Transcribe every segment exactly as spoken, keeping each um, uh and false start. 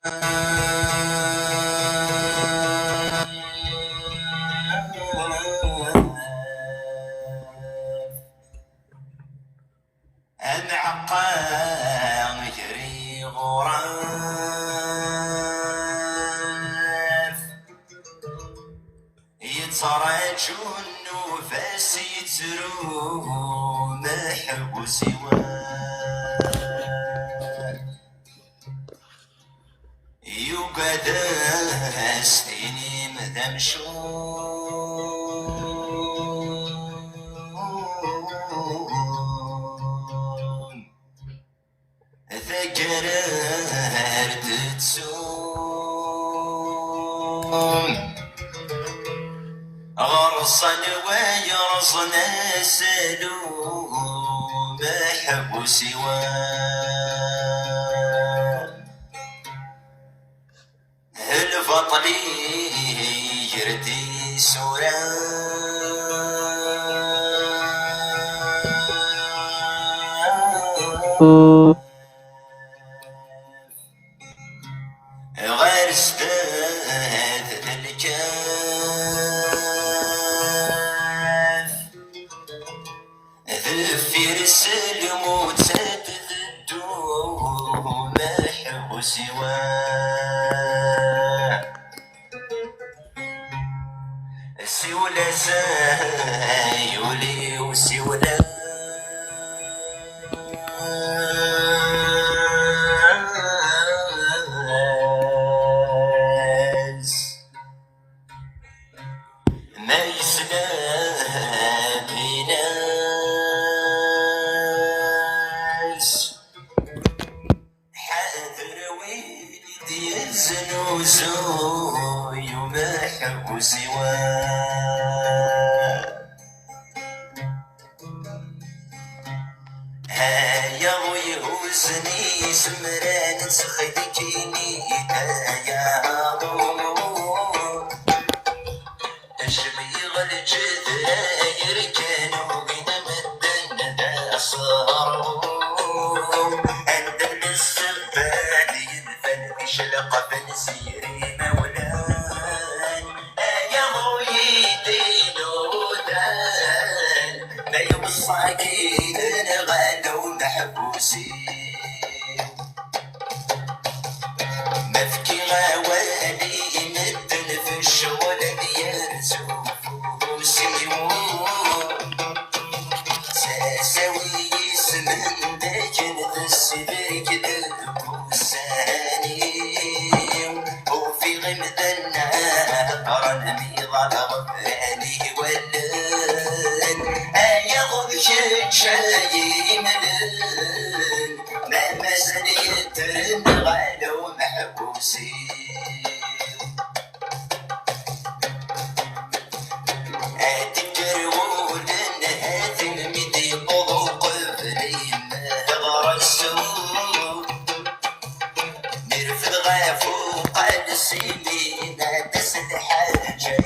Amɛeqqa gar iɣuraf, yettraǧu nnuba-s, yettru meḥbus-iw. Yugad ad s-tinim d amcum, taggara ar d-ttsum. Ɣer-s anwa yerẓen asalu, meḥbus-iw. Lbaṭel iger-d isura. Ɣer zdat d lkaf, deffir-s lmut ad teddu, meḥbus-iw. Siwel-as ay ul-iw, siwel-as. Ma yesla, din-as. Ḥader win i d-yeznuzuy umeḥbus-iw. Aya ur ihuzzen isemran, ttxil-k ini-d aya. Acmi iɣ lǧedra yerkan ugin medden d asɣaru. Anda d ssebba d yinfan iclqfen s yir imawlan. Aya ur yi-d-inudan, ma yuṣṣa-k-id nɣal umeḥbus-iw. Ma fkiɣ awal i medden f ccɣel ad yerzu ufus-iw. Sasawi yisem n dakken d ssibrek deg ussan-iw. Ufiɣ imdanen ɛeṭren mi ḍalleɣ fran i wallen. Ayaɣ d kečč ay imlen. Ma mazal yeddren ɣer umeḥbus-iw. Ad d-ikker wulen, ha-t-in mi d-yewweḍ uqbel imeɣres. Mi refd ɣef uqal s imi, ad as lḥaǧa.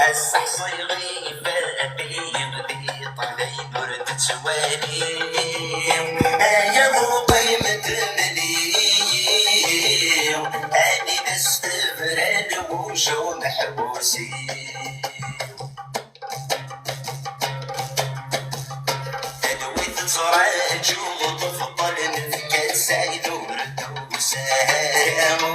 Ass-a ḥṣiɣ ifaq-iyi di ṭṭlay ur d-ttwaliɣ. Aya uqim temliɣ, anida s-tebra lewj umeḥbus-iw. Talwit tettraǧu tebṭel, nefka-tt Saɛid ur d-tusa ara.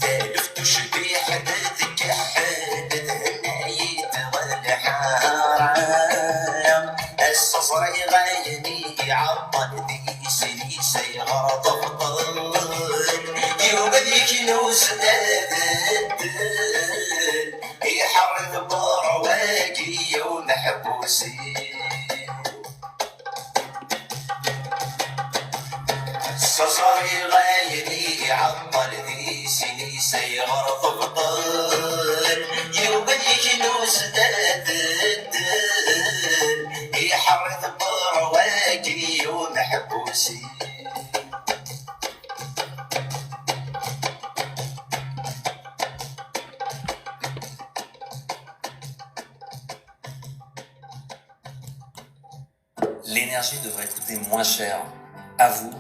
Taluft tucbiḥ d tkeḥḥel, thenna-yi-d ɣer lḥara. Ass-a ẓriɣ ayen i iɛeṭṭel di sin-is ayɣer tebṭel. Yuba ad yeknu zdat ddel. Iḥerr lbur wagi umeḥbus-iw. Ẓriɣ ayen i iɛeṭṭel di sin-is ayɣer tebṭel. Yuba ad yeknu zdat ddel. Iḥerr lbur wagi umeḥbus-iw. L'énergie devrait coûter moins cher À vous.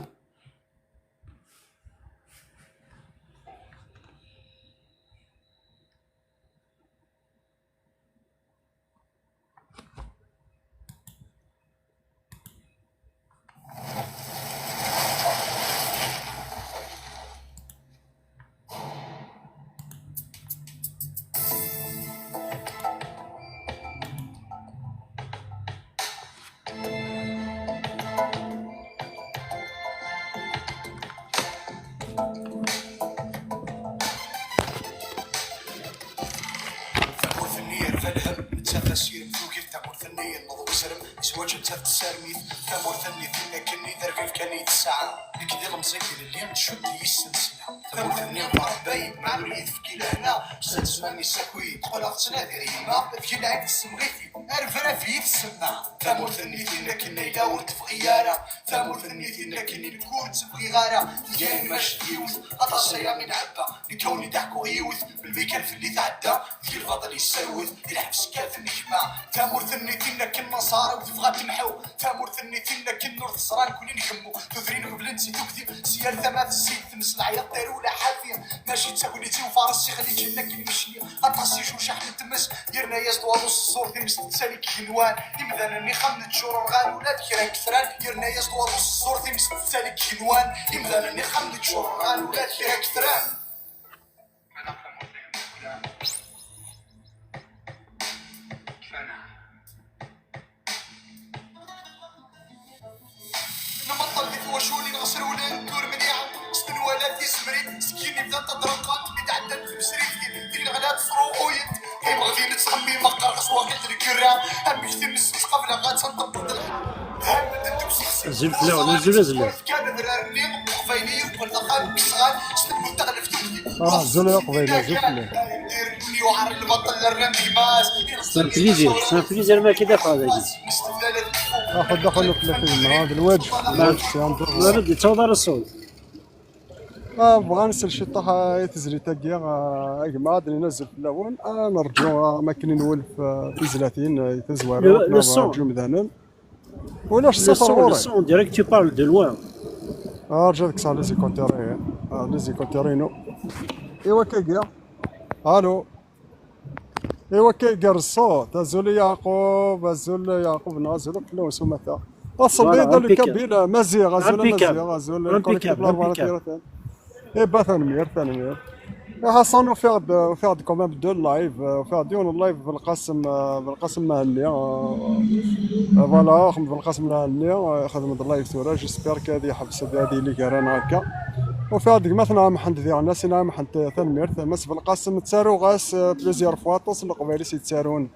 Tamurt-nni yerfa lhemm, nettaf asirem tugi. Tamurt-nni yenneḍ usrem, zzwaǧ nettaf tessarem-it. Tamurt-nni tin akken i d rrif kan i tesɛa. Nekk d ilemẓi d ilelli, tcudd yis-sen sla. Tamurt-nni d Ṛebbi yemɛen ur yi-tefki lehna. Send zzman-is akk i yi-d-qqleɣ ttnadiɣ yemma, tgi lɛib tessemɣi-t-id, arbraf i yi-tsemma. Tamurt-nni tin akken ayla ur tebɣi ara. Tamurt-nni tin akken i nekk ur tt-bɣiɣ ara. Tga yemma d yiwet, aṭas aya mi nɛebba. Nekk a wen-id-ḥkuɣ yiwet, melmi kan fell-i tɛedda, deg lbaṭel yesserwet, i lḥebs kkaten gma. Tamurt-nni tin akken ma nṣar ur tebɣa ad temḥu. Tamurt-nni tin akken ur teẓra nekkni nkemmu. Tudrin heblent si tugdi, si yal tama tezzi, tmes leɛyaḍ taru la ḥafi. Mačči d tagnit i ufares ixliǧen akken yecni. Aṭas icucaḥ n tmes, yerna-yas-d waḍu s ẓẓur times tettali deg igenwan. Imdanen ixxamen ttjur rɣan ula d kra n ketran, yerna-yas-d waḍu s ẓẓur times tettali deg igenwan. Imdanen ixxamen ttjur rɣan ula d kra n ketran. Nmeṭṭel di twaculin ɣas rewlen turmniɛen s tenwala tizemrin, seg yini bdant ad ḍerqent mi d-ɛeddant tmesriftin, tin ɣla tesruquyent. Imeɣdi nettxemmim aqerḥ s waqil d lgerra, amek times ttqableɣ ad tenṭeq d lḥeqq. Azul fell-awen, azul, azul. Kan adrar-nni uqbayli yeqqel d axxam deg yesɣan s tmurt taɣleft. Ah, azul ay aqbayli, azul fell-ak. C'est un plaisir, c'est un plaisir ma akka d-afeɣ dagi. Axudd axunuk la film, ha, d lwaǧ. Lwaǧ, c'est un devoir. Ur d-yettaweḍ ara ṣṣut. Ah, bɣan nsel ciṭṭaḥ i tezlit-agi, ah, a gma, ad d-nini azul fell-awen. Ah, nerǧu, ah, am akken i nwulef, ah, tizlatin, ah, i tazwara, le, le son. Nerǧu imdanen. Ulac le ṣṣut son, le ɣur-i. Son, on dirait que tu parles de loin. Ah, rǧu ad kkseɣ les écouteurs-inu. Ah, les écouteurs-inu. Iwa kagi. Allô. Iwa kagi, igerrez ṣṣut. Azul a Yeɛqub, azul a Yeɛqub, neɣ azul akk fell-awen s umata. Voilà, aṣeldi d impeccable. Kabila, Maziɣ, azul a Maziɣ, azul a impeccable, impeccable. Eh, bah, tanemmirt, tanemmirt. Iḥaṣan ufiɣ-d, ufiɣ-d quand même deux live, ufiɣ-d yiwen live Belqasem, Belqasem Mahenni, euh, voilà, Belqasem Mahenni, euh, xedm-d live tura, j'espère que ad yeḥbes, ad, ad yili gar-aneɣ akka. Ufiɣ-d gma-tneɣ Mḥend diɣen, as-iniɣ i Mḥend, euh, tanemmirt, Mass Belqasem, ttaruɣ-as, euh, plusieurs fois, aṭas n Leqbayel i s-yettarun.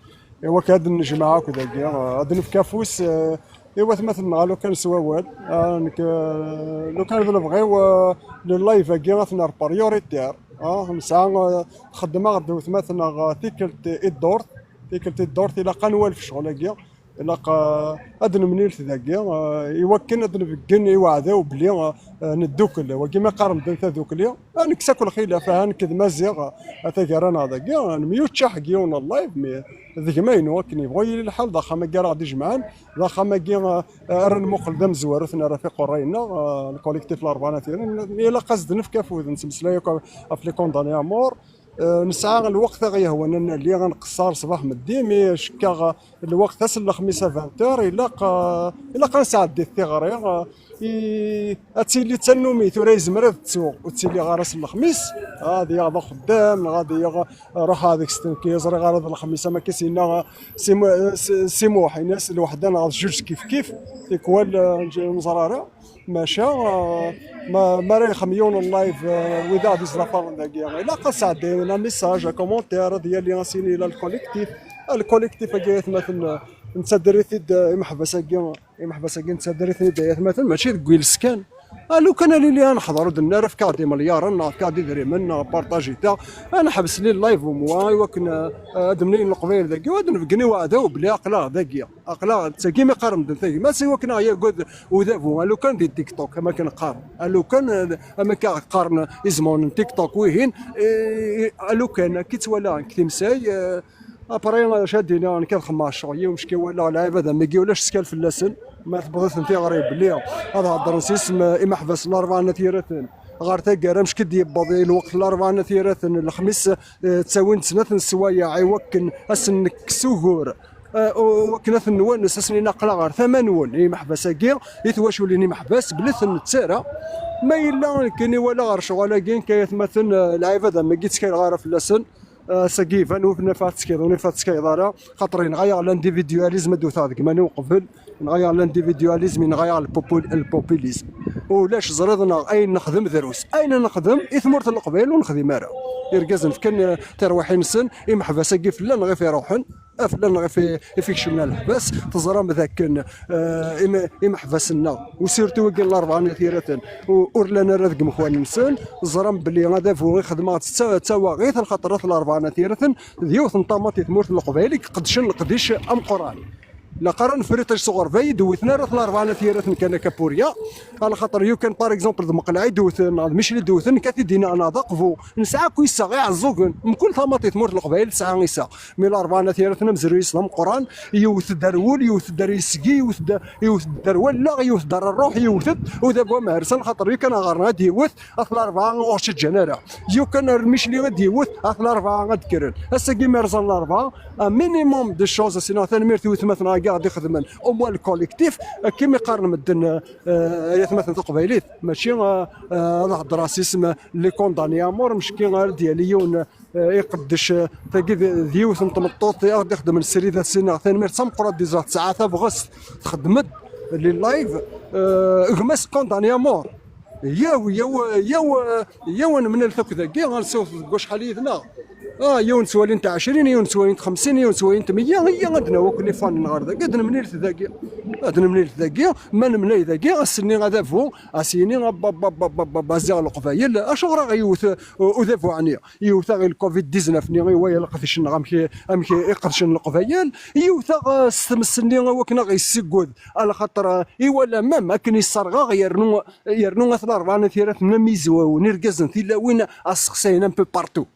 Iwakken ad nnejmaɛ akk dagi, ad nefk afus, eh, i watmaten-nneɣ, lukan s wawal. Ah, nekk, eh, lukan d lebɣi-w, eh, le live-agi ad t-nerr prioritaire. Ah, nesɛa, eh, xeddmeɣ-d watmaten-nneɣ, eh, tikkelt i ddurt, tikkelt i ddurt, ilaq ad nwalef ccɣel-agi. Ilaq, eh, ad nemlilet dagi, eh, iwakken ad nbeggen i weɛdaw belli, eh, neddukel. Wagi ma qqaren medden tadukli, ah, nekkes akk lxilaf, ah, nekk d Maziɣ, ah, tagara-nneɣ dagi, ah, nemyuččaḥ deg yiwen n live, mais d gma-inu, akken yebɣu yili lḥal, d axxam-agi ara ɣ-d-ijemɛen, d axxam-agi, ah, ara nmuqel d amezwaru, ad t-nerr ɣef iqerray-nneɣ, ah, le collectif Larebɛa n At Yanni, ilaq ad s-d-nefk afud, nettmeslay akk ɣef les condamnés à mort. Eh, nesɛa lweqt i ɣ-yehwan ad nali, ad nqeṣṣer ṣṣbeḥ meddi, mi cekkaɣ lweqt ass n lexmis à vingt heures, ilaq, eh, ilaq ad nesɛeddi tiɣri, eh, i, ad tili d tannumi, tura yezmer ad ttuɣ, ur ttiliɣ ara ass n lexmis, ad yaɣ d axeddam, neɣ ad yaɣ, eh, ruḥeɣ deg-s tenki, ẓriɣ ara d lexmis, am akka s-yenna, eh, Si Mu-, eh, Si, Si Muḥ, ini-as lweḥda neɣ d juj kif kif, tikwal, eh, ur neẓri ara. Maca, eh, ma, ma ara yexdem yiwen n live, eh, wid aɣ-d-izlafaren dagi, ilaq ad sɛeddayen un message, un commentaire, ad yali as-yini ila le collectif. Le collectif-agi, ay atmaten, eh, nettader-it-id, eh, imeḥbas-agi, imeḥbas-agi nettader-iten-id, ay atmaten, mačči deg yiles kan. Ah, lukan ad nili ad neḥḍer, ur d-nenni ara efk-aɣ-d imelyaṛen, neɣ efk-aɣ-d idrimen, neɣ partager-iten, ad neḥbes les lives au moins, iwakken, eh, ad mlilen Leqbayel dagi, u ad nbeggen i weɛdaw belli aql-aɣ dagi. Aql-aɣ d tagi mi qqaren medden tagmat, iwakken ad aɣ-yagad udabu, a lukan di TikTok, am akken qqaren. A lukan, eh, am akka qqaren izemren n TikTok wihin, eh, a lukan, akka i ttwalaɣ nekk timsay, eh, après, acu ad d-iniɣ, nekk ad xemmeɣ ccɣel-iw, mecki walaɣ lɛibad am wigi, ulac ttkal fell-asen. Ma tewweḍ-iten tiɣri belli ad heddren s yisem imeḥbas n Larebɛa n At Yiraten ɣer taggara, mec kid yewweḍ i lweqt n Larebɛa n At Yiraten, lexmis, eh, ttawin-d snat n sswayeɛ i wakken ad sen-nekkes ugur, eh, u-, wakken ad ten-nwanes, ad sen-in aql-aɣ ɣer tama-nwen, i imeḥbas-agi, i twaculin imeḥbas, belli ten-nettarra. Ma yella nekkini walaɣ ɣer ccɣel-agi, nekk ay atmaten, eh, lɛibad am wagi ttkaleɣ ara fell-asen. Ass-agi iban ur naf ad tekkiḍ, ur naf ad tekkiḍ ara, xaṭer yenɣa-yaɣ l'individualisme ad d-wteɣ deg mani uqbel, yenɣa-yaɣ l'individualisme, yenɣa-yaɣ le popul-, le populisme. Ulac ẓriḍ neɣ ayen nexdem drus, ayen nexdem i tmurt n Leqbayel ur nexdim ara. Irgazen fkan, eh, tirwiḥin-nsen, imeḥbas-agi fell-aneɣ i f-iruḥen, a fell-aneɣ i f-, i f-ikecmen ar leḥbas. Teẓram dakken, eh, im-, imeḥbas-nneɣ, u surtout wigi n Larebɛa n At Yiraten, u-, ur llan ara deg imekwan-nsen. Teẓram belli adabu i xedmeɣ d ta-, d tawaɣit, lxaṭer At Larebɛa n At Yiraten d yiwet n tamaṭ i tmurt n Leqbayel i iqeddcen leqdic ameqqran. Laqara n Friṭic s uɣerbay i d-wwten ara At Larebɛa n At Yiraten kan akka purya. Alaxaṭer yukan, par exemple, d Meqleɛ i d-wwten, neɣ d Micli i d-wwten, nekk ad t-id-iniɣ, neɣ d Aqbu. Nesɛa akk iseɣ, Iɛeẓẓugen. Mkul tamaṭ i tmurt n Leqbayel tesɛa iseɣ. Mi Larebɛa n At Yiraten amezruy-is d ameqqran, yewwet-d ar wul, yewwet-d ar yesgi, yewwet-d, yewwet-d ar wallaɣ, yewwet-d ar ṛṛuḥ, yewwet-d udabu amehrsan, xaṭer yukan aɣerna ad d-yewwet At Larebɛa ur tt-ǧǧan ara. Yukan ar Micli ad d-yewwet At Larebɛa ad d-kkren. Ass-agi mi rẓan Larebɛa, un minimum de choses, as-iniɣ tanemmirt i wetmaten-agi i ɣ-d-ixedmen, au moins le collectif, akken mi qqaren medden, eh, ay atmaten taqbaylit, mačči, eh, eh, ad heddreɣ s yisem les condamnés à mort, mecki ara d-yali yiwen, eh, iqeddec, eh, tagi d, d yiwet n tmeṭṭut i ɣ-d-ixedmen srid, as-iniɣ tanemmirt d tameqqrant, déjà tesɛa tabɣest, txeddem-d les lives, eh, gma-s condamné à mort. Yaw, yaw, yaw, yaw, ad nemlal takk dagi, ad nsiwet deg wacḥal yid-neɣ. Ah, yiwen ttwalin-t ɛecrin, yiwen ttwalin-t xemsin, yiwen ttwalin-t meyya, iyya ad nawi akk les fans ɣer dagi, ad nemlilet dagi. Ad nemlilet dagi, ma nemlal dagi, ass-nni adabu, as-yini, ab, ab, ab, ab, ab, ab, a ziɣ Leqbayel, acuɣer aɣ-yewwet, uh, udabu ɛni? Yewwet-aɣ i le covid dix-neuf-nni, i waya leqdic-nneɣ, amek i, amek i qedcen Leqbayel, yewwet-aɣ, uh, s tmes-nni, wakken aɣ-yessigud, alaxaṭer, uh, iwala même akken yesserɣ-aɣ, yernu, yernu At Larebɛa n At Yiraten am izwawen, irgazen, tilawin, a sseqsayen un peu partout.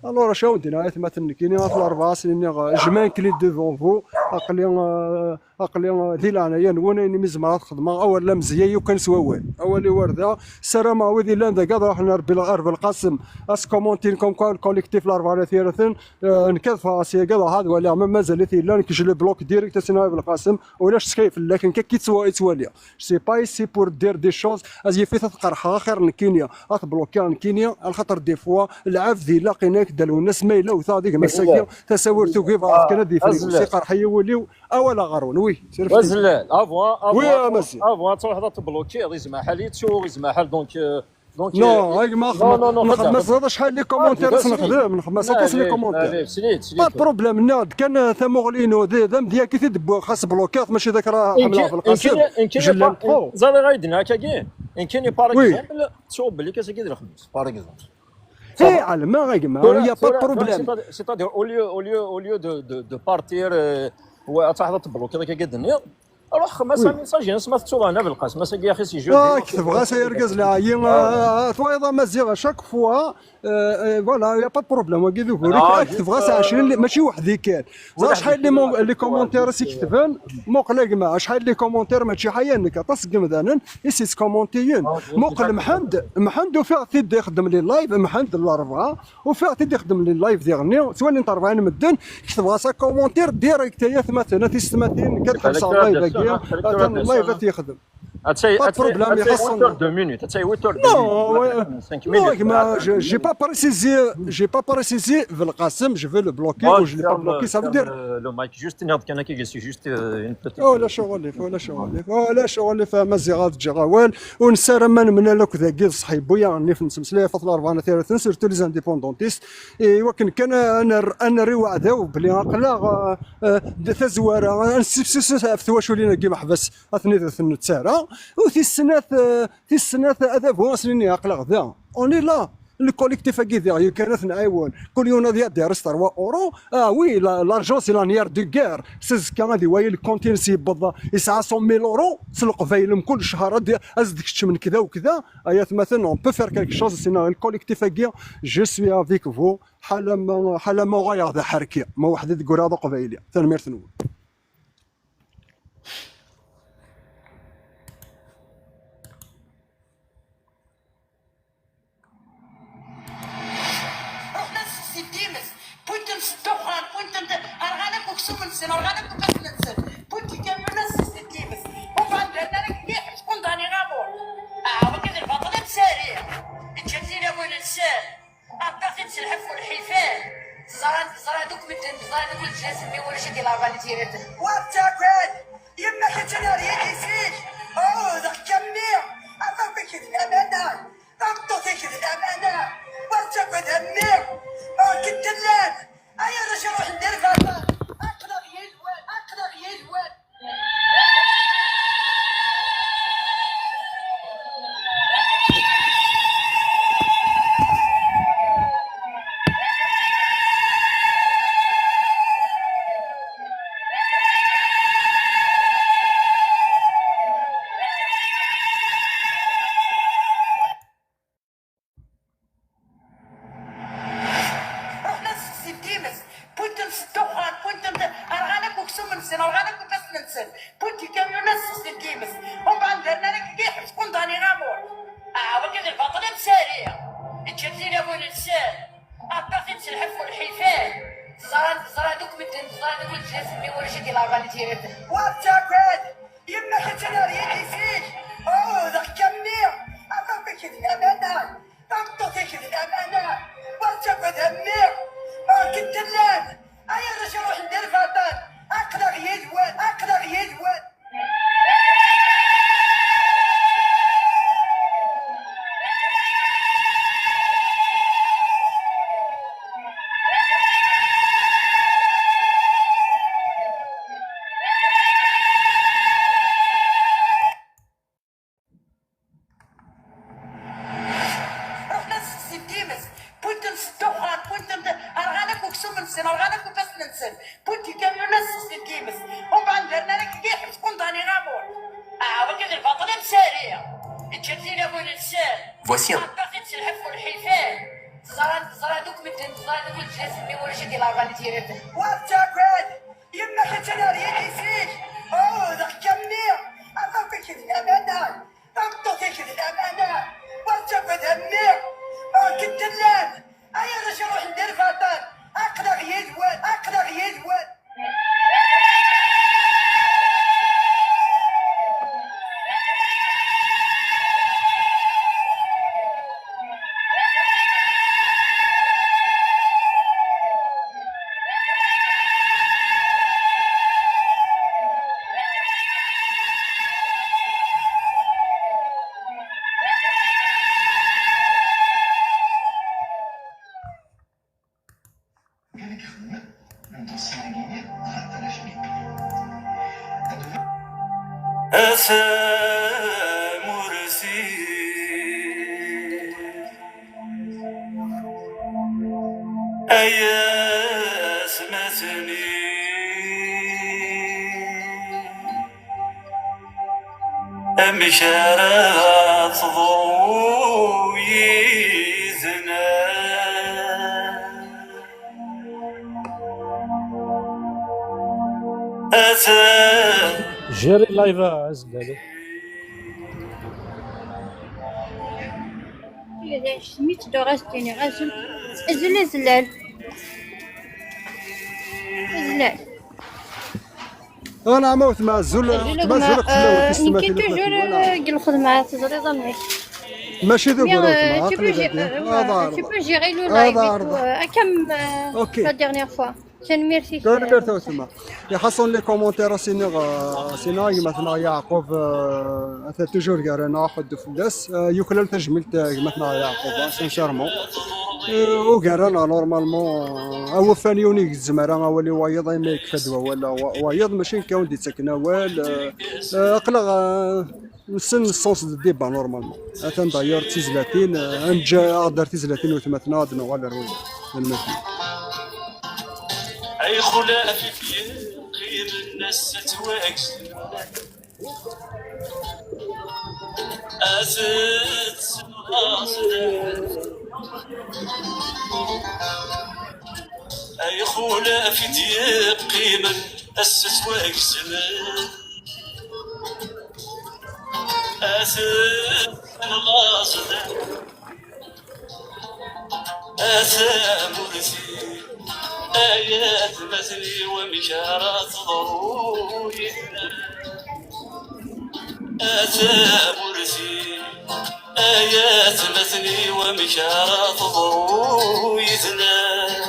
Alors, acu awen-d-iniɣ, ay atmaten, nekkini At Larebɛa, asen-iniɣ, je m'incline devant vous, aql-i, euh, aql-i, euh, di leɛnaya-nwen, ayen imi zemreɣ ad xedmeɣ, awal la mezya yukan s wawal. Awal-iw ar da, ssarameɣ wid yellan dagi ad ruḥen ar Bil-, ar Belqasem, ad skommentin comme quoi le collectif Larebɛa n At Yiraten, euh, nekk ad ffɣeɣ sya, ad ruḥeɣ ad waliɣ, ma mazal-it yella, nekk je le bloque direct, as-iniɣ i Belqasem, ulac ttkaye fell-ak, nekk akka i ttwa-, i ttwaliɣ. Je suis pas ici pour dire des choses, ad yif-it ad qerḥeɣ axir nekkini, ad t-blokiɣ nekkini, alaxaṭer des fois, lɛebd ilaq inak d Lwennas, ma yella wteɣ deg massa-agi, tasawir tugi, bɣa kan ad yefri, si qerḥ-iyi wul-iw, awal aɣerrun, oui. Wazlal, avant, oui, avant, a Maziɣ. Avant ad truḥeḍ ad tblokiḍ, izmaḥal yettu, izmaḥal, donc, euh, donc, non, euh, ay gma, non, non, non, nxeddem, xeddem, xeddem. Acḥal les commentaires, ah, nxeddem, nxeddem aṭas les commentaires. Allez, allez, slit, slit. Pas de problème, nniɣ-d kan, euh, tamuɣli-inu, d, d amedya i t-id-wwiɣ, xas blokiɣ-t, mačči d akra ḥemmleɣ Belqasem. Ẓriɣ ay d-nniɣ akkagi, nekkini, par exemple, ttuɣ belli ass-agi d lexmis, par exemple. Eh, ɛelmeɣ, a gma, il y a pas de problème. C'est-à-dire, au lieu, au lieu, au lieu de, de, de partir, euh, ouais, ad truḥeḍ ad tblokiḍ akka i d-nniɣ, ruḥ xemmem-as un message-ines ma tettuḍ ɛna Belqasem, ass-agi axi si jeudi. Ah, ketbeɣ-as ay argaz lɛali, ah, twayeḍ a Maziɣ, à chaque fois, euh, euh, voilà, il y a pas de problème, wagi d ugur-ik, ah, ketbeɣ-as ɛecrin li-, mačči weḥd-i kan. Ẓer acḥal les commentaires i ketben, muqel a gma, acḥal les commentaires mačči ḥaya nekk, aṭas n yemdanen i s-yettkomontiyen. Muqel Mḥend, Mḥend ufiɣ-t-id ixeddem les lives, Mḥend n Larebɛa, ufiɣ-t-id ixeddem les lives diɣenni, ttwalin-t rebɛin medden, ketbeɣ-as un commentaire direct, ay atmaten, a tisetmatin, nekk ad ḥebseɣ live-agi, atan live ad t-yexdem. Pas de problème, il y a pas de problème. Non, ouais, non, gma, je, j'ai pas précisé, j'ai pas précisé Belqasem, je vais le bloquer ou je l'ai pas bloqué, ça veut dire. Le mic, juste, c'est juste, euh, une petite. Oh, la chorale, oh, la chorale, oh, la chorale, a Maziɣ, ad ǧǧeɣ awal, u nessaram ma nemlal akk dagi d ṣṣeḥ, yewwi-yaɣ-nni f-, nettmeslay ɣef At Larebɛa n At Yiraten, surtout les indépendantistes, i wakken kan ad ner-, ad nerr i uɛdaw belli aql-aɣ, euh, euh, d tazwara, ad nessifsus ɣef twaculin-agi meḥbas. Ad ten-id-, ad ten-nettarra. U tis snat, eh, tis snat, adabu, ad sen-iniɣ aql-aɣ da. On est là. Le collectif-agi diɣ, yukan ad t-nɛiwen. Kul yiwen ad yader s trois euros. Ah oui, la, l'argent, c'est l'honneur de guerre. S azekka ad iwali le compte-ines yewweḍ, yesɛa cent mille euros, s Leqbayel mkul ccher ad, ad s-d-keččmen kda u kda. Ay atmaten, on peut faire quelque chose, sinon le collectif-agi, je suis avec vous. Ḥala ma, ḥala ma uɣaleɣ d aḥerki. Ma weḥd-i deg uraḍ aqbayli. Tanemmirt-nwen. Di la vanne tirette. Ur ttagad, yemma-k attan ar yidis-ik. Ɛudeɣ-k a mmi, a baba-k d lamana, tameṭṭut-ik d lamana. Ur ttagad a mmi, ur k-id-llan. Ay arrac iruḥen di lbaṭel, aql-aɣ yid-wen, aql-aɣ yid-wen. Ruḥen ad sexsin times, wwin-ten s ddexxan, wwin-ten, rɣan akk uksum-nsen, rɣan akk ifassen-nsen, wwin-t ikamyun ad sexsin times. Umbeɛd daren ara kiki iḥbes condamné à mort. Ah, wagi d lbaṭel amsari. Iǧǧa-d tilawin-nsen. Aṭṭaxin s lḥif u lḥifan. Teẓra, teẓra-d akk medden, teẓra-d akk leǧnas-nni, ulac i d-ilarban i tireten. Ur ttagad! Yemma-k attan ar yidis-ik! Ɛudeɣ-k a mmi! A baba-k d lamana! Tameṭṭut-ik d lamana! Ur ttagad a mmi! Ur k-id-llan! Ay arrac iruḥen di lbaṭel! Aql-aɣ yid-wen! Aql-aɣ yid-wen! Ruḥen ad sexsin times, wwin-ten s ddexxan, wwin-ten, rɣan akk uksum-nsen, rɣan akk ifassen-nsen, wwin-t ikamyun ad sexsin times. Umbeɛd daren ara kiki iḥbes condamné à mort. Ah, wagi d lbaṭel amsari. Iǧǧa-d tilawin-nsen. Voici un. Aṭṭaxin s lḥif u lḥifan. Teẓra, teẓra-d akk medden, teẓra-d akk leǧnas-nni, ulac i d-ilarban i tireten. Ur ttagad! Yemma-k attan ar yidis-ik! Ɛudeɣ-k a mmi! A baba-k d lamana! Tameṭṭut-ik d lamana! Ur ttagad a mmi! Ur k-id-llan! Ay arrac iruḥen di lbaṭel! Aql-aɣ yid-wen! Aql-aɣ yid-wen! A tamurt-iw, ay atmaten-iw, amek ara teḍru yid-neɣ? Atan. Gérer live, ah, azlal. Ulac mi ttedduɣ ad s-d-iniɣ azul. Azul azlal. Azlal. Ana ma wetma azul. Azul a gma, euh, nekki toujours, euh, deg lxedma, teẓriḍ amek. Mačči d ugur a wetma, euh, tu peux gérer, euh, tu peux gérer le live et tout, euh, comme, euh, la dernière fois. Tanemmirt-ik. Tanemmirt a wetma. Iḥaṣun les commentaires a s-iniɣ, euh, a s-iniɣ a gma-tneɣ Yeɛqub, euh, ata toujours gar-aneɣ, aḥuddu fell-as. Euh, yuklal tajmilt, euh, gma-tneɣ Yeɛqub, hein, sincèrement. Euh, ugar-aneɣ normalement, euh, awufan yiwen i gezmer ara awal i wayeḍ, ayma yekfa-d wawal wa-, wayeḍ, mačči nekk i awen-d-yettaken awal. Euh, euh, aql-aɣ, euh, nessen sens de débat normalement. Atan d'ailleurs d tizlatin, euh, ad neǧǧ aɣ-d ar tizlatin n wetmaten-nneɣ ad nuɣal ar wayeḍ. Tanemmirt. Ay xulaf i t-yeqqimen ass-a ttwagsen. Ad tt-tessenɣaṣ. Ay xulaf i d-yeqqimen ass-a ttwagesmen. Ad tt-tessenɣaṣ. A tamurt-iw, ay atmaten-iw, amek ara teḍru yid-neɣ? A tamurt-iw, ay atmaten-iw, amek ara teḍru yid-neɣ?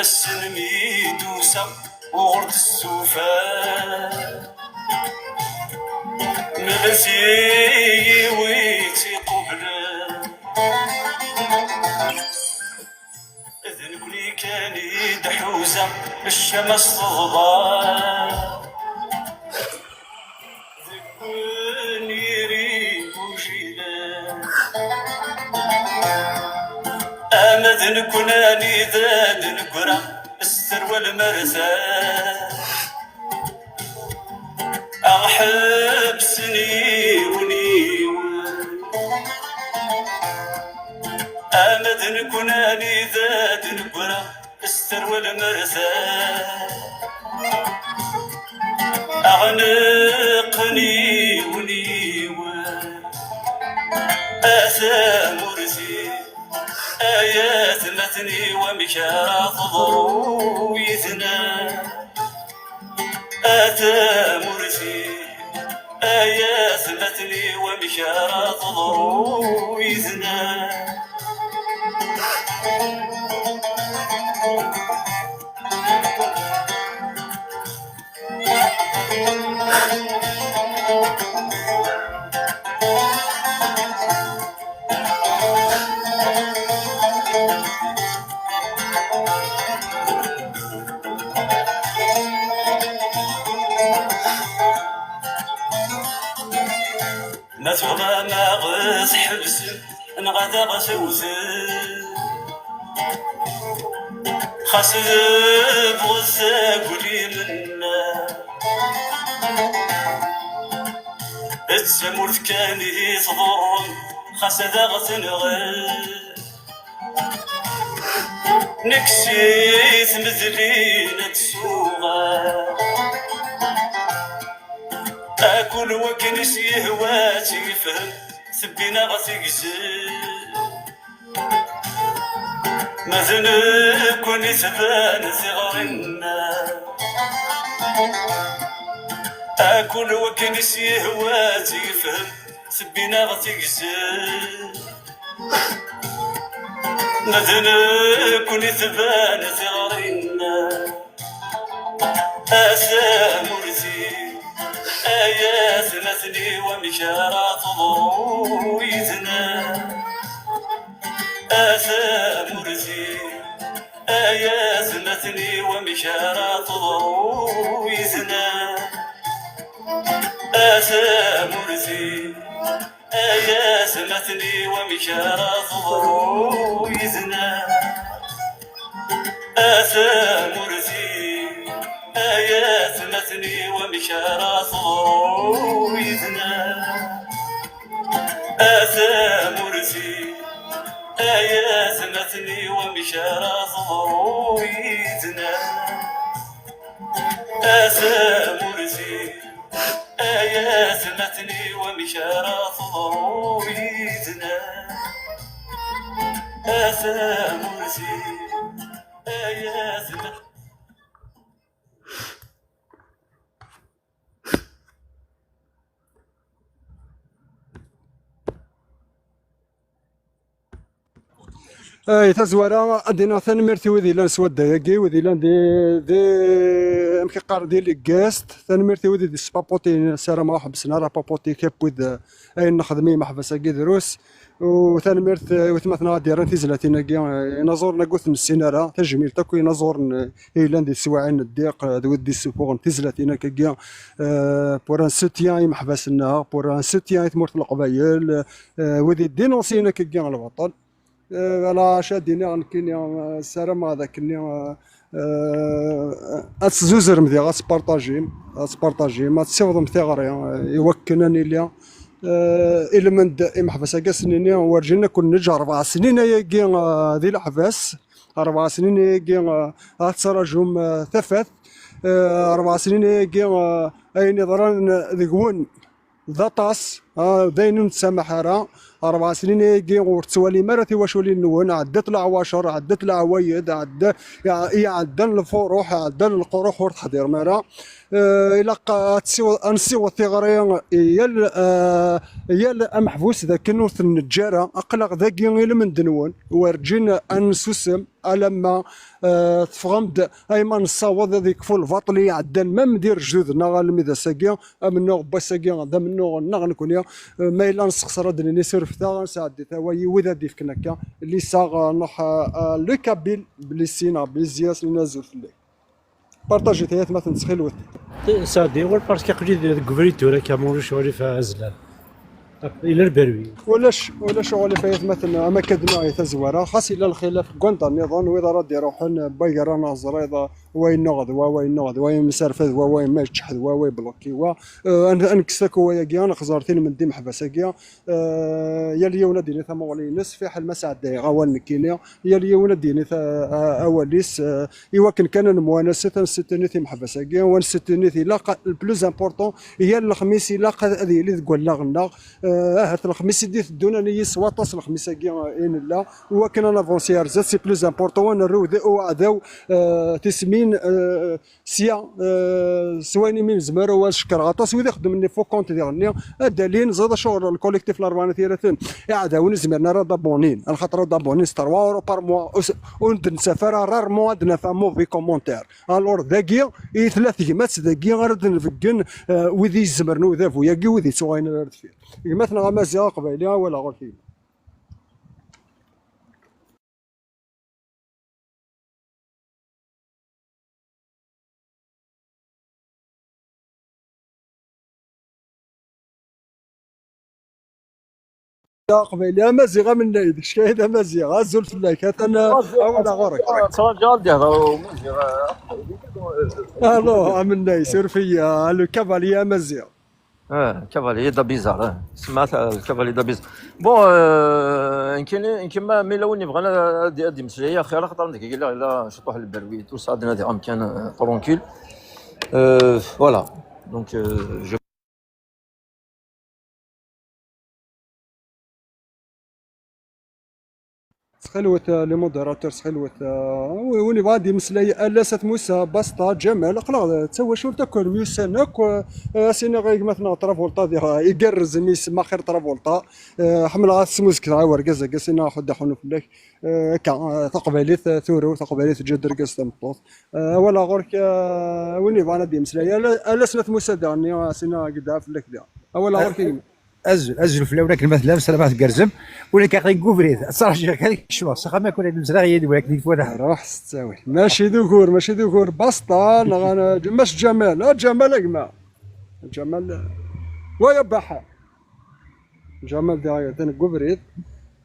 Ass-n mi d-usa uɣur d-tessufa, mlet-iyi wi tt-iqublen. D nekni kan i d-ḥuza ccama s teḍba. Deg unyir igujilen, ama d nekni d ad neggra s terwa lmerta, aɣ ḥebsen yiwen yiwen. Ama d nekni d ad neggra s terwa lmerta, aɣ-neqqen yiwen yiwen. A tamurt-iw, ay atmaten-iw, amek ara teḍru yid-neɣ? A tamurt-iw, ay atmaten-iw, amek ara teḍru yid-neɣ? Ma tebɣam ad ɣ-tḥebsem neɣ ad ɣ-tewtem, xas tebɣut aglim-nneɣ. D tamurt kan i tḍurrem, xas ad aɣ-tenɣem. Nekk si tmedlin ad d-suɣeɣ. Akul wakken i s-yehwa ad tt-yefhem, tebbi-naɣ tegzem. Ma d nekkni tban tiɣri-nneɣ. Akul wakken i s-yehwa ad tt-yefhem, tebbi-naɣ tegzem. Ma d nekkni tban tiɣri-nneɣ. A tamurt-iw, ay atmaten-iw, amek ara teḍru yid-neɣ? A tamurt-iw, ay atmaten-iw, amek ara teḍru yid-neɣ? A tamurt-iw, ay atmaten-iw, amek ara teḍru yid-neɣ? A tamurt-iw, ay atmaten-iw, amek ara teḍru yid-neɣ? A tamurt-iw, ay atmaten-iw, amek ara teḍru yid-neɣ? A tamurt-iw, ay atmaten-iw, amek ara teḍru yid-neɣ? A tamurt-iw, ay atmaten. Ay, tazwara, ad d-iniɣ tanemmirt i wid yellan s wadda-agi, wid yellan di, di, amek iqqar, di Leggaẓ. Tanemmirt i wid i d-yespaputin, ssarameɣ ur ḥebbsen ara apaputi kap wid, eh, ayen nexdem i yimeḥbas-agi drus. U tanemmirt, eh, i watmaten-a ad d-yerran tizlatin-agi, eh, inaẓuren-agi ur ten-nessin ara. Tajmilt akk i yinaẓuren, eh, i yellan di teswiɛin n ddiq, eh, d wid d-yessuffuɣen tizlatin-agi, eh, pour un soutien i yimeḥbas-nneɣ, pour un soutien i tmurt n Leqbayel, eh, wid i d-inunsiyen akkagi lbaṭel. Eh, ala acu ad d-iniɣ nekkini, eh, ssarameɣ d akken, eh, eh, ad tezzuzrem diɣ, ad tpartajim, ad tpartajim, ad tessiwḍem tiɣri, eh, i wakken ad nili, eh, ilmend imeḥbas-agi ad s-nini werǧin ad ken-neǧǧ rebɛa snin ayagi, eh, di leḥbas, rebɛa snin ayagi, eh, ad tettrajum, eh, tafat, eh, rebɛa snin ayagi, eh, ayen iḍran deg-wen d aṭas, ah, d ayen ur nettsamaḥ ara. Rebɛa snin ayagi ur tettwalim ara tiwaculin-nwen, ɛeddat leɛwacer, ɛeddat leɛwayed, ɛedda, iɛeddan lfuruḥ, ɛeddan lqurux ur teḥdirem ara. Eh, ilaq ad tessiw-, ad nessiweḍ tiɣri i yal, eh, yal ameḥbus d akken ur ten-neǧǧa ara. Aql-aɣ dagi i lmend-nwen, werǧin ad nsusem. Alamma, eh, teffɣem-d, ayma nessaweḍ ad yekfu lbaṭel i iɛeddan, même di lejdud-nneɣ, almi d ass-agi, amennuɣ n wass-agi d amennuɣ-nneɣ nekni. Eh, ma yella nessexṣer, ad d-nini surfet-aɣ, ad nesɛeddi taway i wid ad d-yefken akka. Lisa, eh, nruḥ, eh, eh, le Kabyle, Blisi neɣ Blisi, ad s-nini azul fell-ak. Partajit ay atmaten, ttxil-wet. Sɛeddi awal, parce que aql-i deg ubrid tura, akka ma ulac aɣilif azlan. Yella lberwi. Ulac, ulac aɣilif ay atmaten, ama akka d-nniɣ i tazwara, xas yella lxilaf deg wanda nniḍen, wid ara d-iruḥen, bagara neɣ ẓriḍ, wa yennuɣ d wa, wa yennuɣ d wa, yemserfa d wa, wa yemma yeččeḥ d wa, wa yebloki wa. Eh, ad n-, ad nekkes akk wayagi, ad nexẓer tilmend imeḥbas-agi. Eh, yal yiwen ad d-yini tamuɣli-ines, fiḥel ma sɛeddayeɣ awal nekkini, yal yiwen ad d-yini ta-, a-, awal-is, eh, i wakken kan ad nemwanaset, ad nessutini timeḥbas-agi, wa nessutini ilaq, le plus important, yal lexmis ilaq ad, ad yili deg wallaɣ-nneɣ. Eh, ahat lexmis i d-iteddun, ad nini s waṭas lexmis-agi, eh, i nella, i wakken ad navansi ar zdat, c'est plus important, ad nerrew d-, i uɛdaw, eh, tismin, eh, sya, eh, s wayen imi nezmer, u ad cekkreɣ aṭas wid ixeddmen les faux comptes diɣenni, ad d-alin, ẓriɣ acuɣer lkolektif Larebɛa n At Yiraten, iɛdawen ur zmiren ara ad abonnin, alaxaṭer ad abonnin s trois euros par mois, ur s-, ur d-nettaf ara rarement ad d-naf un mauvais commentaire. Alors dagi i tella tegmat, dagi ara d-nbeggen, eh, wid i izemren i udabu-agi, wid ittuɣayen ar deffir. Gma-tneɣ amaziɣ aqbayli, awal ɣur-k. Aqbayli, amaziɣ, amennay, d kečč ay d amaziɣ, azul fell-ak, atan, eh, awal ɣur-k. Ttṛaǧuɣ ad d-ihḍer umaziɣ, eh, aqbayli. Alo, amennay, suref-iyi, ah, le cavalier amaziɣ. Ah, cavalier d'Abizar, ah. Semmaɣ, ah, cavalier d'Abizar. Bon, euh, nekkini, nekkini ma, ma yella win yebɣan ad, ad, ad d-yemmeslay, axir, axaṭer nekk yella, yella ciṭuḥ lberwi, tout ça, ad nadiɣ amkan, euh, tranquille. Euh, voilà. Donc, euh, je Ttxil-wet, euh, les modérateurs, ttxil-wet, euh, wi-, win yebɣa ad d-yemmeslay, Alas At Musa, Basta, Ǧamal, aql-aɣ d tawacult akk, myussan akk, euh, euh, ad s-iniɣ i gma-tneɣ Travolta diɣ, euh, igerrez imi isemma axir Travolta, euh, ḥemmleɣ ad t-smuzgeteɣ i wergaz-agi, ad s-iniɣ aḥuddu aḥunu fell-ak, euh, akka, euh, taqbaylit, euh, turew, taqbaylit teǧǧa-d argaz tameṭṭut. Euh, awal ɣur-k, euh, win yebɣan ad d-yemmeslay, Ala-, Alas At Musa diɣ-nni, ad s-iniɣ gedɛa fell-ak diɣ. Awal ɣur-k a gma. Azul, azul fell-awen akken ma tellam, ssarameɣ tgerrzem. Ula akka aql-i deg ubrid, ttṛaǧuɣ kan ad kecmeɣ s axxam, akken ad mmeslayeɣ yid-wen akken i twalaḍ. Ruḥ s ttawil. Mačči d ugur, mačči d ugur. Basta, neɣ ana, Mass Ǧamal, a Ǧamal a gma. Ǧamal, wa ya Baḥa. Ǧamal diɣ atan deg ubrid.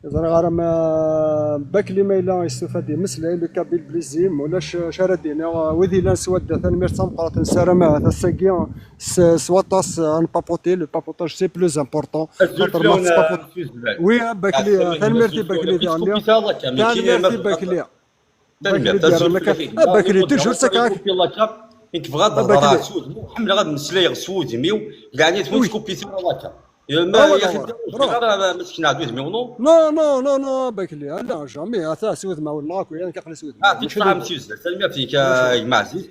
Ẓriɣ ara ma Bakli ma yella yestufad yemmeslay, le Kabyle Blisi, ma ulac acu ara d-iniɣ, wid yellan s wadda, tanemmirt tameqqrant, nessaram ass-agi s, s waṭas, euh, ad npaputi, le papotage c'est plus important. Azul xaṭer ma fell-awen, tettpaput-, euh, Monsieur Zebal. Oui, a Bakli, euh, tanemmirt i Bakli diɣenni. Tanemmirt i Bakli. Tanemmirt, azul fell-ak. A Bakli, toujours, c'est correct. Nekk bɣiɣ ad hedreɣ s wudem-iw, ḥemmleɣ ad mmeslayeɣ s wudem-iw, yeɛni ur tettkupiḍ ara akka. Ma yak d-, ur zmireɣ ara ma sekneɣ-d udem-iw, non? Non, non, non, non, a Bakli, ah, non, jamais, ata s wudem-iw, nekk yak aql-i s wudem-iw. Ah, mačči d ugur. Tanemmirt-ik, a gma ɛziz.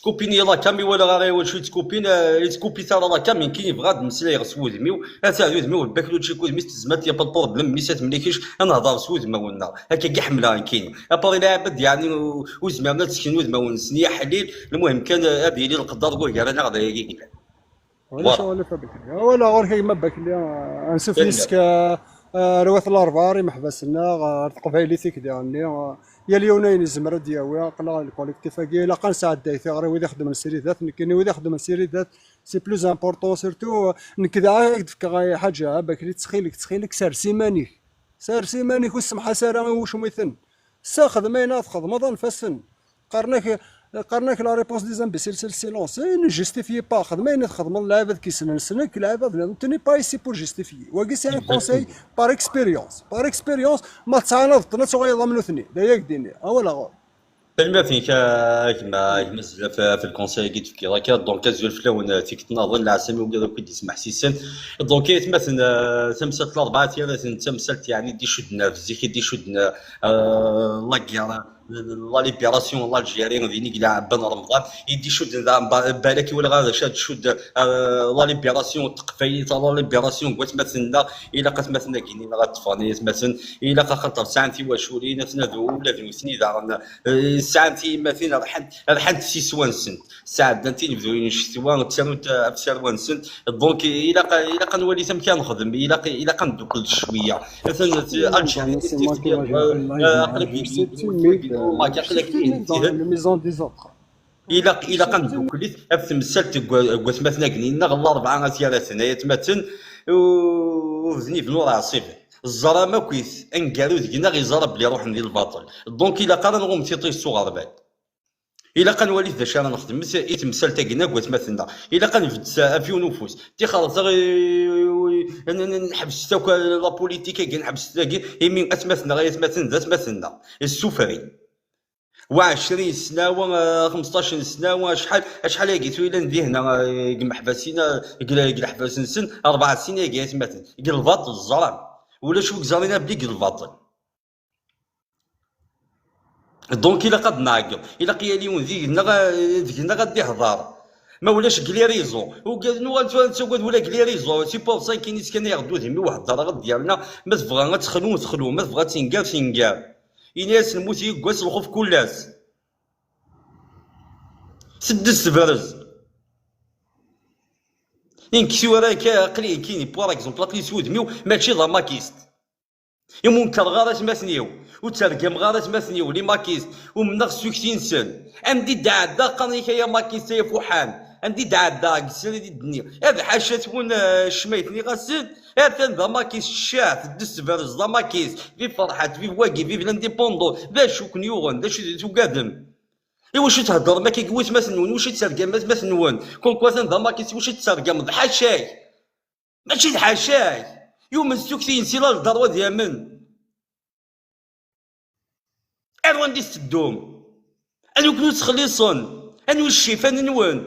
Tkupini la cam, i walaɣ ara iwala cwi tkupin, eh, i tkupit ara la cam, nekkin yebɣa ad mmeslayeɣ s wudem-iw, ad taɛd udem-iw, bakluci kud mi s-tezmat, y a pas de problème, mi s-at mlikic, ad nehḍer s wudmawen-nneɣ. Akka i ḥemmleɣ nekkini. Apar i lɛibad, yeɛni, ur, ur zmiren ad seknen udmawen-nsen, i aḥlil, lmuhim kan, eh, ad yili lqedder gar-aneɣ d ayagi yellan. Ulac aɣilif a Bakli. Awal ɣur-k a gma Bakli, eh, ansuf yes-k, eh, eh, ar wat Larebɛa, ar imeḥbas-nneɣ, eh, ar teqbaylit-ik diɣenni, eh, yal yiwen ayen yezmer ad d-yawi, aql-aɣ lkolektif-agi, ilaq ad nesɛedday tiɣri, wid ixeddmen sridat, nekkini wid ixeddmen sridat, c'est plus important, surtout, euh, nekk daɣ ad k-d-fkeɣ ay ḥaǧa, a Bakli, ttxil-k, ttxil-k, sers iman-ik. Sers iman-ik, ur ssemḥas ara i wucmiten. Sa xdem ayen ara txedmeḍ, anef-asen. Qqaren-ak, qqaren-ak la réponse des imbéciles, c'est le silence. Eh, ne justifie pas. Xdem ayen i txedmeḍ, lɛibad k-yessnen, ssnen-k, lɛibad nniḍen. Tu n'es pas ici pour justifier. Wagi, c'est un conseil par expérience. Par expérience, ma tesɛanadeḍ-ten, ad tuɣaleḍ am nutni. D aya i k-d-iniɣ. Awal ɣur. Tanemmirt-ik, a gma, a gma Zella, f-, f lkonsey-agi d-tefkiḍ akka. Donc, azul fell-awen, eh, tikkelt nniḍen, lɛassam i wigad akk i d-yesmeḥsisen. Donc, ay atmaten, eh, tamsalt n Larebɛa At Yiraten d tamsalt, yeɛni, i d-icudden ɣef zik, i d-icudden, eh, la guerre, la libération n l'Algérie, din i ilɛeb Ben Remḍan, i d-icudden daɣen ba-, balak i walaɣ ad acu ad tcudd, eh, la libération n teqbaylit, la libération n watmaten-nneɣ, ilaq atmaten-agi-nni neɣ ad ṭṭfen i atmaten, ilaq axaṭer sɛan tiwaculin, atna d ula d nutni daɣen, eh, sɛan tiyemmatin, rḥant, rḥant s iswan-nsent, sɛeddan tinebduyin n ccetwa, ttarunt ɣef tarwa-nsent, donc ilaq, ilaq ad nwali amek ara nexdem, ilaq, ilaq ad neddukel cwiya. Atan Algérie, c'est moi qui vais jouer le live, hein. Je sais tout, mais, euh, je suis filmé dans la maison des autres. Ilaq, ilaq ad neddukel ɣef temsalt n wa-, n watmaten-agi-nneɣ, Larebɛa ad t-yerr atmaten, u, u d Niven ur ɛṣiben. Ẓran akk-it, aneggaru deg-neɣ iẓra belli ruḥen di lbaṭel. Donc ilaq ara nɣum tiṭ-is s uɣerbal. Ilaq ad nwali d acu ara nexdem i temsalt-agi-nneɣ n watmaten-nneɣ. Ilaq ad nbedd s-, ɣef yiwen ufus. Tixret, eh, n-, n-, nḥebset akk la politique-agi, nḥebset dagi, imi atmaten-nneɣ ay atmaten d atmaten-nneɣ. Ssufri. Wa ɛecrin sna, wa, eh, xemseṭṭac sna, wa acḥal, acḥal agi tura llan dihna, eh, deg imeḥbas-ina, deg le-, deg leḥbas-nsen, rebɛa snin agi atmaten. Deg lbaṭel ẓran. Ulac wi yeẓran belli deg lbaṭel. Donc ilaq ad nɛeggeḍ, ilaq yal yiwen deg-neɣ, deg-neɣ ad d-ihḍer. Ma ulac deg les réseaux, ugad nuɣal tura nettagad ula deg les réseaux, c'est pour ça kan i s-kan i aɣ-d udem-iw heddreɣ ad d-yerna, ma tebɣa ad texlu, texlu, ma tebɣa ad tenger, tenger. Ini-as lmut yeggas lxuf kul ass. Teddez tebrez. Nekk tura akka aql-i kini, par exemple, aql-i s wudem-iw mačči d amakist. Imi ur nekkreɣ ara atmaten-iw, ur ttergameɣ ara atmaten-iw, les makistes, umneɣ s tukti-nsen. Anda i d-ɛeddaɣ qqaren-ak ay amakist ay afuḥan. Anda i d-ɛeddaɣ deg srid i d-nniɣ. Ad ḥaca-twen, eh, ccma i tniɣ-asen. Atan d amakist ccah, teddez tebrez d amakist. Vive Ferḥat, vive wagi, vive l'indépendant. D acu ken-yuɣen, d acu i tugadem? Iwacu theddrem akka deg watmaten-nwen? Iwacu tettergam atmaten-nwen? Comme quoi atan d amakist, iwacu tettergameḍ? Ḥaca-k! Mačči d ḥaca-k! Yumen s tukti-ines ila lderwa ad yamen. Ar wanda i tetteddum? Anwi ken-ur ttxelliṣen? Anwi ccifan-nwen?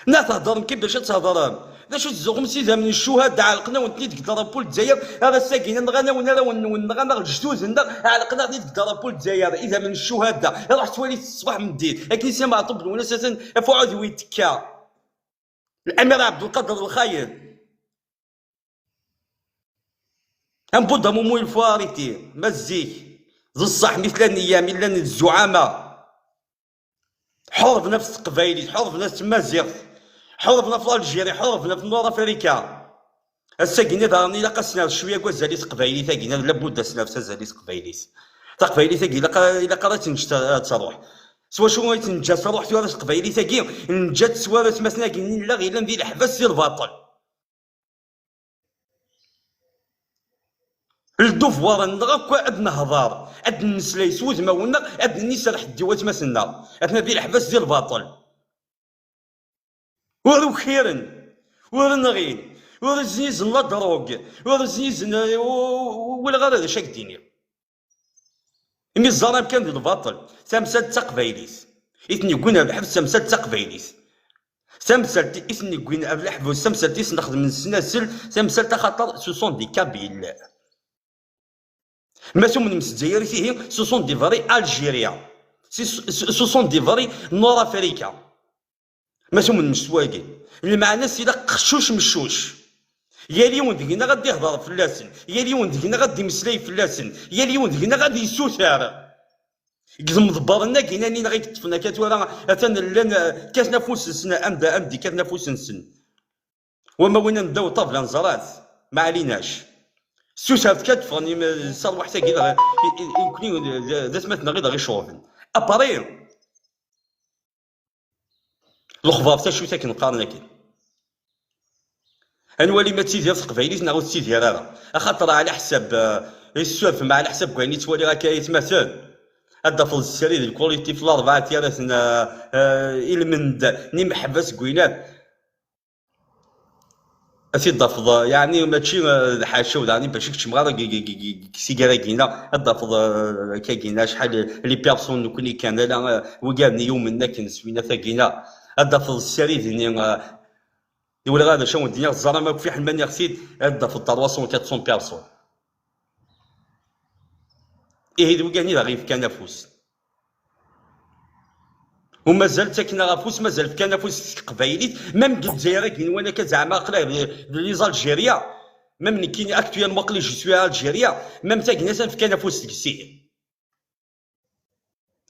Neɣ theddrem kan bac ad theddrem? D acu tzuxxem s idammen n ccuhada? Ɛelqen-awen-ten-id deg drapeau n Lezzayer, ar ass-agi-nni nɣan-awen arraw-nwen, nɣan-aɣ lejdud-nneɣ, ɛelqen-aɣ-ten-id deg drapeau n Lezzayer, idammen n ccuhada. Ruḥ ttwali-t ṣṣbeḥ meddit, akken i s-am Ɛeṭṭub Lwennas atan ɣef uɛudiw yettekka. Lamir Ɛebdelqader Lxayen. Am Buda Mumu il faut arrêter. Ma zik, d ṣṣeḥ, mi tella nniya, mi llan zzuɛama, ḥurben ɣef teqbaylit, ḥurben ɣef tmaziɣt, ḥurben ɣef l'Algérie, ḥurben ɣef Nord Africa. Ass-agi-nni daɣen ilaq ad s-nerr cwiya n wazal i teqbaylit-agi, labud ad s-nerr azal i teqbaylit. Taqbaylit-agi ilaq, ilaq ara ad tenǧ ta-, ad truḥ. S wacu i tenǧa ad truḥ tura teqbaylit-agi? Neǧǧa-tt s war atmaten-agi-nni nella yellan di leḥbas di lbaṭel. Le devoir-nneɣ akk ad nehḍer, ad nemmeslay s wudmawen-nneɣ, ad nini serḥet-d i watmaten-nneɣ. Atna di leḥbas di lbaṭel. Ur ukiren, ur nɣin, ur znizen la drogue, ur znizen, eh, u-, u-, walaɣ ara d acu ad k-d-iniɣ. Imi ẓẓan amkan di lbaṭel, tamsalt d taqbaylit. I ten-yewwin ar lḥebs, tamsalt d taqbaylit. Tamsalt i ten-yewwin ar leḥbus, tamsalt i sen-xedmen snasel, tamsalt axaṭer ce sont des Kabyles. Ma tumnem s Lezzayer, ihi, ce sont des vrais Algériens. Ce, ce, ce sont des vrais Nord-Africains. Ma tumnem s wagi, lmeɛna-s ilaq qeccuc meccuc. Yal yiwen deg-neɣ ad d-ihder fell-asen, yal yiwen deg-neɣ ad d-imeslay fell-asen, yal yiwen deg-neɣ ad yessuter. Deg temḍebbren-agi-nni-nneɣ i yeṭṭfen akka tura, atan llan, eh, kkaten afus-nsen, anda, anda i kkaten afus-nsen. Wama win n ddaw ṭṭabla neẓra-t, ma ɛlinac. Ssusret kan ad d-ffɣen im-, s rrwaḥt-agi, dɣa, i, i, i nekni d, d, d atmaten-nneɣ i dɣa iceɣben. Après, lexbar f acu i akken qqaren akken. Ad nwali ma ttidir teqbaylit neɣ ur tettidir ara. Axaṭer ɛla ḥsab, eh, issuref, ma ɛla ḥsab n wayen i ttwaliɣ akka aytmaten. Ad d-tafeḍ srid lkulitif Larebɛa tira-ten, eh, eh, ilmend n imeḥbas deg winar. Ad t-id-tafeḍ, yeɛni mačči, eh, d ḥaca, u daɣen bac i keččmeɣ ara deg, deg, deg, deg, deg sigara-gina, ad d-tafeḍ, eh, akka-gina, acḥal, eh, les personnes nekni kan, ala, eh, wigad-nni yumen akken s winat-agina, ad d-tafeḍ srid-nni, eh, walaɣ ara d acu ad wen-d-iniɣ, teẓram akk fiḥel ma nniɣ-t-id, ad d-tafeḍ trois cents, quatre cents personnes. Ihi d wigad-nni daɣ yefkan afus. U mazal ttaken-aɣ afus, mazal fkan afus s teqbaylit, même deg Lezzayer-agi nwan akka zeɛma aql-aɣ d, d les Algériens, même nekkini actuellement aql-i je suis Algérien, même tagna-s fkan afus deg-s ihi.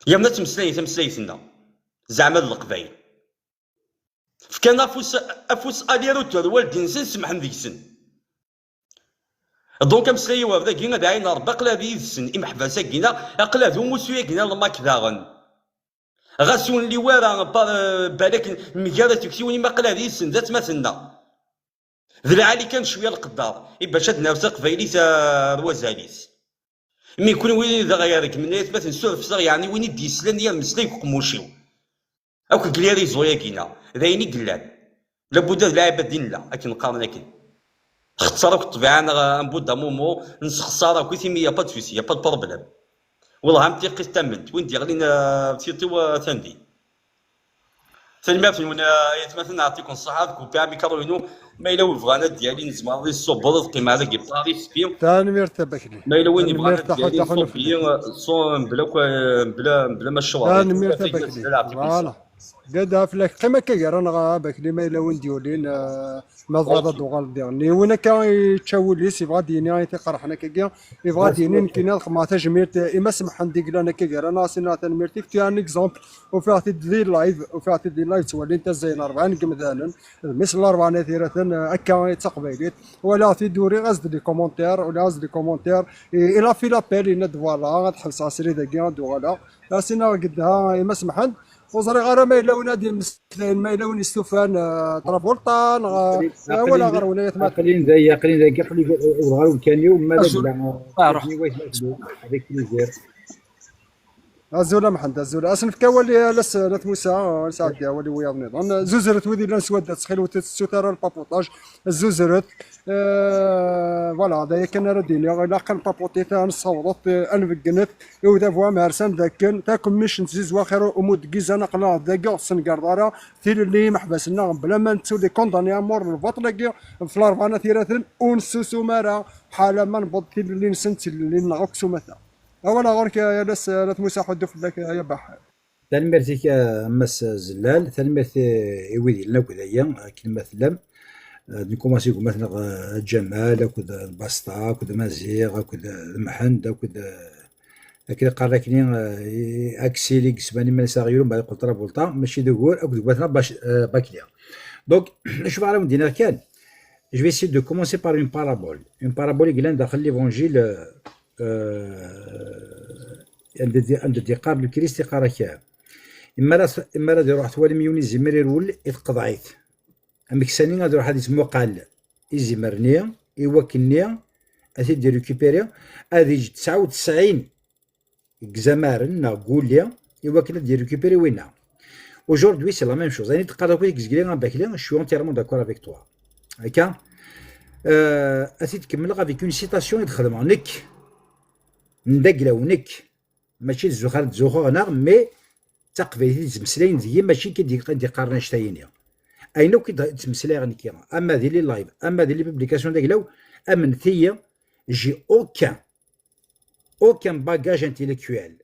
Yerna ttmeslayen tameslayt-nneɣ, zeɛma d Leqbayel. Fkan afus, afus aller retour, waldi-nsen semḥen deg-sen. Donc ameslay-iw ar dagi ad ɛin Rebbi aql-aɣ yid-sen imeḥbas-agi-nneɣ, aql-aɣ d umussu-agi-nneɣ lmak daɣen. Ɣas ur nliw ara par, euh, balak mgal tuktiwin, imi aql-aɣ yid-sen d atmaten-nneɣ. D lɛali kan cwiya lqedder, i bac ad nerr taqbaylit ar wazal-is. Mi kunwi d aɣ-iregmen ay atmaten, surfseɣ yeɛni win i d-yeslan yir meslay deg uqemmuc-iw. Akk deg les réseaux-agi-nneɣ, d ayen i yellan. Labudda d lɛibad i nella, akken qqaren akken. Xetter akk ṭṭbiɛa-nneɣ, un bout d'un moment, nessexṣar akk, imi y a pas de souci, y a pas de problème. Wellah am tiqqit tamment, win d-yeɣlin, euh, tiṭ-iw, euh, atan din. Tanemmirt-nwen, euh, ay atmaten, ɛṭiken ṣṣeḥḥa, ad kupiɣ amikru-inu. Ma yella win bɣan ad d-yali, nezmer ad yessubbeḍ, ad qqimeɣ dagi Paris, spi. Tanemmirt a Bakli. Ma yella win yebɣan ad d-yali, nṣubb-iyi, euh, so, mebla akk, euh, mebla, mebla ma ccɣel. Tanemmirt a Bakli. Voilà. Gada fell-ak. Qqim akka gar-aneɣ a Bakli, ma yella win d-yulin, euh, ma tebɣiḍ ad d-uɣaleḍ diɣen. Yiwen akka yečča wul-is, yebɣa ad d-yini i t-iqerḥen akkagi, yebɣa ad d-yini nekkini ad xedmeɣ tajmilt i Mass Mḥend i yellan akka gar-aneɣ, as-iniɣ tanemmirt-ik. Tu as un exemple, ufiɣ-t-id di live, ufiɣ-t-id di live, ttwalin tazzay n rebɛa n yemdanen, d mmi-s n larebɛa n At Yiraten, akka i d taqbaylit. Walaɣ-t-id, uriɣ-as-d les commentaires, uriɣ-as-d les commentaires, et il a fait l'appel, yenna-d voilà, ad ḥebseɣ srid-agi, ad d-uɣaleɣ. As-iniɣ gedha i Mass Mḥend. Ur ẓriɣ ara ma yella win ad d-yemmeslayen, ma yella win yestufan, euh, Travolta, neɣ, euh, wala ɣer win ay atmaten. Aql-in dagi, aql-in dagi, aql-i ur ɣer umkan-iw, ma d agla, euh, avec plaisir. Azul a Mḥend, azul. Ad s-nefk awal i Alas Nat Musa, ad nesɛeddi awal i wiyaḍ nniḍen. Zuzret wid yellan s wadda, ttxil-wet, ur tettut ara lpapuṭaj. Zuzret. Euh, voilà, d aya kan ara d-iniɣ. Ilaq ad npapuṭi, ad nessawḍet, euh, ad nbeggenet i udabu amehrsan d akken takemmict n tzizwa xir umudd n yizan, aql-aɣ dagi ur tessengareḍ ara tilelli imeḥbas-nneɣ, bla ma nettu des condamnés à mort. Lbaṭel-agi f Larebɛa n At Yiraten ur nessusum ara, ḥala ma newweḍ tilelli-nsen d tilelli-nneɣ akk s umata. Awal ɣur-k, a Alas Nat Musa, ḥuddu fell-ak, a Yabaḥ. Tanemmirt-ik a Mass Zellal, tanemmirt i, i wid yellan akk dagi, akken ma tellam. Eh, nkumaṣi deg umatneɣ, eh, Ǧamal, akked, eh, Basta, akked Maziɣ, akked, eh, Mḥend, akked, eh, akken qqaren akni, eh, i Aksil i yesman iman-is aɣyul, mbeɛd yeqqel Travolta, mačči d ugur, akked gma-tneɣ Bac-, eh, Bakli. Donc, acu bɣiɣ ad wen-d-iniɣ kan, je vais essayer de commencer par une parabole. Une parabole i yellan daxel l'évangile, euh, euh, anda d-, anda d-yeqqar Lkrist, yeqqar akka, imi ara, imi ara d-iruḥ twalim yiwen izimer irwel i tqeḍɛit. Amek sani ad iruḥ ad ittmuqal izimer-nni, i wakken-nni ad t-id-irécupéri, ad yeǧǧ tesɛa u tesɛin deg izamaren neɣ deg wulli i wakken ad d-irécupéri winna. Aujourd'hui, c'est la même chose. Ayen i d-teqqareḍ akk deg zegri a Bakli, je suis entièrement d'accord avec toi. Akka, euh, ad t-id-kemmleɣ avec une citation i d-xedmeɣ nekk, n daglaw nekk, mačči d zuxar d zuxuɣ neɣ, mais d taqbaylit i d-ttmeslayen deg-i, mačči nekk i d-, i d-iqqaren annect-a-yini. Ayen akk i d-ttmeslayeɣ nekki, ama di les lives, ama di les publications d aglaw, amnet-iyi, j'ai aucun aucun bagage intellectuel.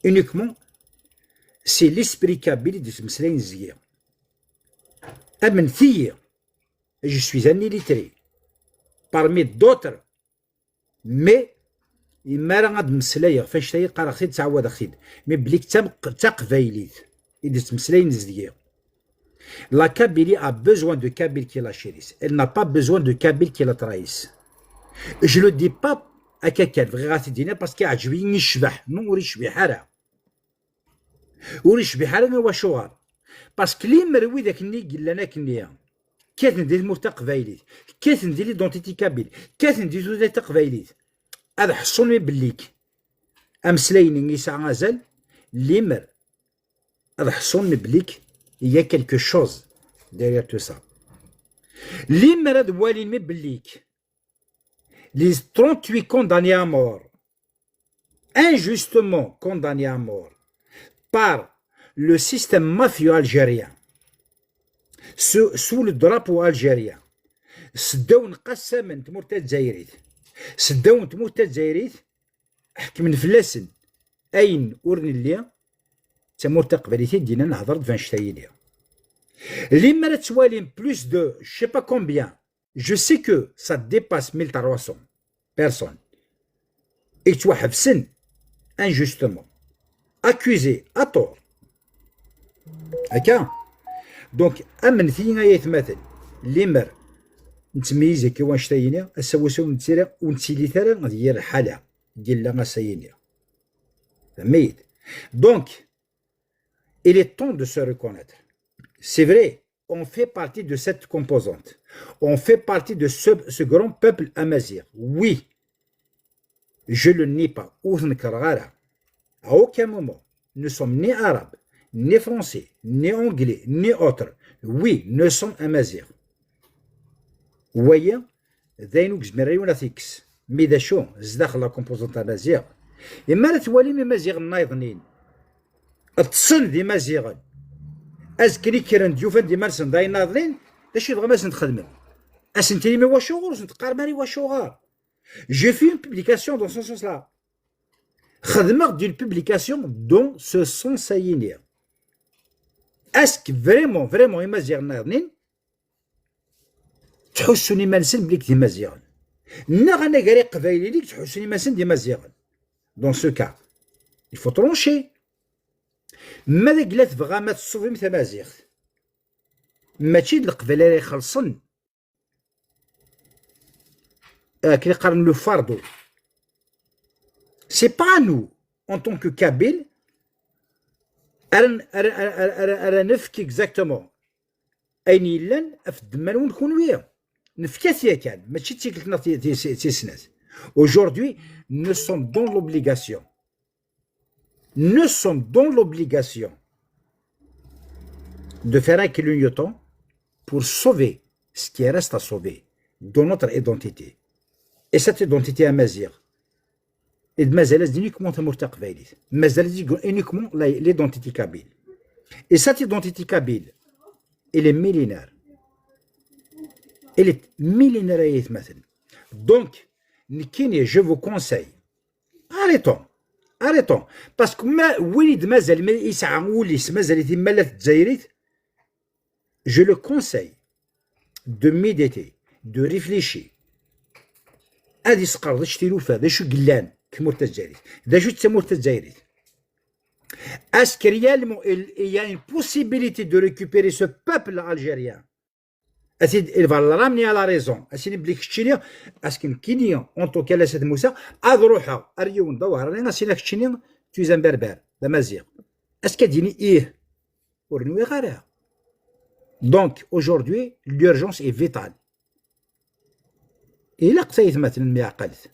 Uniquement, c'est l'esprit kabyle i d-yettmeslayen zgi. Amnet-iyi, je suis un illettré, parmi d'autres, mais imi ara ad mmeslayeɣ f annect-a qqareɣ-t-id, ttɛawadeɣ-t-id, mais belli d tam-, d taqbaylit i d-yettmeslayen zgi. La Kabylie a besoin de Kabyles qui la chérissent. Elle n'a pas besoin de Kabyles qui la trahissent. Je le dis pas akka kan, bɣiɣ ad t-id-iniɣ parce que iɛǧeb-iyi, yecbeḥ. Non, ur yecbiḥ ara. Ur yecbiḥ ara, i wacuɣer? Parce que limer widak-nni i yellan akkenni kkaten di tmurt taqbaylit, kkaten di l'identité kabyle, kkaten di tutlayt taqbaylit, ad ḥṣun mi bellik ameslay-nni yesɛa azal, limer ad ḥṣun mi bellik il y a quelque chose derrière tout ça. Limer ad walin mi bellik les trente-huit condamnés à mort, injustement condamnés à mort par le système mafieux algérien, sous, sous le drapeau algérien, seddaw n qassamen n tmurt tazzayrit, seddaw n tmurt tazzayrit, ḥekmen fell-asen ayen ur nelli, d tamurt taqbaylit i d-yennan hḍer-d ɣef annect-a-yini. Limer ad twalim plus de je sais pas combien, je sais que ça dépasse mille trois cents personnes i yettwaḥebsen injustement, accusés à tort. Akka. Donc, amnet-iyi ay atmaten, limer nettmeyyiz akka wanect-a-yini, ass-a wis ur nettili, ur nettili ara d yir lḥala i yella ass-a-yini. Fehmit? Donc, il est temps de se reconnaître. C'est vrai, on fait partie de cette composante. On fait partie de ce, ce grand peuple amazigh. Oui, je le nie pas. Ur t-nekreɣ ara. À aucun moment, nous sommes ni arabes, ni français, ni anglais, ni autres. Oui, nous sommes amaziɣ. Waya d ayen ur yezmir ara yiwen ad t-yekkes. Mi d acu, zdaxel la composante amaziɣ. Imi ara twalim imaziɣen nniḍen ṭṭsen d imaziɣen, azekka i kkren-d, ufan-d iman-nsen d ayen nniḍen, d acu i tebɣam ad sen-txedmem? Ad sen-tinim i wacuɣer, ur sen-teqqarem ara i wacuɣer. J'ai fait une publication dans ce sens-là. Xedmeɣ-d une publication dans ce sens-ayini. Est-ce que vraiment, vraiment, imaziɣen nniḍen ttḥussun iman-nsen belli d imaziɣen, neɣ anagar iqbayliyen i yettḥussun iman-nsen d imaziɣen? Dans ce cas, il faut trancher. Ma d agla tebɣam ad tṣubim tamaziɣt, mačči d leqbayel ara ixellṣen. Akken i qqaren le fardeau. C'est pas à nous, en tant que Kabyles, ara, ara, ara, ara, ara nefk exactement ayen yellan ɣef ddemma-nwen kunwi. Nefka-t yakan, mačči d tikkelt neɣ ti-, ti-, ti-, tis snat. Aujourd'hui, nous sommes dans l'obligation. Nous sommes dans l'obligation de faire un clignotant pour sauver ce qui reste à sauver de notre identité. Et cette identité amaziɣ, i d mazal-as uniquement tamurt taqbaylit. Mazal uniquement la, l'identité kabyle. Et cette identité kabyle, elle est millénaire. Elle est millénaire ay atmaten. Donc, nekkini, je vous conseille, arrêtons. Arrêtons. Parce que ma, win i d-mazal, ma yesɛa ul-is, mazal-it imalat Dzayirit, je le conseille de méditer, de réfléchir. Ad isqerḍec tilufa, d acu yellan deg tmurt tazzayrit, d acu d tamurt tazzayrit. Est-ce que réellement il, il y a une possibilité de récupérer ce peuple algérien? Ad t-id, il va le ramener à la raison. Ad s-yini belli keččini, est-ce que nekkini, en tout cas, la Said Moussa, ad ruḥeɣ ar yiwen d awehṛani, ad s-yini keččini, tu es un berbère, d amaziɣ. Est-ce que ad yini ih? Ur nwiɣ ara. Donc, aujourd'hui, l'urgence est vitale. Ilaq tayetmaten myeɛqalet.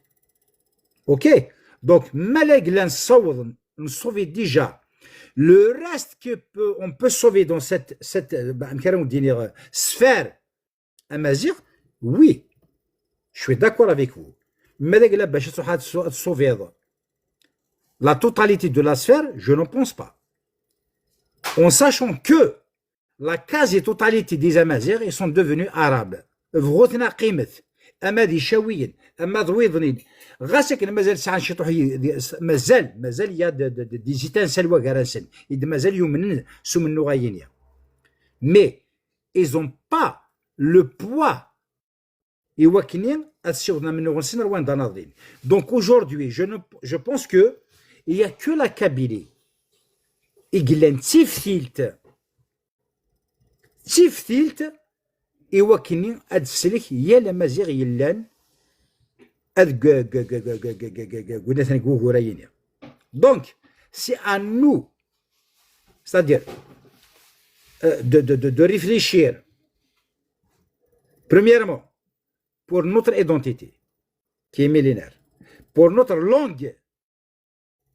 Ok? Donc, ma la yella nessaweḍ, nessauver déjà le reste que peut, on peut sauver dans cette, cette, euh, bah, amek ara wen-d-iniɣ, euh, sphère amaziɣ, oui, je suis d'accord avec vous. Ma d agla bac ad tṛuḥ ad tsu-, ad tsuviḍ la totalité de la sphère, je n'en pense pas. En sachant que la quasi-totalité des Amaziɣ, ils sont devenus arabes. Bɣu-ten a qqimet, ama d Icawiyen, ama d wiḍnin. Ɣas akken mazal sɛan ciṭuḥ yi-, di-, mazal, mazal il y a de, de, de, des étincelles wagar-nsen, i d-mazal yumnen s umennuɣ-ayini. Mais ils ont pas le poids i wakken ad ssiwḍen amennuɣ-nsen ar wanda naḍin. Donc aujourd'hui, je ne, je pense que il y a que la Kabylie i yellan d tiftilt, d tiftilt i wakken ad teslek yal Amaziɣ yellan ad g-, g-, g-, g-, g-, g-, g-, g-, g-, gunatan deg wugur-ayini. Donc, c'est à nous, c'est-à-dire, euh, de, de, de, de réfléchir, premièrement, pour notre identité, qui est millénaire, pour notre langue,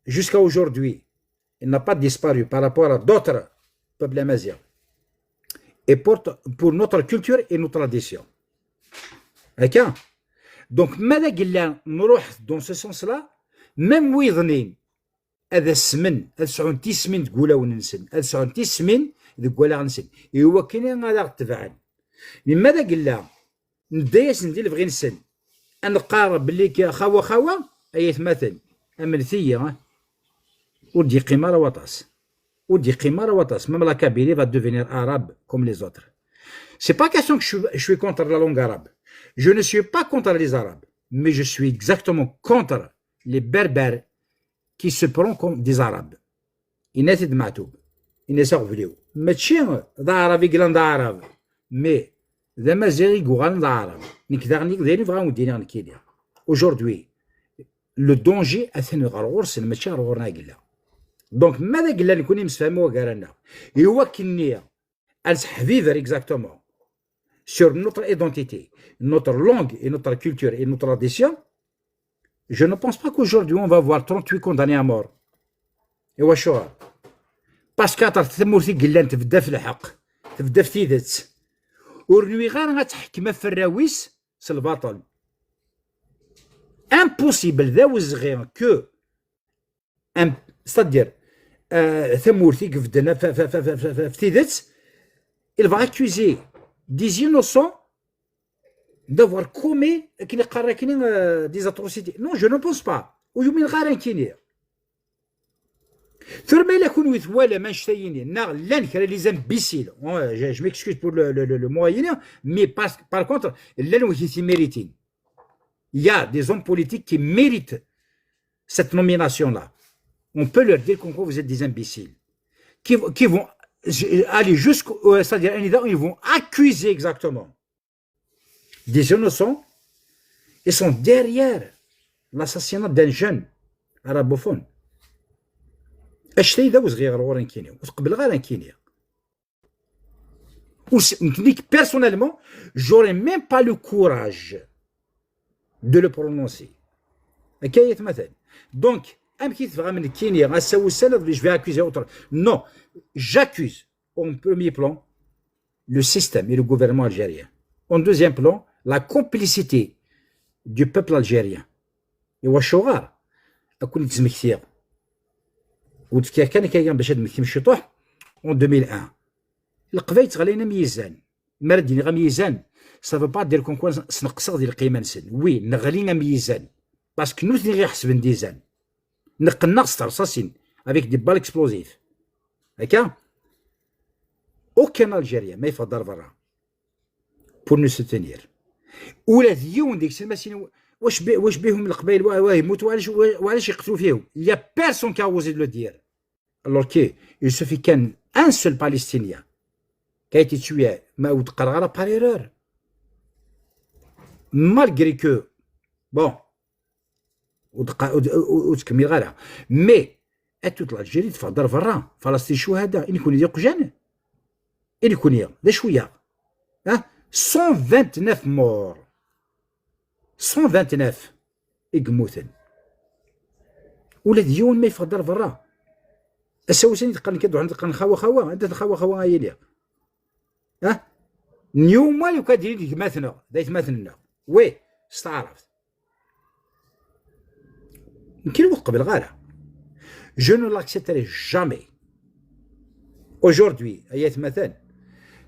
jusqu'à aujourd'hui, il n'a pas disparu par rapport à d'autres peuples amazighs, et pour, pour notre culture et nos traditions. Akka. Donc, ma d agella nruḥ dans ce sens-là, même wiḍnin ad asmen, ad sɛun tismin deg wulawen-nsen, ad sɛun tismin deg wallaɣ-nsen, i wakken ad aɣ-tebɛen. Mais ma d agella nedda-yasen di lebɣi-nsen, ad neqqar belli k-, xawa, xawa, ay atmaten, amnet-iyi, ah, ur d-yeqqim ara waṭas. Ur d-yeqqim ara waṭas. Même la Kabylie va devenir arabe comme les autres. C'est pas question que je suis, je suis contre la langue arabe. Je ne suis pas contre les Arabes, mais je suis exactement contre les Berbères qui se prennent comme des Arabes. Yenna-t-id Meɛtub, yenna-s aɣbel-iw, mačči d aɛrab i yellan d aɛrab, mais d amaziɣ i yuɣalen d aɛrab. Nekk daɣen d ayen i bɣiɣ ad wen-d-iniɣ nekkini. Aujourd'hui, le danger atan ɣer ɣur-sen, mačči ɣer ɣur-neɣ i yella. Donc, ma d agella nekni nemsefham i wagar-nneɣ, i wakken-nni ad nseḥbiber exactement sur notre identité, notre langue et notre culture et notre tradition, je ne pense pas qu'aujourd'hui on va voir trente-huit condamnés à mort. Et wacuɣer? Parce que aṭer tamurt i yellan tebda f lḥeqq, tebda f tidet. Ur nwiɣ ara ad teḥkem aferraw-is s lbaṭel. Impossible, d awezɣi que, un- c'est-à-dire, euh, tamurt i ibedden f, f, f, f, f, f tidet, il va accuser des innocents d'avoir commis, akken iqqar akkenni, euh, des atrocités. Non, je ne pense pas. Ur yumin ara nekkini. Tura ma yella kunwi twalam annect-ayini, neɣ llan kra les imbéciles, oh, je, je m'excuse pour le, le, le, le mot ayini, mais par, par contre, llan wigi t-iméritin. Il y a des hommes politiques qui méritent cette nomination-là. On peut leur dire comme quoi vous êtes des imbéciles. Qui, qui vont aller jusqu'au, euh, c'est-à-dire, ils vont accuser exactement des innocents. Ils sont derrière l'assassinat d'un jeune arabophone. Actay d awezɣi ɣer ɣur-i nekkini, ur t-qebbleɣ ara nekkini. Ur s-, nekk, nekk, personnellement, j'aurais même pas le courage de le prononcer. Akka ay atmaten. Donc, amek i tebɣam nekkini, ass-a ussan, ad je vais accuser autre? Non, j'accuse en premier plan le système et le gouvernement algérien. En deuxième plan, la complicité du peuple algérien. Iwacu ɣer? Ad ken-id-smektiɣ. Ur d-fkiɣ kan akka bac ad d-tmektim ciṭuḥ. En deux mille un, Leqbayel ttɣalayen am yizan. Mi ara d-iniɣ am yizan, ça veut pas dire comme quoi sneqseɣ di lqima-nsen. Oui, neɣli am yizan. Parce que nutni i ɣ-iḥesben d izan. Neqqen-aɣ s terṣasin, avec des balles explosives. Akka? Aucun Algérien ma yeffeɣ-d ar berra pour nous soutenir. Ula d yiwen deg-sen ma sin, wac bi-, wac bihum Leqbayel, wa, wa yemmut, wa, wa, wa yeqtlu fihum. Il y a personne qui a osé de le dire. Alors que il suffit qu'un, un seul Palestinien qui a été tué, ma ur d-qqareɣ ara par erreur. Malgré que, bon, ur d-qqa-, ur d-, ur, ur ttkemmileɣ ara. Mais, à toute l'Algérie teffeɣ-d ar berra. Falastin shuhada, i nekni d iqjan. I nekni, d acu-yaɣ? Hein? Cent vingt-neuf morts. Cent vingt-neuf i yemmuten. Ula d yiwen ma yeffeɣ-d ar berra. Ass-a ussan i d-qqaren kan, d-qqaren xawa xawa, anda xawa xawa a yili? Ha? N yuma lukan d gma-tneɣ, d aytmaten-nneɣ. Oui, s taɛrabt. Nekk ur qebleɣ ara. Je ne l'accepterai jamais. Aujourd'hui, ay atmaten,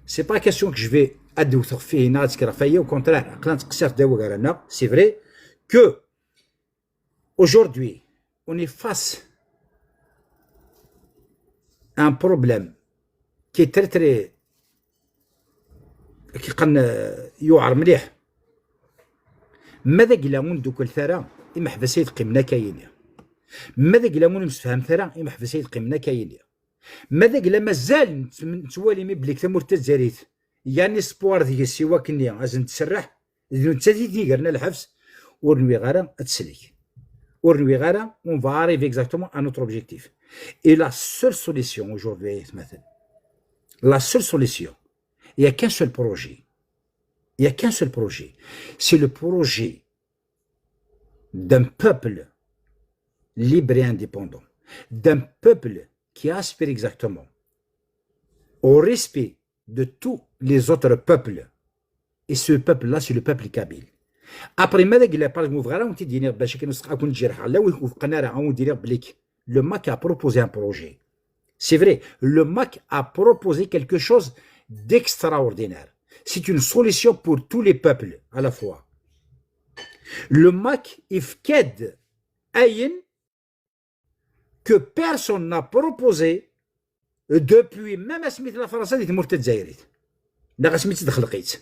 c'est pas question que je vais ad wteɣ fih neɣ ad kkreɣ faya, au contraire, aql-aɣ nettqeṣṣir ddaw gar-aneɣ, c'est vrai que aujourd'hui, on est face à un problème qui est très, très, qui qan, euh, yuɛer mliḥ. Ma d agla ur ndukkel ara, imeḥbas ay teqqimen akka yini. Ma d agla ur nemsefhamet ara, imeḥbas ay teqqimen akka yini. Ma d agla mazal nettwali mi belli tamurt tazzayrit, yan espoir deg-s i wakken-nni ad sen-tserreḥ, d nettat i d-igren lḥebs, ur nwiɣ ara ad teslek. Ur nwiɣ ara, on va arriver exactement à notre objectif. Et la seule solution aujourd'hui, ay atmaten, la seule solution, il y a qu'un seul projet. Il y a qu'un seul projet. C'est le projet d'un peuple libre et indépendant, d'un peuple qui aspire exactement au respect de tous les autres peuples. Et ce peuple-là, c'est le peuple kabyle. Après, ma d agla, par exemple, bɣiɣ ara wen-t-id-iniɣ bac akken ur s-, ad ken-ǧerḥeɣ, la wi ur wufqen ara, ad wen-d-iniɣ belli le MAK a proposé un projet. C'est vrai, le MAK a proposé quelque chose d'extraordinaire. C'est une solution pour tous les peuples à la fois. Le MAK yefka-d ayen que personne n'a proposé Depuis, même asmi tella Fransa di tmurt tazzayrit, neɣ asmi tt-id-xelqit.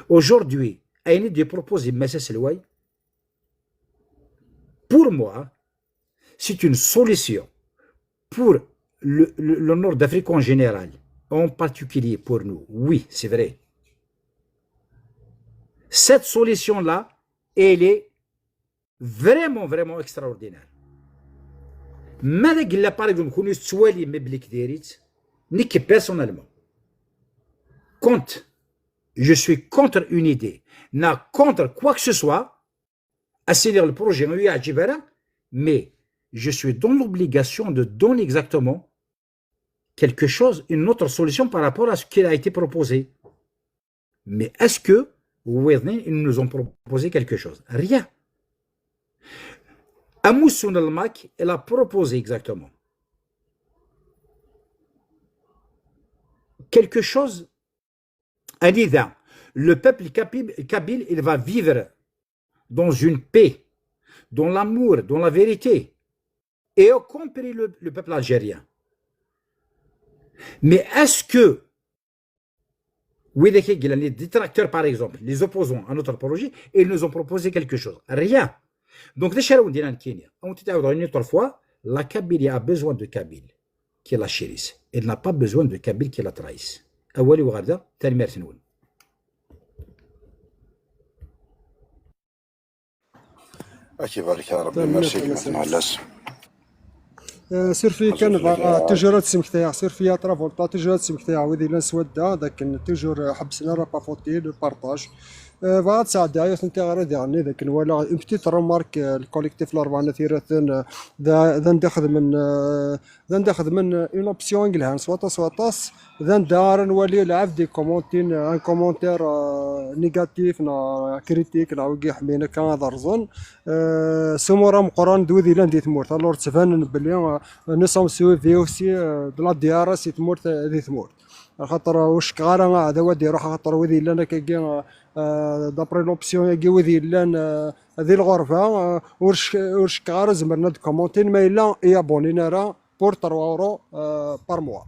Aujourd'hui, ayen i d-yepropose Mass Aselway, pour moi, c'est une solution pour le, le, le Nord d'Afrique en général, en particulier pour nous. Oui, c'est vrai. Cette solution-là, elle est vraiment, vraiment extraordinaire. Ma d agella, par exemple, كون يستوالي مبلك ديريت نيك personnellement, quand je suis contre une idée, na contre quoi que ce soit, à saisir le projet, mais je suis dans l'obligation de donner exactement quelque chose, une autre solution par rapport à ce qui a été proposé. Mais est-ce que vous voyez, ils nous ont proposé quelque chose? Rien. Amoussou Nalmak, elle a proposé exactement quelque chose. Anida, le peuple kabyle, kabyle, il va vivre dans une paix, dans l'amour, dans la vérité, et y compris le, le peuple algérien. Mais est-ce que oui, les détracteurs, par exemple, les opposants à notre projet, ils nous ont proposé quelque chose? Rien. Donc, les Sharoun Dinan Kenya, on était une autre fois, la Kabylie a besoin de Kabyles qui la chérissent. Elle n'a pas besoin de Kabyles qui la trahissent. Awali Ougarda, Talmer Tenoun. Ak ibarek a Rebbi, merci gma-tneɣ Allas. Surfi kan, toujours ad d-smektayeɣ, surfi a Travolta, toujours ad d-smektayeɣ wid yellan s wadda, d akken toujours ḥebsen ara papoter, le partage. Bɣiɣ ad sɛeddiɣ yiwet n tiɣri diɣenni, d akken walaɣ une petite remarque, le collectif Larebɛa n At Yiraten, d anda xedmen, d anda xedmen une option i yelhan s waṭas s waṭas. D anda ara nwali lɛebd i commentin un commentaire négatif neɣ critique neɣ wigi ḥmin akka ad rẓen. S umur ameqqran d wid yellan di tmurt, alors ttbanen belli nous sommes suivis aussi de la D R S i tmurt, di tmurt. Axaṭer ur cekkeɣ ara aɛdaw ad iruḥ, axaṭer wid yellan akkagi d'après l'option-agi, wid yellan di lɣerba, ur cekkeɣ ara zemren ad commentin, ma yella i abonin ara pour trois euros par mois.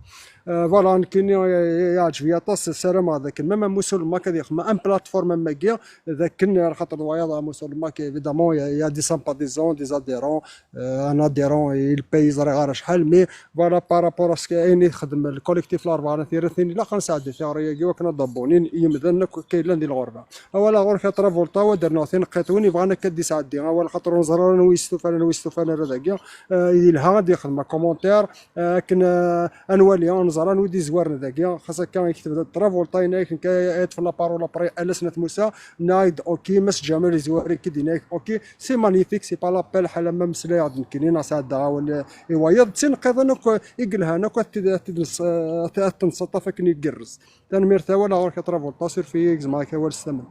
Voilà, nekkini yeɛǧeb-iyi aṭas, ssarameɣ d akken même Ammus Ulemmak ad yexdem un plateforme am wagi, d akken, axaṭer d wayeḍ Ammus Ulemmak, évidemment, il y a des sympathisants, des adhérents, un adhérent il paye, ẓriɣ ara acḥal, mais voilà, par rapport à ce que ayen i texdem le collectif Larebɛa n At Yiraten, ilaq ad nesɛeddi tiɣri-agi wakken ad d-abonin yimdanen akk akka yellan di lɣerba. Awal ɣur-k a Travolta, wa d-rnuɣ tineqqiṭ, win yebɣan akka ad d-isɛeddi awal, xaṭer ur neẓri ara anwa yestufan, anwa yestufan ara dagi. Yelha ad yexdem commentaire, akken ad nwali, ad nẓer anwa i d-izwaren dagi. Xas akka yekteb-d Travolta, yenna-yak nekk ad yeṭṭef la parole après Allas n At Musa, yenna-ak-d ok, Mass Ǧamal izwar-ik-id, yenna-ak ok, c'est magnifique, c'est pas l'appel, ḥala ma meslayeɣ-d nekkini neɣ sɛeddaɣ awal i wayeḍ, d tineqqiḍin akk i yelhan akk ad t-id-, ad t-id-, ad t-id-, ad t-id-nseṭṭaf akken igerrez. Tanemmirt, awal ɣur-k a Travolta, suref-iyi, gezmeɣ-ak awal s tamen.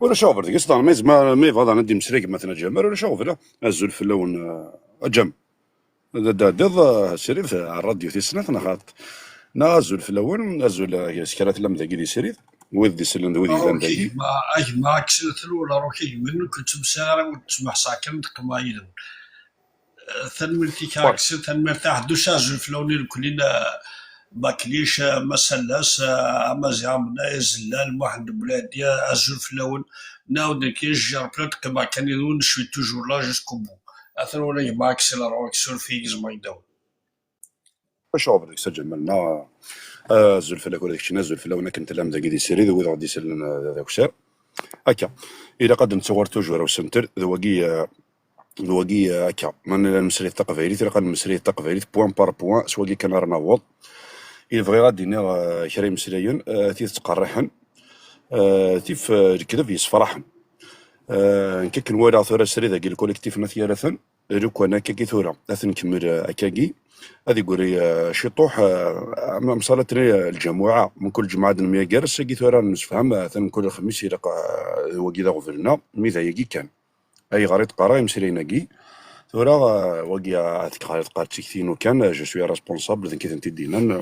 Ulac aɣbel deg-s, ma yezmer, ma yebɣa daɣen ad d-yemmeslay gma-tneɣ Ǧamal, ulac aɣbel. Azul fell-awen a Ǧam. D addiḍ srid ar rradyu tis snat neɣ xaṭ? Neɣ azul fell-awen, azul s kra tellam dagi di srid, wid d-isellen d wid yellan dagi. A gma Aksel, tlul aruka gma-nwen, ur ken-ttmessaɣ ara, ur ttmeḥsaɣ kan, d ṭṭmeɛ yid-wen. Tanemmirt-ik a Aksel, tanemmirt a Ḥedduc, azul fell-awen i nekkni n Maklic, Masallas, Amaziɣ Amnay, Azellal, Muḥend Belɛidi, azul fell-awen. Nɛawed nekk, je rappelle, qqimeɣ kan yid-wen, je suis toujours là jusqu'au bout. Atan wala gma Aksel, aruɣ-ak suref-iyi, gezmeɣ-ak-d awal. Acuɣer deg-s a Ǧamal-nneɣ? Azul fell-ak ula d keččini, azul fell-awen akken tellam dagi di srid, wid ɣ-d-isellen d akessar. Akka, ilaq ad nettuɣal toujours au centre, d wagi, d wagi akka. Ma nella nemmeslay taqbaylit, ilaq ad nemmeslay taqbaylit point par point, s wagi kan ara naweḍ. I bɣiɣ ad d-iniɣ kra imeslayen, tidet qerriḥen, tif lekdeb yessefraḥen. Nekk akken walaɣ tura srid-agi, le collectif n At Yiraten, lukan akkagi tura ad t-nkemmel akkagi, ad igri ciṭuḥ, am ṣalat n lǧamuɛa, mkul ǧemɛa ad nemyager, ass-agi tura nemsefham, atan mkul lexmis ilaq, wagi d aɣbel-nneɣ, mi d ayagi kan. Ayɣer i d-qqareɣ imeslayen-agi? Tura, wagi ad k-qqareɣ d tikti-inu kan, je suis responsable, d nekk i tent-id-yennan,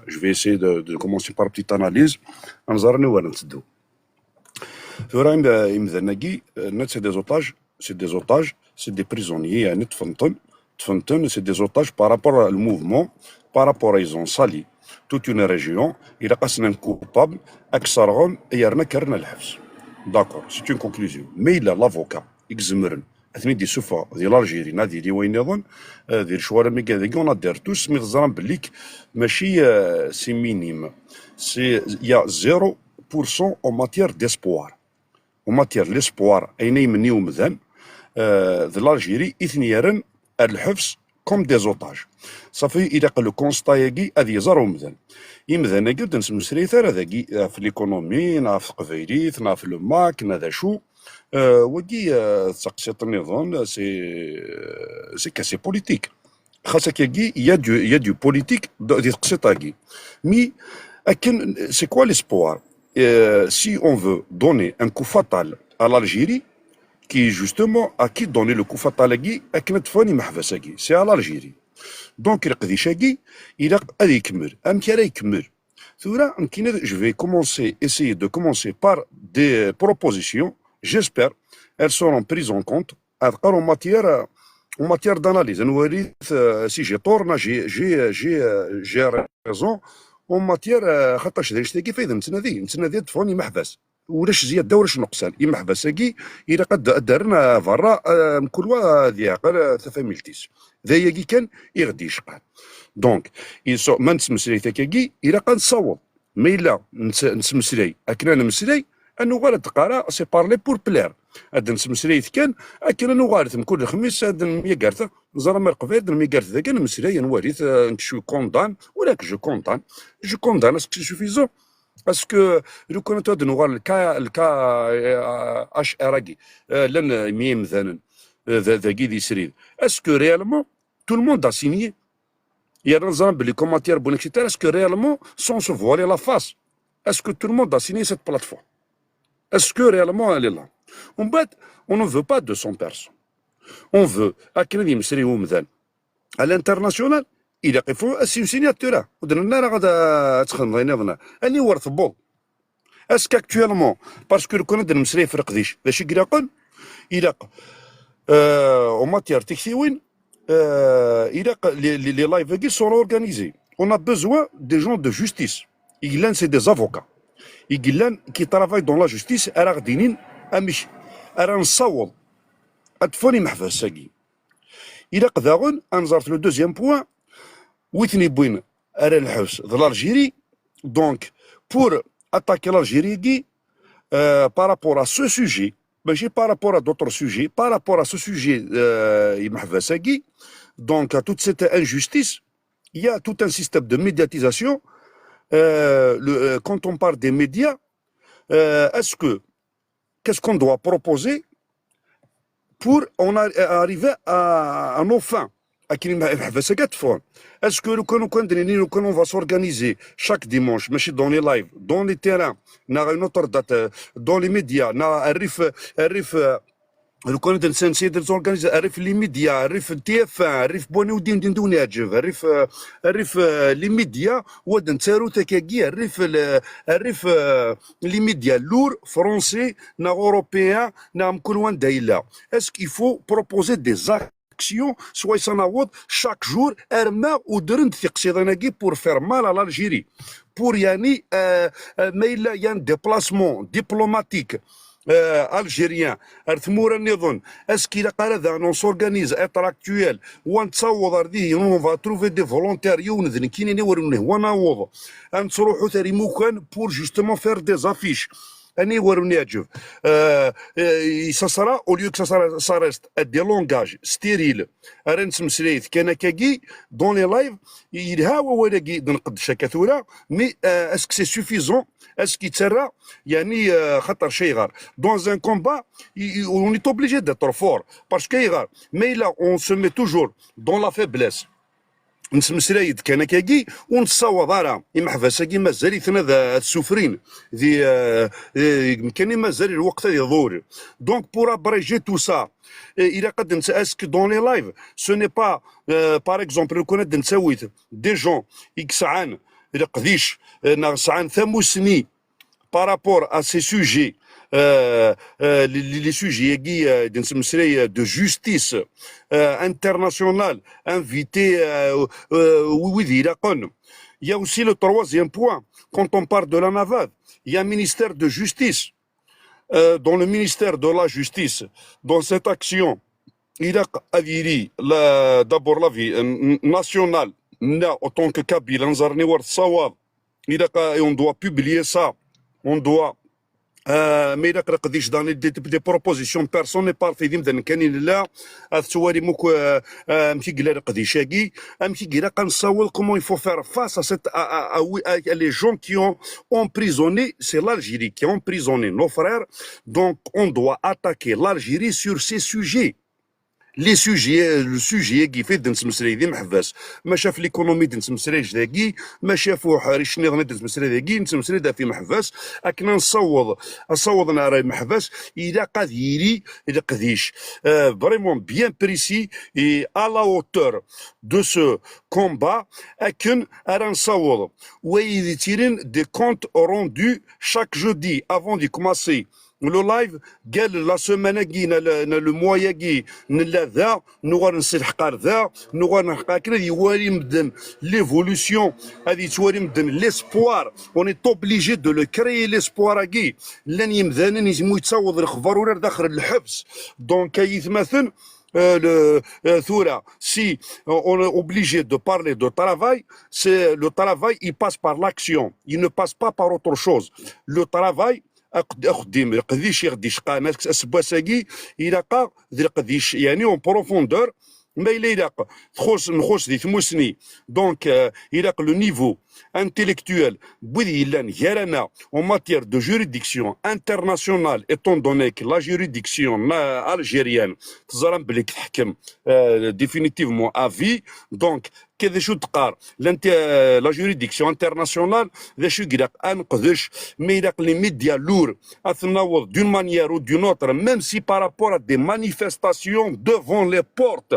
je vais essayer de, de commencer par petite analyse, ad nẓer anwa ara netteddu. Tura imdanen-agi, nna c'est des otages, c'est des otages, c'est des prisonniers, yeɛni ṭṭfen-ten, ṭṭfen-ten, c'est des otages par rapport à le mouvement, par rapport à, ils ont sali toute une région, ilaq-asen un coupable, ad k-sserɣen, yerna ad k-rren ɣer lḥebs. D'accord, c'est une conclusion. Ma yella l'avocat i izemren ad ten-id-isuffeɣ di l'Algérie, neɣ di wayen nniḍen, eh, di lecɣal am wigad-agi, on adhère tous, mi teẓram belli k-, mačči, eh, c'est minime. C'est, il y a zéro pour cent en matière d'espoir. En matière d'espoir, ayen ay imenni umdan, eh, d l'Algérie i ten-yerren ar lḥebs comme des otages. Safi, ilaq le constat-agi ad yeẓer umdan. Imdanen-agi ur d-nesmesray ara dagi ɣef l'économie, neɣ ɣef teqbaylit, neɣ ɣef le MAK, neɣ d acu. Euh, wagi, euh, d taqsiṭ nniḍen, c'est, c'est que c'est politique. Xas akkagi, il y a du, il y a du politique d-, di teqsiṭ-agi. Mais, akken, c'est quoi l'espoir? Euh, si on veut donner un coup fatal à l'Algérie, qui justement, à qui donner le coup fatal-agi, akken ad ffɣen imeḥbas-agi, c'est à l'Algérie. Donc, leqdic-agi, ilaq ad ikemmel. Amek ara ikemmel? Tura, nekkini, je vais commencer, essayer de commencer par des propositions. J'espère elles seront prises en compte. Ad qqar en matière, en matière d'analyse. Ad nwali, euh, si j'ai tort, neɣ j'ai, j'ai, j'ai, euh, j'ai raison. En matière, euh, xaṭac d annect-agi i d nettnadi. Nettnadi ad d-ffɣen imeḥbas. Ulac zzyada, ulac nuqsan. Imeḥbas-agi, ilaq ad, ad d-rren, euh, berra, euh, mkul wa ad yeɛqel, euh, tafamilt-is. D ayagi kan i ɣ-d-yecqan. Donc, il so-, ma nettmeslay takagi, ilaq ad nessaweḍ. Ma yella nett-, nettmeslay akken ad nemmeslay, ad nuɣal ad d-qqar, c'est parler pour plaire. Ad nettmeslay kan, akken ad nuɣal mkul lexmis ad nemyager ta-, neẓra ma leqbayel ad nemyager dagi, ad nemmeslay, ad nwali ta-, nekk je condamne, ula nekk je condamne. Je condamne, est-ce que c'est suffisant? Est-ce que, lukan ad nuɣal lka, lka, euh, H R-agi, euh, llan, euh, mya imdanen, euh, da-, dagi di srid. Est-ce que réellement, tout le monde a signé? Il y a des gens, les commentaires, bon, et cetera. Est-ce que réellement, sans se voiler la face, est-ce que tout le monde a signé cette plateforme? Est-ce que réellement elle est là? En fait, on ne veut pas deux cents personnes. On veut, akken ad yemmeslay umdan, à l'international, ilaq, il faut ad s-yini tura. Ur d-nenna ara ad, ad texdem ayen iḍen. Aniwer tewweḍ? Est-ce qu'actuellement, parce que lukan ad nemmeslay ɣef leqdic, d acu i ilaqen? Ilaq, euh, en matière tiktiwin, euh, ilaq les, les, les lives-agi sont organisés. On a besoin des gens de justice. I yellan, c'est des avocats. I yellan qui travaillent dans la justice, ara ɣ-d-inin amek ara nessaweḍ ad ffɣen imeḥbas-agi. Ilaq daɣen ad nẓer le deuxième point, wi ten-yewwin ar lḥebs d l'Algérie. Donc, pour attaquer l'Algérie, euh, par rapport à ce sujet, mais par rapport à d'autres sujets, par rapport à ce sujet, euh, imeḥbas-agi, donc à toute cette injustice, il y a tout un système de médiatisation. Euh, le, euh, quand on parle des médias, euh, est-ce que, qu'est-ce qu'on doit proposer pour on a, arriver à, à nos fins? Akken imeḥbas-agi ad ffɣen. Est-ce que lukan, lukan d-nini, lukan on va s'organiser chaque dimanche, mačči dans les lives, dans les terrains, neɣ une autre date, euh, dans les médias, neɣ rrif, rrif, euh, lukan ad nsensi ad s'organiser, rrif les médias, rrif T F un, rrif Boni Udin din dun yeɛǧeb, rrif, euh, rrif, euh, les médias, wa d nettaru takagi, rrif le, rrif, euh, les médias lourds, français, neɣ européens, neɣ mkul wanda yella. Est-ce qu'il faut proposer des actions, swayes ad naweḍ chaque jour, arma udren-d tiqsiḍin-agi pour faire mal à l'Algérie, pour, yani, euh, euh, ma yella, il y a un déplacement diplomatique, euh, algérien, ar tmura nniḍen, est-ce qu'il ilaq ara daɣen on s'organise, être actuel, wa nettaweḍ ar dihin, on va trouver des volontaires, yiwen d nekkini, aniwer ur nehwa naweḍ, ad nettruḥu ar imukan pour justement faire des affiches. Aniwer ur neɛǧeb. Euh, euh, ça sera, au lieu que ça sera, ça reste à des langages stériles, ara nettmeslay kan akkagi, dans les lives, yelha wawal-agi d-nqeddec akka tura, mais, euh, est-ce que c'est suffisant? Est-ce que yettarra? Yani, euh, xaṭer cayɣer, dans un combat, i, i, on est obligé d'être fort. Parce que ayɣer, ma yella on se met toujours dans la faiblesse, nettmeslay-d kan akkagi, ur nessawaḍ ara imeḥbas-agi, mazal-iten ad, ad ssufrin di, euh, euh, kan i mazal lweqt ad iḍul. Donc, pour abréger tout ça, euh, ilaq ad nett-, est-ce que dans les lives, ce n'est pas, euh, par exemple, lukan ad nettawi des gens i yesɛan leqdic, euh, neɣ sɛan tamussni par rapport à ces sujets, euh, euh, les, les, les sujets-agi, euh, d-nettmeslay, euh, de justice, euh, internationale, invité, euh, euh, wid ilaqen. Il y a aussi le troisième point. Quand on parle de la navale, il y a un ministère de justice. Euh, dans le ministère de la justice, dans cette action, il y a d'abord la vie, euh, nationale, en tant que Kabyle, il y a, on doit publier ça, on doit euh, mais il y a des, des, des propositions, personne n'est parfait, d imdanen kan i nella, ad tettwalim akk, euh, euh, amek i yella leqdic-agi, amek i ilaq ad nessaweḍ, comment il faut faire face à, cette, à, à, à, oui, à les gens qui ont emprisonné, c'est l'Algérie qui a emprisonné nos frères, donc on doit attaquer l'Algérie sur ces sujets. Les sujets, le sujet-agi f d-nettmeslay d imeḥbas, maca f l'économie d-nettmeslay dagi, maca f uḥric nniḍen d-nettmeslay dagi, nettmeslay d ɣef imeḥbas, akken ad nessaweḍ, ad nessaweḍ ɣer imeḥbas, ilaq ad yili leqdic, euh, vraiment bien précis et à la hauteur de ce combat, akken ara nessaweḍ. Wa yettilin des comptes rendus chaque jeudi avant de commencer le live, قال la semaine-agi, neɣ le, neɣ le mois-agi, nella da, nuɣal nselḥeq ar da, nuɣal nḥeq akken ad iwali medden l'évolution, ad yettwali medden l'espoir. On est obligé de le créer, l'espoir-agi. Llan yemdanen i mu yettaweḍ lexbar ula d daxel n lḥebs. Donc, ay itmaten, euh, le, euh, tura, si, euh, on est obligé de parler de travail, c'est le travail, il passe par l'action, il ne passe pas par autre chose. Le travail, aqd-, axeddim, leqdic i ɣ-d-icqan aseggas-agi, ilaq-aɣ d leqdic, yeɛni en profondeur, ma yella ilaq, txuṣ, nxuṣ di tmusni, donc, euh, ilaq le niveau intellectuel, n wid yellan gar-aneɣ en matière de juridiction internationale, étant donné que la juridiction, euh, algérienne, teẓram belli teḥkem, euh, définitivement à vie, donc, d acu d-teqqar, la, euh, la juridiction internationale, d acu i ilaq ad neqdec, ma ilaq les médias lourds, ad ten-naweḍ d'une manière ou d'une autre, même si par rapport à des manifestations devant les portes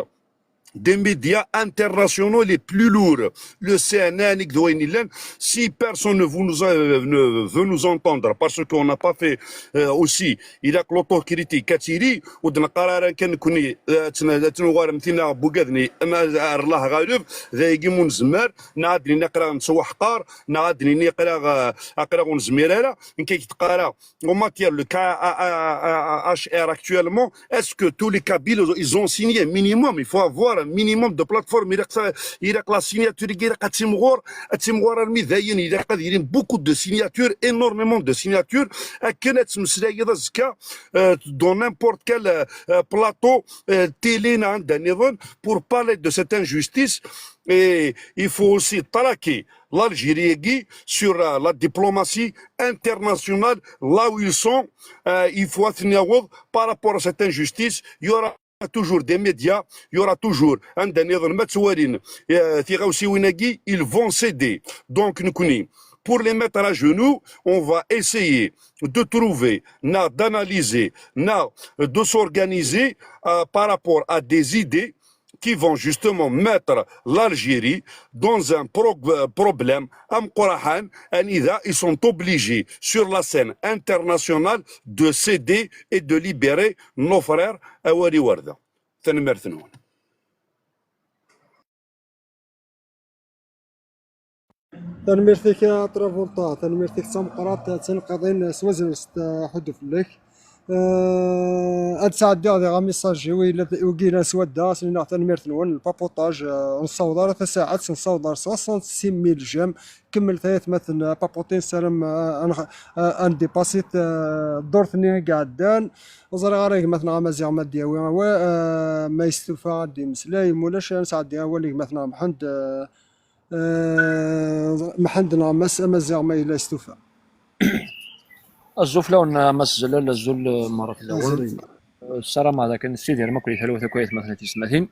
des médias internationaux les plus lourds, le C N N, i d wayen yellan, si personne ne veut nous, euh, ne veut nous entendre, parce qu'on n'a pas fait, euh, aussi, ilaq l'autocritique ad tili, ur d-neqqar ara kan nekkni, euh, ad ten-, ad ten-uɣarem tina n wugad-nni, ama ar Allah ɣaleb, d ayagi mu nezmer, neɣ ad d-nini aql-aɣ nettwaḥqar, neɣ ad d-nini aql-aɣ, euh, aql-aɣ ur nezmir ara, nekk ak-d-qqareɣ, en matière de K A H R actuellement, est-ce que tous les Kabyles, ils ont signé un minimum? Il faut avoir un minimum de plateforme. Ilaq, ilaq la signature, ilaq ad timɣur, ad timɣur armi dayen, ilaq ad yilin beaucoup de signatures, énormément de signatures. Akken ad tmeslayeḍ azekka, euh, dans n'importe quel, euh, plateau, euh, télé, neɣ anda nniḍen, pour parler de cette injustice. Et il faut aussi traquer l'Algérie sur, euh, la diplomatie internationale, là où ils sont. Euh, il faut tenir par rapport à cette injustice. Il y aura toujours des médias, il y aura toujours, anda nniḍen ma ttwalin, euh, tiɣawsiwin-agi, ils vont céder. Donc, nekkni, pour les mettre à genoux, on va essayer de trouver, neɣ d'analyser, neɣ de s'organiser, euh, par rapport à des idées qui vont justement mettre l'Algérie dans un pro-, euh, problème ameqqran, anida ils sont obligés sur la scène internationale de céder et de libérer nos frères. Awal i warda. Tanemmirt-ik a Travolta, tanemmirt-ik d tameqqrant, tanqiḍin s wazal s tḥuddu fell-ak. Euh, ad sɛeddiɣ diɣ amisaj-iw, yella, wigi yellan s wadda, s-, nniɣ tanemmirt-nwen, le papotage, euh, ur nessaweḍ ara tasaɛet, nessaweḍ ar soixante-six mille j'aime. Kemmel tayatmaten, euh, papoter, nessaram, euh, ad nx-, euh, ad ndipasi, euh, ddurt-nni i iɛeddan. Ur ẓriɣ ara gma-tneɣ Amaziɣ ma d-yawi awal, euh, ma yestufa ad d-imeslay, ma ulac ad nesɛeddi awal i gma-tneɣ Mḥend, euh, Euh, Mḥend neɣ Mass Amaziɣ ma yella yestufa. Azul fell-awen a Mass Zellal, azul, eh, merra fell-awen. Azul. Eh, ssarameɣ dakken tessidirem akk di talwit akk aytmaten d tiyessetmatin.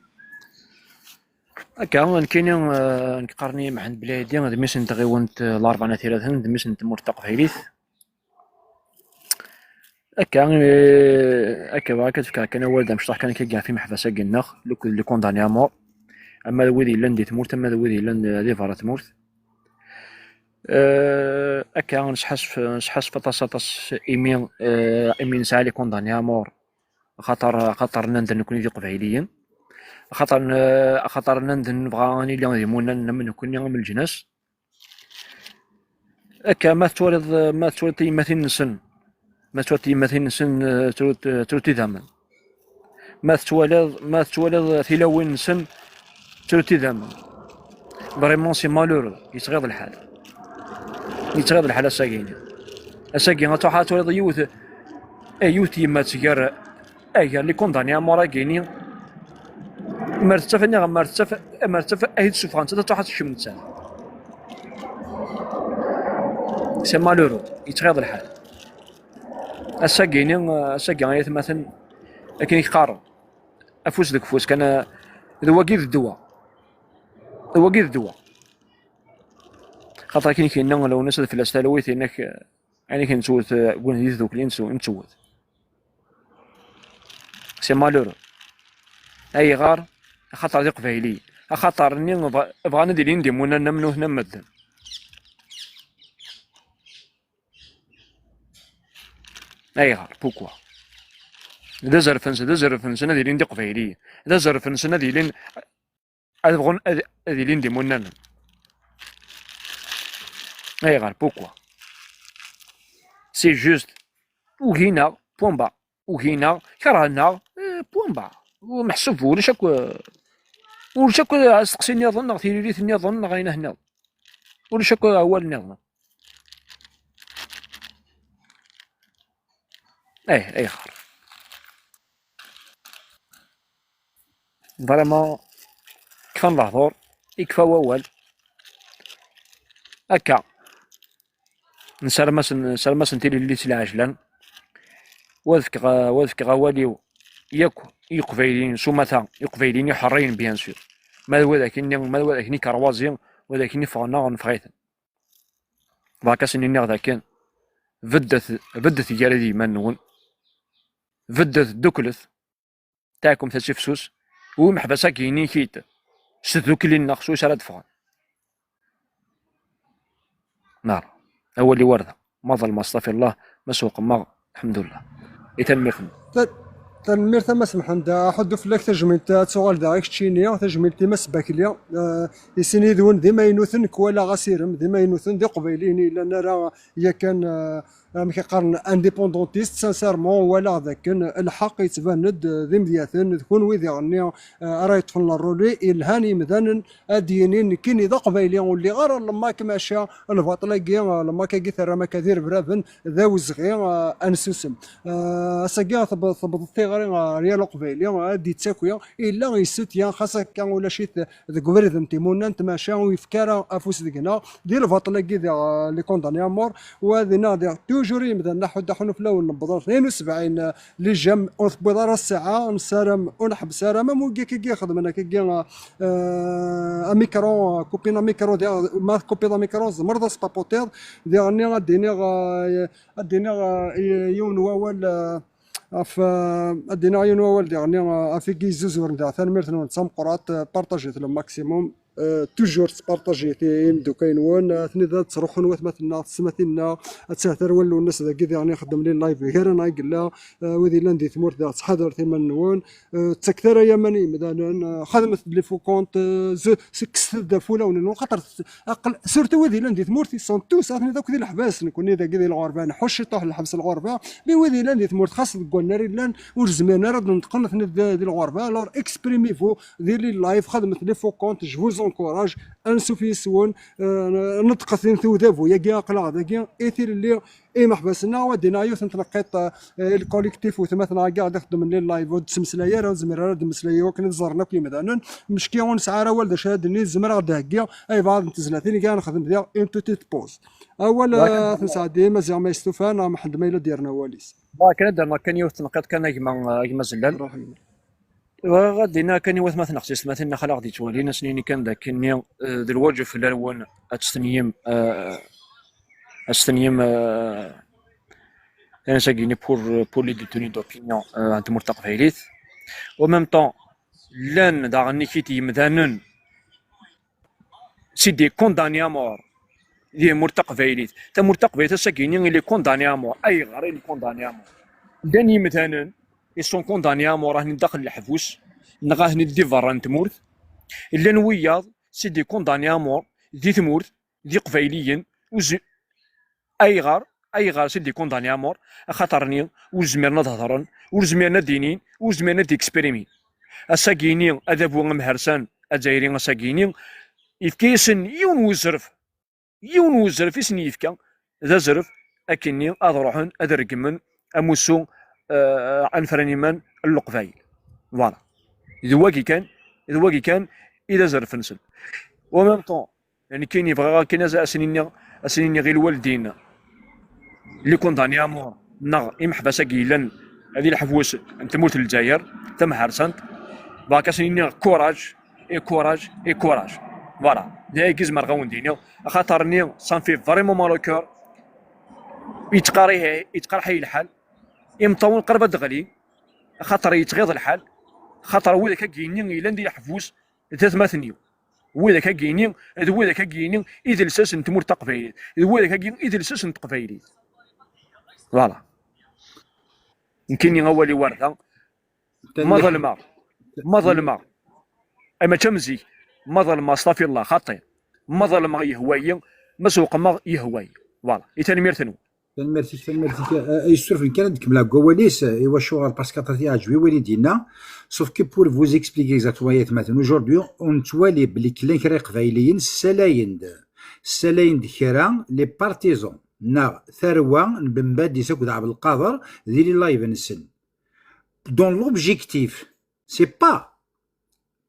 Akka, nekkini, eh, nekk qqaren-iyi Mḥend Blahidi, d mmi-s n tɣiwant, eh, Larebɛa n At Yiraten, d mmi-s n tmurt taqbaylit. Akka, eh, akka, bɣiɣ ad fkeɣ kan awal d amecṭuḥ kan akka ɣef imeḥbas-agi-nneɣ, le, le condamné à mort, ama d wid yellan di tmurt, ama d wid yellan, eh, di berra tmurt. Euh, akka, nesḥassef, nesḥassef aṭas, aṭas, imi, euh, imi nesɛa les condamnés à mort. Axaṭer, axaṭer nnan-d nekkni d Iqbayliyen. Axaṭer, n-, axaṭer nnan-d nebɣa ad nili d imunanen am nekkni, am leǧnas. Akka, ma tettwaliḍ, ma tettwaliḍ tiyemmatin-nsen, ma tettwaliḍ tiyemmatin-nsen, eh, ttrunt, ttrunt idammen. Ma tettwaliḍ, ma tettwaliḍ tilawin-nsen, ttrunt idammen. Vraiment, c'est malheureux. Yettɣiḍ lḥal. Yettɣiḍ lḥal ass-agi-nni. Ass-agi, ad truḥ ad twaliḍ yiwet, eh, yiwet yemma tger, eh, gar les condamnés à mort-agi-nni. Mer tettaf, aniɣ, mer tettaf, mer tettaf, ad yi-d-ssufɣen, ad truḥ ad tekcem nettat. C'est malheureux. Yettɣiḍ lḥal. Ass-agi-nni, ass-agi ay atmaten, akken i k-qqaren, afus deg ufus kan, eh, d wagi d ddwa. D wagi d ddwa. Xaṭer akken i k-yenna Lewnis ad fell-as talwit, inek, eh, ayen i k-nettwet, eh, deg win di tdukli nettw-, nettwet. C'est malheureux. Ayɣer? Axaṭer d Iqbayliyen. Axaṭer-nni bɣ-, bɣan ad ilin d imunanen am nutni am medden. Ayɣer? Pourquoi? D azref-nsen, d azref-nsen ad ilin d Iqbayliyen. D azref-nsen ad ilin, ad bɣun ad, ad ilin d imunanen. Ayɣer? Pourquoi? C'est juste, ugin-aɣ, point barre. Ugin-aɣ, kerhen-aɣ, eh, point barre. Ur meḥsub, ulac akk, ulac akk asteqsi nniḍen, neɣ tiririt nniḍen, neɣ ayen nniḍen. Ulac akk awal nniḍen. Eh, ayɣer? Vraiment, kfan lehdur, ikfa wawal. Akka. Nessarem-asen, nessarem-asen tilellit s lɛejlan. Wa ad fkeɣ, wa ad fkeɣ awal-iw yakk i Iqbayliyen s umata, Iqbayliyen iḥerriyen, bien sûr. Ma d widak-nni, ma d widak-nni kerwazi, widak-nni ffɣen-aɣ, neffeɣ-iten. Bɣiɣ ad sen-iniɣ dakken, beddet, beddet gar-i d yiman-nwen, beddet, dduklet, taɛkumt ad tifsus, u imeḥbas-agi ini-k-id, s tdukli-nneɣ s wis ara d-ffɣen. Nar, awal-iw ar da, ma ḍelmeɣ, astaɣfirullah, ma sewqmeɣ, lḥemdullah. I tanemmirt-nwen. Ta-, tanemmirt a Mass Mḥend. Aḥuddu fell-ak, tajmilt ad tuɣal da i keččini, tajmilt i Mass Bakli. Eh, i sin yid-wen d imaynuten, nekk walaɣ asirem d imaynuten, d iqbayliyen i yellan ara yakan, eh, amek i qqaren, indépendantiste. Sincèrement, walaɣ dakken lḥeqq yettban-d d imedyaten, d kunwi diɣenni, eh, ara yeṭṭfen le relais, yelhan yemdanen ad d-yinin nekkini d aqbayli, ur lliɣ ara le MAK, maca lbaṭel-agi, eh, le MAK-agi terram akka d irebraben, d awezɣi, eh, ad nsusem. Eh, ass-agi teb-, tebḍet tiɣri, eh, Riyal Uqbayli, eh, ad d-yettaki, yella yessutya, xas akka ulac-it deg ubrid n timunant, maca ur yefki ara afus deg-neɣ. Di lbaṭel-agi diɣ, eh, les condamnés à mort, wa dinna diɣ toujours imdanen aḥuddu aḥunu fell-awen, newweḍ ar tnin u sebɛin, eh, les j'aime, ur tewwiḍ ara ssaɛa, nessaram ur neḥbes ara, même wigi akkagi ixedmen akkagi, eh, amikru, eh, kupin amikru, diɣ ma tkupiḍ amikru, tzemreḍ ad tespapuṭiḍ, diɣ-nni ad d-iniɣ, eh, ad d-iniɣ, eh, yiwen wawal, eh, ɣef, eh, ad d-iniɣ yiwen wawal diɣenni, eh, ɣef igi yezzuzuren diɣ tanemmirt-nwen d tameqqrant, eh, partajit le maximum, eh, toujours tettpartajit i imeddukal-nwen, eh, atni da ttruḥun watmaten-nneɣ, tessmatin-nneɣ, ad tseɛter wallen-nnes dagi diɣenni ixeddem les live gar-aneɣ i yella, eh, wid yellan di tmurt diɣ ttḥadaret iman-nwen, eh, ttaket ara yaman i yimdanen, eh, xedmet-d les faux comptes, eh, zu-, kkset-d ɣef wulawen-nwen, xaṭer aql-, surtout wid yellan di tmurt, ils sont tous, atni akk di leḥbas, nekkni dagi di lɣerba, nḥucc ciṭuḥ lḥebs lɣerba, mais wid yellan di tmurt, xas deg wannar yellan, ur zmiren ara ad neṭqen, atni di, di lɣerba, alors exprimez-vous, di les live, xedmet les faux comptes, je vous encourage, ansuf yes-wen, euh, neṭqet-in i udabu-yagi, aql-aɣ dagi, i tilelli, imeḥbas-nneɣ, wa dina yiwet n tneqqiṭ, eh, le collectif wetmaten-agi ɣ-d-ixeddmen les live, ur d-ttmeslay ara, ur zmireɣ ara ad d-mmeslay i wakken ad ẓren akk yimdanen. Mecki ur nesɛi ara awal d acu ara d-nini, zemreɣ ad d-heggiɣ, ayebɛaḍ n tezlatin i ara nexdem diɣ une petite pause. Awal, eh, ad t-nesɛeddi Maziɣ ma yestufa, neɣ Mḥend ma yella d-yerna awal-is. Bɣiɣ kan ad d-rnuɣ kan yiwet n tneqqiṭ kan a gma, a gma Zellal. Ruḥ. Bɣiɣ ad d-iniɣ kan i watmaten-nneɣ s yessetmatin-nneɣ ɣ-d-yettwalin, ad sen-nini kan d akken-nni, eh, d lwaǧeb fell-awen ad testenyim, eh, ad testenyim, eh, tansa-agi-nni pour, pour les détenus d'opinion, eh, n tmurt taqbaylit. En même temps, llan daɣen-nni yimdanen, c'est des condamnés à mort. di tmurt taqbaylit. Tamurt taqbaylit ass-agi-nni, il est condamné à mort. Ayɣer il est condamné à mort? Llan yimdanen, ils sont condamnés à mort, ahni daxel leḥbus, neɣ ahni di berra n tmurt. Llan wiyaḍ, c'est des condamnés à mort, di tmurt, d iqbayliyen, ur z-, ayɣer, ayɣer c'est des condamnés à mort? Axaṭer-nni ur zmiren ad hedren, ur zmiren ad inin, ur zmiren ad exprimin. Ass-agi-nni, adabu amhersan azzayri ass-agi-nni, yefka-yasen yiwen n uzref, yiwen n uzref i sen-yefka, d azref akkenni ad ruḥen ad regmen amussu, eh, anefraniman n Leqbayel. Voilà. D wagi kan, d wagi kan i d azref-nsen. En même temps, nekkini bɣiɣ akken ad, ad sen-iniɣ, ad sen-iniɣ i lwaldin, les condamnés à mort, neɣ imeḥbas-agi yellan di leḥbus n tmurt n Lezzayer tamharsant, bɣiɣ ad sen-iniɣ courage, et courage, et courage. Voilà. D ayagi i zemreɣ ad wen-d-iniɣ. Axaṭer-nni, ça me fait vraiment mal au cœur. Yettqarih-, yettqerḥi lḥal. Imeṭṭawen qrib ad d-ɣlin. Axaṭer yettɣiḍ lḥal. Axaṭer widak-agi-nni yellan di leḥbus, d atmaten-iw. Widak-agi-nni, d widak-agi-nni i d lsas n tmurt taqbaylit. D widak-agi i d lsas n teqbaylit. Voilà. Nekkini awal-iw ar da. Ma ḍelmeɣ, ma ḍelmeɣ, ay mačči am zik, ma ḍelmeɣ, astaɣfirullah, xaṭi. Ma ḍelmeɣ yehwa-yi, ma sewqmeɣ yehwa-yi. Voilà. I tanemmirt-nwen. Tanemmirt-ik, tanemmirt-ik. Eh, eh, yessuref-, nekk kan ad d-kemmleɣ deg wawal-is, eh, i wacu ɣer parce que aṭas i yeɛǧeb i wayen i d-yenna. Sauf que pour vous expliquer exactement, ay atmaten, aujourd'hui, ur nettwali belli llan kra iqbayliyen ssalayen-d, ssalayen-d kra les partisans neɣ tarwa n Ben Badis akked Ɛebdelqader di les live-nsen. Dont l'objectif, c'est pas,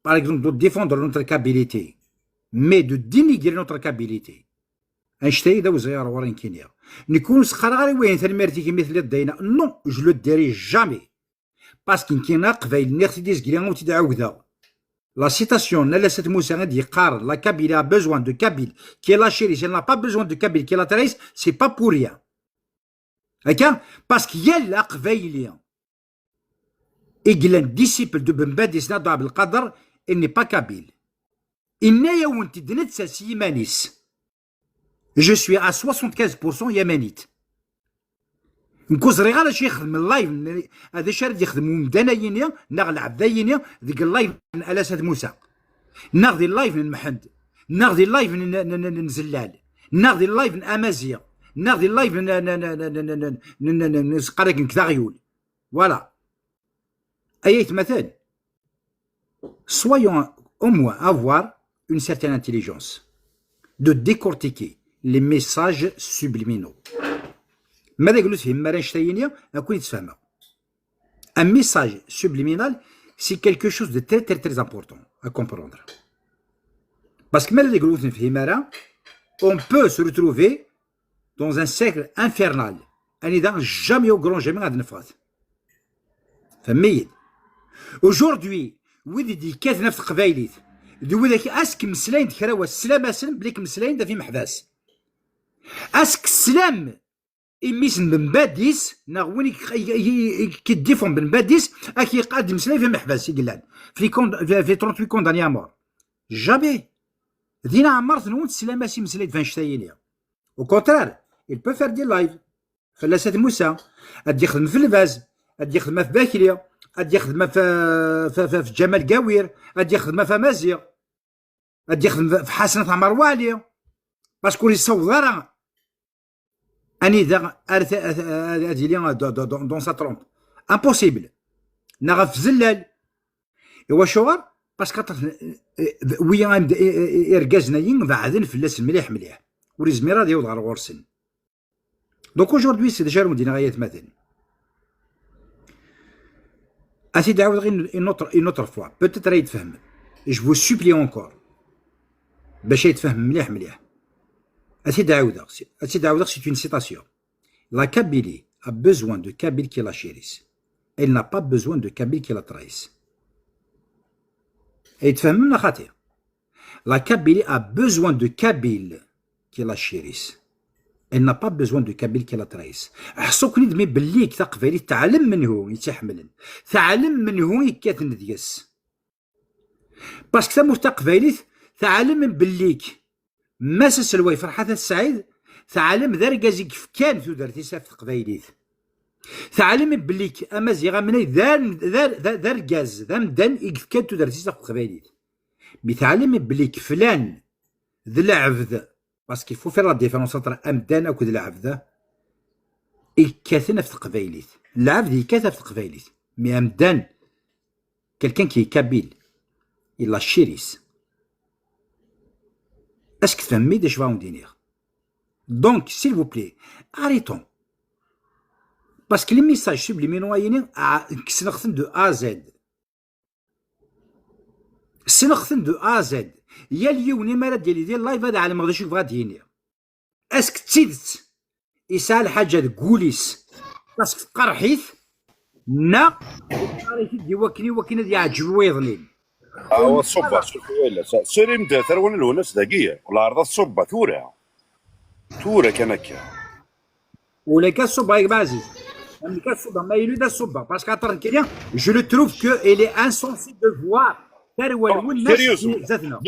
par exemple, de défendre notre kabilité, mais de dénigrer notre kabilité. Anect-a i d awezɣi ɣer ɣur-i nekkini. Nekk ur s-qqareɣ ara i wayen tanemmirt-ik imi telliḍ dayna. Non, je le dirai jamais. Parce que nekkini aqbayli nniɣ-t-id izgri ur t-id-ɛawdeɣ. La citation n Alasat Musa i d-yeqqaren, la Kabylie a besoin de Kabyles qui la chérissent, elle n'a pas besoin de Kabyles qui la trahissent, c'est pas pour rien. Akka, parce que yal aqbayli i yellan disciple de Ben Badis neɣ d Ɛebdelqader, il n'est pas kabyle. Inna-yawen-t-id netta s yiman-is. Je suis à soixante-quinze pour cent yéménite. Nekk ur ẓriɣ ara acu yexdem live n, d acu ara d-yexdem umdan-ayini neɣ lɛebd-ayini deg live n Alasat Musa, neɣ di live n Mḥend, neɣ di live n, n, n, n, n Zellal, neɣ di live n Amaziɣ, neɣ di live n, n, n, n, n, n, n, n, n, n, s-, qqar akken deg Daɣyul. Voilà. Ay aytmaten, soyons au moins avoir une certaine intelligence de décortiquer les messages subliminaux. Ma d aglu tfehmem ara anect-ayini, ad ken-id-sfehmeɣ. Un message subliminal, c'est quelque chose de très, très, très important à comprendre. Parce que ma d aglu tfehmem ara, on peut se retrouver dans un cercle infernal. Anida jamais, au grand jamais, ad neffɣet. Fehmem-iyi-d. Aujourd'hui, wid i d-yekkaten ɣef teqbaylit, d widak ass kemmeslayen-d kra wass, slam-asen belli kemmeslayen-d ɣef imeḥbas. Ass keslam i mmi-s n Ben Badis, neɣ win i k-, i, i, i, i k-id-ifun Ben Badis, ad k-yeq-, ad d-imeslay ɣef imeḥbas i yellan. Fi les con-, fi, fi trente-huit condamnés à mort. Jamais. Dina ɛemmert-nwen teslam-as imeslay-d ɣef annect-ayini. Au contraire, il peut faire des lives. Fell-as At Musa, ad yexdem ɣef Lbaz, ad yexdem ɣef Bakri, ad yexdem ɣef, ɣef, ɣef, ɣef Ǧamal Gawir, ad yexdem ɣef Amaziɣ, ad yexdem ɣef Ḥasan At Ɛmer Waɛli. Parce que ur yessaweḍ ara anida ar ta-, ad, ad, ad yili dans, dans, dans, dans sa trempe. Impossible. Neɣ ɣef Zellal. Iwacuɣer? Parce que aṭas n, eh, wi am-, eh, eh, irgazen-ayi beɛden fell-asen mliḥ mliḥ. Ur yezmir ad yaweḍ ɣer ɣur-sen. Donc aujourd'hui, c'est déjà d acu ara wen-d-iniɣ ay atmaten. Ad t-id-ɛawdeɣ une, une autre, une autre fois. Peut-être ad yi-d-tfehmem. Je vous supplie encore. Bac ad yi-d-tfehmem mliḥ mliḥ. Ad t-id-ɛawdeɣ. Ad t-id-ɛawdeɣ, c'est une citation. La Kabylie a besoin de Kabyles qui la chérissent. Elle n'a pas besoin de Kabyles qui la trahissent. Ad yi-d-tfehmem neɣ xaṭi? La Kabylie a besoin de Kabyles qui la chérissent. Elle n'a pas besoin de Kabyles qui la trahissent. Ḥṣu-ken-id mi belli taqbaylit teɛlem menhu i tt-iḥemmlen. Teɛlem menhu yekkaten deg-s. Parce que tamurt taqbaylit teɛlem belli Mass aselway Ferḥat At Sɛid, teɛlem d argaz i yefkan tudert-is ɣef teqbaylit. Teɛlem belli k-, Amaziɣ amnay d ar-, d ar-, d ar-, d argaz, d amdan i yefkan tudert-is ɣef teqbaylit. Mi teɛlem belli k-, flan d lɛebd, parce qu'il faut faire la différence entre amdan akked lɛebd, i yekkaten ɣef teqbaylit. Lɛebd yekkat ɣef teqbaylit, mais amdan, quelqu'un qui est kabyle, il a chéri. Est-ce que tfehmem d acu ara wen-d-iniɣ? Donc, s'il vous plaît, arrêtons. Parce que les messages subliminaux-agi, ah, kkseɣ-ten de A à Z. Ssneɣ-ten de A à Z. Yal yiwen, imi ara d-yili di live, ad ɛelmeɣ d acu yebɣa ad d-yini. Est-ce que d tidet yesɛa lḥaǧa deg wul-is, parce que teqreḥ-it, neɣ yeqqar-it-id i wakken, i wakken ad yeɛǧeb wiyeḍnin? Awa, ṣubbeɣ, suref-iyi a yellas. Surim-d tarwa n Lwennas dagi, wala ɛreḍ ad ṣubbeɣ tura. Tura kan akka. Ula ka ṣubbeɣ, a gma Ɛziz. Am ka ṣubbeɣ, ma yili d aṣubbeɣ. Parce que aṭer nekkini, je le trouve que il est insensé de voir tarwa n Lwennas sérieux, zdat-neɣ.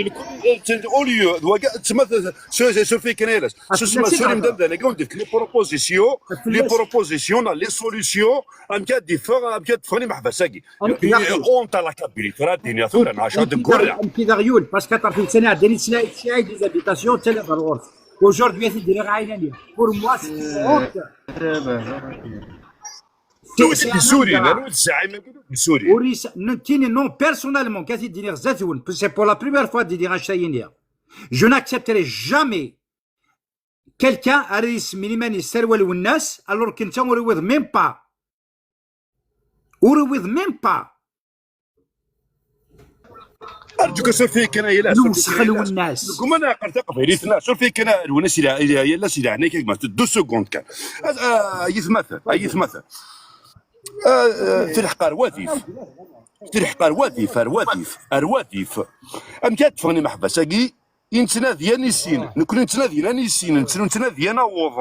Au lieu, d waga, tma, suref-iyi kan a yellas. Susma, surim d amdan, agi wen-d-fk les propositions, les propositions, les solutions, amek ad d-iffeɣ, amek ad d-ffɣen imeḥbas-agi. Honte à la Kabylie, tura ad d-iniɣ tura, neɣ acu ad d-ggurreɣ. Amek i d aɣyul, parce que aṭer tussna ɛeddan i tesna, tesna des habitations, d tala ɣer ɣur-s. Aujourd'hui, ad t-id-iniɣ ɛinani. Pour moi, c'est une honte. Ur d-isurin, anwa d zɛima-agi ur d-isurin? Ur is-, nekkini, non, personnellement, ad t-id-iniɣ zdat-wen, c'est pour la première fois d-iniɣ anect-a-yini. Je n'accepterai jamais quelqu'un ara yesmin iman-is tarwa n Lwennas, alors que netta ur iwiḍ même pas. Ur iwiḍ même pas. Arǧu kan, suref-iyi kan a yellas. Lewsex a Lwennas. Deg uma neɛqel taqbaylit, neɣ suref-iyi kan a Lwennas, ila, ila, a yellas, ila ɛnayk, a gma, deux secondes kan. A, a, a yitmaten, a yitmaten. A, a, tilḥeq ar wadif. Tilḥeq ar wadif, ar wadif, ar wadif. Amek ad d-ffɣen imeḥbas-agi? I nettnadi ad nissin, nekkni nettnadi ad nissin, nettru nettnadi ad naweḍ.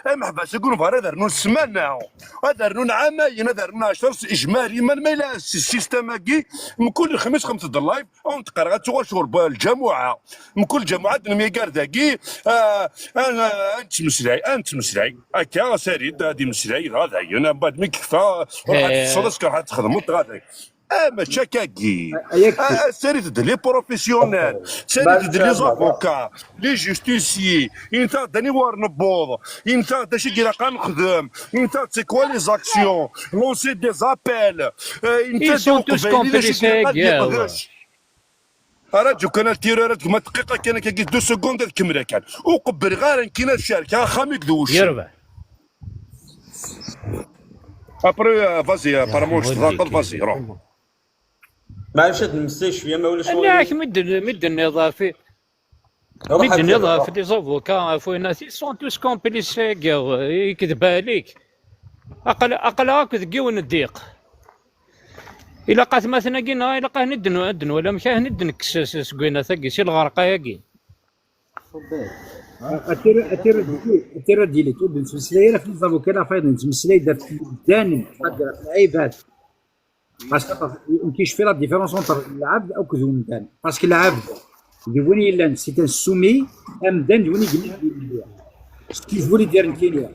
Imeḥbas deg unebɣar ad rnun ssmana, ad rnun ɛamayen, ad rnun ɛecra s-, ijmar iman ma yella s-, système-agi, mkul lexmis xemt-d live, awen-d-qqareɣ ad tuɣal ccɣel n lǧamuɛa, mkul lǧamuɛa ad nemyagar dagi, ah, ah, ah, ad nettmeslay, ad nettmeslay, akka Sarid ad imeslay, dɣa dayen, mbaɛd mi yekfa, ruḥ ad teṭṭseḍ, asker ad txedmeḍ, dɣa dayen. Ah, mačči akkagi. Ah, ah, sarit-d les professionnels, sarit-d les avocats, les justiciers, inta-d aniwa ar newweḍ, inta-d acu i ilaq ad nexdem, inta-d c'est quoi les actions, lancer des appels, euh, inta-d i uqbayli d acu i ilaq ad yeqdec. Araǧu kan a tira, ara deg ma dqiqa kan akkagi, deux secondes ad kemmleɣ kan. Ur qebbleɣ ara nekkini ad cerkeɣ axxam-ik d uccen. Après, euh, vas-y, euh, apparemment, je te rappelle, vas-y, ruḥ. Maɛlic ad nemmeslay cwiya, ma ulac aɣilif. Nniɣ-ak mi d-, mi d-tenniḍ ɣef, mi d-tenniḍ ɣef les avocats, ɣef wayen, ils sont tous complices, i kdeb alik. Aql-, aql-aɣ akk deg yiwen n ddiq. Ilaq atmaten-agi, neɣ ilaq ad ten-id-n-, ad d-nwali amek ad ten-id-nekkes s-, seg winat-agi, si lɣerqa-agi. Attira, attira, attira dilit, ur d-nettmeslay ara ɣef les avocats, ɣef wayen nettmeslay-d ɣef medden, ɣef lɛibad. Parce que nekk je fais la différence entre lɛebd akked umdan. Parce que lɛebd d win yellan, c'est un soumis, amdan d win i yellan. Ce que je voulais dire nekkini,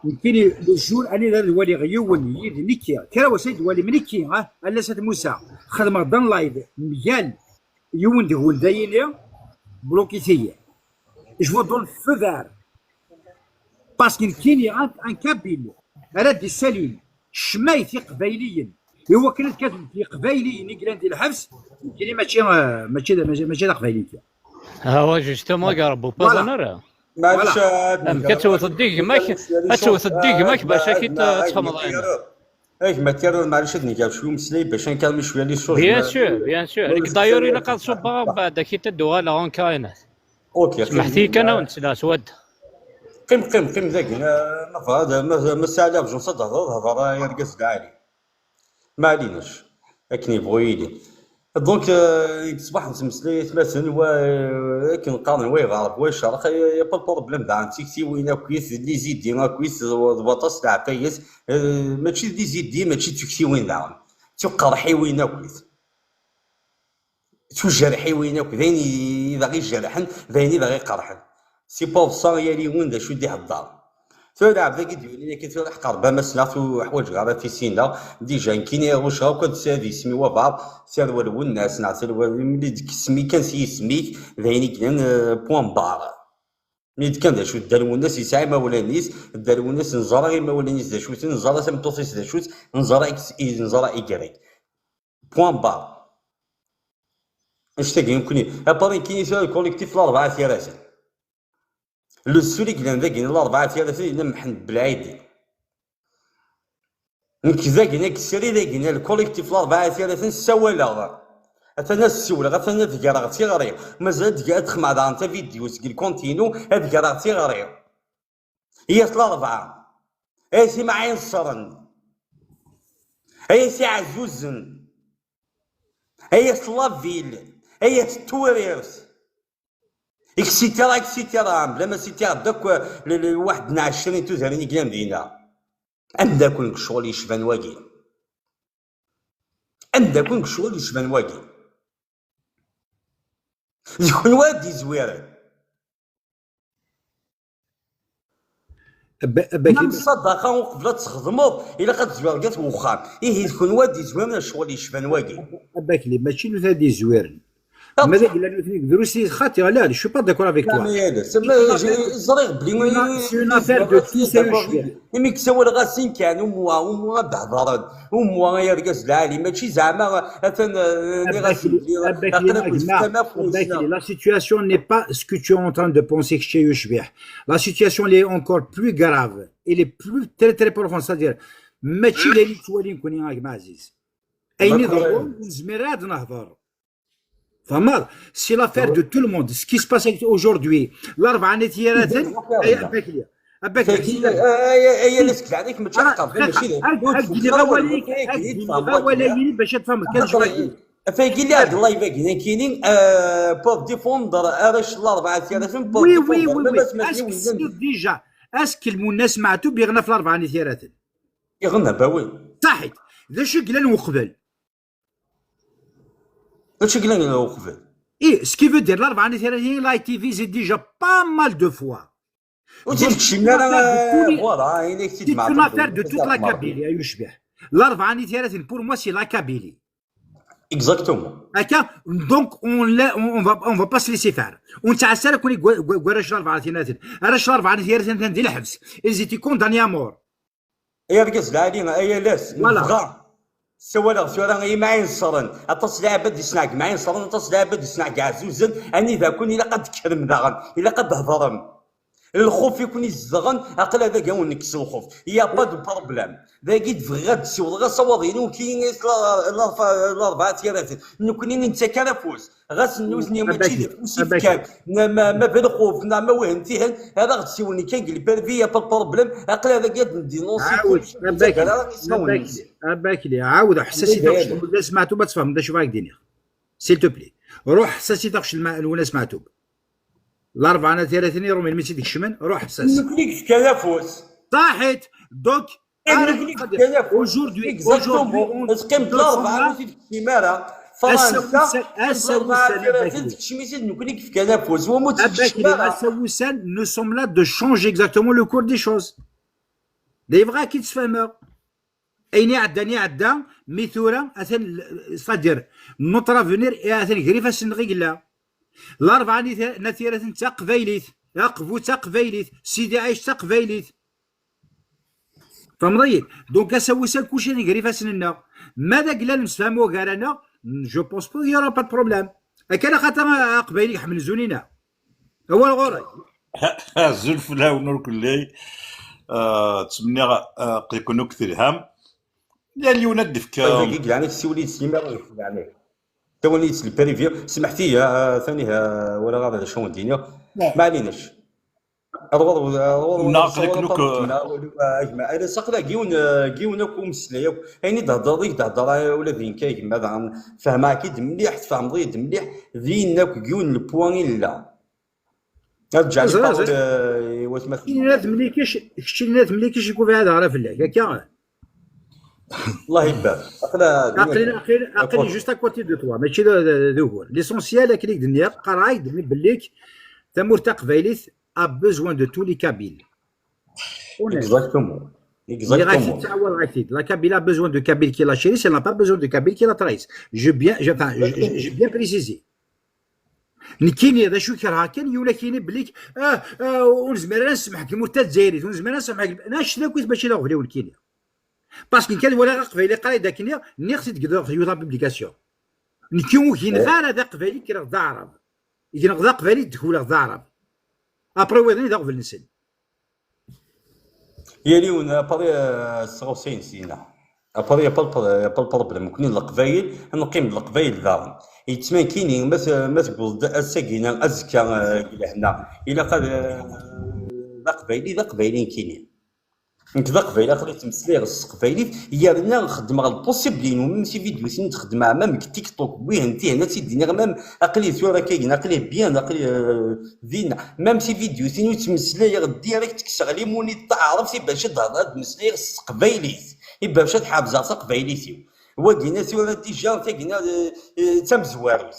nekkini, le jour anida ad waliɣ yiwen yid nekki, kra wass ad walim nekki, ah, a Llas At Musa, xedmeɣ-d un live mgal yiwen deg-wen d ayini, bloquit-iyi. Je vous donne feu vert. Parce que nekkini, un, un kabyle, ara d-issalin, ccmayt iqbayliyen, i wakken ad katbet iqbayliyen i yellan di lḥebs, nekkini mačči, euh, mačči d, mačči, mačči d aqbayli kan. Awa, justement, gare, bu pas. Voilà. Amek ad tewteḍ di gma-k, ad tewteḍ di gma-k bac ad k-id-, ad tfehmeḍ ayen. Ay gma Karol, maɛlic ad nger cwi umeslay bac ad nkermi cwiya les choses. Bien sûr, bien sûr. D'ailleurs, ilaq ad ṣubbeɣ, mbeɛd ad k-id-uɣaleɣ en kainat. Ok, smeḥt-iyi kan ad wen-sleɣ s wadda. Qqim, qqim, qqim dagi. Ma tebɣiḍ, ma, ma sɛiɣ l'argent ad d-tehḍeḍ, hḍer ay argaz lɛali. Ma ɛlinec, akken yebɣu yili. Donc, euh, deg ṣṣbeḥ nettmeslay atmaten, wa, euh, akken qqaren, wa iɣerreb, wa icerreq, y a pas de problème daɣen, d tiktiwin akkit, d les idées akkit, d, d waṭas leɛqayed, euh, mačči d les idées, mačči d tiktiwin daɣen, d tuqerḥiwin akkit, d tujerḥiwin akk, d ayen i d aɣ-ijerḥen, d ayen i d aɣ-iqerḥen. Si pour ça, yal yiwen d acu i d-ihedder. Tura lɛebd-agi d-yulin akka, tura ḥqer ba ma sneɣ-t, ur ḥwaǧeɣ ara tisin-a. Déjà nekkini ruceɣ akk ad s-, ad isem i wabɛaḍ, tarwa Lwennas neɣ tarwa, mli d-kkes mi kan s yisem-ik, d ayen i yellan, euh, point barre. Mi d-kan d acu, Dda Lwennas yesɛa imawlan-is, Dda Lwennas neẓra imawlan-is d acu-ten, neẓra tameṭṭut-is d acu-tt, neẓra X, neẓra Y. Point barre. Annect-agi nekkni, apari nekkini tura le collectif Larebɛa At Yiraten. Le seul i yellan dagini Larebɛa At Yiraten yella Mḥend Belɛidi. Nekk dagini, nekk srid dagini, le collectif Larebɛa At Yiraten ssawaleɣ. Atan ad ssiwleɣ, atan ad greɣ tiɣri. Mazal ad, ad xedmeɣ daɣen tavidyu seg lkunt-inu, ad greɣ tiɣri. Ay at Larebɛa, ay at Imɛinṣren, ay at Iɛezzuzen, ay at la ville, ay at Turirt, et cetera, et cetera. Bla ma citiɣ-d akk, le, le, waḥed n ɛecrin tudarin i yellan dinna. Anda-ken deg ccɣel yecban wagi? Anda-ken deg ccɣel yecban wagi? D kunwi ad d-izwiren. Même ṣṣadaqa uqbel ad txedmeḍ, ilaq ad tezwireḍ ɣer wexxam. Ihi d kunwi ad d-izwiren ccɣel yecban wagi. Abakli, mačči nutni ad d-izwiren. Ma d agla nutni deg drus, xaṭi, la, je suis pas d'accord avec toi. Ẓriɣ belli c'est une affaire de tous et de chacun. Imi ssawaleɣ-asen kan, umwa, umwa ad d-hedren, umwa ay argaz lɛali, mačči zeɛma atan, eh, nniɣ-asen belli aql-aken tefkam afus. Abakli, la situation n'est pas ce que tu es en train de penser que c'est, yecbeḥ. La situation, elle est encore plus grave, elle est plus très, très profonde, c'est-à-dire, mačči d ayen i ttwalin nekkni, a gma Ɛziz. Ayen iḍerrun, ur nezmir ara ad nehder. Tfehmeḍ? C'est l'affaire de tout le monde. Ce qui se passe aujourd'hui, Larebɛa n At Yiraten, ay, abakli, abakli. Aya, aya, aya, la seg leɛlik, mačči aqerbi, mačči d ayen. Ad d-iniɣ awal-ik, ad d-iniɣ awal-agi bac ad tfehmeḍ kan cwiya. Afaygi lliɣ deg live-agi nekkini, euh, pour défendre arrac n Larebɛa At Yiraten, pour défendre, même asmi, est-ce que déjà, est-ce que Lwennas Meɛtub yeɣna ɣef Larebɛa n At Yiraten? Yeɣna, bah oui. Saḥit. D acu i yellan uqbel? D acu i yellan uqbel? Eh, ce qui veut dire, Larebɛa n At Yiraten, il a été visé déjà pas mal de fois. Ur tt-id-kcim ara, voilà, ayen i k-tt-id-meɛṭub. C'est une affaire de toute la Kabylie, ay ucbiḥ. Larebɛa n At Yiraten, pour moi, c'est la Kabylie. Exactement. Akka, donc, on la, on, on va, on va pas se laisser faire. Ur nettɛassa ara nekkni deg wa-, deg wa-, deg warrac Larebɛa n At Yiraten. Arrac Larebɛa n At Yiraten atan di lḥebs. Ils étaient condamnés à mort. Ay argaz lɛali, ay alas, nebɣa. Ssawaleɣ tura i Imɛinṣren. Aṭas n lɛibad i ssneɣ deg Imɛinṣren, aṭas n lɛibad i ssneɣ deg Iɛezzuzen, anida-ken ilaq ad d-tekkrem daɣen, ilaq ad d-thedrem. Lxuf i ken-izedɣen, aql-a dagi ad wen-nekkes lxuf. Il y a pas de problème. Dagi d-bɣiɣ ad d-ssiwḍeɣ asawaḍ-inu, kini Larebɛa n At Yiraten. Nekkni ur nettak ara afus. Ɣas nutni mačči d afus i fkan, ma, ma, ma d lxuf, neɣ ma wihin tihin, ad aɣ-d-siwlen kan deg lpervi, y a pas de problème, aql-a dagi ad ndinunsi kullec, ur nettaǧǧa ara ismawen-nsen. Abakli, ɛawed, ḥess-as i taɣect n Lwennas Meɛtub ad tfehmeḍ d acu bɣiɣ ad k-d-iniɣ. S'il te plaît. Ruḥ ḥess-as i taɣect n Lwennas Meɛtub. Larebɛa n At Yiraten, iṛumyen mi tt-id-kecmen, ruḥ ḥess-as. Nekkni i yefkan afus. Saḥit. Donc, Aujourd'hui, aujourd'hui, Fransa, ass-a wussan, Abakli, ass-a wussan, nous sommes là de changer exactement le cours des choses. D ayen bɣiɣ ad k-id-sfehmeɣ. Ayen iɛeddan, iɛedda, mi tura, atan, c'est-à-dire, notre avenir, atan gar ifassen-nneɣ i yella. Larebɛa n At Yiraten d taqbaylit, Aqbu d taqbaylit, Sidi Ɛic d taqbaylit. Tfehmeḍ-iyi? Donc, ass-a wussan, kulci atan gar ifassen-nneɣ. Ma d agla nemsefham wagar-aneɣ, je pense pas, il y aura pas de problème. Akka, axaṭer aqbayli iḥemmel Zunina. Awal ɣur-k. Azul fell-awen ur kelli. Ah, ttmenniɣ, ah, aql-iken akk telham. Yal yiwen ad d-ifk, ah, dagi, deg leɛnaya-k, siwel-iyi-d s limer, deg leɛnaya-k. Tawani-d s lparivi, smeḥt-iyi, ah, tani, ah, walaɣ ara d acu n d-iniɣ. Maɛlic. Neɣ aql-iken akk, ah, gma, ala saqla giwen, ah, giwen akk umeslay akk. Ayen i d-thedreḍ, i d-thedreḍ, ah, ula d nekk, a gma, daɣen fehmeɣ-k-id mliḥ, tfehmeḍ-iyi-d mliḥ, d ayen akk giwen n lpwa i nella. Ad ǧǧeɣ la parole, euh, i watmaten. Keččini d amlikec, keččini d amlikec i kubaɛed ara fell-ak, akka? الله يبارك. Aql-, aql-, aql-i juste à côté de toi, mačči d, d, d ugur. L'essentiel, akken i k-d-nniɣ, qqareɣ-ak-d belli tamurt taqbaylit a besoin de tous les Kabyles. Exactement. Exactement. La Kabylie a besoin de Kabyles qui la chérissent, elle n'a pas besoin de Kabyles qui la trahissent. Je bien, je, enfin, je, je, j'ai bien précisé. Nekkini d acu i kerheɣ kan, yiwen ad k-yini belli, ah, ah, ur nezmir ara ad nsemmeḥ deg tmurt tazzayrit, ur nezmir ara ad nsemmeḥ deg, anect-a akk mačči d aɣbel-iw nekkini. Parce que kan walaɣ aqbayli qqar-d akken, nniɣ-t-id deg yiwet la publication. Nekki ur gineɣ ara d aqbayli, kkreɣ d aɛrab. Gneɣ d aqbayli, ddekleɣ d aɛrab. Après wiḍen d aɣbel-nsen. Yal yiwen apari, euh, s tɣawsa-ines dinna. Apari, y a pas de problème. Nekni d Leqbayel, ad neqqim d Leqbayel daɣen. Yettmankini, ma t-, ma tewweḍ-d ass-agi, azekka, euh, deg lehna, ilaq ad, euh, d Aqbayli, d Aqbayli nekkini. Nekk d Aqbayli, aql-i ttmeslayeɣ s teqbaylit, yerna xeddmeɣ le possible-inu, même si vidéo-sin i d-xeddmeɣ, même deg TikTok, wihen tihen, ad tt-id-iniɣ, même aql-i tura akka, aql-i bien, aql-i, euh, dinna, même si vidéo-sin ur ttmeslayeɣ direct, kkseɣ limuni n taɛrabt, i bac ad, ad meslayeɣ s teqbaylit, i bac ad ḥabzeɣ taqbaylit-iw. Wagina tura déjà, tagina, euh, euh, d tamezwarut.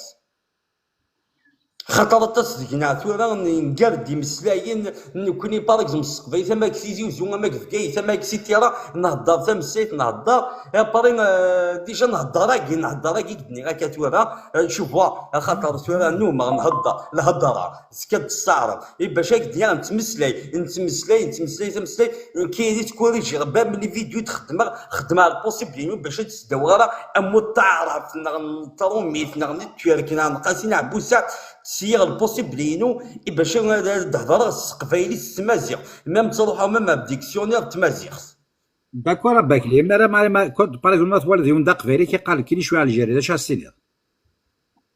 Xaṭer aṭas deg-neɣ tura n-, ngar-d imeslayen, nekkni, par exemple, s teqbaylit, ama deg Tizi Uzzu, ama deg Bgayet, ama deg Sitira, nhedder tameslayt, nhedder, après, euh, déjà nhedder agi, nhedder agi, i k-d-nniɣ akka tura, euh, cuvwa, axaṭer tura nnumeɣ nhedder, lhedra, tekka-d tessaɛreḍ, i bac ad k-d-nniɣ nettmeslay, nettmeslay, nettmeslay, tameslay, nekkini tkurijiɣ, même les vidéos i d-xeddmeɣ, xeddmeɣ le possible-inu bac ad d-sdawiɣ ara ammud n taɛrabt, neɣ n trumit, neɣ n turk, neɣ n Qasi Ɛbusa, ttesyiɣ le possible-inu, i bac ad, ad d-hedreɣ s teqbaylit, s tmaziɣt. Même ttruḥuɣ même ar dictionnaire n tmaziɣt. D'accord, a Bakli. Mi ara, mi ara, ma, quand, par exemple, ma twaliḍ yiwen d aqbayli, k-iqqar nekkini je suis algérien, d acu ad s-tiniḍ?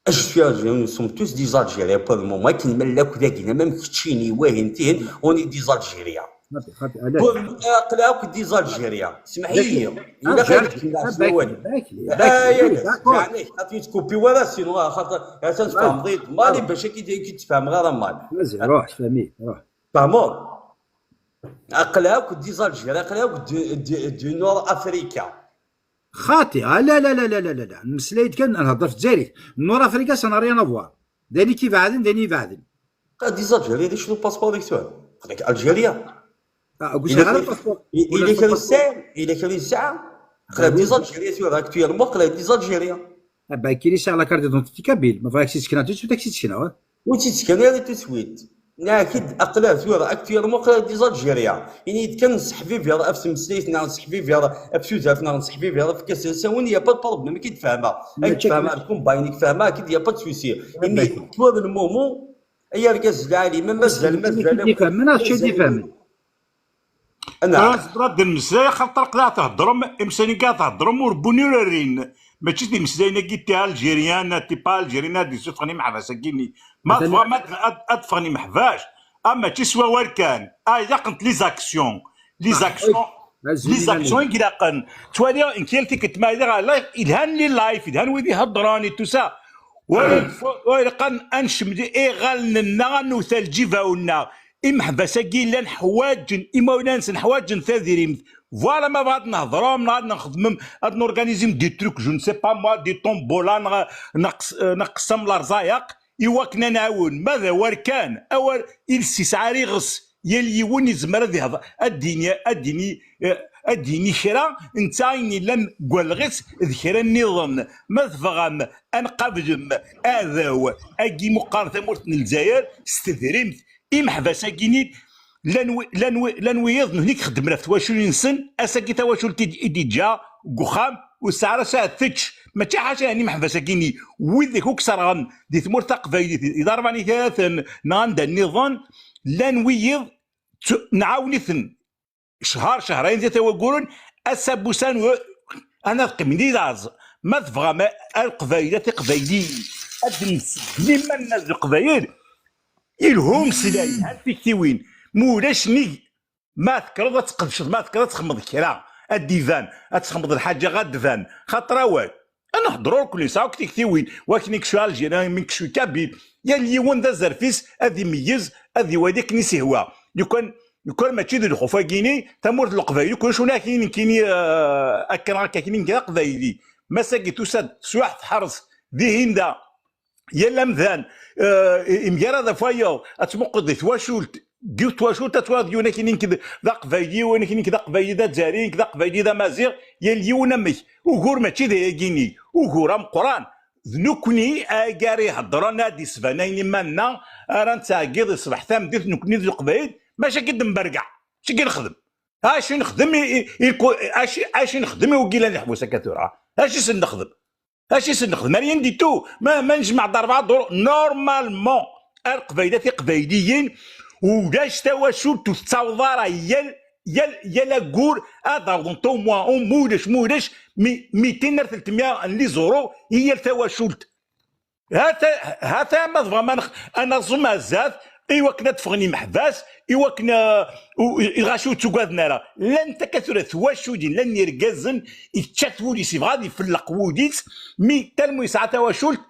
Je suis algérien, nous sommes tous des Algériens pour le moment. Akken ma nella akk dagi, même keččini, wahin, tihin, on est des Algériens. Xaṭi, xaṭi, ala. Pour, aql-aɣ akk des Algériens. Smeḥ-iyi. Ilaq ad kemmleɣ s wawal. Bakli, Bakli, Bakli, oui, d'accord. Yeɛni, ad yettkupi wala, sinon, xaṭer, atan tfehmeḍ-iyi-d mal, bac ad k-id-, ad k-id-tfehmeɣ ara mal. Vas-y, ruḥ, fehmi, ruḥ. Tfehmeḍ? Aql-aɣ akk des Algériens, aql-aɣ akk du, du, du Nord Africa. Xaṭi, ah, la, la, la. Nmeslay-d kan, nhedder f Tezzarit. Nord Africa, ça n'a rien à voir. D ayen i k-ibeɛden, d ayen i ibeɛden. Ah, des Algériens, d acu le passeport-ik tura? Aql-ak Algérien. Ah, ur sɛiɣ ara le passeport. Yella kra yesɛa? Yella kra yesɛa? Aql-ak des Algériens tura, actuellement, aql-ak des Algériens. Ah, ben, kini sɛiɣ la carte d'identité kabyle. Ma bɣiɣ ad k-tt-id-sekneɣ, tout de suite ad k-tt-id-sekneɣ, eh? Ur tt-id-sekkan ara tout de suite. Nniɣ-ak-id, aql-aɣ tura, actuellement, aql-aɣ des Algériens. Ini-yi-d kan, nesseḥbibiṛ ɣef tmeslayt-nneɣ, nesseḥbibiṛ ɣef tudert-nneɣ, nesseḥbibiṛ ɣef Kasasawen, y a pas de problème, ad k-id-fehmeɣ. Ad k-id-fehmeɣ, le combat-inek fehmeɣ, ad k-id-, y a pas de souci. Imi, pour le moment, ay argaz lɛali, ma mazal, mazal akk. Ifehmen, ad k-id-ifehmen. Tura nezmer ad d-nemmeslay, axaṭer aql-aɣ theddrem, imsalen-agi ara theddrem ur wwin ur rrin. Mačči d imeslayen-agi, t'es algérien, t'es pas algérien, ad d-issufɣen imeḥbas-agi-nni. Ma tebɣam ad, ad, ad ffɣen imeḥbas, ah, mačči s wawal kan. Ah, ilaq-ent les actions. Les actions, les actions i ilaqen. Ttwaliɣ, nekk yal tikkelt ma iliɣ ɣer live, ilhan les lives, ilhan wid iheddren et tout ça. Wa ilaq ad, wa ilaq ad, ad ncemmel iɣallen-nneɣ, ad newwet lǧibaw-nneɣ. Imeḥbas-agi llan ḥwaǧen, imawlan-nsen ḥwaǧen tadrimt. Voilà, ma bɣa ad nehḍrem, neɣ ad nxedmem, ad norganizem des trucs, je ne sais pas moi, des tombola, neɣ, neɣ, neɣ qessam lerẓayeq, i wakken ad nɛawen. Ma d awal kan, awal, iles yesɛa ar iɣes, yal yiwen yezmer ad ihḍ-, ad d-yini, ad d-yini, eh, ad d-yini kra, netta ayen yellan deg walleɣ-is d kra nniḍen. Ma tebɣam ad nqablem aɛdaw-agi meqqar tamurt n Lezzayer s tedrimt, imeḥbas-agi-nni, llan wi-, llan wi-, llan wiyiḍ, nutni i ixeddmen ɣef twaculin-nsen, ass-agi tawacult i d-, i d-iǧǧa deg uxxam, ur tesɛi ara saɛet tečč. Mačči ḥaca, yeɛni, imeḥbas-agi-nni, wid akk iserɣen di tmurt taqbaylit, di Ḍerban Itaraten, neɣ anda nniḍen, llan wiyiḍ, ttu-, nɛawen-iten. Cehṛ, cehṛayen, tlata wagguren, ass-a n wussan, u-, ad qqimen di laẓ. Ma tebɣam a, a Leqbayel, a Tiqbayliyin, ad d-nseggem iman-nneɣ d Leqbayel, ilhu umeslay, lhant tiktiwin. Ma ulac nnig, ma tekkreḍ ad tqedceḍ, ma tekkreḍ ad txedmeḍ kra, ad d-iban, ad txedmeḍ lḥaǧa ad d-tban. Xaṭer awal, ad nehder ur kul nesɛa akk tiktiwin, wakken i yecɛel Algérie, mi yecɛel Kabyle, yal yiwen d azref-is ad imeyyez, ad iwali akken i s-ihwa. Lukan Lukan mačči d lxuf-agi-ni, tamurt n Leqbayel, kullec ur nekkini, nekkini, eh, akken akka, kini nekk d Aqbayli. Mass-agi tusa-d teswiɛt tḥerz dihin da, yal amdan, eh, imgarad ɣef wayeḍ, ad tmuqleḍ di twacult, deg yiwet twacult ad twaliḍ yiwen akini nekk d, d Aqbayli, yiwen akini nekk d Aqbayli d Azzayri, nekk d Aqbayli d Amaziɣ, yal yiwen amek. Ugur mačči d ayagi-ni, ugur ameqqran d nekkni ay ara iheddren, ad d-isbanayen iman-nneɣ, ara nettɛeggiḍ i ṣṣbeḥ tameddit nekkni d Leqbayel, maca akka d-nbergeɛ, acu i nexdem? Acu i nexdem i, i, i, acu, acu i nexdem i wigi llan iḥbus akka tura? Acu i sen-nexdem? Acu i sen-nexdem? Rien du tout. Ma, ma nejmeɛ-d rebɛa duṛ, normalement, a Leqbaylat Iqbayliyen, ulac tawacult ur tettaweḍ ara yal, yal, yal aggur ad awḍent au moins, au moins ulac, ma ulac, mi, mitin ar teltmya n les euros i yal tawacult. Hata, hata ma tebɣam ad nex-, ad naẓem ar zdat, i wakken ad d-ffɣen imeḥbas, i wakken, eh, u-, i, i ɣaci ur ttuggaden ara. Llant akka tura twaculin, llan irgazen, ičča-t wul-is, yebɣa ad ifelleq wul-is, mi tal mu yesɛa tawacult,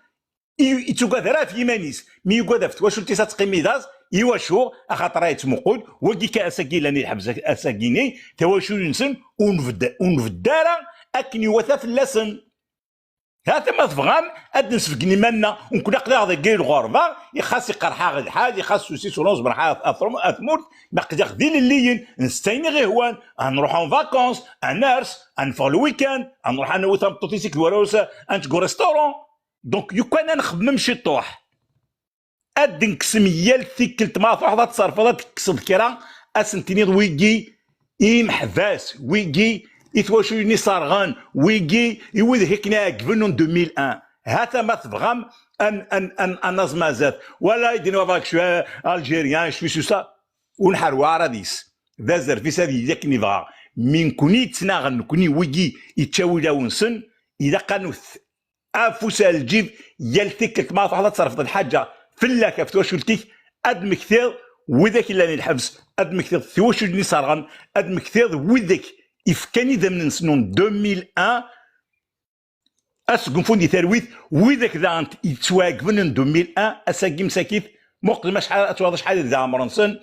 i, i ttugad ara ɣef yiman-is. Mi yugad ɣef twacult-is ad teqqim idaẓ, i wacu? Axaṭer ay yettmuqul, wagi kan ass-agi llan iḥbes ass-agi-ni, tawacult-nsen ur nbedd-, ur nbedd ara akken iwata fell-asen. Hata ma tebɣam ad d-nsbeggen iman-nneɣ, nekkni aql-aɣ dagi lɣerba, ixas iqerḥ-aɣ lḥal, ixas ur s-, ur nezmer ad, ad, ad tmurt, ma aql-aɣ d ilelliyen, nsett ayen i ɣ-ihwan, ad nruḥ en vacances, ad ners, ad neffeɣ le week-end, ad nruḥ ad nawi tameṭṭut-is akked warraw-is, ad nečč deg restaurant. Donc, lukan ad nxemmem ciṭuḥ. Ad d-nekkes yal tikkelt ma truḥeḍ ad tserfeḍ, ad tekkseḍ kra, ad sen-tiniḍ wigi i imeḥbas, wigi i twaculin iserɣen, wigi i wid i ken-iɛeggben en deux mille un. Hata ma tebɣam ad n-, ad n-, ad n-, ad naẓem ar zdat. Wala i d-nwa bɣa kečč, eh, Algérien, je suis ça. Ur nḥerwa ara deg-s. D azref-is ad yili akken yebɣa. Mi nekkni yettnaɣen, nekkni wigi ičča ulawen-nsen, ilaq ad nut afus ar lǧib, yal tikkelt ma truḥeḍ ad terfeḍ lḥaǧa fell-ak ɣef twacult-ik, ad d-temmektiḍ widak i llan i lḥebs, ad d-temmektiḍ tiwaculin iserɣen, ad d-temmektiḍ widak ifkan idammen-nsen en deux mille un, ad sgunfun di talwit, widak daɣen yettwaɛeggben en deux mille un, ass-agi msakit, muqlem acḥal, ad twaliḍ acḥal i d ɛemr-nsen,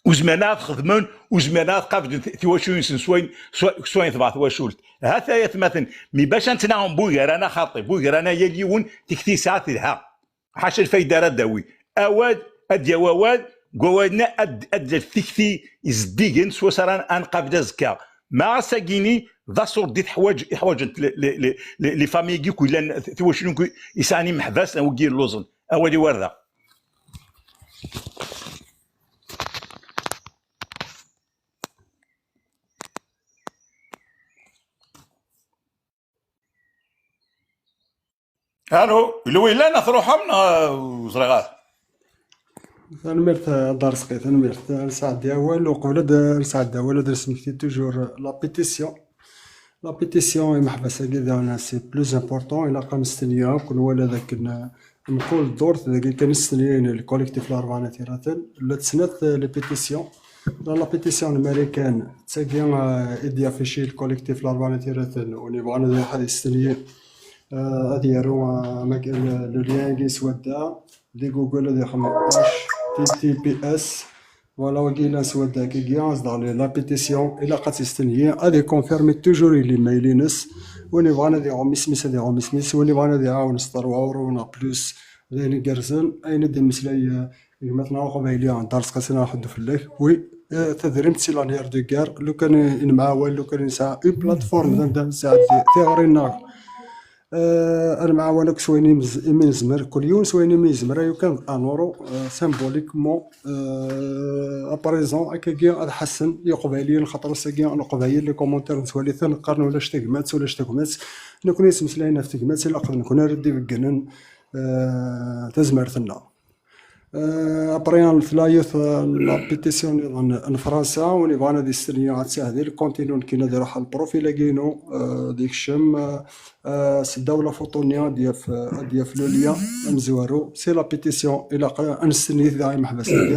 ur zmiren ara ad xedmen, ur zmiren ara ad qablen ti-, tiwaculin-nsen s wayen, s wa-, s wayen tebɣa twacult. Hata ay atmaten, mi bac ad nettnaɣen bu gar-aneɣ xaṭi, bu gar-aneɣ yal yiwen tikti yesɛa telha. Ḥaca lfayda ara d-tawi. Awal, ad d-yawi awal, deg wawal-nni ad, ad d-taf tikti izeddigen s wacu ara n-, ad nqabel azekka. Ma ass-agi-ni d aṣurdi teḥwaǧ, i ḥwaǧent les, les, les, les, les familles-agi akk yellan, tiwaculin akk yesɛan imeḥbas, wigi yelluẓen. Awal-iw ar da. Alo, yella win yellan, ad truḥem neɣ ur ẓriɣ ara? Tanemmirt, a Dda Rezqi, tanemmirt. Ad nesɛeddi awal, uqbel ad nesɛeddi awal, ad nesmekti toujours la pétition. La pétition, imeḥbas-agi daɣen, c'est plus important, ilaq ad nestenyi akk, nwala d akken, eh, mkul ddurt, dagi kan i stenyayen le collectif Larebɛa n At Yiraten, llant snat, eh, les pétitions. La, la pétition n Marikan, d tagi, eh, i d-yaffici le collectif Larebɛa n At Yiraten, win yebɣan ad iruḥ ad yestenyi, eh, ad yaru, eh, amak-, le, le lien-agi s wadda, di Google ad ixemmem H T T P S, voilà, wagi yellan s wadda-agi, as-d-ɣli la pétition, ilaq ad tt-yestenyi, ad ikonfirmi toujours i l'email-ines, win yebɣan ad iɣum isem-is, ad iɣum isem-is, win yebɣan ad iɛawen s trois euros neɣ plus, d ayen igerrzen, ayen i d-imeslay, eh, gma-tneɣ Aqbayli, Dda Rezqi, ad ḥeddu fell-ak. Oui, eh, tadrimt c'est la nerf de guerre, lukan i nemɛawan, lukan i nesɛa une plateforme d anda nesɛeddi tiɣri-nneɣ, eh, ad nemɛawan akk s wayen i nez-, imi nezmer, kul yiwen s wayen imi yezmer, ay ukan un euro, eh, symboliquement, eh, à présent, akkagi ad ḥassen Iqbayliyen, xaṭer ass-agi Leqbayel, les commentaires nettwali-ten, qqaren ulac tagmat, ulac tagmat. Nekkni yettmeslayen ɣef tegmat, ilaq d nekkni ara d-ibeggnen, eh, tazmert-nneɣ. Euh, après, tella yiwet, euh, la pétition niḍen n Fransa, win yebɣan ad yestenyi ad tsahdil, continue nekkini ad iruḥ ɣer profil-agi-inu, euh, ad yekcem, euh, euh, seddaw la photo-nni ad yaf, euh, ad yaf le lien amezwaru. C'est la pétition, ilaq ad nestenyi da imeḥbas-agi.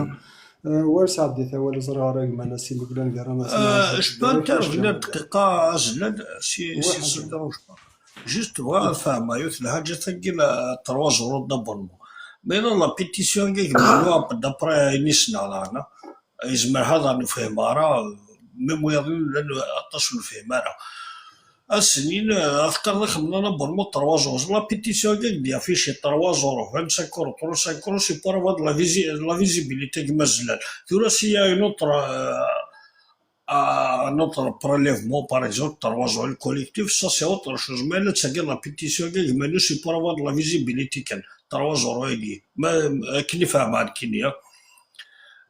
Euh, war sɛeddi tawal ẓriɣ ara gma Nassim Glan gar-aneɣ. Euh, je peux intervenir dqiqa, Azlal, si, si ça ne dérange pas. Juste, bɣiɣ ad fehmeɣ yiwet lḥaǧa, tagi la trois euros d'abonnement. Mais non, la pétition-agi, d'après ayen i ssneɣ daɣen, Yezmer ḥaḍer nefhem ara, même wiyaḍ llan aṭas ur nefhem ara. Ass-nni, ad teqqareḍ ixemḍen abonnement trois jours. La pétition-agi i d-yaffici trois jours, vingt-cinq euros, trente-cinq euros, c'est pour avoir de la visi-, de la visibilité deg mazlan. Tura, s'il y a une autre, euh, un autre prélèvement, par exemple, trois jours, le collectif, ça c'est autre chose. Mais là, c'est la pétition-agi, mais nous, c'est pour avoir de la visibilité, kan trois jours, oui. Mais, euh, akken i fehmeɣ nekkini, ah.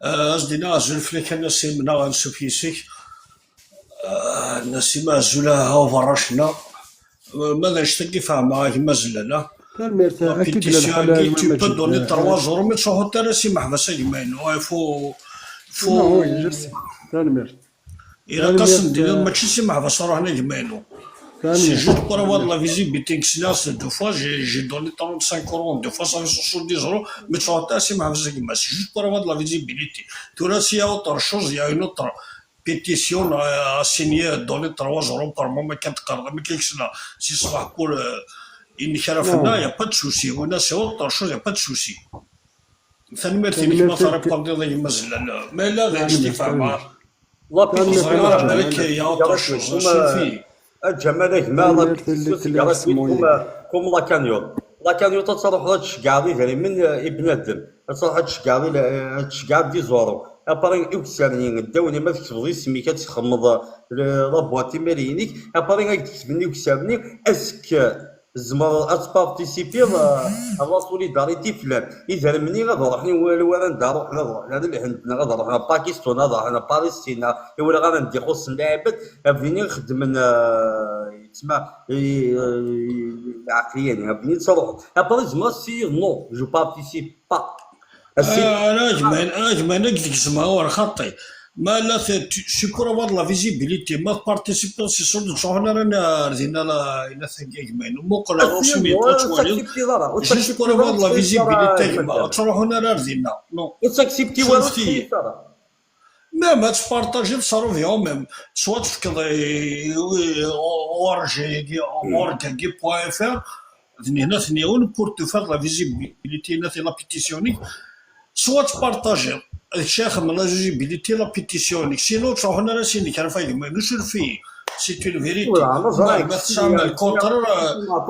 Euh, as-d-iniɣ azul fell-ak a Nassim, neɣ ansuf yis-k. Ah, Nassim, azul, ah, a uberrac-nneɣ. Ah, ma d anect-agi fehmeɣ a gma Zlala. Tanemmirt, la pétition-agi, tu peux donner trois jours, mais ur ttruḥut ara s imeḥbas a gma-inu. Il faut, faut... Non, oui, je sais. Tanemmirt. Ilaq asen-d-tiniḍ mačči s imeḥbas ruḥen a gma-inu. C'est juste pour avoir de la visibilité. Sliɣ-as deux fois, j'ai, j'ai donné trente-cinq euros, deux fois ça fait soixante-dix euros, mais ur ttruḥut ara s imeḥbas a gma. C'est juste pour avoir de la visibilité. Tura, s'il y a autre chose, il y a une autre pétition à, à signer, donner trois euros par mois, ma kan teqqareḍ, ma kan ksna, si ṣṣbeḥ pour, euh, inek ara fenna, y a pas de souci. Wina, c'est autre chose, y a pas de souci. Tanemmirt-inek ma tṛipondiḍ a gma Zlal. Ma yella d acu i fehmeɣ. La pétition, ẓriɣ ara balak y a autre chose. A Ǧamal, a gma, la pétition, c'est gratuit comme, comme la cagnotte. La cagnotte, ad truḥeḍ ad tceggɛeḍ idrimen, euh, i bnadem. Ad truḥeḍ ad tceggɛeḍ i la-, ad tceggɛeḍ dix euros. Après, ukessar-nni, ddaw-nni, ma tketbeḍ isem-ik, ad txemmeḍ, euh, la boîte email-inek. Après, ad k-d-ketben ukessar-nni, est-ce que tzemreḍ ad tparticipiḍ, euh, à la solidarité fell-am. Idrimen-nni ad ruḥen i wal-, wala anda ruḥen, ad ruḥen ar Lhend, neɣ ad ruḥen ar Pakistan, ad ruḥen ar Palestine, neɣ i wala ara d-ixuṣṣen lɛibad, a bnin xeddmen, euh, yettma-, i, i, lɛeqliya-nni, a bnin ttruḥen. Après, tzemreḍ ad s-tiniḍ, non, je participe pas. Assi- Ah, ala gman, ala gman, ad k-gezmeɣ awal xaṭi. Ma la t-, tu, c'est pour avoir de la visibilité. Ma tparticipiḍ, c'est sûr, ur ttruḥun ara ar dinna la, la tagi a gma-inu. Muqel ar usmi ur tettwaliḍ. Juste pour avoir de la visibilité, a gma. Ur ttruḥun ara ar dinna. Non. Ur tt-accepti wara. Même ad tpartajiḍ, ça revient au même. Soit tefkeḍ i, i, O R G-agi, org-agi point F R, d nihna ten-yawen pour te faire la visibilité, la pétition-ik. Soit tpartajiḍ, d kečč ara ixedmen la visibilité, la pétition-ik. Sinon, ur ttruḥun ara s inek ara fagmen. Suref-iyi. C'est une vérité. Ma tesɛam le contraire,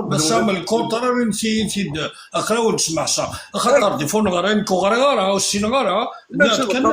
ma tesɛam le contraire, init-iyi-t-id. Aql-awen-d smeḥsa. Axaṭer, des fois, ur neɣri, nekk ur ɣriɣ ara, ur ssineɣ ara. Nniɣ-d kan,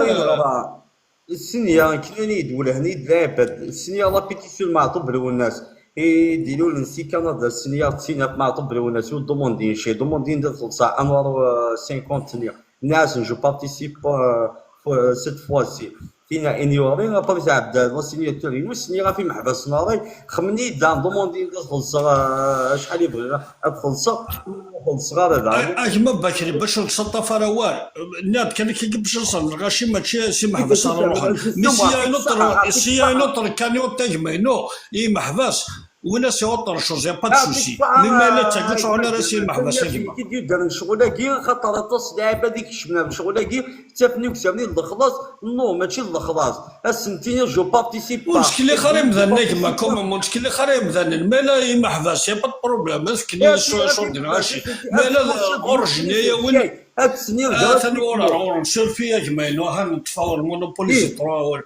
Ssinya, knan-iyi-d, welhen-iyi-d lɛibad. Ssinya, la pétition n Meɛṭub Lwennas. I d-ilulen si Canada, ssinya, d tin ɣef Meɛṭub Lwennas, ur ḍumundin cay, ḍumundin d ad xellṣeɣ anwar, euh, cinquante-nni. Nniɣ-asen, je participe, euh, euh, cette fois-ci. Tin-a, ignorer, après tɛedda la signature-inu, ssinya ɣef imeḥbas n ṛṛay, xemmen-iyi-d daɣen, ḍumundin d ad xellṣeɣ, euh, acḥal i bɣiɣ ad xellṣeɣ. Ur xellṣeɣ ara daɣen. A, a gma Bakri, bac ur nettaṭṭaf ara awal. Nniɣ-d kan akka bac ad nṣer lɣaci, mačči s imeḥbas ara ruḥen. Mais s'il y a une autre, s'il y a une autre cagnotte a gma-inu, i imeḥbas, win-a c'est autre chose, y a pas de souci. Mais ma yella d tagi, ur ttruḥun ara s imeḥbas a gma. I d-yuddren ccɣel-agi, xaṭer aṭas n lɛibad i ikecmen ar ccɣel-agi, ttafen ukessar-nni d lexlaṣ, non, mačči d lexlaṣ. Ad sen-tiniḍ, je participe pas. Ur nettkellix ara imdanen a gma, comme ur nettkellix ara imdanen. Ma yella imeḥbas, y a pas de problème. Ad fken i ṣṣur di lɣaci. Ma yella origine-a win. Ad s-tiniḍ, atan ur, ur, surfi a gma-inu, ha neṭṭef awal, monopoliser trois awal.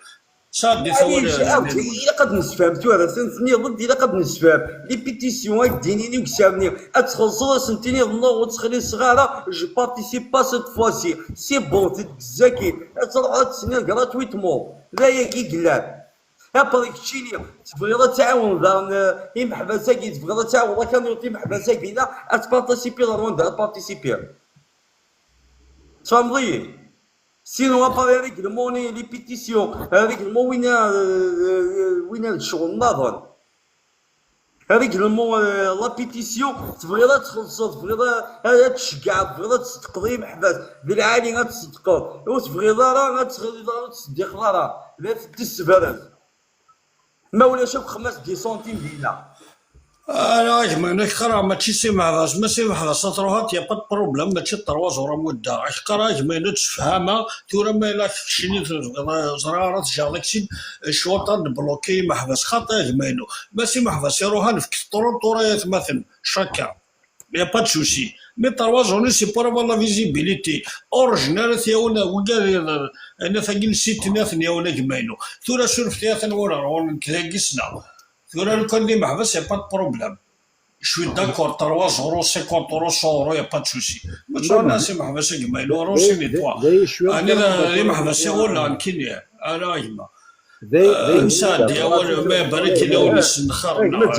Sɛeddi tawal. Ilaq ad nessefhem tura, tenniḍ-d, ilaq ad nessefhem. Les pétitions, ad k-d-inin ukessar-nni, ad txellṣeḍ, ad sen-tiniḍ, non, ur ttxelliṣeɣ ara, je participe pas cette fois-ci. C'est bon, tedgezzakin. Ad truḥeḍ ad tesniḍ gratuitement. D ayagi i yellan. Après keččini, tebɣiḍ ad tɛawneḍ daɣen, eh, imeḥbas-agi, tebɣiḍ ad tɛawneḍ akanun imeḥbas-agi, la, ad tparticipiḍ ar wanda ad tparticipiḍ. Tfehmeḍ-iyi? Sinon, après règlement, les, les pétitions, règlement, wina, eh, eh, wina d ccɣel nniḍen. Règlement, euh, la pétition, tebɣiḍ ad txellṣeḍ, tebɣiḍ ad, ad tceggɛeḍ, tebɣiḍ ad tṣeddqeḍ imeḥbas, d lɛali ad tṣeddqeḍ, ur tebɣiḍ ara ad txedmeḍ, ur tettseddqeḍ ara, la tettessebraz. Ma ulac akk, xmas dix centimes dinna. Ala, a gma, nekk qqareɣ mačči s imeḥbas, ma s imeḥbas ad truḥeḍ, y a pas de problème, mačči d trois euros mudda. Nekk qqareɣ, a gma, inu tessefhameɣ, tura ma yella keččini tebɣiḍ, ẓriɣ ara tejjeɣ deg-s-id, cwiṭ ad nbluki imeḥbas, xaṭi, a gma-inu. Ma s imeḥbas iruḥ, ad nefk trente euros i atmaten, chacun. Y a pas de souci. Mais trois euros, c'est pour avoir la visibilité. Ur ǧǧin ara t-yawen, wigad, anat-agi n site-nni ad ten-yawen a gma-inu. Tura surfet-iyi atan wara ɣur-nek dagi ssneɣ. Tura lukan d imeḥbas, y a pas de problème. Je suis d'accord, trois euros, cinquante euros, cent euros, y a pas de souci. Mais tu vois, là, c'est imeḥbas a gma-inu, euros, c'est nettoie. Ani d imeḥbas i ɣur-neɣ nekkini, ara a gma. Nesɛeddi awal, ma barak yella win yessnexxaren neɣ.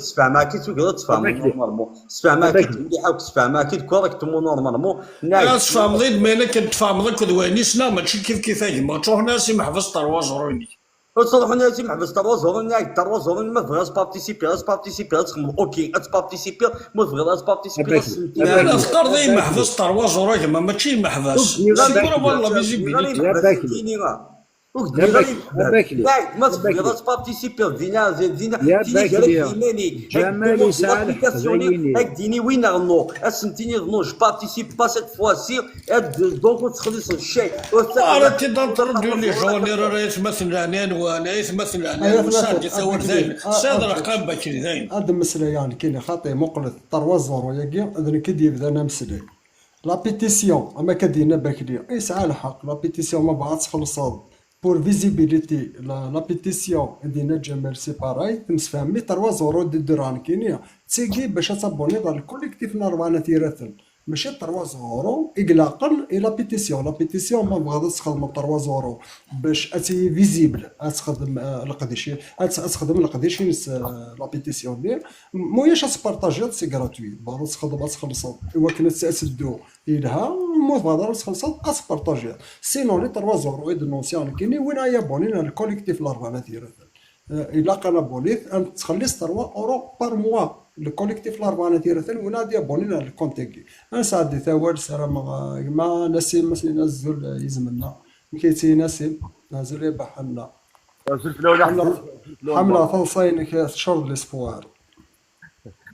Sfehmeɣ-ak-id, tugiḍ ad tfehmeḍ normalement. Sfehmeɣ-ak-id mliḥ akk, sfehmeɣ-ak-id correctement normalement. Ad tfehmeḍ-id, ma yella kan tfehmeḍ akked wayen i ssneɣ, mačči kif kif a gma. Ttruḥun-as imeḥbas terwa ẓur-inek. Ur ttruḥun-as imeḥbas terwa ẓur-inek, terwa ẓur-inek, ma tebɣiḍ ad tparticipiḍ, ad tparticipiḍ, ad txedmeḍ, ok, ad tparticipiḍ, ma tebɣiḍ ad tparticipiḍ, ad txedmeḍ. Teqqareḍ imeḥbas terwa ẓur a gma, mačči imeḥbas. C'est pour avoir la visibilité. Ur k-d-nniɣ ara imeḥbas. Yak, ma tebɣiḍ ad tparticipiḍ dinna, dinna, tili gar-ak d yiman-ik. Ǧamal yesɛa lḥeqq d ayen-nni. Ad d-tini win rnu, ad sen-tiniḍ non, je participe pas cette fois-ci, donc ur texliṣeḍ cay. Ara t-id-anṭreḍ du les gens, ara aytmaten leɛnaya-nwen, aytmaten leɛnaya-nwen, sɛeddi tawal dayen, tesɛiḍ lḥeqq a Bakri dayen. Ad mmeslayeɣ nekkini xaṭi, muqlet, terwa ẓuru-yagi, d nekk i d-yebdan ameslay. La pétition, am akka d-yenna Bakli, yesɛa lḥeqq, la pétition ma bɣa ad txellṣeḍ pour visibilité, la, la pétition, i d-yenna Ǧamal, c'est pareil, temsefham, mi trois euros d-ddreɣ nekkini, d tigi bac ad taboniḍ ɣer lkolektif n rebɛa n at yiraten. Mačči trois euros i ilaqen i la pétition. La pétition, ma tebɣiḍ ad txedmeḍ trois euros bac ad tili visible, ad txedem, eh, leqdic, ad, ad txedem leqdic-ines, eh, la pétition-nni. M-, muyac ad tpartajiḍ, c'est gratuit. Tebɣiḍ ad txedmeḍ, ad txellṣeḍ i wakken ad, ad teddu, yelha. Ma tebɣiḍ ara ad txellṣeḍ, ad tpartajiḍ. Sinon, les trois euros i d-nunsiɣ nekkini, win ara yabonin ar lkolektif n rebɛa n at yiraten. Eh, ilaq ad nabonit, ad nettxelliṣ trois euros par mois. Lkolektif n rebɛa n at yiraten, win ad yabonin ar lkont-agi. Ad nesɛeddi tawal, ssarameɣ, eh, gma Nasim, ma s-nini azul, eh, yizem-nneɣ. Amek i yettili Nasim? Azul a Baḥanna. Azul fell-awen, ḥemmleɣ, ḥemmleɣ taḍsa-inek, tecreḍ l'espoir.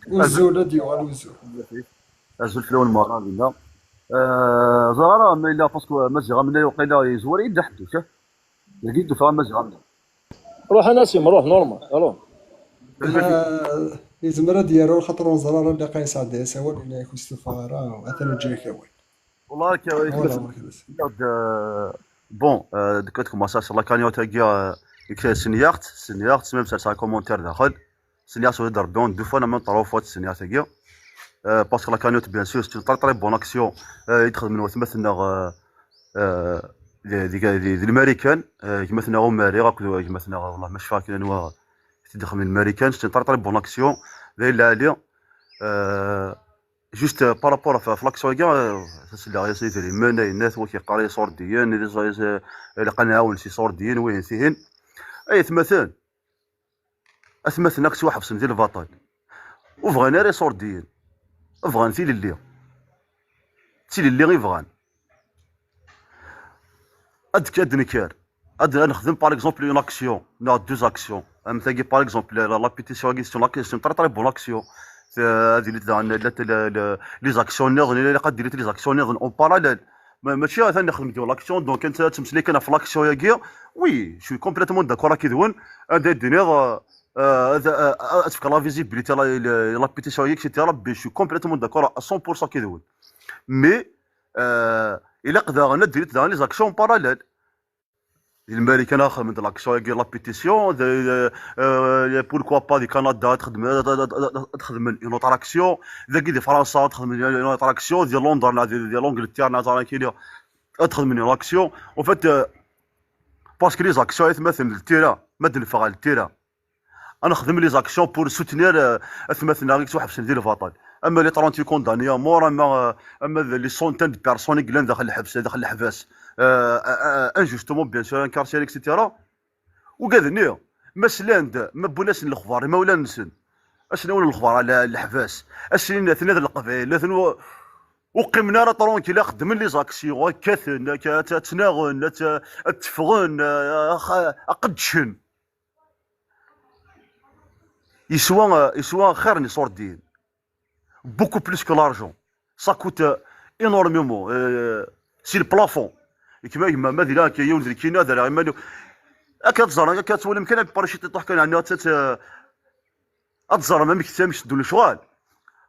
Uzul, ad d-yuɣal uzul. Azul fell-awen merra dinna. Eh, ẓriɣ ara ma yella, parce que Maziɣ amnay waqila yezwar-iyi-d aḥeddus, eh? Dagi d-tufa Maziɣ amnay. Ruḥ a Nasim, ruḥ, normal, ruḥ. Ah, yezmer ad d-yaru, xaṭer ur neẓri ara ilaq ad yesɛeddi asawal, illa yak ur s-tufa ara, atan ǧǧiɣ-ak awal. Wallah, akka, voilà, voilà. Bon, euh, de quoi commencer sur la cagnotte-agi, euh, sniɣ-tt, sniɣ-tt, même serseɣ commentaire daxel. Sniɣ-tt ula d Rebbi, deux fois, même trois fois sniɣ-tt-agi. Euh, parce que la cagnotte, bien sûr, c'est une très, très bonne action. Euh, i d-xedmen watmaten-nneɣ, euh, euh, di, di, di, di Lmarikan, euh, gma-tneɣ Umari, akked gma-tneɣ, wallah, ma cfiɣ akken anwa i t-id-ixedmen Lmarikan, c'est une très, très bonne action. D ayen lɛali. Euh, Juste, euh, par rapport à f-, f l'action-agi, euh, selleɣ-as idrimen, ayen, twak yeqqar iṣurdiyen, ilaq ad nɛawen s iṣurdiyen, wihin tihin. Ay atmaten, atmaten akk ttwaḥebsen di lbaṭel. Ur bɣan ara iṣurdiyen. Bɣan tilelli. D tilelli i bɣan. Ad, ad d-nekker. Ad, ad nexdem, par exemple, une action, neɣ deux actions. Am tagi, par exemple, la, la, la pétition-agi, c'est une ac-, c'est une très, très bonne action. Euh, ad ilint daɣen, la, la, la, les actions nniḍen, ilaq ad ilint les actions nniḍen en parallèle. Ma, mačči atan nexdem deg l'action, donc anta ad temmeslay kan ɣef l'action-agi. Oui, je suis complètement d'accord akked-wen. Anda i d-tiniḍ, euh, euh, ad, euh, ad tefkeḍ la visibilité, la, la, la pétition-agi, et cetera. Mais je suis complètement d'accord à cent pour cent akked-wen. Mais, euh, ilaq daɣen ad d-ilint daɣen les actions en parallèle. Di Lmarikan ad xedmen l'action-agi, la pétition, de, de, euh, pourquoi pas di Canada ad xedmen, ad, ad, ad, ad, ad xedmen une autre action, dagi di Fransa ad xedmen une autre action, di Londres, neɣ di, di l'Angleterre, neɣ ẓran kili, ad xedmen une action. En fait, euh, parce que les actions, atmaten, d tira, ma d-neffeɣ ɣer tira, ad nexdem les actions pour soutenir, euh, atmaten-a i yettwaḥebsen di lbaṭel. Ama les trente condamnés à mort, ama, euh, ama d les centaines de personnes i yellan daxel lḥebs, daxel leḥbas, euh, euh, euh, injustement, bien sûr, incarcérés, et cetera. Ugad-nni, ma slan-d, ma wwin-asen lexbar imawlan-nsen, ad sen-awin lexbar ɣer leḥbas, ad sen-inin atni d Leqbayel, atni ur, ur qqimen ara tranquille, ad xeddmen les actions, ad kkaten, ad, ad, ad ttnaɣen, ad, ad tteffɣen, ad, ad qeddcen. Yeswa, yeswa xir n iṣurdiyen. Beaucoup plus que l'argent. Ça coûte, euh, énormément. Euh, c'est le plafond. Gma, gma, ma d ila akka yiwen d lkina, d ara iman-iw. Akka ad ẓren, akka ad twalim kan, paracit iṭuḥ kan, ɛni ad, ad, ad ẓren amek, amek teddun lecɣal.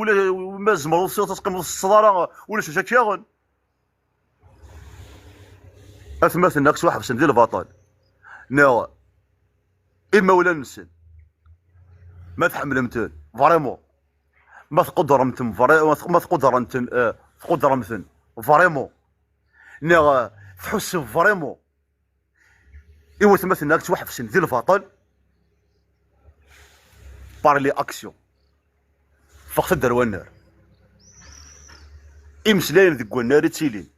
wala ma tzemreḍ ur teqqimeḍ ur teṭṭseḍ ara, ulac acu akka. Atmaten-a ttwaḥebsen di lbaṭel. Neɣ imawlan-nsen, ma tḥemmlem-ten vraiment, ma tqudrem-ten vra-, ma tqudrem-ten, eh, tqudrem-ten vraiment, neɣ, eh, tḥussem vraiment i watmaten-a ttwaḥebsen di lbaṭel, par les actions. Ffɣet-d ar wannar. Imeslayen deg wannar i ttilin.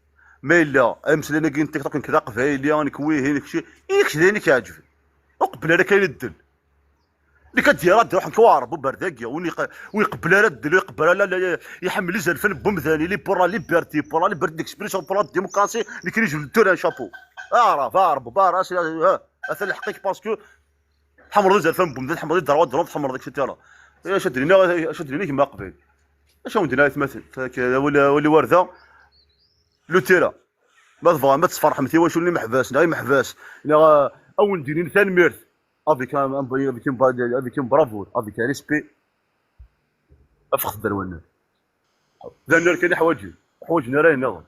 Ma yella ameslayen-agi n TikTok, nekk d aqbayli, nekk wihin, nekk ci, i kečč d ayen i k-iɛeǧben. Uqbel ara k-ayen ddel. اللي كدير راه دير واحد الكوارب وبرداكيا، وين يق-، ويقبل راه الدين، ويقبل راه لا، لا، يحمل يزال فين بومداني، اللي بور لا ليبرتي، بور لا ليبرتي ديكسبريسيون، بور لا ديموكراسي، اللي كاين يجبد التوران شابو. اعرف، اعرف، بار، اش، ها، اثر الحقيقة باسكو حمر زال فين بومداني، حمر الدروات، دروات، حمر داك الشيء تالا. اش درينا، اش درينا كيما قبل؟ اش ودينا اثمثل؟ فك-، ولا، ولا وردة. لو تيرا. ما تبغى، ما تفرح، مثي واش اللي محباس، لا محباس. لا، اول دينين ثانميرت. افيك ان، افيك ان، افيك ان برافور، افيك ان ريسبي. افخ الدروان. ذا النار كاين حواجي. حواجنا راه هنا.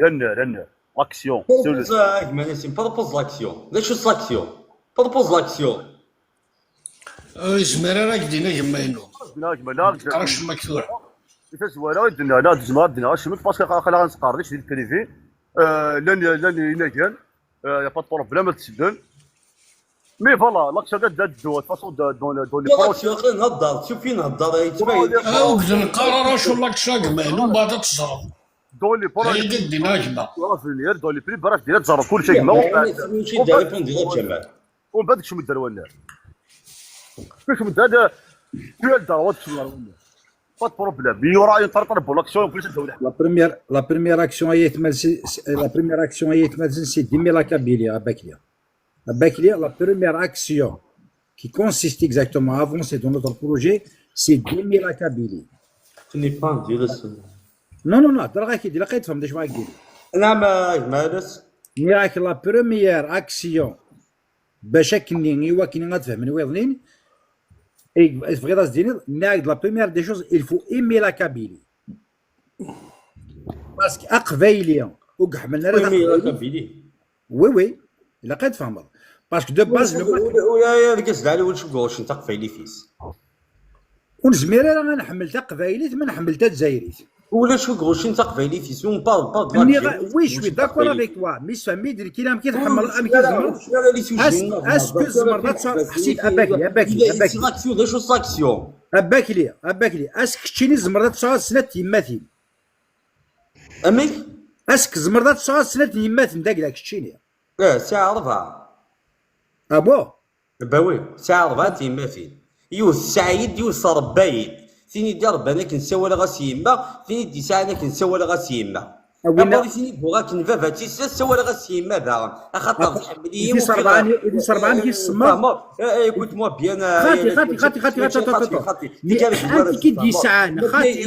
يا النار، يا النار. لاكسيون. Propose a gma Nassim, propose l'action. D acu s l'action? Propose l'action. Ur yezmir ara ad k-d-ini a gma-inu. Ur yezmir ara ad k-d-ini a gma-inu. Qrac ma k-tura. Di tazwara i d-nna, la, d-, zemreɣ ad d-nniɣ acemma, parce que aql-aɣ ad neqqar d acu di privé. Euh, llan, llan inagan, euh, y a pas de problème, ad t-sellen. Mais voilà, l'action d-, d-, de toute façon, de-, dans le, dans les prochains, aql-i nhedder, tsufi nhedder, yettfayed. Ah, ur d-neqqar ara acu l'action a gma-inu, mbeɛd ad teẓreḍ. Dans les prochains, ay d-nniɣ a gma. Dans les plus brefs, d-, ad teẓreḍ kullec a gma. Mačči d répondre a Ǧamal. ومن بعد كشم الدروان. كشم الدروان. Pas de problème. Il y aura une très, très bonne action. La première, la première action, ay atmaten, la première action, ay atmaten, c'est d'aimer la Kabylie, à Baklia. À Baklia, la première action qui consiste exactement à avancer dans notre projet, c'est d'aimer la Kabylie. Ce n'est pas un virus. Non, non, non, هضر غير كي دير، لا كيتفهم، داش واحد يدير. نعم، آه، مالس. نيراك la première action. باش اكني ايوا كني غتفهمني ويضنين. اي تبغي راس ديني ناك. La première des choses, il faut aimer la Kabylie. Parce que اقبايلي وكحملنا راه ايمي لا كابيلي. Oui, oui. الا كتفهمض. Parce que de base le ولا، ولا، ولا، يا ذاك الزعل، ولا شو قول، شنو تقبايلي فيس؟ ونزمير انا غنحمل تقبايليت، ما نحمل تدزايريت. ولا شو قول، شنو تقبايلي فيس؟ ومن بعد، بعد، oui, je suis d'accord avec toi, mais سمي دير كي راه كيتحمل الام كيتحمل. اسك زمر ذات حسيت اباكلي، اباكلي، اباكلي. اباكلي، اباكلي، اسك كتشيني زمر ذات سنات يماتين. امك؟ اسك زمر ذات سنات يماتين داك داك كتشيني. اه، ساعة ربعة. ابو؟ باوي، ساعة ربعة يماتين. يوث سعيد، يوث ربايد. تيني دي ربان اك نساول غاس يما، تيني دي سعيد اك نساول غاس يما. أبالي تيني بوغاك نبابا تيسا ساول غاس يما داغن. اخاطر تحملي يدي سربان، يدي سربان كي السما. فاهمة؟ ايه، ايه، كنت مو بيان، خاطي، خاطي، خاطي، خاطي، خاطي، خاطي. انت كي دي سعان، خاطي. يا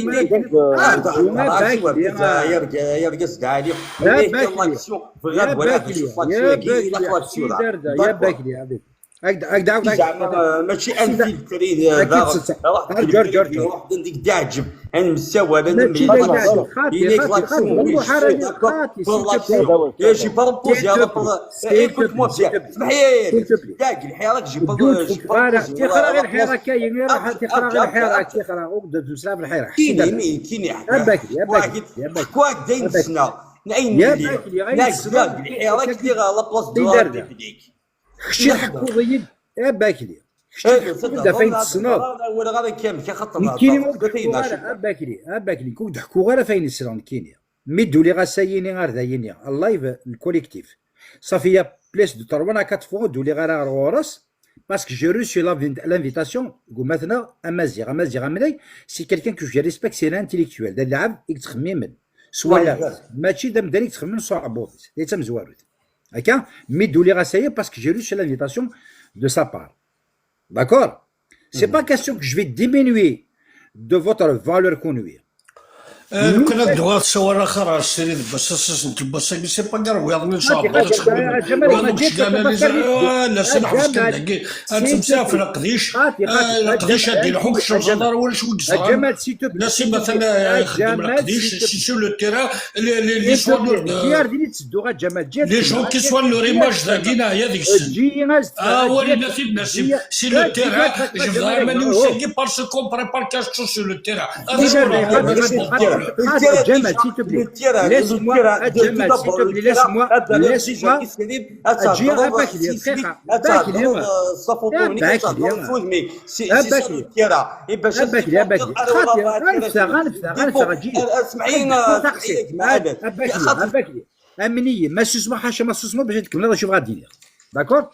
رجال، يا رجال، يا رجال، يا رجال. يا باكلي، يا باكلي، يا باكلي، يا باكلي، يا باكلي. هكذا، هكذا، هكذا. زعما ماشي انفلتري، هذا واحد البريد، واحد ديك تعجب. انا مساوى، انا ماشي داك العجب. خاطي، خاطي، خاطي، خاطي، خاطي، خاطي، يا جي بروبوزي هذا. ايكوت مو بيان، سمح لي. كاع الحراك جي بروبوزي. تيقرا غير الحراك، كاين غير راح تيقرا غير الحراك، تيقرا غير بزاف الحراك. كيني، كيني حتى. اباكلي، اباكلي، اباكلي. كواك داين سنا. نعين يا ليا. باكلي، غير ناك السبب داك الحيرة كي غا لا بلاص دو لا، لا. بيبليك. كشتي نحضر. حكو غيد، يا باكلي. كشتي إيه، حكو تصدق، دا فين والله تصنع. والله ولا غير كامل، كي خطر نكيني هضر. ما كنت حكو غير، يا باكلي، يا باكلي. كنت حكو غير فين يصرا نكيني. مي دولي غا ساييني غير داييني. اللايف الكوليكتيف. صافي يا بليس دو تروان كات فوا دولي غير غورس. Parce que j'ai reçu l'invi-, l'invitation, قلت مثلا أمازيغ، أمازيغ أمني، c'est quelqu'un que je respecte, c'est un intellectuel. دا العبد يتخمم. سوالا ماشي دا مدان يتخمم صعبوط. هي تمزواروت. هكا، مي دولي غاسايا parce que j'ai reçu l'invitation de sa part. D'accord? C'est pas question que je vais diminuer de votre valeur كونوي. آه، لو كان هاد الدوار تصور اخر على السرير بس اساس انت بس سي با كار ويض من شعب. جمال، ما جيتش لا سي نحفظ كان داكي. انت مسافر قديش؟ قديش هادي الحوك الشمس دار ولا شو؟ جمال سي تو بلي. لا سي مثلا يخدم قديش سي سو لو تيرا. لي لي لي سوان كي يرديني تسدو غا جمال جيت. لي جون كي سوان لو ريماج داكينا هي ديك السن. جي ناس اه ولي نسيب نسيب سي لو تيرا. جو فو داري ماني وسيكي بارسكو بريبار كاش سو لو تيرا. Laisse-moi, Adjamal, s'il te plaît. Laisse-moi, Adjamal, s'il te plaît, laisse-moi, laisse-moi. Adji, abakli, abakli, abakli, abakli. Abakli, abakli. Khati, غنفتح، غنفتح، غنفتح, Adji. اسمعي، اسمعي، Adji, abakli, abakli. Amini, ma susma, hacha, ma susma, باش نكمل، نشوف غادي ندير. D'accord?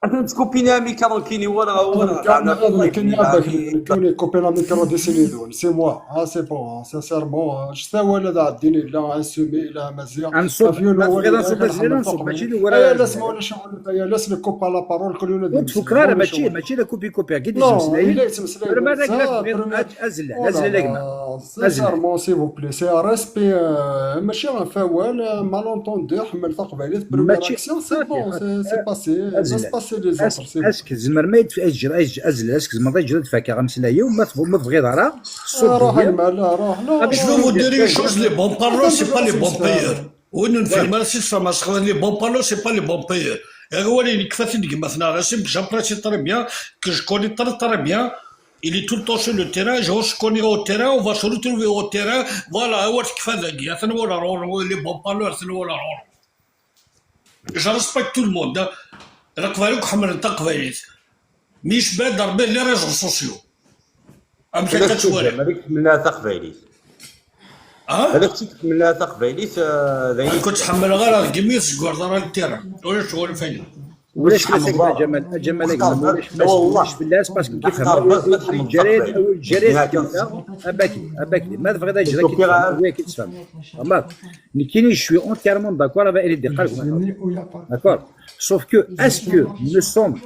Atan tkupi la micro kini wala wala. كان كان يا باك كوني كوبي لا ميكرو دي سينيدون سي موا اه سي بون سانسيرمون شتا ولا دا عديني لا اسومي لا مزيان انصب ما تبغي انصب ماشي انصب ماشي دي ولا لا ولا اسمع ولا شغل يا لا سلي كوبا لا بارول كل يوم وتفكر راه ماشي ماشي لا كوبي كوبي كي ديجا نو مسلاين الا يتمسلاي راه ما راك لا تبغي ازل ازل لك سانسيرمون سي فو بلي سي ريسبي ماشي فوال مالونتوندي حمل تقبايلي بروميير ماشي اكسيون سي صافي بون سي سي باسي ازل باسي لي زوتر سي اسك زمر ما يتفاجر ازل اسك زمر ما يجري تفاكر غمسلايو ما تبغي ما تبغي دارا روح المال روح لا Je vais vous dire une chose, les bons parleurs, c'est pas les bons payeurs. Oui, nous ne faisons pas si ça marche. Les bons parleurs, c'est pas les bons payeurs. Et voilà, il faut dire que maintenant, c'est que j'apprécie très bien, que je connais très très bien. Il est tout le temps sur le terrain, je se connais au terrain, on va se retrouver au terrain. Voilà, ouais, c'est que fait, il y a les bons parleurs, c'est le voilà. Je respecte tout le monde. Hein. Leqbayel akk ḥemmlen taqbaylit. Mi yecba-d Rebbi les réseaux sociaux. Amek akka ttwaliɣ? Malik tmella taqbaylit. Ah? Malik tmella taqbaylit, euh, d ayen Ur ken-ḥemmleɣ ara deg imi tzegreḍ ara le terrain. Ulac ccɣel fell-i. ولاش فلاس يا جمال جمال يا جمال ولاش فلاس ولاش فلاس parce que كيفهم الجريد او الجريد كيفهم اباكي اباكي ما تبغي تجري كيفهم هو كيتفهم عمر نكيني je suis entièrement d'accord avec اللي دي قال d'accord sauf que est-ce que nous sommes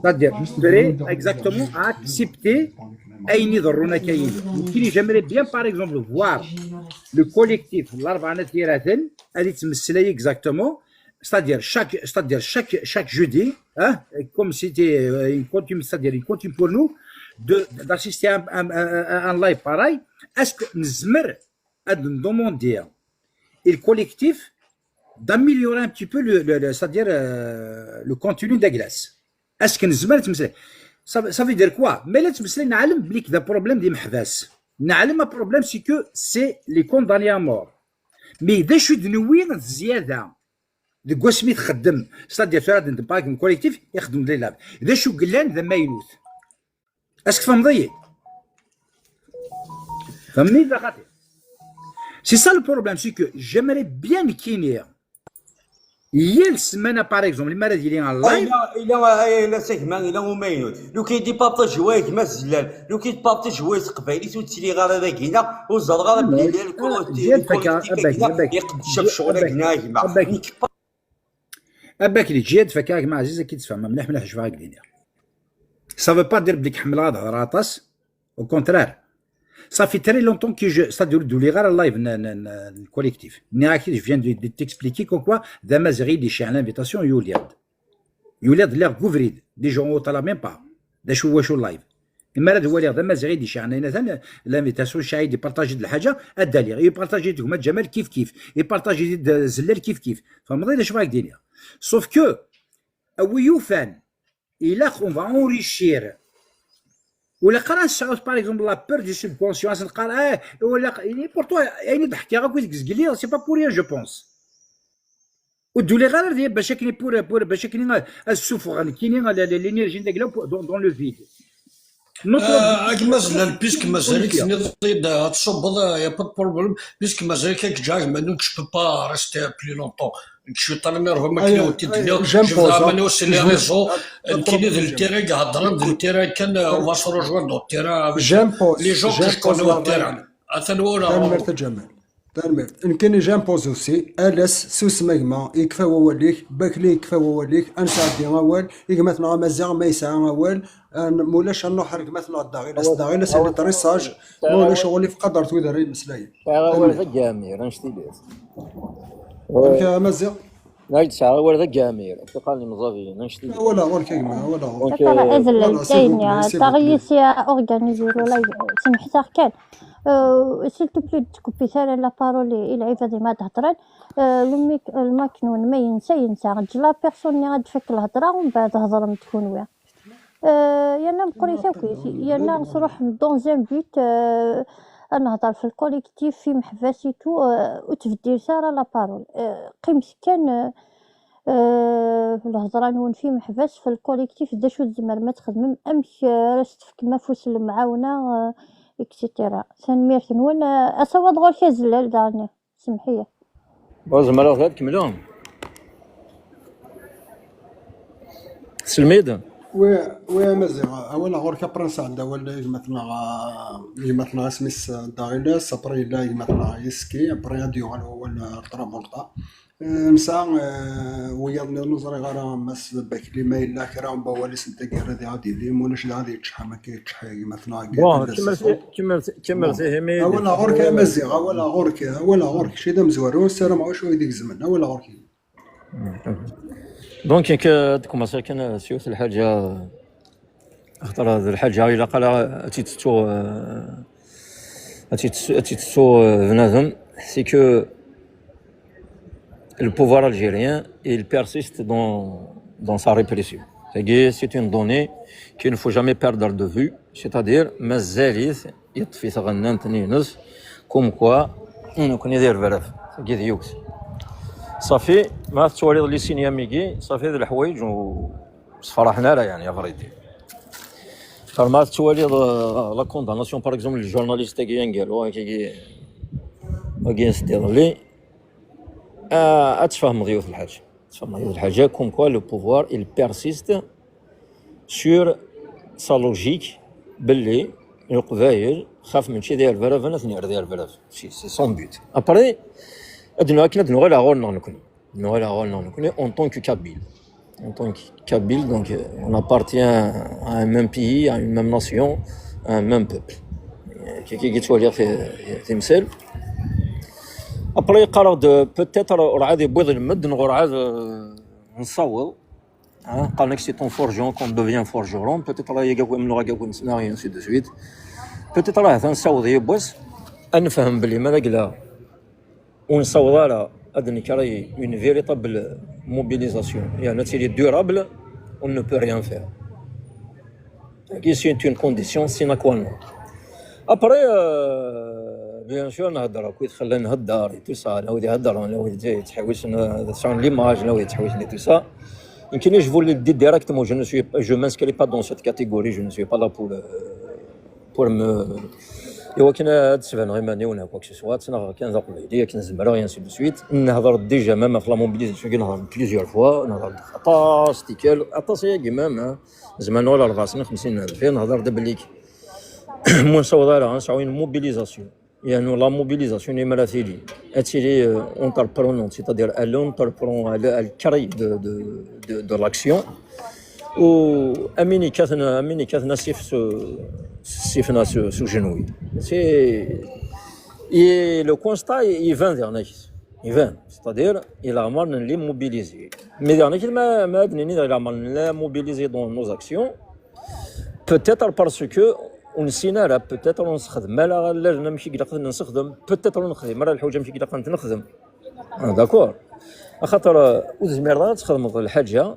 c'est-à-dire prêts exactement à accepter اين يضرونا كاين نكيني j'aimerais bien par exemple voir le collectif الاربعه نتيراتن اللي تمسلاي exactement c'est-à-dire chaque, c'est-à-dire chaque, chaque jeudi, hein, comme c'était euh, une coutume, c'est-à-dire une coutume pour nous, de, d'assister à, à, à, à un live pareil. Est-ce que nous à nous demander le collectif d'améliorer un petit peu le, le, le- c'est-à-dire euh, le contenu de la glace? Est-ce que nous ça, ça veut dire quoi? Mais là, c'est un problème d'imhdas. Un problème, c'est que c'est les condamnés à mort. Mais des choses de nous, زيادة. Deg wasmi txeddem, c'est-à-dire tura d parking collectif ixeddem d lilab d acu yellan d amaynut. Est-ce que tfehmeḍ-iyi? Fehmni-d a xaṭi? C'est ça le problème, c'est que j'aimerais bien nekkini yal ssmana par exemple mi ara d-yili un live. Ila ila ila s gma ila umaynut. Lukan i d-ipartaji wa gma Zellal, lukan i d-ipartaji wa s teqbaylit ur ttiliɣ ara dagina, ur ẓerreɣ ara belli llan les collectifs gina iqeddec ɣef ccɣel-agi a gma. Nekk Abak di ǧiyad fakka gma Ɛziz ad k-id-sfehmeɣ mliḥ mliḥ acu ara k-d-iniɣ. Ça veut pas dire belli ḥemmleɣ ad hedreɣ aṭas. Au contraire. Ça fait très longtemps que je, c'est-à-dire ur d-uliɣ ara live n, n, n, n collectif. Nniɣ-ak-t-id, je viens de, de t'expliquer comme quoi d Amaziɣ i d-iceɛlen l'invitation, yuliɣ-d. Yuliɣ-d lliɣ deg ubrid, déjà on ne même pas d acu wacu live. Imi ara d-waliɣ d Amaziɣ i d-iceɛlen ayen atan l'invitation, ccɛi d-ipartaji-d lḥaǧa, ad d-aliɣ. Ipartaji-d gma Ǧamal kif kif. Ipartaji-d Zellal kif kif. Tfehmeḍ d acu ara k-d-iniɣ? Sauf que, a wi yufan, ilaq on va enrichir. Ur ilaq ara ad tesɛuḍ par exemple la peur du subconscient, ad s-neqqar ah, ur ilaq, et pourtant ayen i d-ḥkiɣ akk i deg zgelli, c'est pas pour rien je pense. Ur d-uliɣ ara di bac akken pour, pour, bac akken ad, ad ssufɣeɣ nekkini la, la, l'énergie n dagla dans, dans le vide. Ah, ak mazal, puisque mazal-ik tenniḍ-id ad tṣubbeḍ, ah, y a pas de problème, puisque mazal-ik ak ǧǧaɣ, maintenant tu peux pas rester plus longtemps. Je suis tellement heureux, ma kien ur t-id-nniɣ, je voudrais amener aussi les réseaux, nekkini d le terrain i iheddren, d le terrain kan, ah, on va se rejoindre au terrain avec les gens que je connais au terrain. Atan wala. Tanemmirt a Ǧamal. Tanemmirt. Nekkini j'imposer aussi, ales, susem a gma, yekfa wawal-ik, Bakli yekfa wawal-ik, ad nesɛeddi awal, i gma-tneɣ Amaziɣ ma yesɛa awal, ah, n-, ma ulac ad nruḥ ar gma-tneɣ Daɣilas, Daɣilas ad d-iṭri sage, ma ulac uɣilif qadret wid ara imeslayen. Sɛiɣ awal d agamir, annect-ilat. Amek a Amaziɣ? Nekk sɛiɣ awal d agamir, akken qqaren imẓabiyen, annect-ilat. Wala ɣur-k a gma, wala ɣur-k. Donc, Tura euh, azellel Voilà, s'il vous kayni plaît, s'il vous taɣi plaît. Si organiser live, semḥet-aɣ kan. Euh, s'il te plaît, ur tkuppit ara la parole i, i lɛibad i ma d-heddren. Euh, le mic, lmak-nwen ma yensa, yensa. Eǧǧ la personne-nni ad d-tfak lhedra, umbeɛd hedrem-d kunwi. Euh, yerna meqqrit akk, yerna tṛuḥem dans un but, euh, ad nehder f le collectif, imeḥbas et tout, euh, ur tbeddilet ara la parole. Euh, qqimet kan, euh, euh, lhedra-nwen f imeḥbas, f le collectif, d acu tzemrem ad txedmem, amek, euh, ara s-tefkem afus n lemɛawna, euh, et cetera. Tanemmirt-nwen, euh, asawaḍ ɣur-k azellal daɣen, semmeḥ-iyi. Ur zemreɣ ad kemmleɣ. Selmid. Oui, oui, a Maziɣ, awal ɣur-k, après nesɛedda awal i gma-tneɣ, i gma-tneɣ isem-is Daɣilas, après yella gma-tneɣ Yeski, après ad d-yuɣal wawal ar Travolta. Eh, nesɛa, eh, wiyaḍ nniḍen, ur ẓriɣ ara Mass Bakli ma yella kra n wawal-is n taggara diɣ ad d-yili, ma ulac diɣ ad yeččeḥ am akka yeččeḥ gma-tneɣ agi. Bon, kemmel ti- kemmel ti- kemmel tihimi. Awal ɣur-k a Maziɣ, awal ɣur-k, awal ɣur-k, kečč d amezwaru, ssarameɣ acu i d-igezmen, awal ɣur-k. Donc, ad commencer kan s yiwet lḥaǧa, axaṭer d lḥaǧa ilaq ala ad tt-tettu, euh, ad tt-tettu, ad tt-tettu, euh, bnadem, c'est que le pouvoir algérien, il persiste dans, dans sa répression. C'est une donnée qu'il ne faut jamais perdre de vue, c'est-à-dire, mazal-it yeṭṭef-it ɣennant-nni-ines, comme quoi, nekkni d irebrab, tagi d yiwet. Safi, ma tettwaliḍ les signes-agi, safi d leḥwayeǧ ur sefraḥen ara, yani, à vrai dire. Car ma tettwaliḍ, euh, la condamnation, par exemple, le journaliste-agi aneggaru, wagi, wagi n sdiḍelli, euh, ad tfehmeḍ yiwet lḥaǧa. Ad tfehmeḍ yiwet lḥaǧa, comme quoi le pouvoir, il persiste sur sa logique, belli Leqbayel xaf mačči d irebraben, ad ten-yerr d irebraben. C'est c'est son but. Après, ad nuɣal akken ad nuɣal ar ɣur-neɣ nekkni. Ad nuɣal ar ɣur-neɣ nekkni en tant que Kabyle. En tant que Kabyle, donc, euh, on appartient à un même pays, à une même nation, à un même peuple. Euh, kiki yettwaliɣ ti- timsal. Après, yeqqar-aɣ-d peut-être ur ɛad yewwiḍ lmed, neɣ ur ɛad, euh, nessaweḍ. Hein, qqaren-ak c'est en forgeant qu'on devient forgeron, peut-être la yagagou mno gagagou nesna, et ainsi de suite. Peut-être la hatan saweḍ yiwwas, ad nefhem belli ma d agla ur nessaweḍ ara ad d-nekri une véritable mobilisation, yani ad tili durable, on ne peut rien faire. Tagi c'est une condition sine qua non. Après, euh, bien sûr, nhedder akkit xella nhedder et tout ça, nawid ihedder, nawid yettḥewwisen, euh, sɛun l'image, nawid yettḥewwisen et tout ça. Nekkini, je vous le dis directement, je ne suis, je m'inscris pas dans cette catégorie, je ne suis pas là pour, euh, pour me, iwakken ad sbeneɣ iman-iw neɣ quoi que ce soit, ttnaɣeɣ kan d aqbayli akken zemreɣ, et ainsi de suite. Nehder déjà même ɣef la mobilisation, nehder plusieurs fois, nehder aṭas tikkal, aṭas ayagi même, hein. Zeman ur rebɛa snin, xemsin n alfin, nehder-d belli ma ur nessaweḍ ara ad nesɛu une mobilisation. Yani la mobilisation, imra tili, ad tili, euh, entreprenante, c'est-à-dire elle entreprend, elle, elle crée de, de, de, de l'action. Ou amin yekkaten, amin yekkaten asif s, s, s, s ujenwi. C'est, et le constat, il vient vers nous. Il vient. C'est-à-dire, il a mal les mobilisés. Mais dernier, ma, ma, la mobilisé dans nos actions. Peut-être parce que ur nessin ara, peut-être ur nessexdem ara allalen amek i ilaq ad nessexdem, peut-être ur nexdim ara lḥuǧ amek i ilaq ad ten-nexdem. Ah, d'accord. Axaṭer, euh, ur tezmireḍ ara ad txedmeḍ lḥaǧa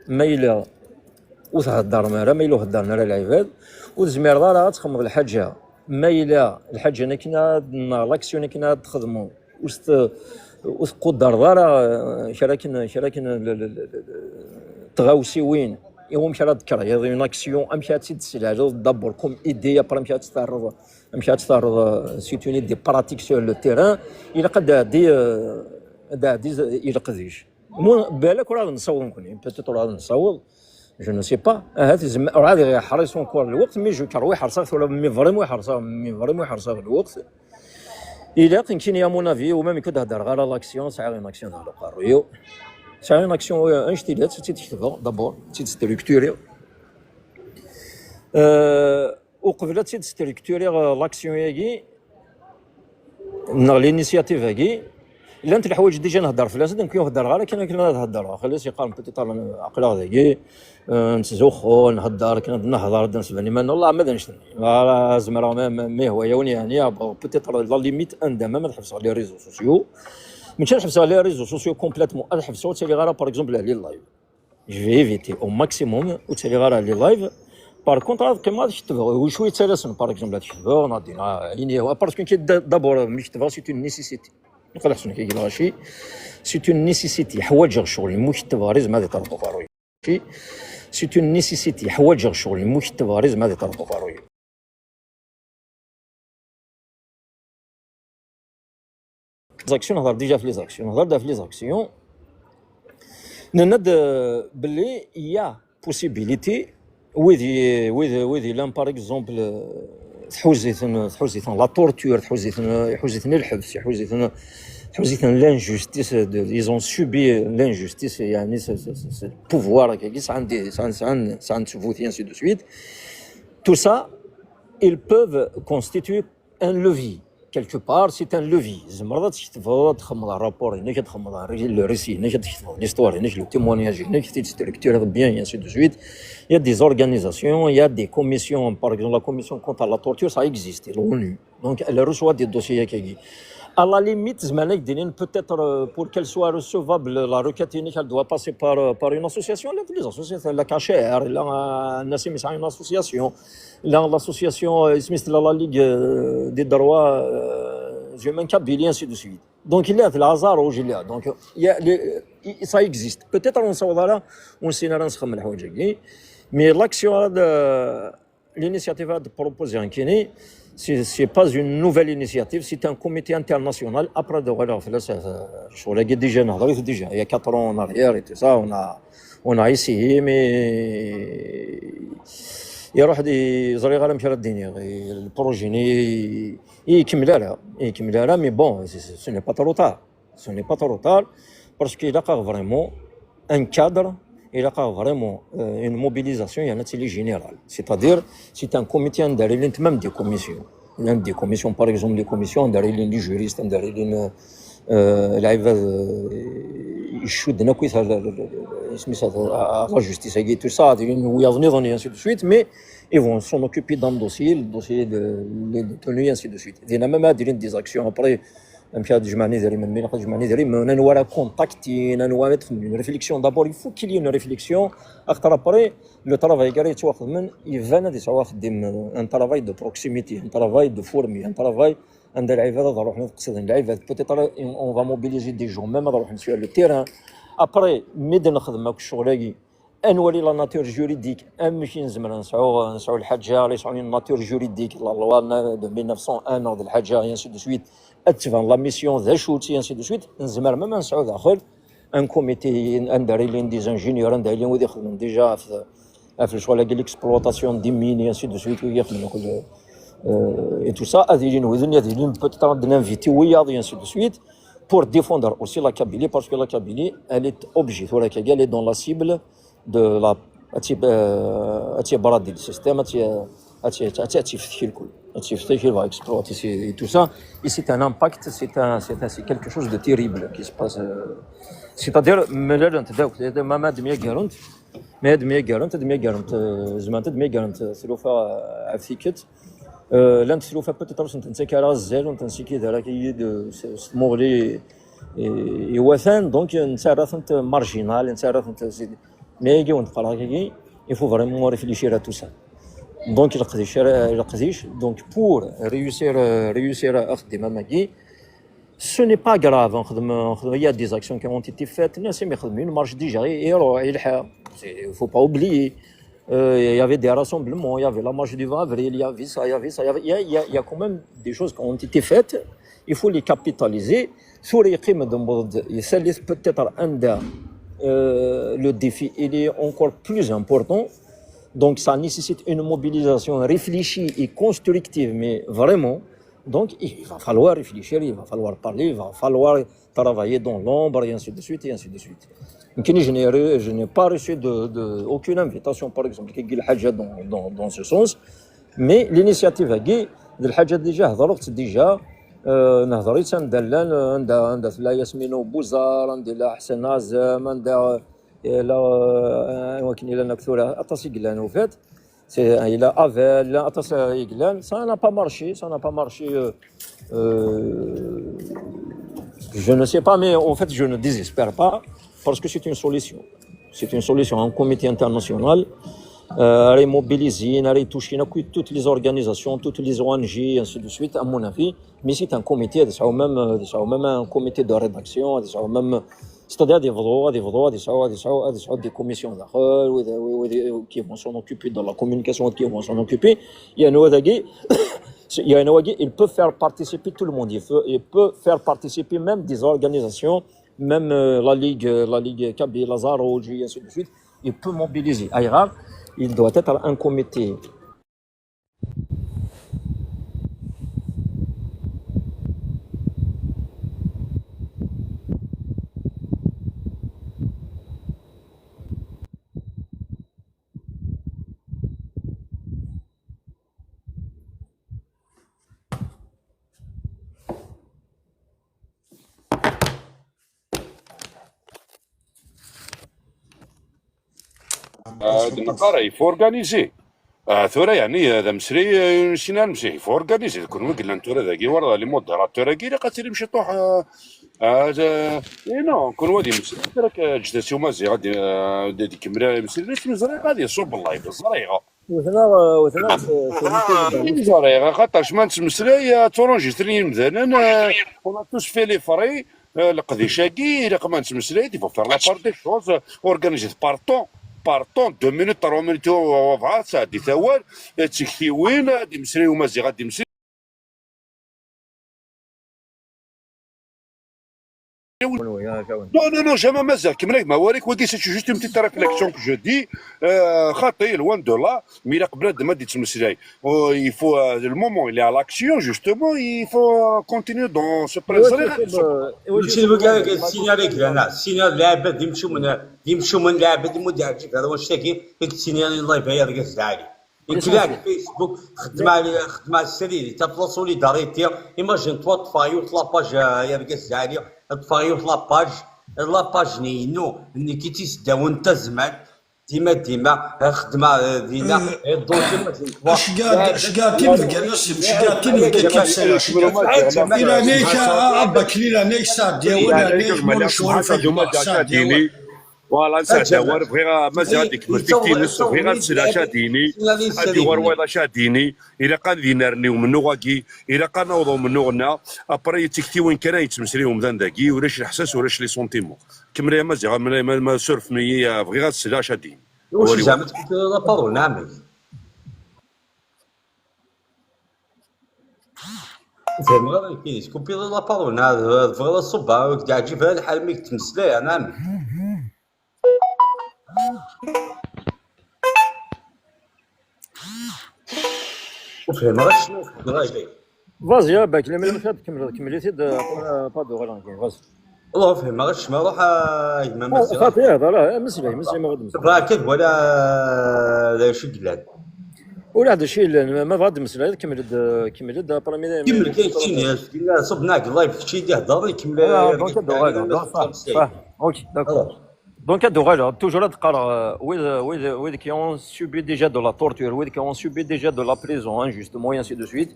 ma yella ur theddreḍ ara, ma yella ur heddren ara lɛibad, ur tezmireḍ ara ad txedmeḍ lḥaǧa ma yella lḥaǧa akken ad, neɣ l'action akken ad txedmeḍ ur s-t-, ur tquddreḍ ara, eh, kra akken, kra akken l-, l-, l-, l-, tɣawsiwin, i wamek ara d-kreḍ une action, amek ad tt-id-teslaleḍ d'abord comme idée, après amek ad tt-terreḍ, amek ad tt-terreḍ, eh, c'est une idée pratique sur le terrain, ilaq ad d-tɛeddi, eh, ad d-tɛeddi i leqdic. Mu-, balak ur ad nessaweḍ nekkni, peut-être ur ad nessaweḍ, je ne sais pas. Ahat zem-, ur ɛad iḥṛiṣ encore lweqt, mais je crois iḥṛṣ-aɣ tura, mais vraiment iḥṛṣ-aɣ, mais vraiment iḥṛṣ-aɣ lweqt. Ilaq nekkini, à mon avis, u même i k-id-heddreɣ ara l'action, sɛiɣ une action deg uqerruy-iw. Sɛiɣ une action, euh, annect-ilat, ad tt-id-ketbeɣ, d'abord, ad tt-id-structuriɣ. Euh, uqbel ad tt-id-structuriɣ, euh, l'action-agi, neɣ l'initiative-agi, llant leḥwayeǧ déjà nhedder fell-asent, nekk ur heddreɣ ara kan akken ad heddreɣ. Xalas, yeqqaren peut-être aql-aɣ dagi, euh, nettzuxxu, nhedder, akken ad nehder, ad d-nesban iman-nneɣ, Allah, ma d annect-nni. Ara zemreɣ ma, ma, ma yehwa-yawen, yeɛni, ah, bon, peut-être la limite anda ma ad ḥebseɣ les réseaux sociaux. Mačči ad ḥebseɣ les réseaux sociaux complètement, ad ḥebseɣ ur ttiliɣ ara, par exemple, les live. Je vais éviter au maximum ur ttiliɣ ara les live. Par contre, ad qqimeɣ ad ketbeɣ. Wi cwi yettalasen, par exemple, ad ketbeɣ, neɣ ad d-iniɣ ayen yehwa. Parce que nekk d-, d'abord, mi ketbeɣ, c'est une nécessité. Ilaq ad ḥesben kagi lɣaci. C'est une nécessité. Ḥwaǧeɣ ccɣel, mi ketbeɣ, ar izem ad iṭerḍeq uqerruy. C'est une nécessité. Ḥwaǧeɣ ccɣel, mi ketbeɣ, ar izem ad iṭerḍeq uqerruy. Les actions, نهضر déjà في les actions, نهضر déjà في les actions. Nenna-d, euh, belli il y a possibilité, wid i- wid wid yellan, par exemple, euh, tḥuza-ten tḥuza-ten la torture, tḥuza-ten tḥuza-ten lḥebs, tḥuza-ten tḥuza-ten l'injustice, de- ils ont subi l'injustice, يعني, c'est- c'est- c'est- c'est le pouvoir, akkagi, sɛan des- sɛan sɛan sɛan ttbut, et ainsi de suite. Tout ça, ils peuvent constituer un levier. Quelque part, c'est un levier. Tzemreḍ ad tketbeḍ, ad txedmeḍ rapport-inek, ad txedmeḍ le récit-inek, ad tketbeḍ l'histoire-inek, le témoignage-inek, ad t-id-structureḍ bien, et ainsi de suite. Il y a des organisations, il y a des commissions. Par exemple, la commission contre la torture, ça existe, l'ONU. Donc, elle reçoit des dossiers, akkagi. À la limite, tzemreḍ ad d-tiniḍ, peut-être, euh, pour qu'elle soit recevable, la requête-inek, elle doit passer par, euh, par une association. Les associations, la K H R, la, euh, Nassim, c'est une association. La, l'association, euh, isem-is la, la Ligue, euh, des droits, euh, humains Kabylie, ainsi de suite. Donc, il y a le hasard au Gilia. Donc, il y a les- il- ça existe. Peut-être on s'en va là, on s'en mais l'action de l'initiative de proposer un kiné, c'est c'est pas une nouvelle initiative, c'est un comité international. Après, de voilà, là, ça- ça- je suis déjà, déjà, il y a quatre ans en arrière et tout ça, on a, on a essayé, mais يروح دي زريغ على مشرد الدنيا. Le projet يكمل على يكمل على mais bon, ce n'est pas trop tard. Ce n'est pas trop tard, parce qu'il y a vraiment un cadre, il y a vraiment, euh, une mobilisation, il y en a, c'est générale. C'est-à-dire, c'est un comité, même des commissions. Il y a des commissions, par exemple, des commissions, des juristes, des euh, la justice, tout ça, il y a une, et ainsi de suite, mais ils vont s'en occuper dans le dossier, le dossier de, les détenus, et ainsi de suite. Il y a même des actions après, même si je m'en ai, mais je m'en ai, mais on a un contact, on a une réflexion. D'abord, il faut qu'il y ait une réflexion. Après, le travail, il va un travail de proximité, un travail de fourmi, un travail, peut-être on va mobiliser des gens, même sur le terrain. Après, mais de نخدم هاك الشغل هاكي، نولي la nature juridique، أمشي نزمر نسعو نسعو الحاجة اللي يسعو une nature juridique، la loi de mille neuf cent un، هاد الحاجة، et ainsi de suite. أتبان la mission ذا شوتي، et ainsi de suite. نزمر même نسعو داخل un comité، ندير لين des ingénieurs، ندير لين ودي يخدمون déjà في في الشغل هاكي، l'exploitation des mines، et ainsi de suite، ويخدمون كل، euh, et tout ça. هذه لين وذن، هذه لين peut-être d'inviter وياض، et ainsi de suite. Pour défendre aussi la Kabylie, parce que la Kabylie, elle est obligée, voilà, elle est dans la cible de la, هاتي، آه، هاتي برادي le système، هاتي، هاتي، هاتي، هاتي في الكل. هاتي في الكل، va exploiter, c'est- et tout ça. Et c'est un impact, c'est un, c'est un, c'est quelque chose de terrible qui se passe, euh, c'est-à-dire, ملل انت داوك، ما، ما دمية قارنت، ما دمية قارنت، دمية قارنت، آه، زمان دمية قارنت، آه، ثلوفة، آه، عفيكت. آه، لان ثلوفة peut-être انت، انت كارا الزال، وانت نسيكي دارك يد، آه، س-، س-، مغلي، آه، يوثان، donc انت راه انت marginal، انت راه انت زيد. Mais يجي وانت قرا كي، il faut vraiment réfléchir à tout ça. Donc القديش، القديش، donc pour réussir، réussir à خدمة ماكي، ce n'est pas grave. نخدم، نخدم، il y a des actions qui ont été faites. الناس ما يخدموا، une marche déjà، يروح يلحق. Il faut pas oublier. Euh, il y avait des rassemblements, il y avait la marche du vingt avril, il y avait ça, il y avait ça, il y avait, il y a, il y a, il y a quand même des choses qui ont été faites. Il faut les capitaliser. Sur les crimes de mode, peut-être un, euh, le défi, il est encore plus important. Donc, ça nécessite une mobilisation réfléchie et constructive, mais vraiment. Donc, il va falloir réfléchir, il va falloir parler, il va falloir travailler dans l'ombre, et ainsi de suite, et ainsi de suite. Donc, je n'ai re-, je n'ai pas reçu de, de, aucune invitation, par exemple, كي يجي الحاجة dans, dans, dans ce sens. Mais l'initiative هاكي، الحاجة déjà هضرت déjà، آه، نهضر عند، عند، عند لا ياسمين بوزار، عند لا حسن عزام، عند لا، آه، ولكن إلا نكثر أطاس يقلان وفات. C'est, il a Avel, il a atas, euh, Iglan. Ça n'a pas marché, ça n'a pas marché. Euh, euh, je ne sais pas, mais en fait, je ne désespère pas parce que c'est une solution. C'est une solution. Un comité international, euh, a mobilisé, a touché toutes les organisations, toutes les O N G, ainsi de suite, à mon avis. Mais c'est un comité, c'est même, euh, c'est même un comité de rédaction, c'est même c'est-à-dire des voix, des voix, des voix, des voix, des commissions qui vont s'en occuper dans la communication, qui vont s'en occuper. Il y a un autre qui, il y a un autre qui, il peut faire participer tout le monde. Il peut, il peut faire participer même des organisations, même, euh, la Ligue, euh, la Ligue Kabyle, la Zarouj, et ainsi de suite. Il peut mobiliser. Ayɣer? Il doit être un comité. Ah, d-neqqar, il faut organiser. Ah, tura, yeɛni, d ameslay, eh, ur nessin ara ameslay, il faut organiser. D kunwi i yellan tura dagi, war les modérateurs-agi, ilaq ad tilim ciṭuḥ, ah, ah, d-, eh, non, kunwi ad imeslay, tura, eh, ǧǧet-as i Umaziɣ ad, eh, ad ikemmel ameslay, ur ẓriɣ ad iṣubb live, ẓriɣ. Wten-aɣ, eh, wten-aɣ s, s YouTube. Ur ẓriɣ, axaṭer ma nettmeslay, eh, ad tuṛenjistrin yimdanen, eh, on a tous fait les frais. Eh, leqdic-agi, ilaq ma nettmeslay, il faut faire la part des choses, organiser par temps, par temps, deux minutes, trois minutes, wa, wa, wa, ad sɛeddit awal, eh, d tiktiwin, ad imeslay Umaziɣ, ad imeslay. Non, non, non, jamais Maziɣ, kemmel a gma Warik, wagi, c'est juste une petite réflexion que je dis, euh, xaṭi, loin de là, mais ilaq bnadem ad ittmeslay. Oh, il faut, euh, le moment, il est à l'action, justement, il faut, euh, continuer dans ce pré-, ẓriɣ ad iṣubb. Mačči d wagi ara d-ssiniɣ, d lɛibad d imcumen, d imcumen, lɛibad i mu d-iɛǧib ar wannect-agi i yettiniɣ i live ay argaz lɛali. Nekk la Facebook, xeddmeɣ, xeddmeɣ srid, taf la solidarité, imagine-toi, ṭṭfeɣ yiwet la page, euh, ay argaz lɛali, ṭṭfeɣ yiwet la page, la page-nni inu, nekk i tt-iseddawen tazmert, dima, dima, eh, xeddmeɣ, eh, dinna, eh, donc, imagine-toi. Aceggeɛ, aceggeɛ tinebga, Nassim, aceggeɛ tinebga kan sɛiɣ, aceggeɛ. Ila nek, a, a, Bakli, ila nek, sɛeddi awal, ila nek, ma lecɣal, sɛeddi awal. Voilà, nesɛeddi awal, bɣiɣ a Maziɣ ad ikemmel tikti-ines, bɣiɣ ad sel acu ad d-yini, ad yuɣal wayeḍ acu ad d-yini, ilaq ad d-inerni umennuɣ-agi, ilaq ad naweḍ umennuɣ-nneɣ, après tiktiwin kan ay yettmeslay umdan dagi, ulac leḥsas, ulac les sentiments. Kemmel a Maziɣ, ma, ma, ma surfem-iyi, bɣiɣ ad sel acu ad d-yini. Iwacu zeɛma tkupiḍ la parole, ɛemmi? Ur fhimeɣ ara akken tkupiḍ la parole, neɣ tebɣiḍ ad ṣubbeɣ, ur k-d-iɛǧib ara lḥal mi k-ttmeslayeɣ, neɣ amek? Ur fhimeɣ acemma, ur fhimeɣ ara. Vas-y, a Bakli, ma yella ad tkemmleḍ, kemmel-it-id, euh, pas, pas de ralenti, vas-y. Ur fhimeɣ acemma, ruḥ a gma Maziɣ. Xaṭi, hḍer, ah, meslay, meslay, ma ɣad meslay. Bɣiɣ kan ad waliɣ, ah, d acu i yellan. Ulaḥ d acu yellan, ma, ma bɣiɣ ad meslayeḍ, kemmel-d, kemmel-d, après mi. Kemmel kan keččini, ṣubb neɣ live kečči i d-iheddren, kemmel. Ah, donc ad uɣaleɣ, donc, ça, ça, ok, d'accord. Donc ad uɣaleɣ, toujours ad qqareɣ, euh, wid, wid, wid qui ont subi déjà de la torture, wid qui ont subi déjà de la prison, injustement, et ainsi de suite.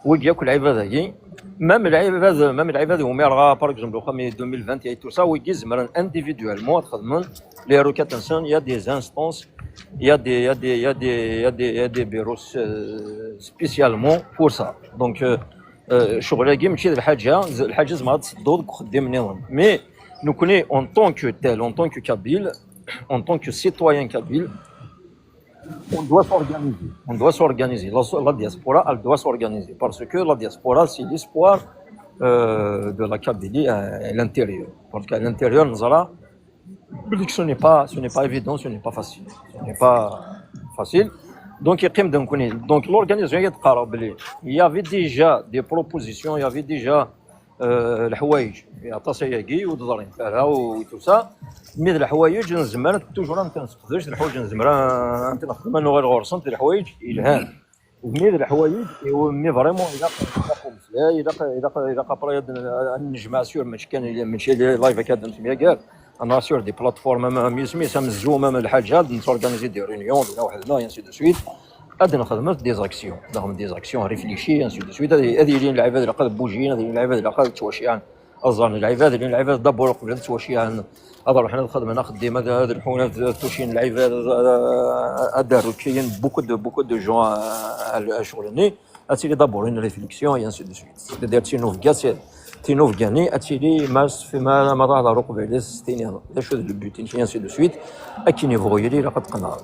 Wigi akk lɛibad-agi, même lɛibad, même lɛibad umi rɣa, par exemple, uxxam i deux mille vingt et tout ça, wigi zemren individuellement ad xedmen les requêtes-nsen, il y a des instances, il y a des, il y a des, il y a des, il y a des, il y a des bureaux, euh, spécialement pour ça. Donc, euh, euh, ccɣel-agi mačči d lḥaǧa, z-, lḥaǧa tzemreḍ ad tt-tedduḍ deg uxeddim nniḍen. Mais, nekkni, en tant que tel, en tant que Kabyle, en tant que citoyen kabyle, on doit s'organiser. On doit s'organiser. La, la diaspora, elle doit s'organiser. Parce que la diaspora, c'est l'espoir, euh, de la Kabylie à, à l'intérieur. Parce qu'à l'intérieur, nous allons, ce n'est pas, ce n'est pas évident, ce n'est pas facile. Ce n'est pas facile. Donc, il y a quand même, donc, l'organisation, il y avait déjà des propositions, il y avait déjà euh, leḥwayeǧ, aṭas ayagi ur d-ḍrint ara, u tout ça. Mi d leḥwayeǧ nezmer toujours ad ten-nesqedec, d leḥwayeǧ nezmer ad ten-nexdem, ad nuɣal ɣur-sent, d leḥwayeǧ yelhan. Mi d leḥwayeǧ, i mi vraiment ilaq, ilaq umeslay, ilaq, ilaq, ilaq après ad n-, ad nejmeɛ sur, mačči kan, mačči live akka ad nettemyagar, ad nɛass sur des plateformes am, am yisem-is, am Zoom, am lḥaǧa, ad nettorganiser des réunions, dinna weḥd-neɣ, et ainsi de suite. Ad nxedmet des actions. Daɣen des actions réfléchies, ainsi de suite. Ad, ad ilin lɛibad ilaq ad bujin, ad ilin lɛibad ilaq ad ttwaceyɛen. Ad ẓren lɛibad, ilin lɛibad d'abord qbel ad ttwaceyɛen. Ad ruḥen ad xedmen axeddim, ad, ad lḥun, ad, ad tucin lɛibad, ad, ad, ad d-rukkiyen beaucoup de, beaucoup de gens à, à, à ccɣel-nni. Ad tili d'abord une réflexion, et ainsi de suite. C'est-à-dire, tinubga, c'est, tinubga-nni, ad tili, ma, ma, ma tahḍer uqbel, ad s-tiniḍ, d acu d le but-nnek, et ainsi de suite. Akken yebɣu yili, ilaq ad tqenɛeḍ.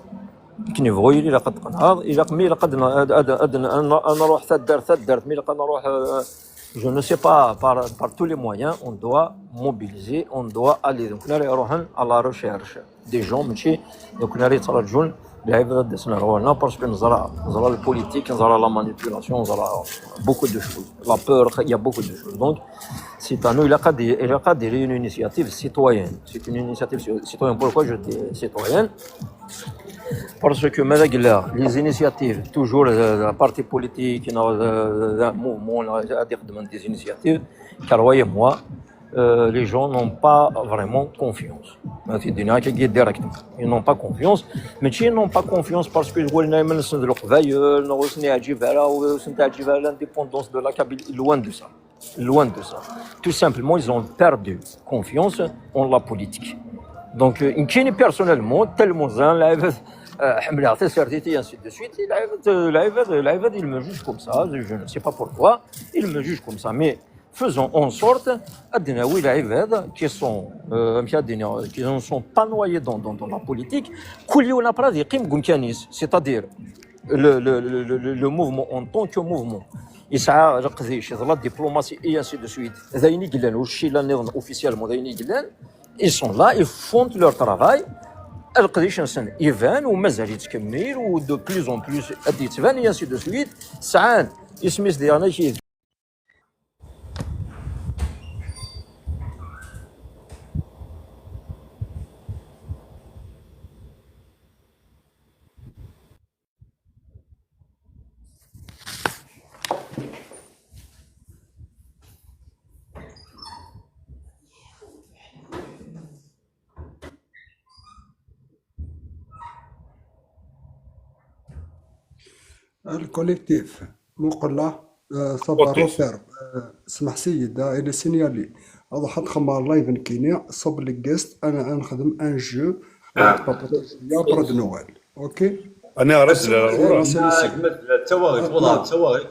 Akken yebɣu yili, ilaq ad tqenɛeḍ, ilaq, mi ilaq ad n-, ad, ad, ad n-, ad n-, ad nruḥ taddart, taddart, mi ilaq ad nruḥ, euh, Je ne sais pas, par, par tous les moyens, on doit mobiliser, on doit aller. Donc, نروح à la recherche des gens, ماشي donc نروح يترجون لعيبة دسنا روحنا parce que نزرع نزرع la politique, نزرع la manipulation, نزرع beaucoup de choses. La peur, il y a beaucoup de choses. Donc, c'est à nous, il a qu'à dire, il a qu'à dire une initiative citoyenne. C'est une initiative citoyenne. Pourquoi je dis citoyenne ? Parce que ماذا قلنا, les initiatives, toujours, euh, un parti politique, non, euh, un mouvement, là, à dire des initiatives, croyez-moi, euh, les gens n'ont pas vraiment confiance. Hein, c'est des gens qui guident directement. Ils n'ont pas confiance. Mais ils n'ont pas confiance parce que l'indépendance de la Kabylie, loin de ça. Loin de ça. Tout simplement, ils ont perdu confiance en la politique. Donc, euh, personnellement, tellement zen, la, euh, حملها حتى سيرتيتي, ainsi de suite, la, la, la, il me juge comme ça, je ne sais pas pourquoi, il me juge comme ça, mais faisons en sorte أدناوي لعيبة qui sont, euh, qui ne sont pas noyés dans, dans, dans la politique, كل يوم après يقيم قنكانيس, c'est-à-dire le, le, le, le, le mouvement en tant que mouvement. يسعى لقديش, la diplomatie, et ainsi de suite. D'ailleurs, officiellement, ils sont là, ils font leur travail. القديش نسن يبان ومازال يتكمل و de plus en plus, et ainsi de suite. سعان اسميس ديالنا كي الكوليكتيف مقلة. آه، صبا روفير، آه، سمح سيد، آه، إلى سينيالي. هذا حد خمار لايف نكيني صب لي جيست، أنا نخدم أن جو، آه، بابا شوية برد نوال. أوكي. انا غير زلال الغرام. التواريخ والله التواريخ.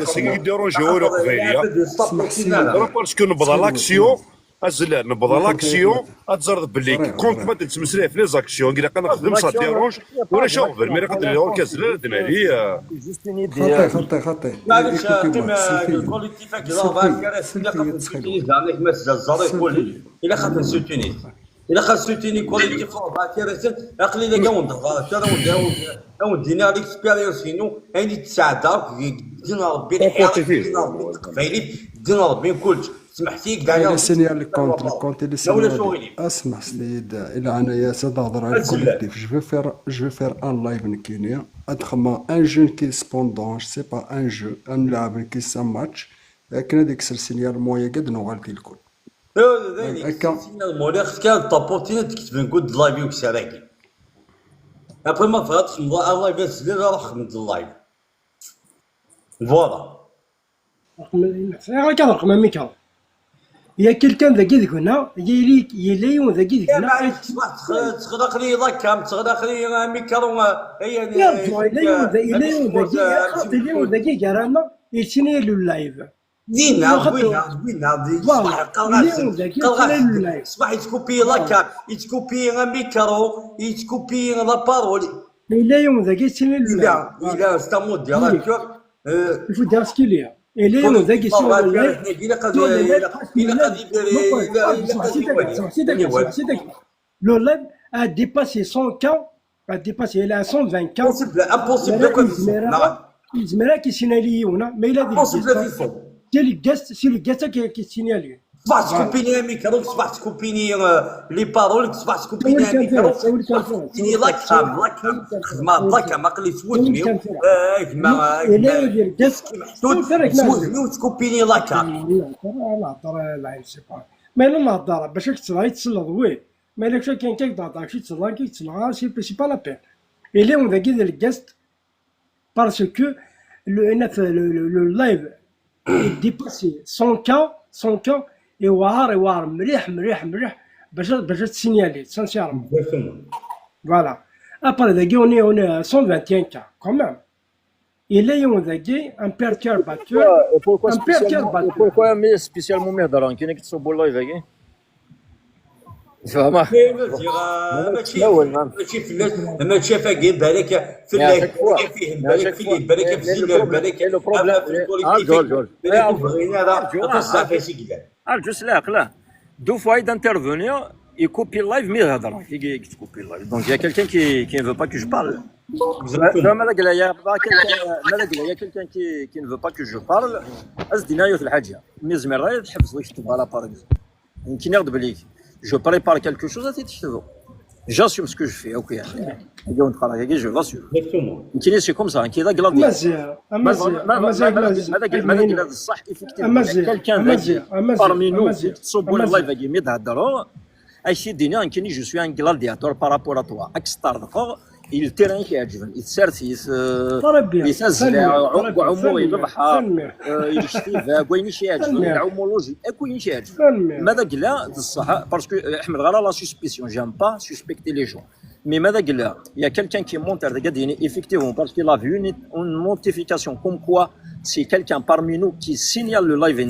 سيدي ديرونجي ورا قبايليه. سمح سيدي. راه باسكو نبضى لاكسيون. ازلال نبضى لاكسيون. اتزرد بلي كونت ما تتمسرح في لي زاكسيون كي نخدم سا ديرونج. ولا شغل مي قدر لي اوركاز لا دنالي. خطي خطي خطي. معليش قيم الكوليكتيف هكذا بعد كراسي الا خاف نسوتيني زعما كما الزرزار يقول لي الا خاف نسوتيني الا خاف نسوتيني كوليكتيف راه بعد كراسي عقلي الا كان ونضرب ترى ودينا ليكسبيريونس ينو هاني تساعدك دين ربي الحياه دين ربي القبايلي دين ربي كلش سمحتي كاع لي سينيال الكونت الكونت لي سينيال. اسمح سيد الا انا يا سيد هضر على الكوليكتيف. جو في فير جو في فير ان لايف نكينيا. ادخل ان جو كي سبوندون سي با ان جو. نلعب كي سا ماتش. لكن هذيك السلسله المويه قد نوغال كي الكل. هكا سينيال المويه خصك كان طابورتينا تكتب نقول لايف يوك سراكي. ابري ما فهمتش نضاع لايف سيدي راه خدمت اللايف. فوالا. غير كان رقم ميكرو. يا كلكان ذاكي ذكنا يلي يلي يون ذاكي ذكنا. تغلق لي لاكام تغلق لي ميكرو. هي يا رجل الا يون ذاكي الا يون ذاكي خاطي الا يون ذاكي كرانا يسيني له اللايف. دينا وينا وينا صباح قلغاس قلغاس صباح يتكوبي لاكار يتكوبي ميكرو يتكوبي لابارول. الا يوم ذاك يتسنى الا الا ستا موديراتور. Il faut dire ce qu'il y a. الا يوم ذاك يسوى le live a dépassé cent K, a dépassé, il est à cent vingt K. Impossible, impossible. يزمر كيسينالي يونا ما الا ديك c'est le guest, c'est le guest كيسينالي. صباح تكوبيني ميكرو، صباح تكوبيني لي بارول، صباح تكوبيني ميكرو، صباح تكوبيني لاكام، لاكام، خدمة لاكام، عقلي سودني، اه، كيما كيما محسود، سودني وتكوبيني لاكام. ما الا نهضر باش راك تسمع يتسلط وي. Mais là, quelqu'un qui est dans ta chute, c'est là qui c'est là, c'est c'est pas la peine. Et là, on va guider le guest parce que le, le, le, le live est dépassé cent K, cent K, et voir, et voir, مليح مليح مليح باش باش تسينيالي sincèrement. Voilà. Après, on est, on est à cent vingt et un K quand même. Et là, on a un perturbateur. Pourquoi, pourquoi spécialement, pourquoi spécialement مهدران كاين كتصوبوا اللايف هكا؟ Vraiment. Mais on va dire, euh, mačči, mačči fell-as, mačči ɣef wagi, balak fell-ak, balak fihem, balak fell-i, balak ɣef Zina, balak ɣef Lpulitiki, balak ur bɣin ara, aṭas n zzɛaf i s-yellan. Arǧu s leɛqel. Deux fois d'intervenir, il coupe le live, mais il y a quelqu'un qui, qui ne veut pas que je parle. Exactement. Là, là, là, il y a quelqu'un, là, là, il y a quelqu'un qui, qui ne veut pas que je parle. As-d-iniɣ yiwet lḥaǧa. Mi zemreɣ ad tḥebseḍ ktebeɣ la par exemple. Nekk nniɣ-d belli je prépare quelque chose, ad t-id-ketbeɣ. J'assume ce que je fais, ok. Agi ur neqqar agi, je l'assume. Exactement. Nekkini c'est comme ça, nekkini d aglaḍi. Amaziɣ, amaziɣ, amaziɣ, amaziɣ. Ma d aglaḍi, d ṣṣeḥ, effectivement. Amaziɣ, Quelqu'un amaziɣ, dagi, parmi nous, amaziɣ, qui تصب le live agi, mi d-heddreɣ, ad ak-t-id-iniɣ, nekkini je suis un gladiateur par rapport à toi. Ad k-sṭerḍqeɣ, il terrain k-iɛeǧben, i tsertit, Ṛebbi, i tazzla, tanemmirt, Ṛebbi, ɛumu i tanemmirt, lebḥer, tanemmirt. I lectibak, wayen i k-iɛeǧben, Tanemmirt. Ɛumulujik, akk wayen i k-iɛeǧben. Tanemmirt. Ma d agla, d ṣṣeḥ, parce que euh, ḥemmleɣ ara la suspicion, j'aime pas suspecter les gens. Mais ma d agla, il y a quelqu'un qui monte, regarde, effectivement, parce qu'il a vu une, une notification comme quoi c'est quelqu'un parmi nous qui signale le live,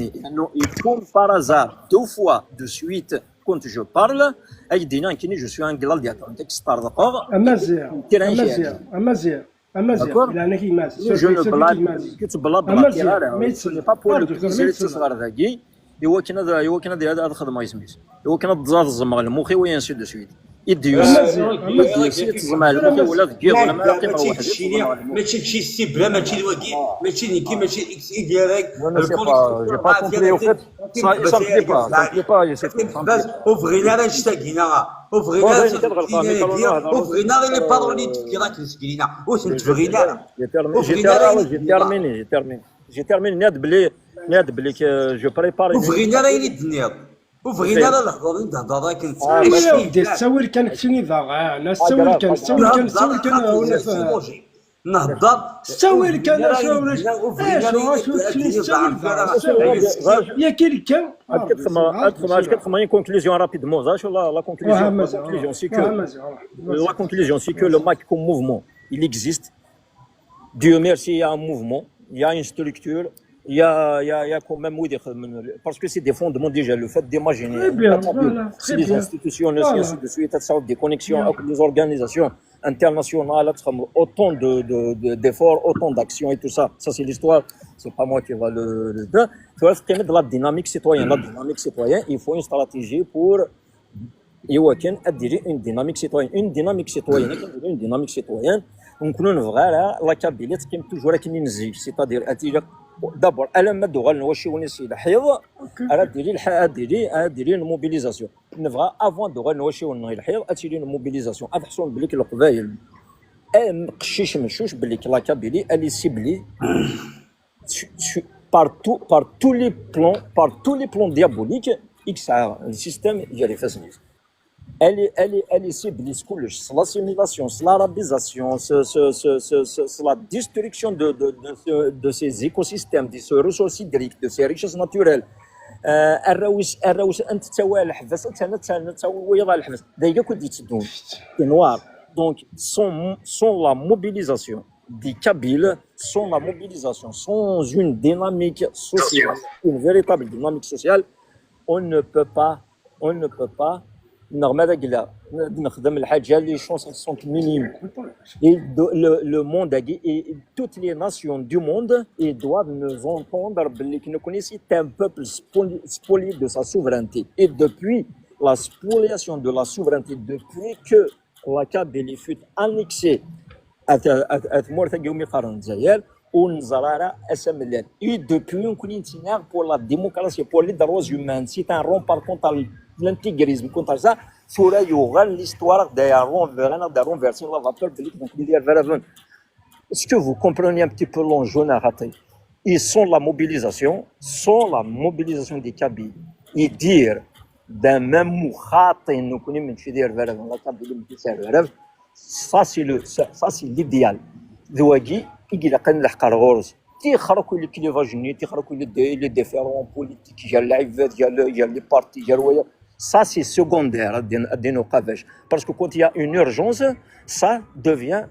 il tombe par hasard deux fois de suite quand je parle, ad ak-d-iniɣ nekkini je suis un gladiateur, nekk sṭerḍqeɣ. Amaziɣ, Kra n amaziɣ, amaziɣ, amaziɣ. D'accord. Lɛana-k gma-s. Je ne blague, que tu blagues pas, Amaziɣ, ttira, mais ce n'est pas pour le Arǧu, plaisir de mais ɣer dagi. I wakken ad, i wakken ad, ad xedmeɣ isem-is. I wakken ad ẓẓmeɣ lmux-iw, et ainsi de suite. I d-yusi, Amaziɣ, i d-yusi, tẓẓmeɣ lmux-iw ula deg yiḍ, wala ma aqqimeɣ weḥd-i. Mačči d ci, mačči d ci, sibla, mačči d wagi, mačči d nekki, mačči d X Y, Non, non, c'est pas, j'ai pas compris, au fait. Ça, ça me plaît pas, ça me plaît pas, c'est tout, ça me plaît pas. Ur bɣin ara annect-agi, neɣ ur bɣin Bon, ara ben, ur bɣin ara, ur bɣin ara les paroles i d-tefkiḍ akken seg Lina. Ur tent-bɣin ara. J'ai terminé, j'ai terminé, j'ai terminé, j'ai terminé. J'ai terminé, nniɣ-d belli, nniɣ-d belli que je prépare Ur une bɣin ara ayen i d-tenniḍ. Ur bɣin ara lehdur i d-thedreḍ akken. Ttawil kan keččini daɣen, ttawil kan, ttawil kan, ttawil kan. Nehder. Ttawil kan, acu ulac. Acu, acu, keččini ttawil daɣen. Yak kan. Ad xedmeɣ, ad xedmeɣ, ad xedmeɣ une conclusion rapidement. D acu la, la conclusion, la conclusion, c'est que, la conclusion, c'est que le Mac comme mouvement, il existe. Dieu merci, il y a un mouvement, il y a une structure, il y a, il y a, il y a quand même, oui, des, parce que c'est des fondements déjà, le fait d'imaginer Très bien, voilà, très les bien. Institutions, Voilà. Ainsi de suite, ça, des connexions Bien. Avec les organisations internationales, autant de, de, de- d'efforts, autant d'actions et tout ça. Ça, c'est l'histoire, c'est pas moi qui va le, le dire. Tu vois, c'est de la dynamique citoyenne. La dynamique citoyenne, il faut une stratégie pour et ouais, كان اديري une dynamique citoyenne, une dynamique citoyenne, كنديري une dynamique citoyenne. Donc nous نبغى la Kabylie تقيم toujours كي نزيف, c'est-à-dire d'abord الا ما دوغال نواشي ونسي الحيض, راه ديري الح- ديري ديري une mobilisation. نبغى avant دوغال نواشي ونهي الحيض اتيري une mobilisation, افحصوا بليك القبايل ام قشيش مشوش بليك la Kabylie elle est ciblée su- su- par tout, par tous les plans, par tous les plans diaboliques, X A, le système, il y a les façons. Elle est, elle est, elle est ciblée, c'est l'assimilation, c'est l'arabisation, c'est, c'est, c'est, c'est, c'est, c'est la destruction de, de, de, ce- de ces écosystèmes, de ces ressources hydriques, de ces richesses naturelles. Euh, الروس الروس انت تسوي الحبس انت انت انت تسوي ويضع الحبس دايقا كنت تدون. C'est noir. Donc sans, sans la mobilisation des Kabyles, sans la mobilisation, sans une dynamique sociale, une véritable dynamique sociale, on ne peut pas, on ne peut pas نغمر قلا نخدم الحاجه les chances sont minimes. Et de- le, le monde et toutes les nations du monde, ils doivent nous entendre باللي que nous connaissons, c'est un peuple spolié, spolié de sa souveraineté. Et depuis la spoliation de la souveraineté, depuis que la Kabylie fut annexée à, à, à تمورت قومي قرن الجزائر, ونزرارة أسملال. Et depuis, on connaît pour la démocratie, pour les droits humains, c'est un rempart contre l'intégrisme, contre ça. Sur la Yogan, l'histoire d'un renversement, d'un renversement, la vapeur de l'État, est-ce que vous comprenez un petit peu l'enjeu, Nahati ? Et sans la mobilisation, sans la mobilisation des Kabyles, et dire d'un même mot, خاطئ, nous connaissons, mais je veux dire, la Kabylie, mais c'est le rêve. Ça, c'est le, ça, ça, c'est l'idéal. ذواقي يجي لقن الحق الغرز. تيخرجوا les clivages, تيخرجوا les dé- les différents politiques, il y a les, il y a le- il y a les partis, il y a le- ça, c'est secondaire, à Dino Kavesh. Parce que quand il y a une urgence, ça devient,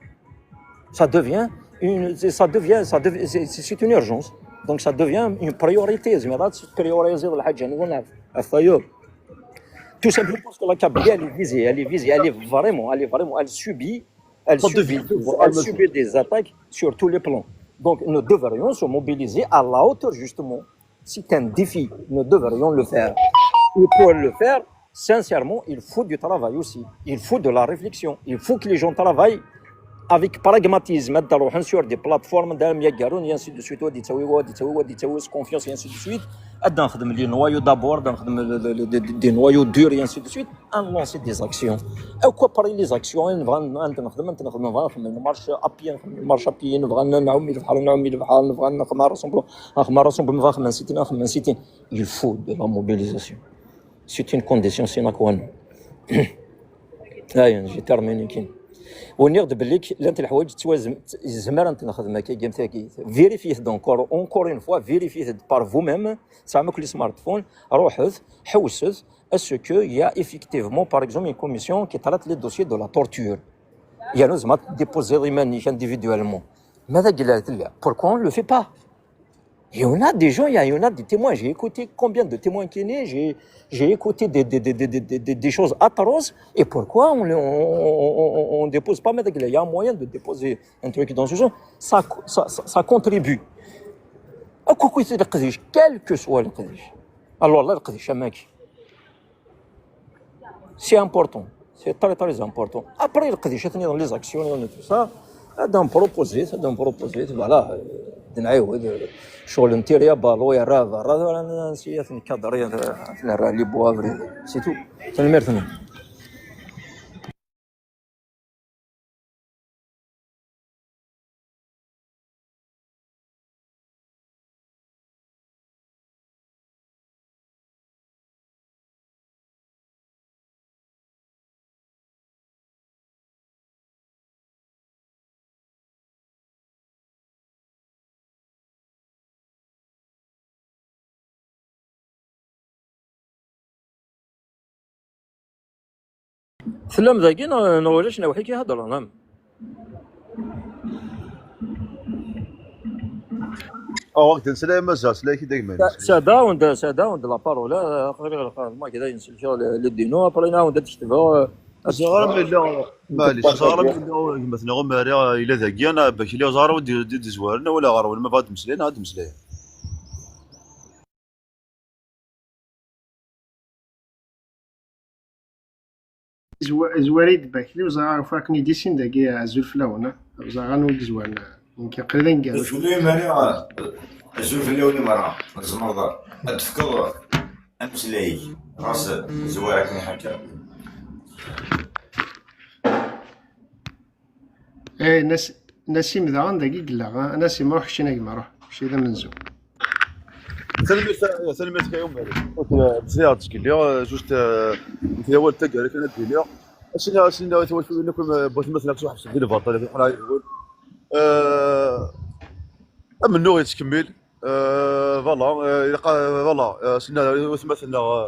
ça devient, une, ça devient, ça devient c'est c'est une urgence. Donc ça devient une priorité. زعما غتبريوريزي الحاجه. انا نعرف. عفايو. Tout simplement parce que la Kabylie, elle est visée, elle est visée, elle est vraiment, elle est vraiment, elle subit, elle subit, elle subit des attaques sur tous les plans. Donc, nous devrions se mobiliser à la hauteur, justement. C'est un défi, nous devrions le faire. Et pour le faire, sincèrement, il faut du travail aussi. Il faut de la réflexion. Il faut que les gens travaillent avec pragmatisme, ad ruḥen sur des plateformes, ad myagarun, et ainsi de suite, ad ittawi wa, ad ittawi wa, ad ittawi s confiance, et ainsi de suite. Ad nexdem les noyaux d'abord, ad nexdem le- le- le- des des noyaux durs, et ainsi de suite. À lancer des actions. Akk après les actions, ad nexdem, ad nexdem, ad nexdem, nexdem une marche à pied, une marche à pied, nexdem ad nɛum i lebḥer, nɛum i lebḥer, nexdem ad nexdem un rassemblement, ad nexdem un rassemblement, ad nexdem un sit-in, ad nexdem un sit-in. Il faut de la mobilisation. C'est une condition sine qua non. Ayen, j'ai terminé kin. ونيغ بليك لانت الحوايج تزمر انت نخدم هكا جيم تاكي. Vérifiez encore, encore une fois, vérifiez par vous-même. سامك les smartphones, روحت, حوست, à ce qu'il y a effectivement, par exemple, une commission qui traite les dossiers de la torture. Il y a nous déposer individuellement. ماذا قال؟ Pourquoi on ne le fait pas? Il y en a des gens, il y a, il y en a des témoins. J'ai écouté combien de témoins qu'il y a, j'ai, j'ai écouté des, des, des, des, des, des- des choses atroces. Et pourquoi on ne on, on, on- on dépose pas, mais il y a moyen de déposer un truc dans ce genre. Ça, ça, ça, ça contribue. Quel que soit le قديش. Alors là, le قديش, c'est important. C'est très, très important. Après, le قديش, les actions, tout ça. هذا نبروبوزيت، هذا نبروبوزيت، voilà. نعاود شغل نتيريا بالو يا رافا، رافا، أنا نسيت نكادري، نرى لي بوا بري. C'est tout. تنميرتنا. Tellam dagi neɣ neɣ ulac, neɣ wḥid i k-iheddren, am? Awa, ak-d-nesla mazal, sla-ak-id agman. Sɛeddaɣ-awen-d, sɛeddaɣ-awen-d la parole, aql-i ɣer lqerḍ ma kra yenselkeɣ le, le dino, après nɛawed ad d-ketbeɣ, eh, ad ẓer ara ma yella, maɛlic, ẓer ara ma yella gma-tneɣ Umari yella dagi, neɣ Bakli, ẓer ara d-, d-, d-izwaren, wala ɣer-wen, ma bɣa ad d-meslayen, ad d-meslayen. Zwa-, zwari-d Bakli, ur ẓriɣ ɣef wakken i d-isin dagi, azul fell-awen, ah. Ur ẓriɣ anwa i yezwaren, ah. Nekk aql-i d aneggaru. Azul i Mari, azul fell-awen i merra. Tzemreḍ ad d-tefkeḍ ameslay-ik, ɣas zwar akken iḥaker. Eh, Nas-, Nasim daɣen dagi i yella, ah, Nasim, ruḥ keččini a gma, ruḥ, kečči d amenzu. Tanemmirt, tanemmirt a Umar. Ok, euh, meslayeɣ-d zgelli, euh, juste, euh, nekk d awal taggara kan ad d-iniɣ. Asinna, asinna i twaculin akk, euh, n watmaten akk ttwaḥebsen di lbaṭel, fiḥel ad yeḍru. Euh, amennuɣ yettkemmil. Euh, voilà, euh, ilaq, euh, voilà, euh, asinna i watmaten-nneɣ, euh,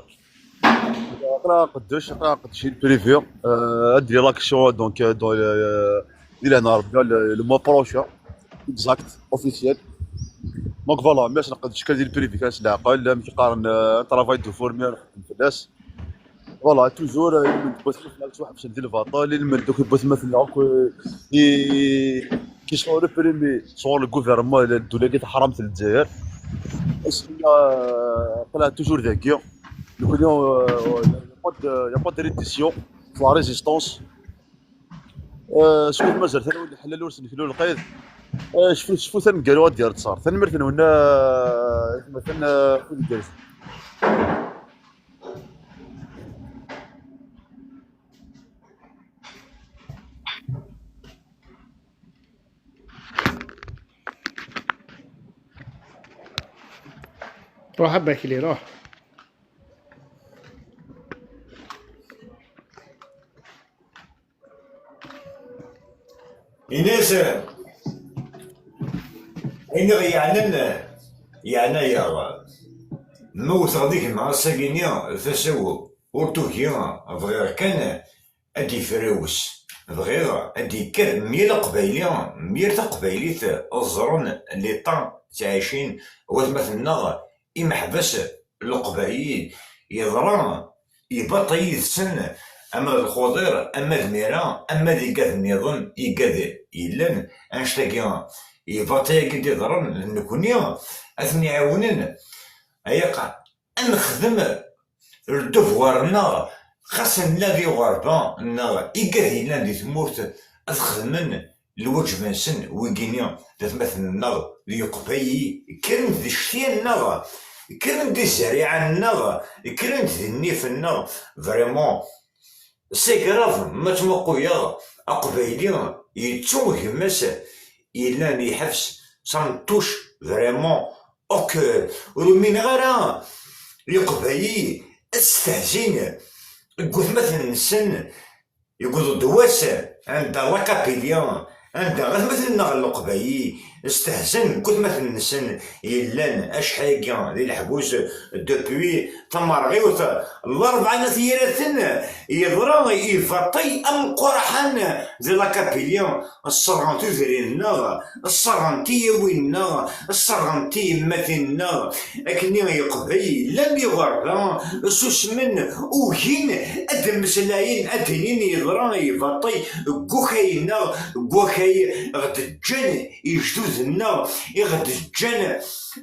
aql-aɣ nqeddec, aql-aɣ nqeddec i le privé. Euh, ad d-yili l'action, donc, euh, dans le, euh, di lehna Rebbi, le, le mois prochain, exact, officiel. Donc voilà, mi as nqeddec kan di le privé kan s leɛqel, amek qqaren, euh, un travail de fourmi, ad nxeddem fell-as. Voilà, toujours, euh, ilmend n watmaten-nneɣ ttwaḥebsen di lbaṭel, ilmend akk n watmaten-nneɣ akk, euh, i, qui sont réprimés sɣur le gouvernement, ddula-agi taḥramt n Lezzayer. Ass-nni, euh, aql-aɣ toujours dagi. Nekkni, euh, y a pas de, y a pas de reddition, c'est la résistance. Euh, skud mazal talwit n leḥlal ur s-neklu lqid. Euh, cfu, cfu taneggaru ad d-yerr ttṣar. Tanemmirt-nwen, euh, atmaten, euh, kud gerrez. Ruḥ a Bakli, ruḥ. Ini-as, ayen i ɣ-yeɛnan, yeɛna-yaɣ. Ma wteɣ di gma ass-agi-nni, tasa-w ur tugi, bɣiɣ kan ad d-ifrawes. Bɣiɣ ad d-yekker myal aqbayli, myal taqbaylit, ad ẓren l'état ttɛicin watmaten-nneɣ, imeḥbas n leqbayel. Yeḍra ibaṭa yid-sen, ama d Lxuḍir, ama d Mira, ama d igad nniḍen, igad yellan, annect-agi, ibaṭa-agi d-iḍran d nekni, ad ten-iɛiwnen. Ayaqa, ad nexdem le devoir-nneɣ, xas nella di ɣerba, neɣ igad yellan di tmurt, ad xedmen lwaǧeb-nsen, wigini d atmaten-nneɣ, d Iqbayliyen, kkren-d di ccetya-nneɣ, kkren-d di zzeriɛa-nneɣ, kkren-d di nnif-nneɣ. Vraiment, c'est grave, ma ttmuquleɣ, Aqbayli yettu gma-s yellan yeḥbes, ça me touche vraiment au cœur. Ur umineɣ ara Iqbayliyen ad stehzin deg watmaten-nsen. Yewweḍ-d wass anda la Kabylie, anda atmaten-nneɣ n Leqbayel stehzan deg watmaten-nsen yellan acḥal-agi di leḥbus depuis tamerɣiwt n Larebɛa n At Yiraten. Yeḍra ibaṭel ameqqran di la Kabylie, sserɣen tudrin-nneɣ, sserɣen tiyawin-nneɣ, sserɣen tiyemmatin-nneɣ. Akken i Iqbayliyen llan di ɣerba, susmen, ugin ad d-mmeslayen, ad d-inin yeḍra ibaṭel deg wakay-nneɣ, deg wakay i ɣ-d-ǧǧan yejduden-nneɣ, i ɣ-d-ǧǧan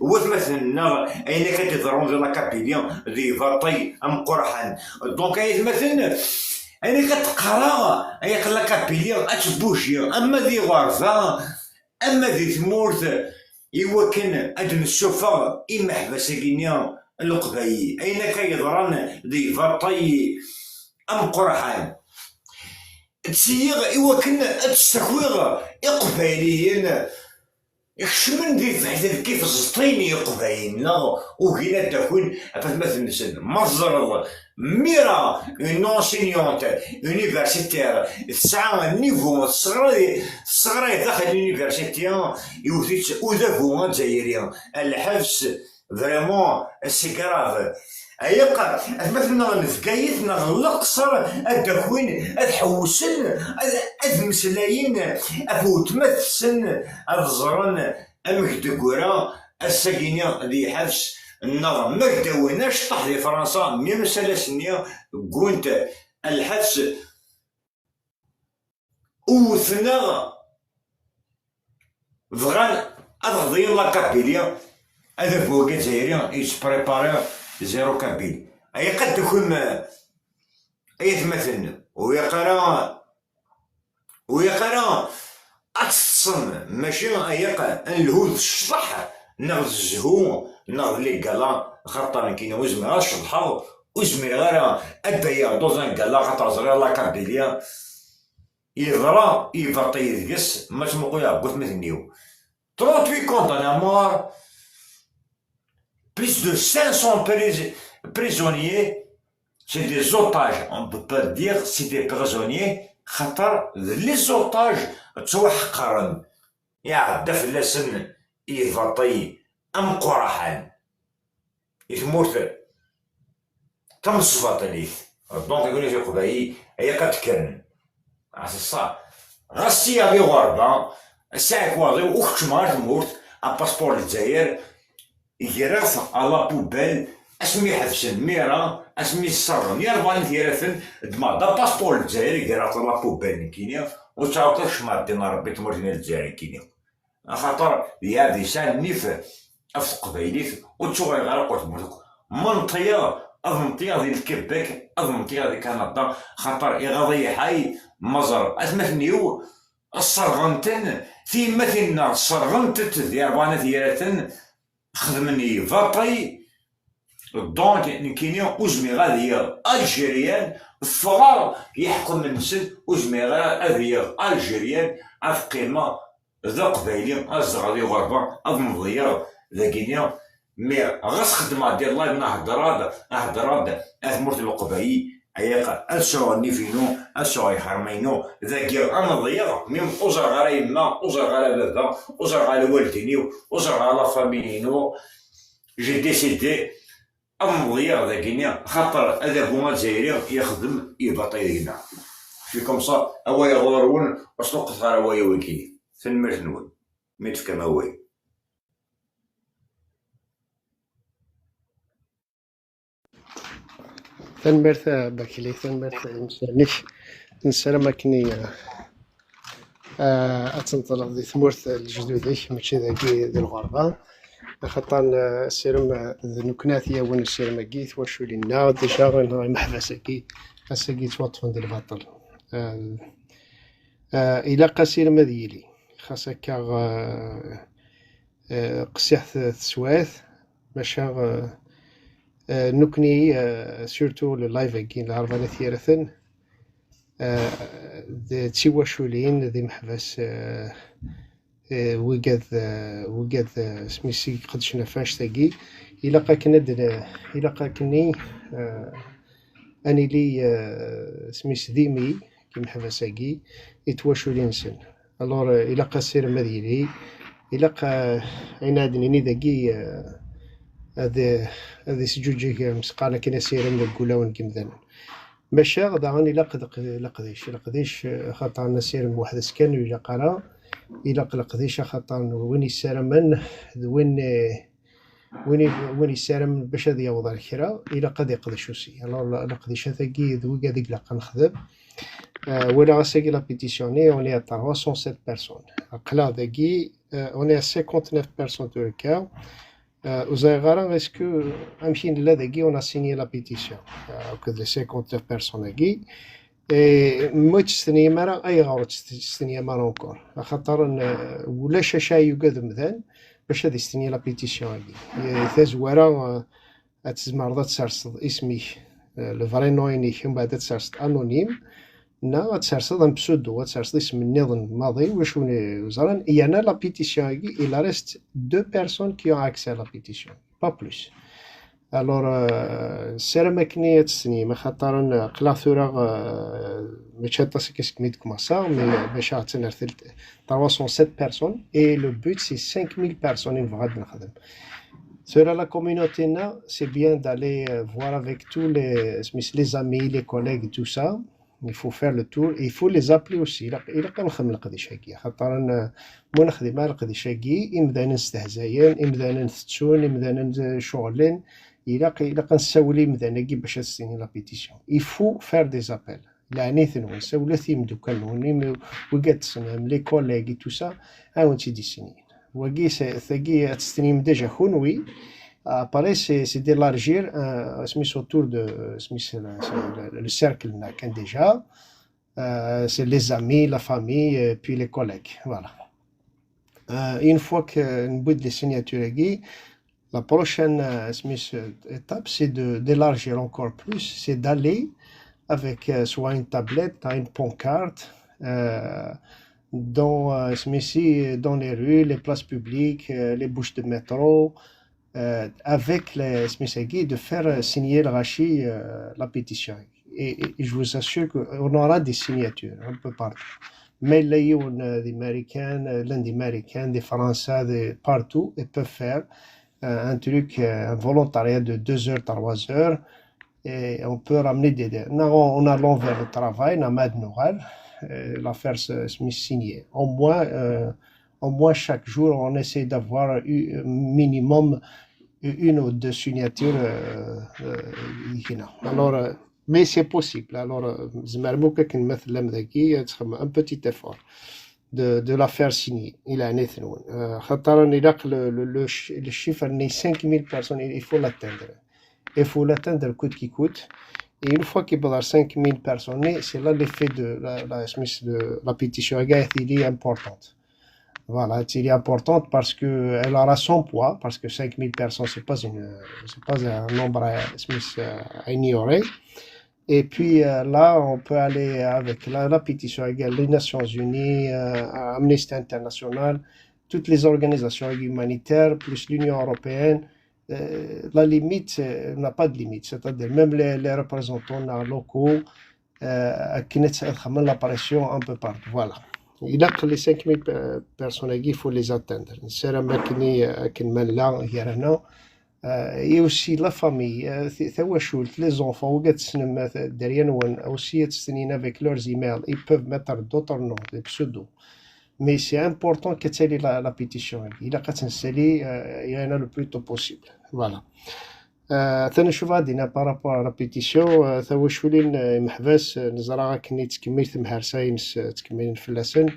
watmaten-nneɣ, ayen akka d-iḍerrun di la Kabylie d ibaṭel ameqqran. Donc, ay atmaten, ayen akka d-qqareɣ, ay aql la Kabylie ad tebbuji, ama di ɣerba, ama di tmurt, i wakken ad d-nessufeɣ imeḥbas-agi-nni n Leqbayel. Ayen akka yeḍran d ibaṭel ameqqran. Ttselliɣ i wakken ad d-ssakiɣ Iqbayliyen ikecmen di tebḥirt deg ifeẓṭin n Iqbayliyen, neɣ ugin ad d-akin ɣef atmaten-nsen. Ma teẓreḍ Mira, une enseignante universitaire, tesɛa niveau, tesɣray, tesɣray daxel l'université, iwet-itt udabu azzayri, lḥebs, vraiment, c'est grave. Ayaqa, atmaten-nneɣ n Bgayet neɣ n Leqṣer ad d-akin, ad ḥewwsen, ad, ad mmeslayen ɣef weltma-tsen, ad ẓren amek d-teggra ass-agi-nni di lḥebs, neɣ ma d-awin aceṭṭaḥ di Fransa, même ass-nni, wwin-t lḥebs, wwten-aɣ, bɣan ad ɣḍiyen la Kabylie, adabu-agi azzayri yettprépari zéro kabyle. Ayaqa ad d-takim, ay atmaten, ur ilaq ara, ur ilaq ara ad teṭṭsem, mačči ayaqa ad nelhu d ccḍeḥ, neɣ d zzhu, neɣ d les galas, axaṭer nekkini ur zmireɣ ad ceḍḥeɣ, ur zmireɣ ara ad d-ayeɣ dans un gala, axaṭer ẓriɣ la Kabylie, yeḍra ibaṭel deg-s, ma ttmuquleɣ deg watmaten-iw. Trente-huit condamnés à mort, plus de cinq cents pris-, prisonniers, c'est des otages. On peut pas dire c'est des prisonniers, xaṭer d les otages ttwaḥeqren. Iɛedda fell-asen ibaṭel ameqqran. I tmurt tamesbaṭlit. Donc, iqbayliyen, ay akka d-kkren. Ɛṣiṣa. Ɣas sya di ɣerba, sɛiɣ waḍi, ur keččmeɣ ar tmurt, apaspuṛ n Lezzayer, greɣ-t à la poubelle, asmi ḥebsen Mira, asmi sserɣen Yerbani At Yiraten, ddmeɣ-d apaspuṛ n Lezzayer, greɣ-t à la poubelle nekkini, ur ttɛawad ad kecmeɣ ddin n Ṛebbi tmurt n Lezzayer nekkini. Axaṭer d yiɛad yesɛan nnif ɣef teqbaylit, ur ttuɣaleɣ ara ɣer tmurt akk. Ma nṭiɣ, ad nṭiɣ di Lkebek, ad nṭiɣ di Kanada, xaṭer iɣaḍ-iyi ḥay, ma ẓer atmaten-iw, sserɣen-ten, tiyemmatin-nneɣ sserɣent-t di Yerbani At Yiraten, xedmen-iyi baṭel, donc nekkini ur zmireɣ ad iliɣ Algérien, ffɣeɣ i leḥkem-nsen, ur zmireɣ ara ad iliɣ Algérien, ad qqimeɣ d Aqbayli, ad zedɣeɣ di ɣerba, ad mḍiyeɣ dagini. Mi ɣas xedmeɣ-d i live, nehder-d, nehder-d, a tmurt n Leqbayel, ayaqa, ad sɛuɣ nnif-inu, ad sɛuɣ lḥerma-inu, dagi ad mḍiyeɣ, mi ur ẓerreɣ ara yemma, ur ẓerreɣ ara baba, ur ẓerreɣ ara lwaldin-iw, ur ẓerreɣ ara la famille-inu, j'ai décidé ad mḍiyeɣ dagini, xaṭer adabu azzayri yexdem ibaṭel deg-neɣ. C'est comme ça, awal ɣur-wen, ur sṭuqqteɣ ara awal wagi. Tanemmirt-nwen mi d-tefkam awal. Tanemmirt a Bakli, tanemmirt i yimsirem-ik. Nessaram akken i, eh, ad tenṭleḍ di tmurt n lejdud-ik, mačči dagi di lɣerba. Axaṭer, eh, asirem, eh, d nekkni ad t-yawin usirem-agi, twaculin-nneɣ, déjà, imeḥbas-agi, ass-agi ttwaṭṭfen di lbaṭel. Eh, eh, ilaq asirem ad yili, xas akka, eh, eh, qessiḥ t-, teswiɛt, maca, eh, eh, nekkni, eh, surtout le live-agi n Lɛerba n At Yiraten, eh, d tiwaculin, d imeḥbas, eh, eh, wigad, eh, wigad, eh, smis i iqedcen ɣef annect-agi, ilaq akken ad n-, ilaq akkenni, eh, ad nili, eh, smis d imi, imeḥbas-agi, i twaculin-nsen. Alors, eh, ilaq asirem ad yili, ilaq, eh, ayen ad nini dagi, eh, ad, ad isǧuǧeg, eh, mseqqan akken asirem deg wulawen n yimdanen. Maca daɣen ilaq leq-, leqdic, leqdic, eh, axaṭer asirem weḥd-s kan ur ilaq ara, ilaq leqdic axaṭer win yessaramen d win, eh, win i-, win yessaramen bac ad yaweḍ ar kra, ilaq ad iqdec aussi. Alors, le-, leqdicat-agi d wigad i ilaq ad nexdem. Euh, walaɣ ass-agi la pétition-nni, on est à trois cent sept personnes. Aql-aɣ dagi, euh, on est à cinquante-neuf personnes en tout cas. Euh, ur ẓriɣ ara, est-ce que, amek i nella dagi, on a signé la pétition, euh, akked les cinquante-neuf personnes-agi. Et ma ur tt-testenyamt ara, ayɣer ur tt-testenyamt ara encore? Axaṭer, euh, ulac acu ara yugad umdan bac ad istenyi la pétition-agi. Eh, tazwara, eh, ad tzemreḍ ad tserseḍ isem-ik, eh, le vrai nom-inek, mbeɛd ad tserseḍ anonyme, neɣ ad tserseḍ un pseudo, ad tserseḍ isem nniḍen maḍi, wacu ur ẓran, yerna la pétition-agi, il reste deux personnes qui ont accès à la pétition, pas plus. Alors, euh, ssarameɣ akken ad testenyim, axaṭer, euh, aql-aɣ tura, euh, mačči aṭas akka segmi d-kmaṣaɣ, mais, euh, bac ad tt-nerr trois cent sept personnes, et le but, c'est cinq mille personnes i nebɣa ad nexdem. Tura la communauté-nneɣ, c'est bien d'aller, euh, voir avec tous les, les amis, les collègues, tout ça. Il faut faire le tour. Et il faut les appeler aussi. Ilaq, ilaq ad nexdem leqdic-agi. Axaṭer, euh, ma ur nexdim ara leqdic-agi, imdanen stehzayen, imdanen tettun, imdanen, euh, ceɣlen. Ilaq, ilaq ad nessawel i imdanen-agi bac ad stenyin la pétition. Il faut faire des appels. Leɛnayet-nwen, sawlet i yimeddukal-nwen, imi wigad tessnem, les collègues et tout ça, ad wen-tt-id-issinin. Wagi, se-, tagi ad testenyim déjà kunwi. Après, c'est, c'est d'élargir, euh, smis autour de, smis, le, le, le cercle-nneɣ kan déjà. Euh, c'est les amis, la famille, et puis les collègues. Voilà. Euh, une fois que newwi-d les signatures-agi, la prochaine, euh, smis, euh, étape, c'est de, d'élargir encore plus, c'est d'aller avec, euh, soit une tablette, une pancarte, euh, dans, euh, smis, dans les rues, les places publiques, euh, les bouches de métro, euh, avec les, smis-agi, de faire, euh, signer lɣaci, euh, la pétition. Et, et je vous assure qu'on aura des signatures un peu partout. Ma yella yiwen, euh, d Américain, euh, llan d Américain, di Fransa, de partout, ils peuvent faire, euh, un truc, euh, un volontariat de deux heures, trois heures. Et on peut ramener des, des, non, en allant vers le travail, neɣ ma ad nuɣal, euh, l'affaire se, se met signée. Au moins, euh, au moins chaque jour, on essaie d'avoir eu, minimum une ou deux signatures, euh, euh, هنا. Alors, euh, mais c'est possible. Alors, euh, tzemrem akk akken ma tellam dagi, ad txedmem un petit effort de, de la faire signer, i leɛnayet-nwen. Euh, xaṭer ilaq le, le, le ch-, le chiffre-nni cinq mille personnes, il faut l'atteindre. Il faut l'atteindre coûte que coûte. Et une fois qu'il y aura cinq mille personnes, c'est là l'effet de la, la, de la pétition, elle est importante. Voilà, elle est importante parce que elle aura son poids, parce que cinq mille personnes, c'est pas une, c'est pas un nombre à, à ignorer. Et puis, euh, là, on peut aller avec la, la pétition égale les Nations Unies, euh, Amnesty International, toutes les organisations humanitaires, plus l'Union européenne. Euh, la limite, euh, n'a pas de limite. C'est-à-dire, même les, les représentants locaux, euh, akken ad xedmen la pression un peu partout. Voilà. Ilaq les cinq mille pe-, personnes-agi, il faut les atteindre. Nessaram akken i, akken ma nella gar-aneɣ. Euh, et aussi la famille, euh, t-, tawacult, les enfants, wigad tessnem, euh, dderya-nwen, aussi ad stenyin avec leurs emails, ils peuvent mettre d'autres noms, des pseudos. Mais c'est important que tali la, la pétition. Ilaq ad tt-nessali, euh, yerna le plus tôt possible. Voilà. Ah, atan acu bɣa ad d-iniɣ par rapport à la pétition, ah, tawaculin, ah, imeḥbas, ah, neẓra akken i ttkemmil temharsa-ines, ah, ttkemmilen fell-asen.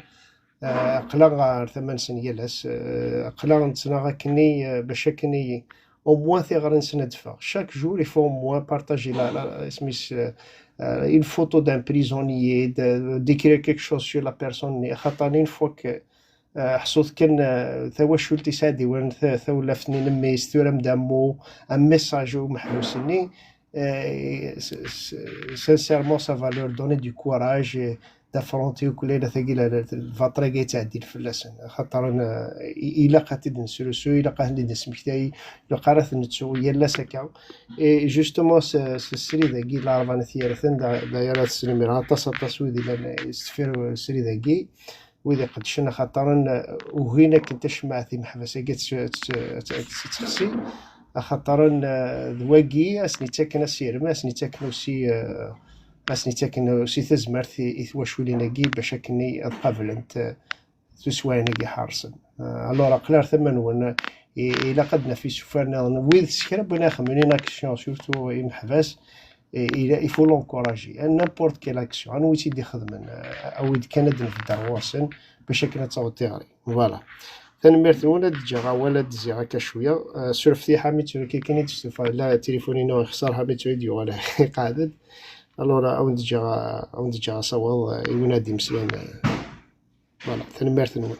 Ah, aql-aɣ ɣer tama-nsen yal ass. Ah, aql-aɣ nettnaɣ akkenni, ah, bac akkenni, au moins tiɣri-nsen ad d-teffeɣ. Chaque jour, il faut au moins partager la, la, isem-is, ah, ah, une photo d'un prisonnier, de, d'écrire quelque chose sur la personne, axaṭer une fois que, ah, ḥṣut kan, ah, tawacult isɛa d-iwren ta-, tawlaft-nni n mmi-s, turam-d un mot, un message i umeḥbus-nni, ah, s-, s-, sincèrement, ça va leur donner du courage, ah, d'affronter akk layla-tagi, la, la, lbaṭel-agi yettɛeddin fell-asen. Axaṭer, ah, i-, ilaq ad t-id-nesrusu, ilaq ad t-id-nesmektay, ilaq ara t-nettu yal ass akka. Et justement, s, s srid-agi, Larebɛa n At Yiraten, da, da ara tesnemmireɣ aṭas, aṭas wid illan, eh, s deffir, eh, srid-agi, wid iqeddcen, axaṭer, eh, ugin akken tacemmaɛt imeḥbas-agi ad tt-, ad tt-, ad tt-, ad tt-texsi, axaṭer, eh, d wagi ad sen-ittaken asirem, ad sen-ittaken aussi, eh, ad sen-ittaken aussi tazmert i, i twaculin-agi bac akken ad qablent, eh, tuswaɛin-agi ḥerṣen. Euh, alors, aql-aɣ ar tama-nwen, i-, ilaq ad naf isufar nniḍen. Wid s kra n win ixemmen une action, surtout imeḥbas, i-, il, il faut l'encourager. Hein, n'importe quelle action, anwa i tt-id-ixedmen, euh, awi-d kan ad nbedder ɣur-sen, bac akken ad taweḍ tiɣri. Voilà. Tanemmirt-nwen, ad d-ǧǧeɣ awal, ad d-zziɣ akka cwiya. Euh, surfet-iyi ḥami tura kan i d-stufaɣ, la tilifun-inu ixṣer, ḥami tura i d-yuɣal iqeɛɛed-d. Alors, euh, ad wen-d-ǧǧeɣ, euh, ad wen-d-ǧǧeɣ asawaḍ, euh, i win ad d-imeslayen, euh, Voilà, tanemmirt-nwen.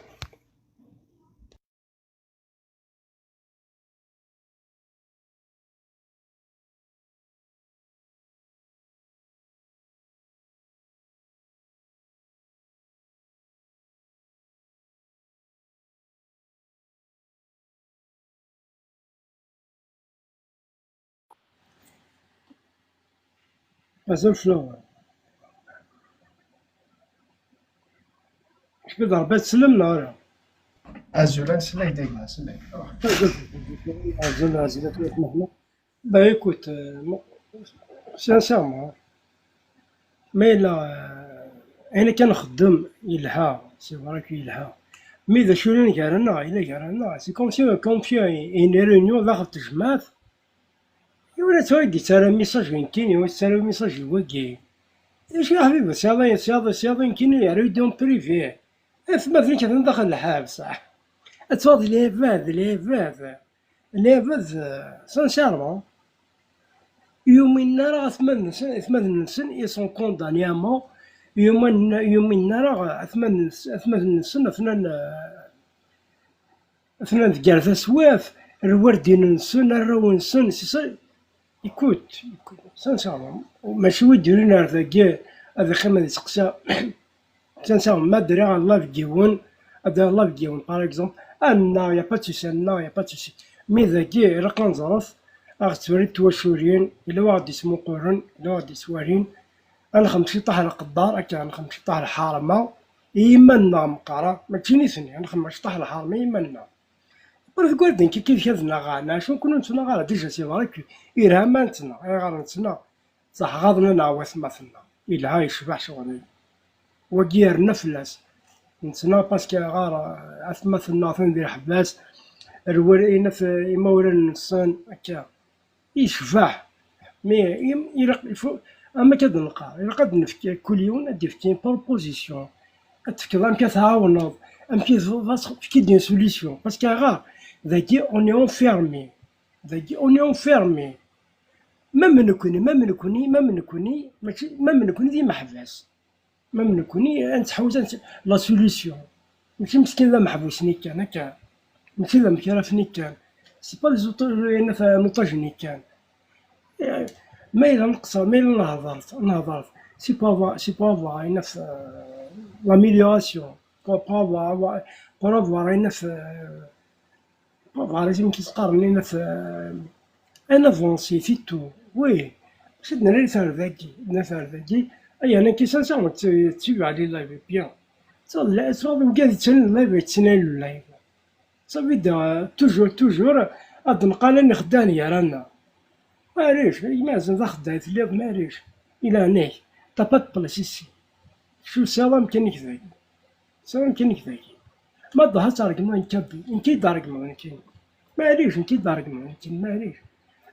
Mazal fflaɣ. Kif d Ṛebbi ad tsellem neɣ ala? Azul, ad nsellek deg-m, nsellek. Azul, azul, azul, azul. Bah, écoute, euh, mo-, sincèrement, ma yella, euh, ayen akka nxeddem yelha, c'est vrai que yelha. Mais d acu yellan gar-aneɣ, yella gar-aneɣ, c'est comme si, comme si une réunion daxel tejmaɛt, iwala tura i d-yettara message nekkini, ur yettara message n wagi. D acu a ḥbibi, tesɛiḍ ayen, tesɛiḍ, tesɛiḍ ayen nekkini, yerra-yi-d en privé. Atmaten-ik atan daxel lḥebs. Ad twaḍ lɛibad, lɛibad. Lɛibad, euh, sincèrement, ur uminen ara atmaten-nsen, atmaten-nsen, ils sont condamnés à mort. Ur uminen, ur uminen ara atmaten-nsen, atmaten-nsen, atnan, euh, Atnan deg yir taswiɛt, lwaldin-nsen, arraw-nsen, c'est ça. Écoute, écoute, sincèrement, mačči wi d-yurin ar dagi ad iqqim ad isteqsa. Sincèrement, ma d-rriɣ live deg yiwen, ad d-rriɣ live deg yiwen, par exemple, annaɣ, y a pas de souci, annaɣ, y a pas de souci. Mi dagi, ilaq ad neẓret, ad ɣ-ttwalint twaculin, yella wa ɣ-d-ismuqulen, yella wa ɣ-d-iswalin, ad nxemmem ciṭṭaḥ lqedder, akka, ad nxemmem ciṭṭaḥ lḥerma, i yiman-nneɣ meqqar, mačči nitni, ad nxemmem ciṭṭaḥ lḥerma i yiman-nneɣ. Ur deg wardin kikid kad-nneɣ, neɣ acu, nekkni ur nettnaɣ ara, déjà c'est vrai que irha ma nettnaɣ, ayɣer nettnaɣ? Ṣaḥ ɣaḍen-aneɣ watmaten-nneɣ, yelha yecbeḥ ccɣel-agi. Wagi yerna fell-as. Nettnaɣ parce que ɣer atmaten-nneɣ atan di leḥbas, rwel-, inat imawlan-nsen, akka. Yecbeḥ. Mais im-, ilaq, il faut, am akka d-neqqar, ilaq ad d-nefk, kul yiwen ad d-yefk une proposition. Ad tefkeḍ amek ad tɛawneḍ, amek i tefkeḍ une solution. Parce que ɣer dagi, on est enfermé. Dagi, on est enfermé. Même nekkni, même nekkni, même nekkni, mačči, même nekkni d imeḥbas. Même nekkni, ad nettḥewwis, ad nett-, la solution. Mačči meskin d ameḥbus nekkan, akka. Mačči d amekraf nekkan. C'est pas les otages, un otage nekkan. Eh, ma yella neqṣer, ma yella nehḍert, nehḍert. C'est pour avoir, c'est pour avoir, une, euh, l'amélioration. Pour, pour avoir, avoir, pour avoir, une, euh, Bɣiɣ amek i s-qqaren, ad, ad navansi, c'est tout. Oui. Mačči d nella i terda-agi, d nella terda-agi. Aya, nekk sincèrement, tt-, ttabaɛeɣ les lives bien. Ttaɣ d la, ttaɣ d mgad yettalen live, yettnal live. Ça veut dire, euh, toujours, toujours, ad nqal ad nxeddeɛ gar-aneɣ. Maɛlic, maɛzen d axeddaɛ i telliḍ, maɛlic. I leɛnaya-k, t'as pas de place ici. Kečč ur tesɛiḍ amkan-ik dagi. Tesɛiḍ amkan-ik dagi. Ma d-, ad tṛeggmeḍ nekk, nekk i d-tṛeggmeḍ nekkini. Maɛlic, nekk i d-tṛeggmeḍ nekkini, maɛlic.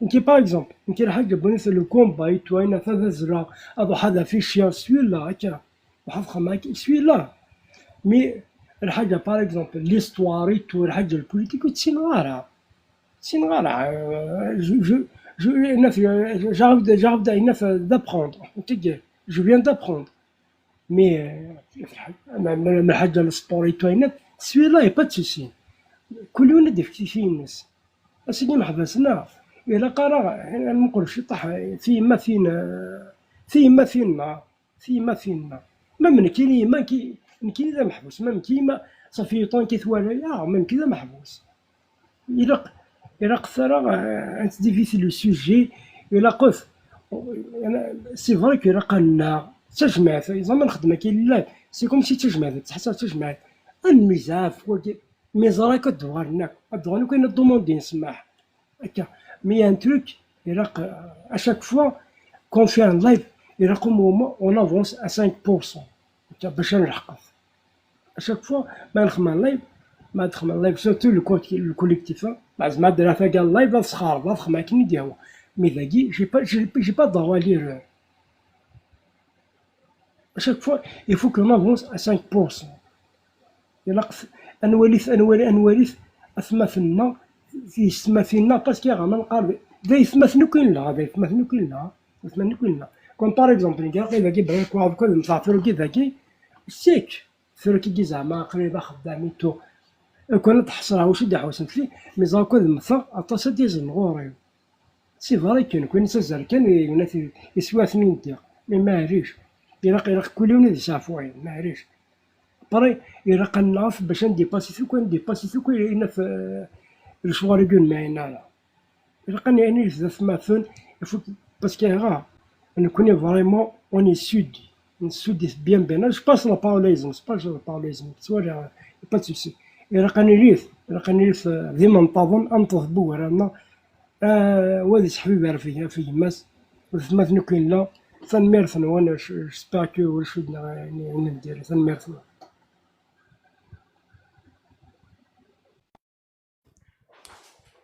Nekki, par exemple, nekki lḥaǧa n le combat et tout, ayen ata d azla, ad ruḥeɣ ad affichier, celui-là, akka. Ruḥeɣ ad xedmeɣ akka, celui-là. Mais lḥaǧa, par exemple, l'histoire et tout, lḥaǧa n politique, ur tt-ssineɣ ara. Ur tt-ssineɣ ara. Euh, je, je, je, enough, euh, j'arrive de, j'arrive de, enough, euh, d'apprendre. Je viens d'apprendre. Mais, euh, ma, ma, ma lḥaǧa n sport et tout, ayen, celui-là, y a pas de souci. Kul yiwen ad d-yefk tikti-ines. Ass-agi meḥbas-nneɣ, ilaq ara ad nmuqel ciṭaḥ tiyemmatin, tiyemmatin-nneɣ, tiyemmatin-nneɣ. Même nekkini, yemma, nekki, nekkini d ameḥbus, même nekki, yemma, ça fait huit ans i twala-yaɣ, même nekki d ameḥbus. Ilaq, ilaq ara, euh, ad d'éviter le sujet, ilaq, c'est vrai que ilaq ad nnaɣ, d tajmaɛt, iẓra ma nxeddem akka, c'est comme si d tajmaɛt, tettḥassa d tajmaɛt, ad nmizɛaf, wagi, mais ẓer akka ad d-uɣalen akk, ad d-uɣalen akk, ad d-demandin ssmaḥ. Akka. Mais il y a un truc, ilaq, euh, à chaque fois qu'on fait un live, ilaq au moins on avance à cinq pour cent. Akka, bac ad nleḥqet. À chaque fois, ma nxeddem un live, ma nxeddem un live, surtout le co-, le collectif, hein. Zeɛma ad d-rreɣ taga live, ad sxerbeɣ, ad xedmeɣ akken i d-yehwa. Mais dagi, j'ai pas, j'ai, j'ai pas droit à l'erreur. À chaque fois, il faut qu'on avance à cinq pour cent. Ilaq ad nwali, ad nwali, ad nwali atmaten-nneɣ, tiyessetmatin-nneɣ, parce que ɣer ma nqareb, d aytmaten akk i nella, d aytmaten akk i nella, d aytmaten akk i nella. Comme par exemple, nekk ilaq dagi bɣiɣ ad, ad mmteɣ tura dagi, sik, tura kigi zeɛma aql-i d axeddam et tout. Lukan ad ḥesreɣ wacu i d-iḥewsen fell-i, mais ẓer akk ad mmteɣ, aṭas ad d-yazen ɣur-i. C'est vrai que nekkini s azal kan, yeswa-ten-in ddiɣ. Mais maɛlic. Ilaq, ilaq kul yiwen ad yesɛfu ayen, maɛlic. Après, ilaq ad naf bac ad ndipasi akk, ad ndipasi akk, ad naf, euh, lecɣal-agi ur nɛin ara. Ilaq ad nɛin i zdat ma tun, il faut, parce que, ah, nekkini vraiment, on est sud. On est sud, bien, bien. Je passe la parole à Isem, je passe la parole à Isem. Tu vois, il y a pas de souci. Ilaq ad nili, ilaq ad nili, euh, d imenṭaḍen, ad neṭṭef bu wara-nneɣ. Ah, wa d iseḥbib ar f-, f gma-s, d atmaten akk yella. Tanemmirt-nwen, j-, j'espère que ulac wid neɣ ayen, ayen n diri. Tanemmirt-nwen.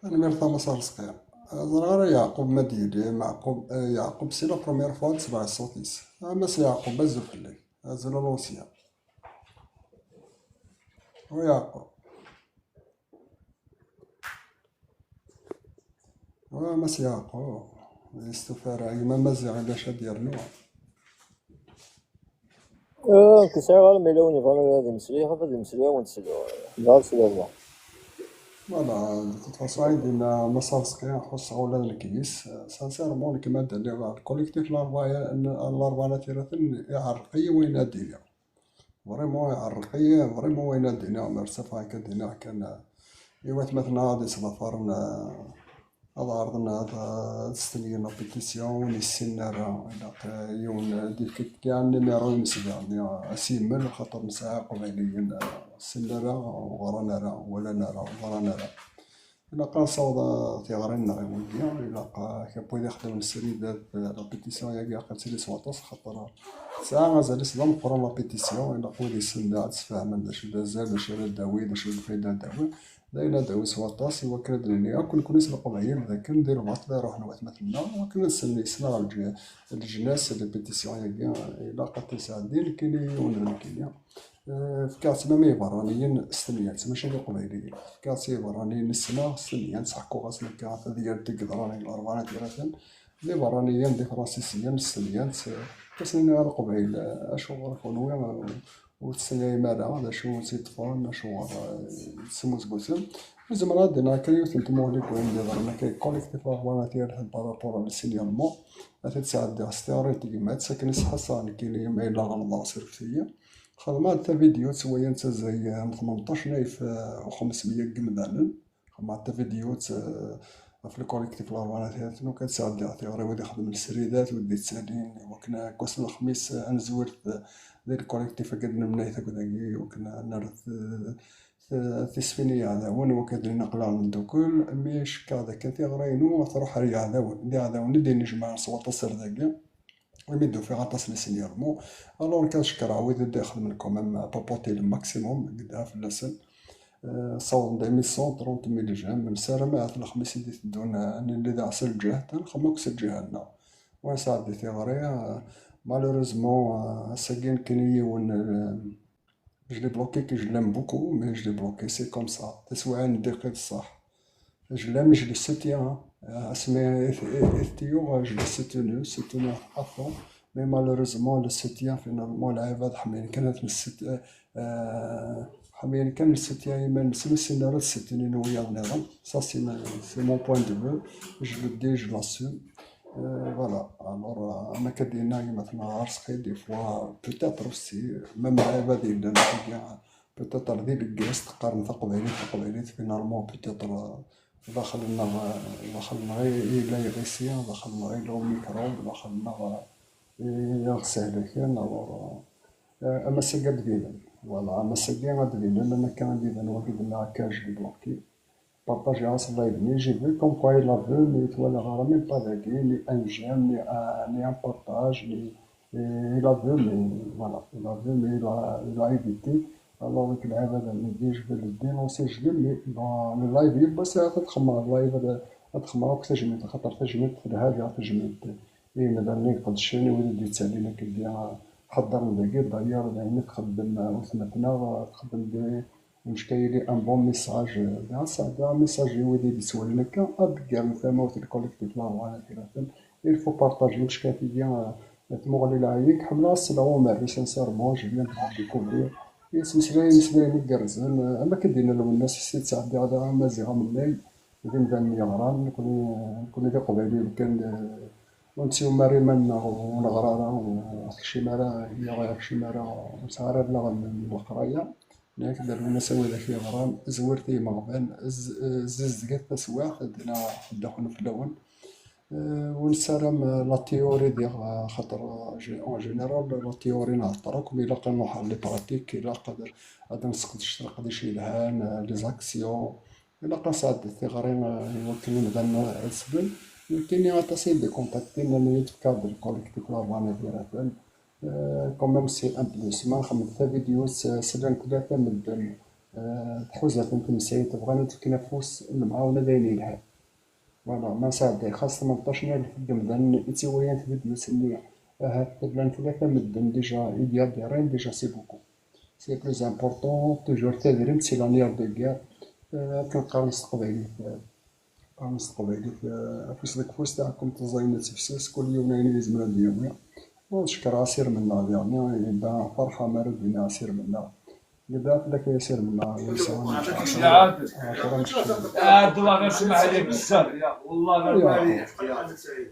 Tanemmirt a Mass Arezqi. Ẓriɣ ara Yeɛqub ma d-yili, Meɛqub, eh, Yeɛqub, c'est la première fois ad tesmaɛ ṣṣut-is. A Mass Yeɛqub, azul fell-ak. Azul a l'ancien. Wa Yeɛqub. Wa Mass Yeɛqub. Yestufar, gma Maziɣ, ulac ad yernu. Ur k-sɛiɣ ara, ma yella win yebɣan ad imeslay, xaf ad imeslay, ad wen-d-sleɣ. Ḥemmleɣ ad sleɣ. Voilà, de toute façon, ayen d-yenna Mass Arezqi, ḥusseɣ ula d nekk yis. Sincèrement, nekk ma d-lliɣ ɣer le collectif Larebɛa-, Larebɛa n At Yiraten, iɛerreq-iyi wayen ad d-iniɣ. Vraiment, iɛerreq-iyi, vraiment wayen ad d-iniɣ, mer safeɣ akka d-iniɣ kan, i watmaten-a ad ittḍafaren, ad ɛerḍen ad, ad stenyen la pétition, ur issinen ara, ilaq yiwen ad ifk kan numéro-ines daɣen, ad s-yemmel, axaṭer nesɛa Iqbayliyen, ur ssinen ara, ur ɣran ara, ur walan ara, ur ẓran ara. Ilaq ad nessaweḍ, eh, tiɣri-nneɣ i wigi, ilaq, eh, kra n wid ixeddmen srid, eh, la pétition-agi ilaq ad tili s waṭas, xaṭer tesɛa azal-is d ameqqran la pétition, ilaq wid yessnen ad sfehmen d acu d azal, d acu ara d-tawi, d acu d lfayda ad d-tawi. D ayen ad d-tawi s waṭas, i wakken ad d-nini akk nekkni s Leqbayel d akken di lbaṭel i ruḥen watmaten-nneɣ, wakken ad sen-yesneɣ lǧ-, leǧnas di pétition-agi, ilaq ad ten-sɛeddin nekkini yiwen d nekkini. Eh, fkiɣ-tt même i iberraniyen s temyant, mačči d iqbayliyen. Fkiɣ-tt i iberraniyen ssneɣ s temyant, ḥkuɣ-asen akka tadyant i yeḍran deg Larebɛa n At Yiraten. D iberraniyen d ifransisiyen s temyant, eh, fkiɣ-asen iniɣ a Leqbayel, eh, acuɣer kunwi, eh, ur testenayem ara, d acu i tt-iṭṭfen, acuɣer, eh, tesmuzgutem? Zemreɣ ad d-iniɣ akka yiwet n tmuɣli n wayen d-iḍran akka deg collectif Larebɛa n At Yiraten par rapport à le signalement. Ad t-id-sɛeddiɣ s tiɣri n tegmat, akken i sḥaṣaɣ nekkini ma yella ɣelḍeɣ, sirfet-iyi. Xedmeɣ-d tavidyut s wayen d tazay n tmenṭac n alef u xemsmeyya n yimdanen. Xedmeɣ-d tavidyut, eh, ɣef le collectif Larebɛa n At Yiraten, ukan sɛeddiɣ tiɣri wid ixedmen sridat, wid d-ittalin, iwakken akk ass n lexmis, eh, ad nezwir d, di le collectif-agi ad nemnay takk dagi, iwakken ad nerret, eh, eh, tisfin i yiɛdawen, iwakken ad d-nini aql-aɣ neddukel, mi cekkeɣ dakken tiɣri-inu ad truḥ ar yiɛdawen, d iɛdawen i d-innejmaɛen s waṭas ar dagi. Imi d-ufiɣ aṭas n les signalements, alors nekk ad cekkreɣ wid i d-ixedmen quand même, papoter le maximum, gedɛeɣ fell-asen. Euh, ssawḍen-d à mille cent trente mille j'aime, nessaram ahat lexmis i d-iteddun, euh, ad nili daɣ s lǧehd, ad nexdem akk s lǧiha-nneɣ. Wa nesɛeddi tiɣri, euh, malheureusement, euh, ass-agi nekkini yiwen, euh, je l'ai bloqué, que je l'aime beaucoup, mais je l'ai bloqué, c'est comme ça. Taswiɛin n ddiq i d ṣṣeḥ. Je l'aime, je le soutiens, hein. Euh, asmi i t-, i t-, i t-yuɣ, je l'ai soutenu, soutenu à fond. Mais malheureusement, le soutien, finalement, lɛibad ḥemmlen kan ad ten-, euh, ḥemmlen kan le soutien iman-nsen, ur ssinen ara ad soutinin wiyaḍ nniḍen. Ça, c'est ma-, c'est mon point de vue. Je le dis, je l'assume. Euh, voilà. Alors, euh, am akka d-yenna gma-tneɣ Arezqi, des fois, peut-être aussi, même lɛibad yellan dagi, peut-être d ileggas teqqarem taqbaylit, taqbaylit, finalement, peut-être, euh, daxel-nneɣ, euh, daxel-nneɣ i, i yella yiɣisi, daxel-nneɣ i yella umikrub, daxel-nneɣ, euh, i aɣ-ssehlaken, alors, euh, euh, am ass-agi ad d-binen. Voilà, am ass-agi ad d-binen, am akka ad d-iban wagi d-nniɣ akka, je l'ai bloqué. Partagiɣ-as live-nni, j'ai vu comme quoi il a vu, mais twalaɣ ara même pas dagi, ni un j'aime, ni un, ni un partage, ni, et il a vu, mais voilà, il a vu, mais il a, il a évité. Alors, avec lɛibad-nni, je vais le dénoncer, je l'aime, mais dans le live, yiwwas ad xedmeɣ live, ad, ad xedmeɣ akk tajmilt, xaṭer tajmilt telha, diɣ tajmilt i yimdanen iqeddcen, i wid i d-yettalin akken di, ḥeddren dagi, d'ailleurs, d ayen i txeddem, euh, weltma-tneɣ, euh, txeddem di, Mecka yili un bon message, euh, d aɣ-sɛeddaɣ message i wid i d-ittwalin akka, ad d-ggaren tamawt n le collectif Larebɛa n At Yiraten. Il faut partager, mecka tigi, euh, tmuɣli lɛayek. Ḥemmleɣ ad sleɣ i umerri, sincèrement, je viens de le découvrir. Yettmeslay imeslayen igerrzen, euh, am akken d-yenna Lwennas, s yettɛeddiɣ daɣ amaziɣ amennay, d imdanen yeɣran, nekkni, nekkni d iqbayliyen kan, euh, ur nettumar iman-nneɣ, ur neɣra ara, ur ɣ-tekcim ara, ur ɣ-yekcim ara, ur nesɛi ara allaɣen n leqraya. Nekk d Lwennas, a widak yeɣran, zwiret i yimeɣban, z-, zizdiget taswiɛt, ad d-iniɣ ḥedd axen fell-awen. Euh, ur nessaram, euh, la théorie diɣ, euh, xaṭer, euh, gé-, en général, la théorie nhedder akk, mais ilaq ad nruḥ ɣer les pratiques, ilaq ad, ad nesseqdec leqdic yelhan, euh, les actions. Ilaq ad nesɛeddi tiɣri, euh, i wakken imdanen ad slen. Nekkini aṭas i d-ikontaktin, nnan-iyi-d fkiɣ-d le collectif Larebɛa n At Yiraten. Euh, quand même, c'est un plus. Ma nxemmem tavidyut, s-, slan tlata medden, euh, tḥuza-ten temsayt, bɣan ad fken afus, lemɛawna d ayen yelhan. Voilà, ma nesɛedday xas tmenṭac n alef n yemdanen i ttwalin tvidyut-nni, ahat llan tlata medden déjà i d-yadirin, déjà c'est beaucoup. C'est plus important, toujours tadrimt, c'est la nerf de guerre. Euh, akken qqaren s teqbaylit, euh, qqaren s teqbaylit, euh, afus deg ufus, taɛkemt ẓayen ad tefses, kul yiwen ayen i yezmer ad d-yawi. Ur neckeṛ asirem-nneɣ diɣen, yebda ferḥ mi ara d-iniɣ asirem-nneɣ. Yebda fell-ak asirem-nneɣ, yesɛa ɛecṛa n ccan. Ɛad, wallah ɣer smaḥ-ik, sser, ya, wallah ɣer Ya. Mari.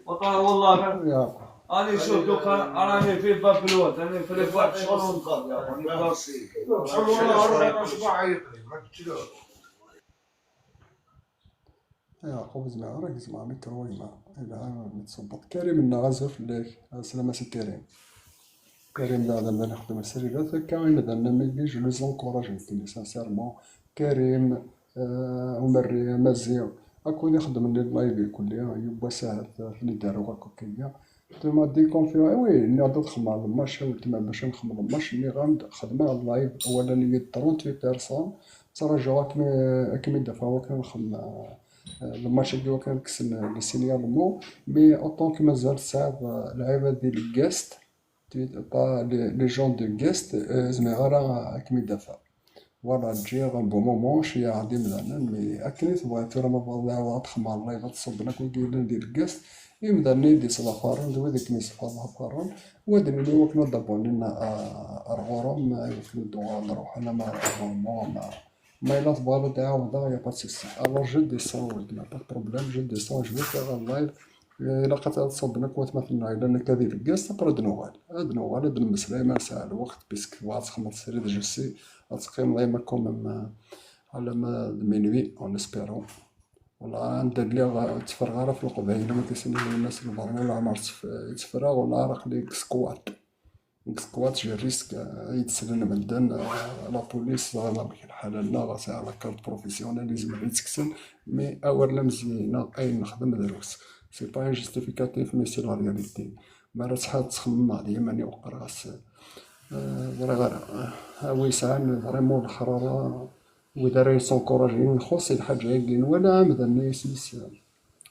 Wallah, wallah ɣer. Ya. راني نشوف دوكا، راني في باب الواد، راني في الواد، شغل ونضل، راني بلاصي. يعقوب زمير، راك زعما ميكرو ولا ما؟ لا، ما تصبط. كريم، نا غازو فلاك. السلام عليكم كريم. كريم، لا، لا، لا، نخدم السريرات هكا، إلا درنا ميلي، جو لي زونكوراج، نتي سانسيرمون. كريم، آه، عمر، مازي، أكون يخدم لي اللايف كل يوم، يبا ساعة، ثني دارو غاكو كيا. تما دي كونفيون، وي، ني غادا تخمم على الماتش، تما باش نخمم على الماتش، ني غادا خدمة على اللايف، أولا ني ترونتوي بيرسون، ترجعو كيما، كيما دافعو كان نخمم، آه، الماتش اللي هو كان كسن لي سينيالمون، مي أوطون كي مازال صعيب، آه، لعيبة ديال الكاست، تي-، با لي، لي جون دو كاست، آه، زعما غير كيما دافع. فوالا، تجي غير بو مومون، شوية غادي مزال، مي أكني تبغي ثورة ما بغا لا تخمم الله يبغى تصب لك ويجي لنا ديال الكاس. يمداني دي صلاة فارن، دوي ديك ميس فاز فارن. وادني لي وكنا دابوني نا، آه، أرغورم، آه، وكنا دوغا نروح أنا مع أرغورم، مع ما إلا تبغى تعاود، يا با سوسي. ألور، جو ديسون، ولد، ما با بروبليم، جو ديسون، جو فيغ لايف. إلا قطعت تصب لك وثمثنا، إلا نكا ديال الكاس، أبرا دنوغال. هاد نوغال، هاد المسلمة ساعة الوقت، بيسك تبغى تخمم سريد جوسي، أتقيم الله يمكن من على ما مينوي، اون اسبيرون. والله ندير لي تفرغ راه في القبايله، ما كيسميو الناس البرنا ولا عمر تف-، يتفرغ ولا عرق لي سكوات. سكوات جي ريسك، آه، يتسلل مدن، آه، لا بوليس، آه، لا بك الحالة، لا، راه سي على كارت بروفيسيونيل، لازم غير يتكسن، مي أول لا مزيانة، أين نخدم دروس. سي با ان جوستيفيكاتيف، مي سي لا رياليتي. ما راه شحال تخمم عليا، ماني وقر غاس. آه، غير، غير، آه، هاوي ساعة، فريمون الحرارة. وإذا راهي سونكوراجي نخص الحاجة هاكي ولا عمدا ما يسيس.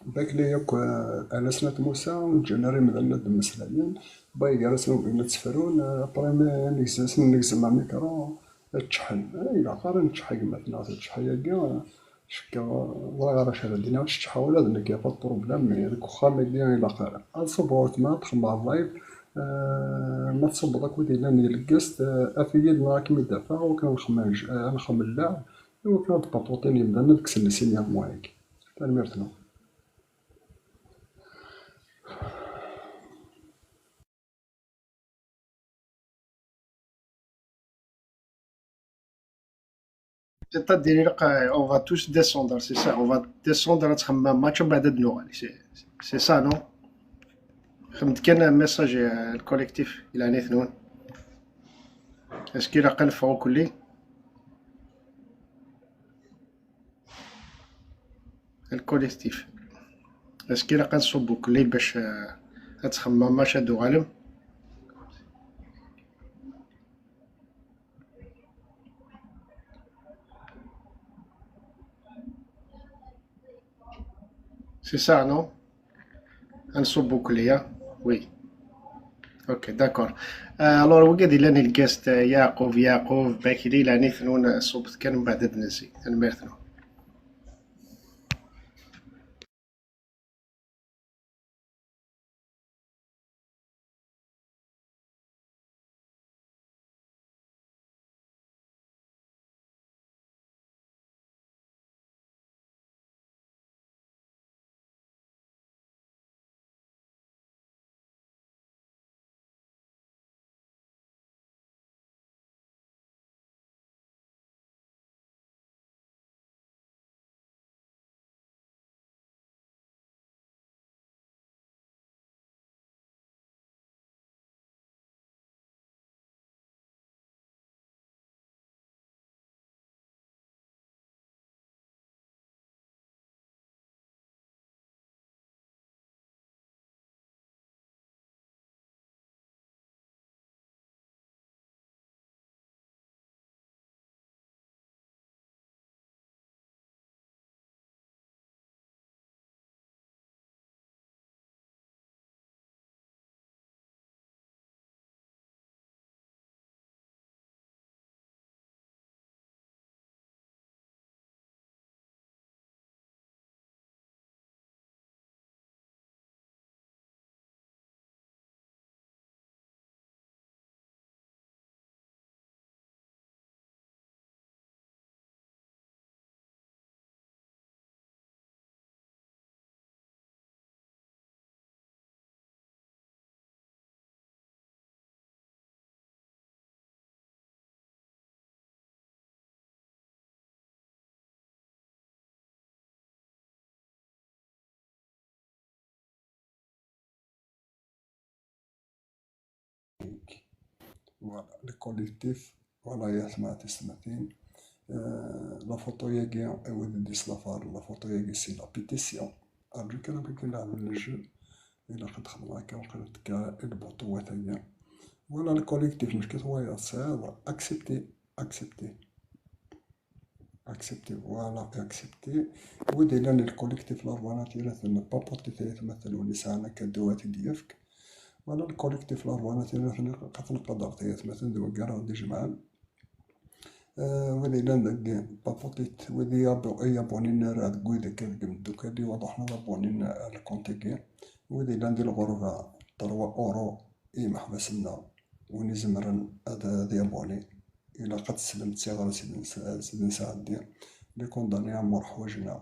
باك لي ياك، آه، على سنة موسى، جينيري مدلل دمسلايين، باي جالس نوبي نتسفرون، آه، أبري ما نجزم، نجزم مع ميكرو، تشحن. آه، إلا قارن تشحن مثلا، تشحن ياكي، آه، شكا، والله غير شحال دينا، تشحن ولا دنك يا با بروبليم، مي ديك وخا ما يدير إلا قارن. أنصب وقت ما تخمم على اللايف، آه، ما تصبر كود إلا نيلقست، آه، أفيد ما راك مدافع، وكان نخمم ج-، آه، نخمم اللاعب، وكان تبطوطين يمدن ديك سن سينيال مويك. تنميرتنا. C'est-à-dire, on va tous descendre, c'est ça, on va descendre, تخمم ماتش ومن بعد نوغالي. C'est, c'est ça, non? خمت كان ميساج الكوليكتيف إلى نيثنون. اسكي لا قنفعوا كلي؟ الكوليكتيف. اسكي لا قنصبوا كلي باش، آه، تخمم ماش هادو غالم؟ C'est ça, non? غنصبو كليا. Oui. Ok, d'accord. آه، alors وقد إلا نلقاست يعقوب، يعقوب باكلي لاني ثنون صوبت كان من بعد نسي تنميرتنا. Voilà, le collectif. Voilà, ya tmaɛt ismatin. La photo-yagi, wid i d-islafaren, la photo-yagi c'est la pétition. Arǧu kan akken leɛben le jeu. Ilaq ad xedmeɣ akka, waqila tekka i lbuṭuwat-agi. Voilà, le collectif, meckat wayeḍ tesɛiḍ, accepter, accepter. Accepter, voilà, accepter. Wid yellan le collectif Laṛebɛa n At Yiraten, paputit ay atmaten, win yesɛan akadu ad t-id-yefk. Voilà, le collectif Laṛebɛa n At Yiraten, ad ten-qadret ay atmaten, d wigi ara ɣ-d-ijemɛen. Wid yellan deg paputit, wid i yabunin ara deg wid akka deg imeddukal-iw ad ruḥen ad abunin ar lkunt-agi. Wid yellan di lɣerba, trois euros i yimeḥbas-nneɣ, win izemren ad, ad yabuni. Ilaq ad teslem d tiɣri s d nesɛeddi les condamnés à mort ḥwajen-aɣ.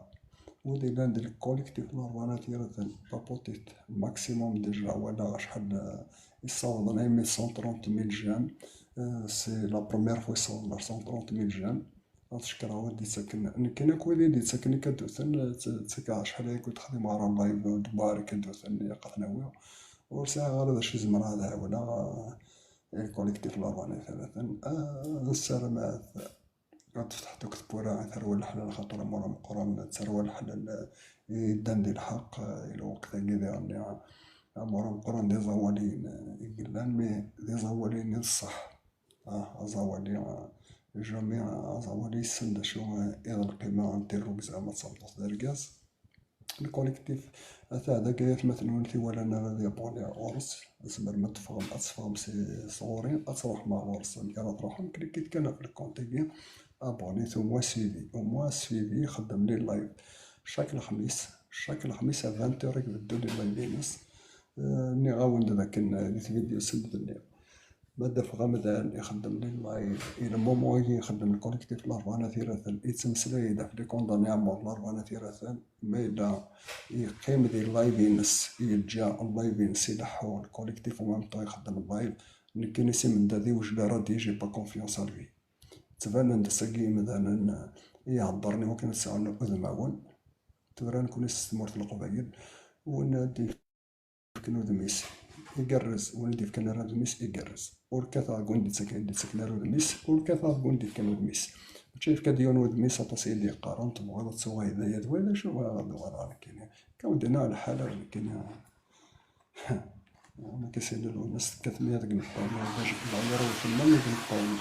Wid yellan di le collectif Laṛebɛa n At Yiraten, paputit, maximum déjà, walaɣ acḥal, euh, i ssawḍen, ay mille cent trente mille j'aime. Euh, c'est la première fois i ssawḍen ar cent trente mille j'aime. Ad cekreɣ wid d-yettaken, nekkini akk wid i d-yettaken ikaduten, euh, tt-, ttakkeɣ acḥal ay kent-xdimeɣ ɣer live, d war ikaduten i aqat nawi. Ur sɛiɣ ara d acu i zemreɣ ad ɛawneɣ, euh, le collectif Laṛebɛa n At Yiraten. Ah, nessaram ad, ad tefteḥ akk tewwura i tarwa n leḥlal, xaṭer amur ameqqran d tarwa n leḥlal, eh, i yeddan di lḥeqq, eh, i lweqt-agi diɣen, eh, amur ameqqran d iẓawaliyen, eh, i yellan, mi d iẓawaliyen i d ṣṣeḥ. Ah, aẓawali, ah, jamais, ah, aẓawali yessen d acu, ah, i d lqima n tirrugza ma d tameṭṭut d argaz. Le collectif, ata dagi atmaten-nwen i t-iwalan ara d abonné ɣur-s, tzemrem ad teffɣem, ad teffɣem si, sɣur-i, ad truḥem ɣur-s. Amek ara truḥem? Klikit kan ɣef lkunt-agi, abonné, au moins suivi, au moins suivi, ixeddem les live chaque lexmis, chaque lexmis à vingt heures i ibeddu les live-ines. Eh, nniɣ-awen-d dakken, eh, di tvidyut send-nni. Ma d-afeɣ amdan ixeddem les live, i le moment-agi ixeddem le collectif Laṛebɛa n At Yiraten, yettmeslay-d ɣef les condamnés à mort Laṛebɛa n At Yiraten, ma yella yeqqim di live-ines, yeǧǧa live-ines ileḥḥu, le collectif en même temps ixeddem live, nekkini si menda d iwejla ara d-yiji, pas confiance à lui. Ttbanen-d sagi yimdanen i iheddren i wakken ad sɛun udmawen. Tura nekni s tmurt n Leqbayel, win ad d-yefken udem-is igerrez, win ur d-yefkan ara udem-is igerrez. Ur kkateɣ deg win d-yettaken, d-yettaken ara udem-is, ur kkateɣ deg win d-yefkan udem-is. Mačči yefka-d yiwen udem-is, aṭas i yi-d-yeqqaren, tebɣiḍ ad tuɣaleḍ d ayadwa, d acu bɣiɣ ad uɣaleɣ nekkini. Akka ur d-yenna lḥal ara nekkini. Nekk s-yenna Lwennas tekkat mya deg imeṭṭawen, d acu, d aɣyar n uxemmem deg imeṭṭawen.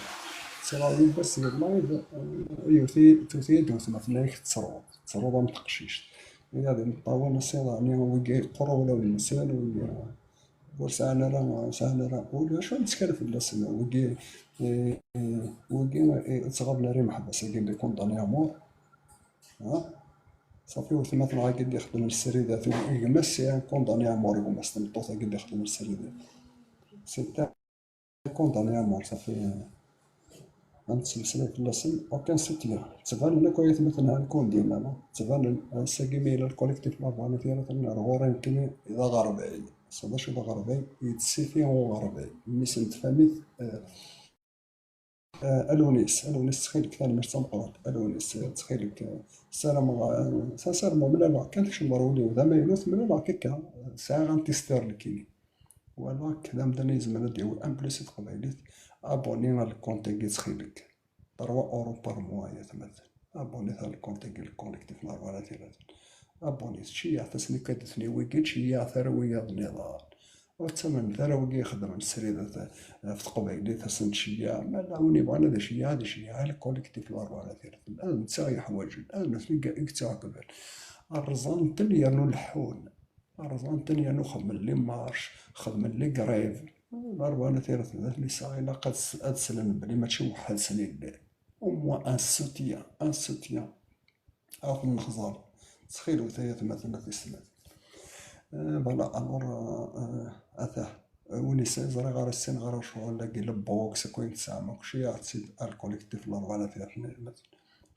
Ttalaɣ yiwwas deg live, eh, yiwet-i, tewwet-iyi-d wetma tenna-yak tettruḍ, tettruḍ am teqcict. Aya d imeṭṭawen ass-a daɣen, wigi yeqqur wulawen-nsen, wigi ur sɛan ara, ur sɛan ara ul, acu ad nettkel fell-asen, wigi, eh, eh, wigi, eh, ttɣaben ar imeḥbas-agi, les condamnés à mort. Ha? Ṣafi, wetma-tneɣ-agi d-ixeddmen sridat, gma-s condamné à mort, gma-s, tameṭṭut-agi d-ixeddmen sridat. C'est un condamné à mort, ṣafi. Ad nettmeslay fell-asen, aucun soutien. Ttbanen akk aytmaten-a nekk ur ndimen, ttbanen. Ass-agi mi yella le collectif Laṛebɛa n At Yiraten ar ɣur-i nekkini d aɣerbay. S d acu d aɣerbay? Yettsefi uɣerbay. Mmi-s n tfamit, eh, Eh, Alewnis, Alewnis, ttxil-k, tanemmirt tameqqrant. Alewnis, eh, ttxil-k, eh, ssarameɣ, eh, ssarameɣ mlaleɣ kan, tekcem ɣer wul-iw d amaynut, mlaleɣ-k akka, eh, sɛiɣ un testeur nekkini. Walaɣ-k d amdan i izemren ad d-yawi un plus i teqbaylit. Abonné ar lkunt-agi, ttxil-k. Trois euros par mois, ay atmaten. Abonné ar lkunt-agi, le collectif Laṛebɛa n At Yiraten. Abonné, tceyyeɛ-t ass-nni kan d-tniwigi, tceyyeɛ-t ara wiyaḍ nniḍen. Ur ttamnen ara wigi ixeddmen srid ɣef teqbaylit, ad sen-tceyyeɛ. Ma ala win yebɣan ad iceyyeɛ, ad iceyyeɛ, ala collectif Laṛebɛa n At Yiraten. Ad netta yeḥwaǧen, ad nutni i yettɛuqben. Rẓan-ten yernu leḥḥun. Rẓan-ten yernu xedmen les marches, xedmen les grèves. Laṛebɛa n At Yiraten d at lisaɣ, ilaq ad s-, ad slen belli mačči weḥḥed-sen yellan. Au moins un soutien, un soutien. Ad ten-nexẓer. Ttxil-wet ay atmaten, a tiselmat. Eh, voilà, alors, eh, eh, atah. Eh, win yesɛi, ẓriɣ ara ssineɣ ara ccɣel-agi, le box, akk ayen tesɛam akk, ceyɛet-tt-id ar le collectif Laṛebɛa n At Yiraten, a atmaten.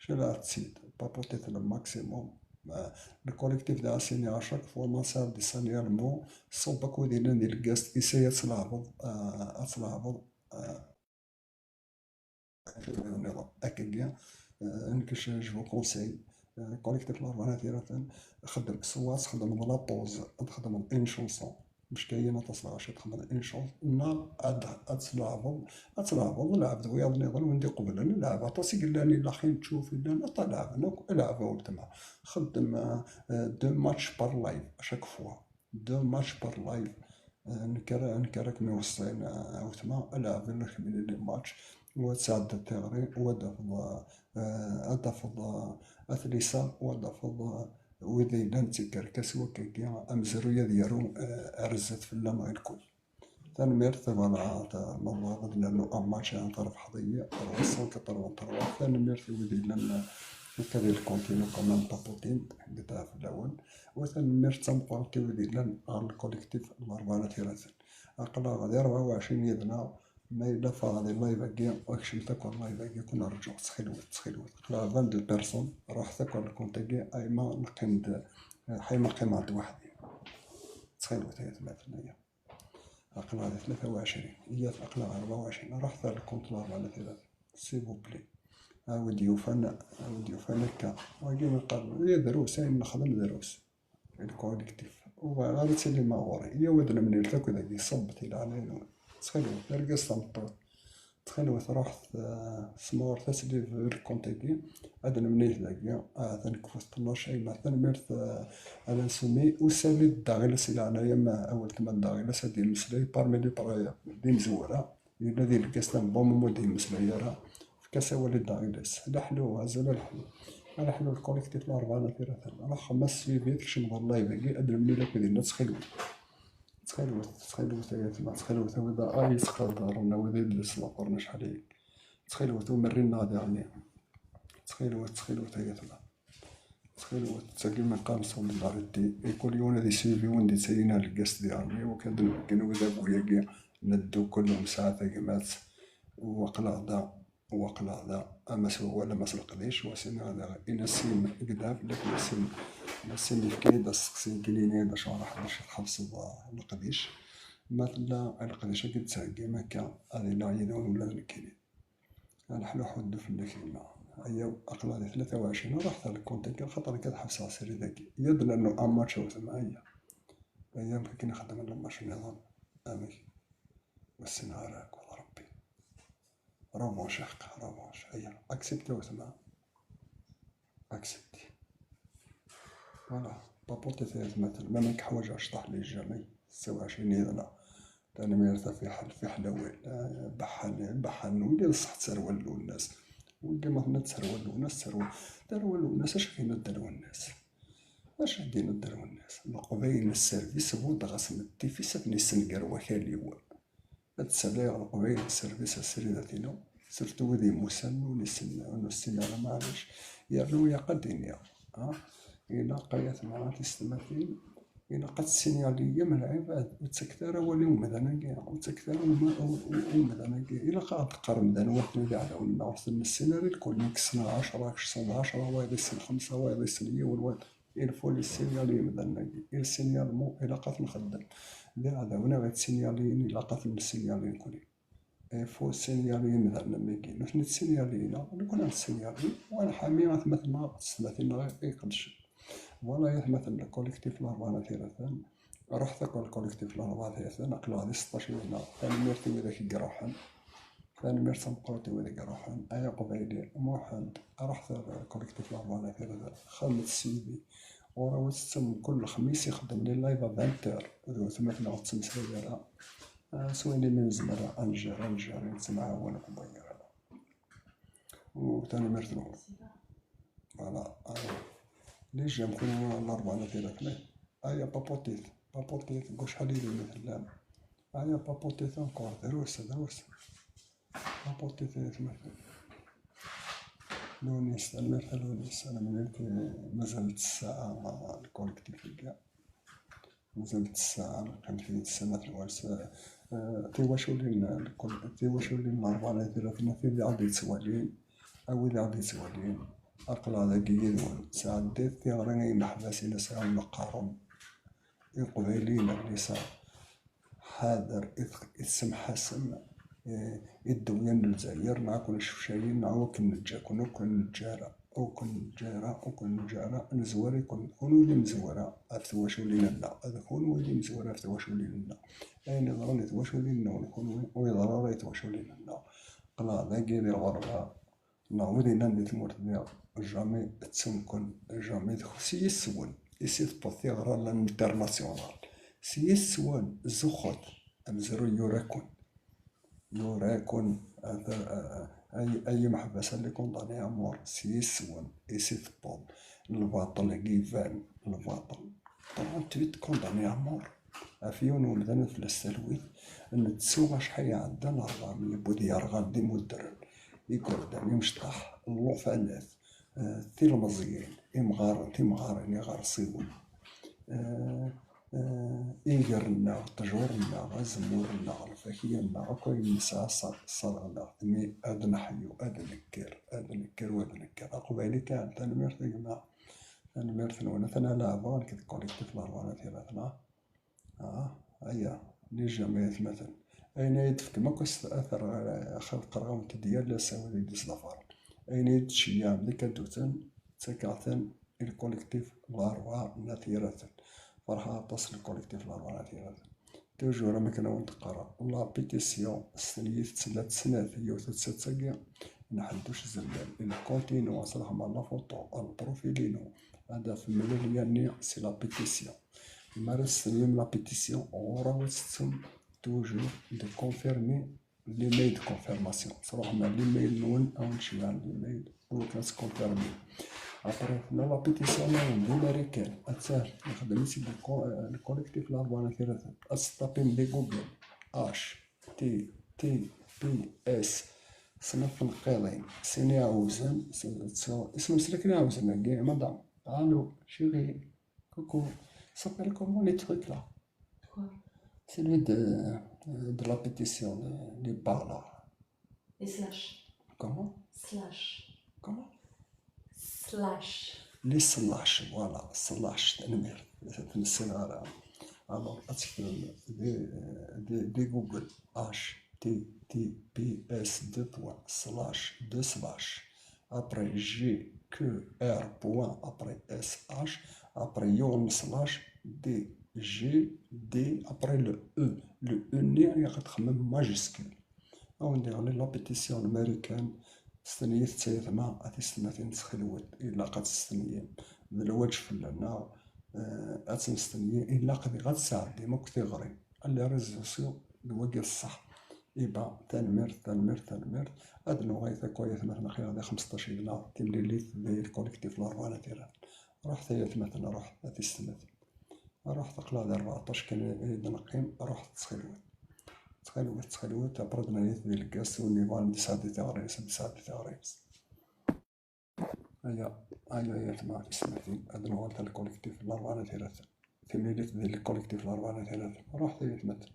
Ceyɛet-tt-id, papotit le maximum. Eh, le collectif d asini à chaque fois ma sɛiḍ des signalements, ṣubb akk wid yellan di lgast, essaye ad tleɛbeḍ, eh, ad tleɛbeḍ, eh, Akkagi, euh, nekk, je, je vous conseille, euh, collectif Laṛebɛa n At Yiraten, xdem, soit txedmeḍ la pause, ad txedmeḍ une chanson, Meckayen aṭas lɣaci txedmeḍ une chance, neɣ ad, ad tleɛbeḍ, ad tleɛbeḍ lɛebd wiyaḍ nniḍen win d-iqeblen lɛeb. Aṭas i yellan, illa xi neččuf, illan aṭas lɛeben akk, lɛeb a weltma. Xeddem, euh, deux matchs par live à chaque fois. Deux matchs par live. Euh, nekk ara, nekk ara kem-iweṣṣin, euh, a weltma, lɛeb, illa kemmini les matchs, u ad tesɛeddiḍ tiɣri, u ad tafeḍ, euh, ad tafeḍ, euh, at lisa, u ad tafeḍ, euh, wid yellan d tikerkas wakkagi, amezruy ad yaru, eh, ar zdat fell-aneɣ ilkul. Tanemmirt, voilà, ta-, ma tebɣiḍ ad nernu un match, eh, trebḥeḍ-iyi, rwa cent quatre-vingt-trois. Tanemmirt i wid yellan, eh, akka di lkontinu quand même, Paputin, gta fell-awen. U tanemmirt d tameqqrant i wid yellan ɣer lkolektif n Larebɛa n At Yiraten. Aql-aɣ di rebɛa u ɛecrin yid-neɣ, ma yella ffɣeɣ di live-agi, u kecmet akk ɣer live-agi, kun rǧuɣ, ttxilwet, ttxilwet. Aql-aɣ vingt-deux personnes, ruḥet akk ɣer lkunt-agi, ayma neqqim-d, ayma qqimeɣ-d weḥd-i. Ttxilwet ay atmaten, aya. Aql-aɣ di tlata u ɛecrin, iyyat, aql-aɣ rebɛa u ɛecrin, ruḥet ɣer lkunt n Larebɛa n At Yiraten, s'il vous plaît. A wi d-yufan, a wi d-yufan akka. Wagi ma qqaren, i drus, ayen nexdem drus. Lkolektif. Ur bɣiɣ ara ad tilim ɣur-i. Iyyaw ad nemlil akk dagi, ṣebbet i leɛnaya-nwen. Ttxilwet, argaz tameṭṭut. Ttxilwet, ruḥet, eh, semɣuret-as live lkunt-agi. Ad nemlil dagi. Ahat ad nekfu tnac, ayma tanemmirt, eh, a Lansumi. U salut Daɣilas i leɛnaya-m, a weltma Daɣilas ad d-yemmeslay, parmi les pro-, d imezwura. Yella di lkas-a n bon moment ur d-yemmeslay ara. Efk-as awal i Daɣilas. Laḥlu, azul a Laḥlu. A Laḥlu, lkolektif Larebɛa n At Yiraten. Ruḥ xdem-as suivi, tkecmeḍ ɣer live-agi, ad nemlil akk dinna, ttxilwet. Ttxilwet, ttxilwet ay atma, ttxilwet a wid ara yettqadaren, a wid i d-yeslaṭuren acḥal-agi. Ttxilwet, umerri-nneɣ diɣen. Ttxilwet, ttxilwet ay atma. Ttxilwet, ttagi ma qqaren solidarité, i kul yiwen ad isuivi win d-ittalin ar lgast diɣen, i wakken ad nbeggen wid akk wiyagi, neddukel u nesɛa tagmat, u aql-aɣ da, u aql-aɣ da, ama s wawal, ama s leqdic, u ass-nni ad aɣ-, Inasim Gdab, la Inasim, Inasim yefka-yi-d asteqsi nekkini, yenna-yi-d acuɣer aḥric tḥebseḍ, ah, leqdic, ma tella leqdic-agi d-tettheggim akka, ad iliɣ yid-wen ula d nekkini. A Laḥlu, ḥuddu fell-ak yemma. Aya, aql-aɣ di tlata u ɛecrin, ruḥet ɣer lkunt-agi, axaṭer nekk ad ḥebseɣ srid-agi. Iyya ad nernu un match a weltma, aya. Aya amek akken i xeddmen lemmac nniḍen. Amek? Ur ssineɣ ara akked Rebbi. Revanche a ḥeqq, revanche. Aya, accepté a weltma. Accepté. Voilà, papotit ay atmaten, ma nekk ḥwaǧeɣ cṭaḥ les jamais, ssawɛac ini yid-neɣ. Tanemmirt a Fiḥel, Fiḥel awal, eh, Baḥan, Baḥan, wigi d ṣṣeḥ ttarwan Lwennas. Wigi ma tenna ttarwan Lwennas, ttarwan, ttarwan Lwennas, acu k-yenna Dda Lwennas? Acu k-d-yenna Dda Lwennas? Leqbayel n sservis, buddeɣ-asen d tifis, ad ten-issenger wakal-iw. Ad d-ssalayeɣ Leqbayel n sservis a sridat-inu, surtout wid yemmusan, ur nessin, ur nessin ara, maɛlic. Yernu ilaq ad d-iniɣ, ha? Ilaq ay atmaten tisetmatin, ilaq ad tessinyaliyem lɛibad, ur ttaket ara awal i umdan-agi, ur ttaket ara uma-, u-, u-, umdan-agi. Ilaq ad d-teqqar medden watni d iɛdawen-nneɣ, ur ten-nessin ara lkul, nekk ssneɣ ɛecra, kečč tessneḍ ɛecra, wayeḍ yessen xemsa, wayeḍ yessen yiwen, wayeḍ. Il faut les signaler imdanen-agi. Il signal mo, ilaq ad t-nxeddem. D iɛdawen ara yettsinyaliyen, ilaq ad ten-nessinyali nekni. Il faut signaler imdanen am wigi. Nutni ttsinyaliyen-aɣ, nekni ad nessinyali, u ad nḥami atmaten-nneɣ, tsetmatin-nneɣ iqedcen. Voilà, ay atmaten, lkolektif Larebɛa n At Yiraten. Ruḥet akk ɣer lkolektif Larebɛa n At Yiraten, aql-aɣ di seṭṭac yid-neɣ. Tanemmirt i widak i iruḥen. Tanemmirt tameqqrant i wid i iruḥen. Ay Aqbayli, Muḥend, ruḥet ar lkolektif Larebɛa n At Yiraten, xedmet suivi. Ɣur-i ad tettum mkul lexmis ixeddem les lives à vingt heures. D weltma-tneɣ ur tettmeslay ara. Ah, s wayen imi nezmer ad njer, ad njer, ad nettemɛawan akk n wayen ara. U tanemmirt-nwen. Voilà. Alors, les j'aime, kunwi Larebɛa n At Yiraten. Aya papotit, papotit, deg wacḥal yid-wen i tellam? Aya papotit encore, drus, drus. Papotit ay atmaten. Lunis, tanemmirt a Lunis, tanemmirt, eh, mazal-itt ssaɛa, ah, lkolektif-agi. Mazal-itt ssaɛa, neqqim tid ssanat n wass. Eh, tiwaculin, lkol-, tiwaculin Larebɛa n At Yiraten, tid i ɣ-d-yettwalin, a wid i ɣ-d-yettwalin, aql-aɣ dagi yid-wen. Sɛeddit tiɣri i yimeḥbas i la sɛiɣ neqqaren Iqbayliyen, a Lisa. Ḥader i t-, i tessemḥasem, eh, i ddewya n Lezzayer, neɣ ad ken-cefcayen, neɣ ad ken-neǧǧ, ad ken-, ur ken-neǧǧ ara. ur ken-neǧǧa ara, ur ken-neǧǧa ara, nezwar-iken, d kunwi i d imezwura ɣef twaculin-nneɣ, d kunwi i d imezwura ɣef twaculin-nneɣ. Ayen yeḍran di twaculin-nneɣ d kunwi ur yeḍra ara di twaculin-nneɣ. Qqleɣ dagi di lɣerba, neɣ wid yellan di tmurt diɣ, jamais ttun-ken, jamais d s yis-wen i s i tewweḍ tiɣra l'international. S yis-wen, zuxxet, amezruy yura-ken. Yura-ken, a, a, a, ay, ay imeḥbas, a les condamnés à mort, s yis-wen i s i tewweḍ. Lbaṭel i iban, lbaṭel. Trente-huit condamnés à mort. Ɣef yiwen umdan ad fell-as talwit, nettu acḥal iɛeddan rebɛemya n wid yerɣan d imuddren, igerdan, imecṭaḥ, llufanat, eh, tilmeẓyin, imɣaren, timɣarin, iɣersiwen, eh, eh, iger-nneɣ, ṭṭjur-nneɣ, azemmur-nneɣ, lfakya-nneɣ, akk ayen nesɛa sser-, sserɣen-aɣ-t, mi ad neḥyu, ad nekker, ad nekker, u ad nekker. Aqbayli kan, tanemmirt a gma, tanemmirt-nwen, atan ala ɛba, nekk deg kolektif Laṛebɛa n At Yiraten. Ah, aya, les jamais atmaten. Ayen ay d-tefkem akk, a s-, a t-rreɣ, axir qqareɣ-awent-d yal ass, a wid i d-isḍafaren. Ayen ay d-tceyyɛem d ikaduten, ttakeɣ-ten i lkolektif Laṛebɛa n At Yiraten. Ferḥeɣ aṭas lkolektif Laṛebɛa n At Yiraten. Toujours am akken awent-qqareɣ, la pétition, stenyi-tt la snat, yiwet tusa-tt-agi, nḥedduc zellal. Il continue, ad tṛuḥem ar la photo, ar profil-inu, ad tafem le lien-nni, c'est la pétition. Mi ara testenyem la pétition, ɣur-a ad tettum toujours de confirmer l'email de confirmation. Tṛuḥem ar l'email-nwen, ad wen-d-ceyɛen l'email, iwakken ad tconfirmem. Après, tella la pétition-nwen di Marikan, attan, ixdem-itt-id lko-, lkolektif Laṛebɛa n At Yiraten. Ad teṭṭapim di Google, H T T P S, snat tneqqiḍin, sin iɛewzen, s-, s-, isem-is akken iɛewzen-agi, madame. Allô, chérie. Coucou, ça s'appelle comment les trucs là? Quoi? Celui de, de la pétition, les, les bars là. Les slash. Comment? Slash. Comment? Slash. Les slash, voilà, slash, tanemmirt. Tnessen ara. Alors, ad tekfem di, di, di Google, H T T P S deux points slash deux slash. Après, G Q R point, après S H, après yiwen slash D G D, après le E. Le E-nni, ad txemmem majuscule. Ad wen-d-yeɣli la pétition n Marikan, stenyi-tt ay atma, a tisetmatin, ttxil-wen, ilaq ad testenyim. D lwaǧeb fell-aneɣ, eh, ad tt-nestenyi, ilaq diɣ ad tesɛeddim akk tiɣri. Les réseaux sociaux d wagi ṣṣeḥ. Iba, tanemmirt, tanemmirt, tanemmirt. Ad nuɣal takk ay atmaten axir di xmesṭac yid-neɣ timlilit di lkolektif Laṛebɛa n At Yiraten. Ruḥet ay atmaten, ruḥet a tisetmatin. Ruḥet, aql-aɣ di rbeɛṭac kan i d-neqqim, ruḥet ttxil-wen. Ttxil-wen, ttxil-wen, après d-nadi-t di lgaz, win yebɣan ad d-isɛeddi tiɣri-ines, ad d-isɛeddi tiɣri-ines. Aya, aya, ay atma tisetmatin, ad nuɣal ar lkolektif Laṛebɛa n At Yiraten. Timlilit di lkolektif Laṛebɛa n At Yiraten. Ruḥet ay atmaten.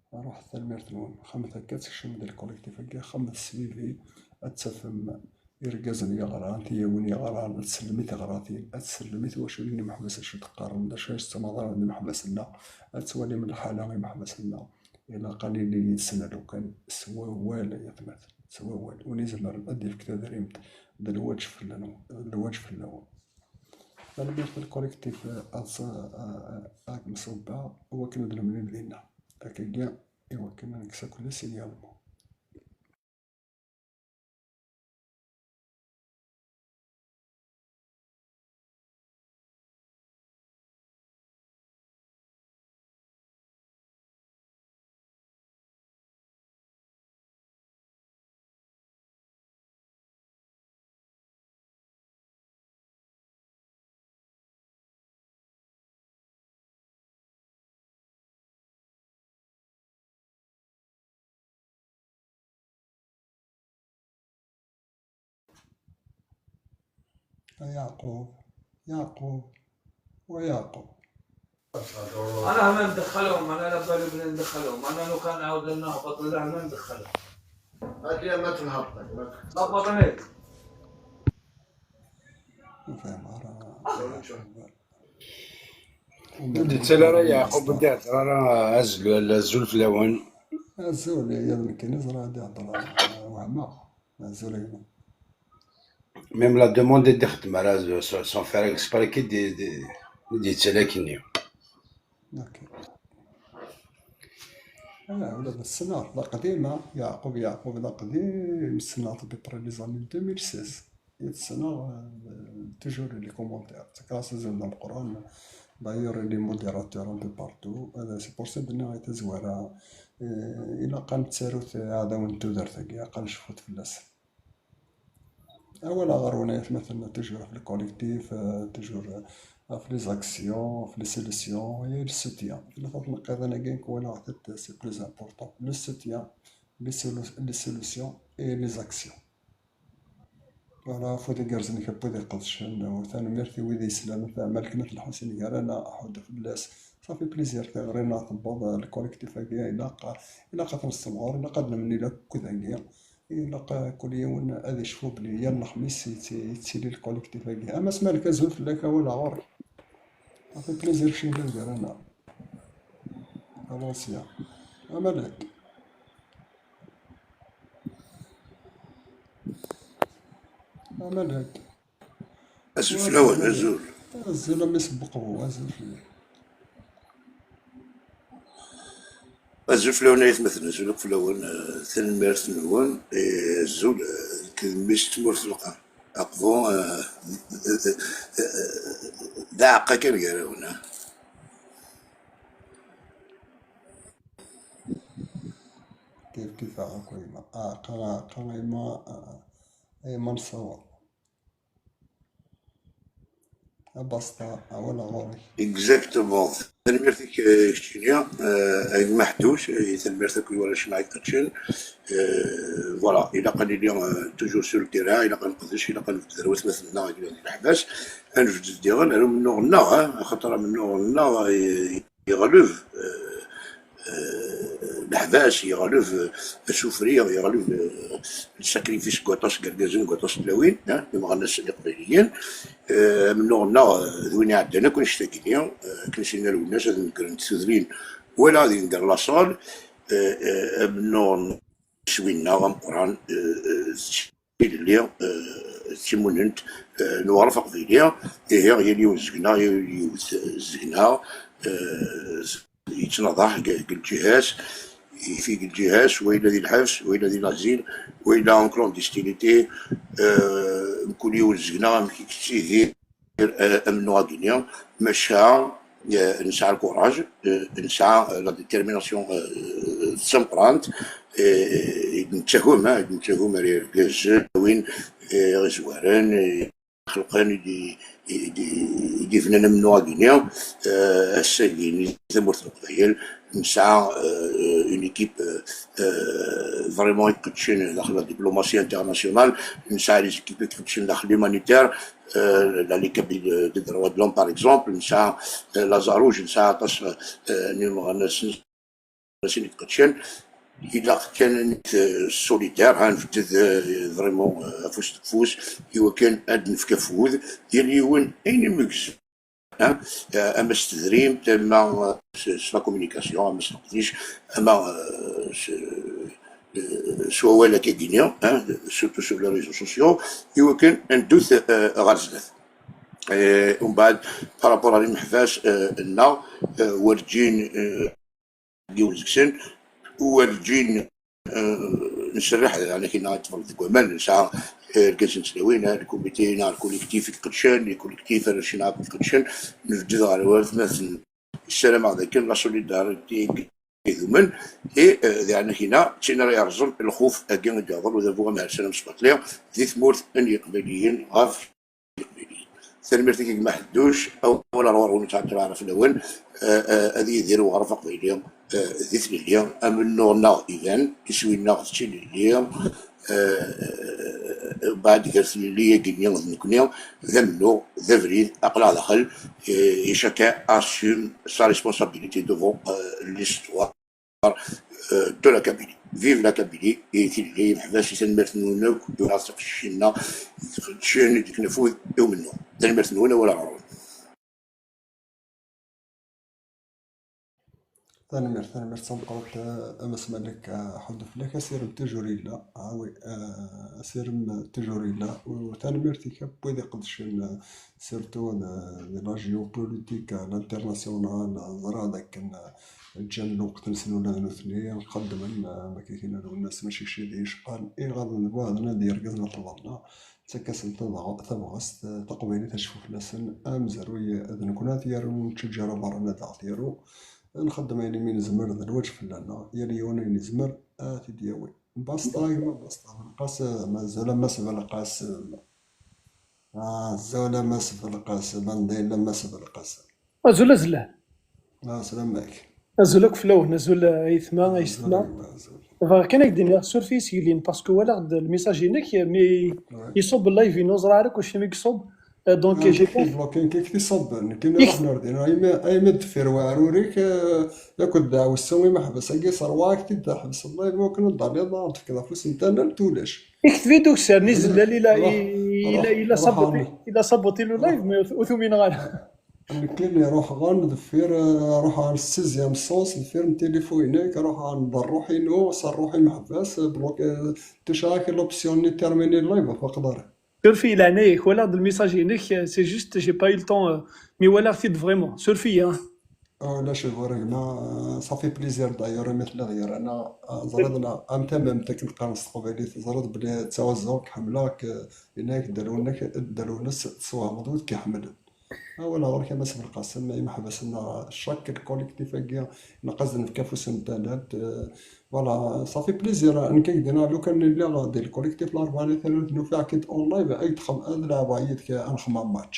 Ruḥet, tanemmirt-nwen. Xemt akka, tekcem di lkolektif-agi, xemt sbibi, ad tafem irgazen yeɣran, tiyawin yeɣran, ad tsellem i teɣratin, ad tsellem i twaculin imeḥbas acu d-qqaren, d acu ay s-ttmaḍaren d imeḥbas-nneɣ, ad twalim lḥala imeḥbas-nneɣ. Ilaq ad nili yid-sen lukan s wawal, ay atmaten, s wawal. Win izemren ad d-yefk tadrimt, d lwaǧeb fell-awen, d lwaǧeb fell-awen. Tanemmirt i lkolektif, eh, ad s-, eh, eh, ad kem-ṣubbeɣ, i wakken ad nemlil dinna. Akkagi, i wakken ad nekkes akk les signalements. يا يعقوب، يعقوب، ويعقوب. انا هم ندخلهم، انا على بالي بلي ندخلهم، انا لو كان عاود نهبط ولا هم ندخلهم. هاد الايام ما تنهبط. هبط انا. فاهم، راه ندير تسالى راه يعقوب بدات، راه، راه ازول، ازول في الاوان. ازول، يا المكنيز راه غادي يهضر، وهما ازول هنا. Même la demande i d-ixeddem ara s-, s-, sans faire exprès, ki d-, d-, d-yettali akkenni. Ok. Ah, ula d ssneɣ d aqdim, ah, Yeɛqub, Yeɛqub d aqdim, ssneɣ à peu près les années deux mille seize. I ssneɣ, euh, toujours les commentaires. Ttakeɣ-as azal d ameqqran. D'ailleurs, il est modérateur un peu partout. Euh, c'est pour ça d-nniɣ i tazwara, euh, ilaq ad nettarut iɛdawen n tudert-agi, ilaq ad necfut fell-asen. Awal aɣerwin ay atmaten, toujours ɣef le collectif, euh, toujours, euh, ɣef les actions, ɣef les solutions, et le soutien. Tlata tneqqiḍin-agi nekk walaɣ-tent, c'est plus important. Le soutien, les solu-, les solutions et les actions. Voilà, afud igerrzen i wid iqedcen, tanemmirt i wid yeslan taɛmalt n At Lḥusin gar-aneɣ, aḥuddu fell-as. Ça fait plaisir, tiɣri-nneɣ tewweḍ, le collectif-agi ilaq, ilaq ad t-nessemɣer, ilaq ad nemlil akk dagi. Ilaq, eh, kul yiwen ad icfu belli yal lexmis yetti-, yettili lkolektif-agi. A Mass Malek, azul fell-ak, awal ɣur-k. Ça fait plaisir, kečč yellan gar-aneɣ. Avancia. Amalek. Amalek. Azul fell-awen, azul. Azul a Mass Buqbu, azul fell-ak. Azul fell-awen ay atmaten, azul akk fell-awen, eh, tanemmirt-nwen, eh, azul, eh, nekk d mmi-s n tmurt Lqam, aqbu, eh, d aɛeqqa kan gar-awen, eh. Kif kif a akk a yemma, aɛeqqa, aɛeqqa a yemma, a yemma nessaweḍ. Abasṭa, awal ɣur-k. Exactement. Tanemmirt-ik, eh, keččini, eh, a gma Ḥedduc, eh, tanemmirt akk i warrac-nneɣ i iqeddcen. Eh, voilà, ilaq ad nili, eh, toujours sur le terrain, ilaq ad neqdec, ilaq ad nebded ar watmaten-nneɣ i yellan di leḥbas, ad nebded diɣen ar umennuɣ-nneɣ, eh, axaṭer amennuɣ-nneɣ, eh, yeɣleb, eh, eh, leḥbas, yeɣleb, eh, asufri, yeɣleb, eh, le sacrifice n waṭas n yergazen, n waṭas n tlawin, eh, imeɣnasen iqbayliyen. Eh, amennuɣ-nneɣ, eh, d win iɛeddan akk annect-agi-nni, eh, akken i s-yenna Lwennas, ad negrent tudrin wala ad yenger laṣel, eh, eh, amennuɣ n iswi-nneɣ ameqqran, eh, eh, d tilelli, eh, d timunent, eh, n uɣref aqbayli. Ihi, yal yiwen seg-neɣ, yal yiwet, eh, seg-neɣ, eh, yettnaḍaḥ deg, deg lǧiha-s, yif-it deg lǧiha-s, wayla di lḥebs, wayla di l'asile, wayla en clandestinité, eh, mkul yiwen seg-neɣ amek i yettidir, eh, amennuɣ-agi-nni, maca, eh, nesɛa lkuraj, eh, nesɛa, eh, la détermination, eh, d tameqqrant, eh, i d-nettagem, eh, i d-nettagem ar yergazen, win, eh, ɣ-izwaren, eh, xelqen, i d-, i d-, i d-ibnan amennuɣ-agi-nni, eh, ass-agi-nni tamurt n Leqbayel, nesɛa, eh, une équipe, eh, eh, vraiment iqeddcen daxel la diplomatie internationale, nesɛa les équipes iqeddcen daxel l'humanitaire, eh, la Ligue kabyle de, de droits de l'homme, par exemple, nesɛa, eh, Lazare Rouge, nesɛa aṭas, eh, n imeɣnasen, sin iqeddcen. Ilaq kan ad nili, eh, solidaire, ha, nbedd, eh, vraiment, eh, afus deg ufus, i wakken ad nefk afud, yal yiwen ayen i m-igzem, ha, eh, ama s tedrimt, ama, eh, s, s la communication, ama s leqdic, ama, eh, s, eh, s wawal akkagi-nni, ha, surtout sur les réseaux sociaux, i wakken ad neddut, eh, ɣer zdat. Eh, umbeɛd, par rapport ar imeḥbas, eh, nneɣ, eh, werǧin, eh, yiwen deg-sen, werǧin, eh, nserreḥ, yeɛni, akken i ṭṭfeɣ deg waman, nesɛa, eh, irgazen n tlawin, eh, lkumiti neɣ lkolektif i iqeddcen, lkolektif arrac-nneɣ akk i iqeddcen, nbedd ɣer watmaten. Ssarameɣ dakken la solidarité i idumen, et, eh, di ɛnakina, d tin ara yerẓen lxuf-agi i d-yeḍra udabu amehersan amesbaṭli di tmurt n Yiqbayliyen ɣef Tanemmirt-ik a gma Ḥedduc, awal ar ɣur-wen ur ttɛeṭṭileɣ ara fell-awen, eh, eh, ad yidir uɣref aqbayli, eh, di tlelli, amennuɣ-nneɣ iban, iswi-nneɣ d tilelli, eh, eh, beɛd gar tlelli-agi-nni d nekkni, d amennuɣ, d abrid, aql-aɣ daxel, eh, et chacun assume sa responsabilité devant, eh, l'histoire, euh, de la Kabylie. Vive la Kabylie, et tilelli, imeḥbas, i tanemmirt-nwen akk, i tiqcicin-nneɣ, iqeddcen i d-ikna afud i umennuɣ. Tanemmirt-nwen, awal ɣur-wen. Tanemmirt, tanemmirt tameqqrant, eh, a Mass Malek, eh, ḥuddu fell-ak, asirem toujours yella, ah oui, eh, asirem toujours yella, u tanemmirt-ik akk wid iqeddcen, eh, surtout de, de la géopolitique, eh, l'international, eh, ẓriɣ d akken, eh, ǧǧan lweqt-nsen ula d nutni, xeddmen, eh, ma k-ikin ar unnas mačči kečč i d yecqan, iɣaḍen d buɛden ad d-yergez n lṭebla, ttak-asen tabɣ-, tabɣest, eh, taqbaylit ad tecfu fell-asen, amezruy d nekkni ad t-yarun, nettǧǧar aberrani ad aɣ-t-yaru. Nxeddem ayen imi nezmer, d lwaǧeb fell-aneɣ, yal yiwen ayen yezmer ad t-id-yawi. Basta, gma Basta Belqasem, azul a Mass Belqasem. Ah, azul a Mass Belqasem, anda yella Mass Belqasem? Azul a Zellal. Ah, slam-ak. Azul akk fell-awen, azul a ayetma, a yessetma. Azul a gma, azul. Bɣiɣ kan ad k-d-iniɣ, suref-iyi seg-lin, parce que walaɣ-d lmissage-inek, mi Ouais. iṣubb live-inu, ẓriɣ ara akk acimi i iṣubb. Euh, donc, Ah, j'ai nekk pas ki bloqué, nekk ki t-iṣubben, nekk ki Ix- iruḥen ar din. Aymi, aymi deffir weɛrur-ik, euh, akked ddeɛwessu imeḥbas-agi, ṣerwaɛ-ak-t-id, ḥbes live, wakken ad d-taliḍ, ad d-tefkeḍ afus n tanalt, ulac. Ikteb-id ukessar-nni Zellal, il a, Ruḥ, il a, ruḥ, il a ruḥ saboté, ɛni. il a saboté le live, mais ur t-, ur t-umineɣ ara. Nekkini ruḥeɣ-n deffir, euh, ruḥeɣ-n s sixième sens, deffir n tilifu-inek, ruḥeɣ-n d ṛṛuḥ-inu, s ṛṛuḥ imeḥbas, euh, bloqué, euh, tucɛa-k l'option-nni terminer live, ɣef aqdar. Suref-iyi, leɛnaya-k, walaɣ-d lmissage-inek, euh, c'est juste, j'ai pas eu le temps, euh, mi walaɣ-t-id vraiment. Suref-iyi, hein. Oh, la, je vois, gma, euh, ça fait plaisir d'ailleurs, imi telliḍ gar-aneɣ, euh, ẓriḍ neɣ am tamamt akken qqaren s teqbaylit, teẓriḍ belli ttɛuzzuɣ-k, ḥemmleɣ-k, euh, yenna-yak dderw-nnek, dderw-nnes, teswehmeḍ wid k-iḥemmlen. Ah, wala ɣur-k a Mass Belqasem, imeḥbas-nneɣ, chaque collectif-agi, ilaq ad s-nefk afus n tanalt, euh, voilà, ça fait plaisir, nekk ak-d-iniɣ, lukan lliɣ di lkolektif Larebɛa n At Rrut, nufiɣ-k-id en live, ad d-xam-, ad leɛbeɣ yid-k, ad nexmam match.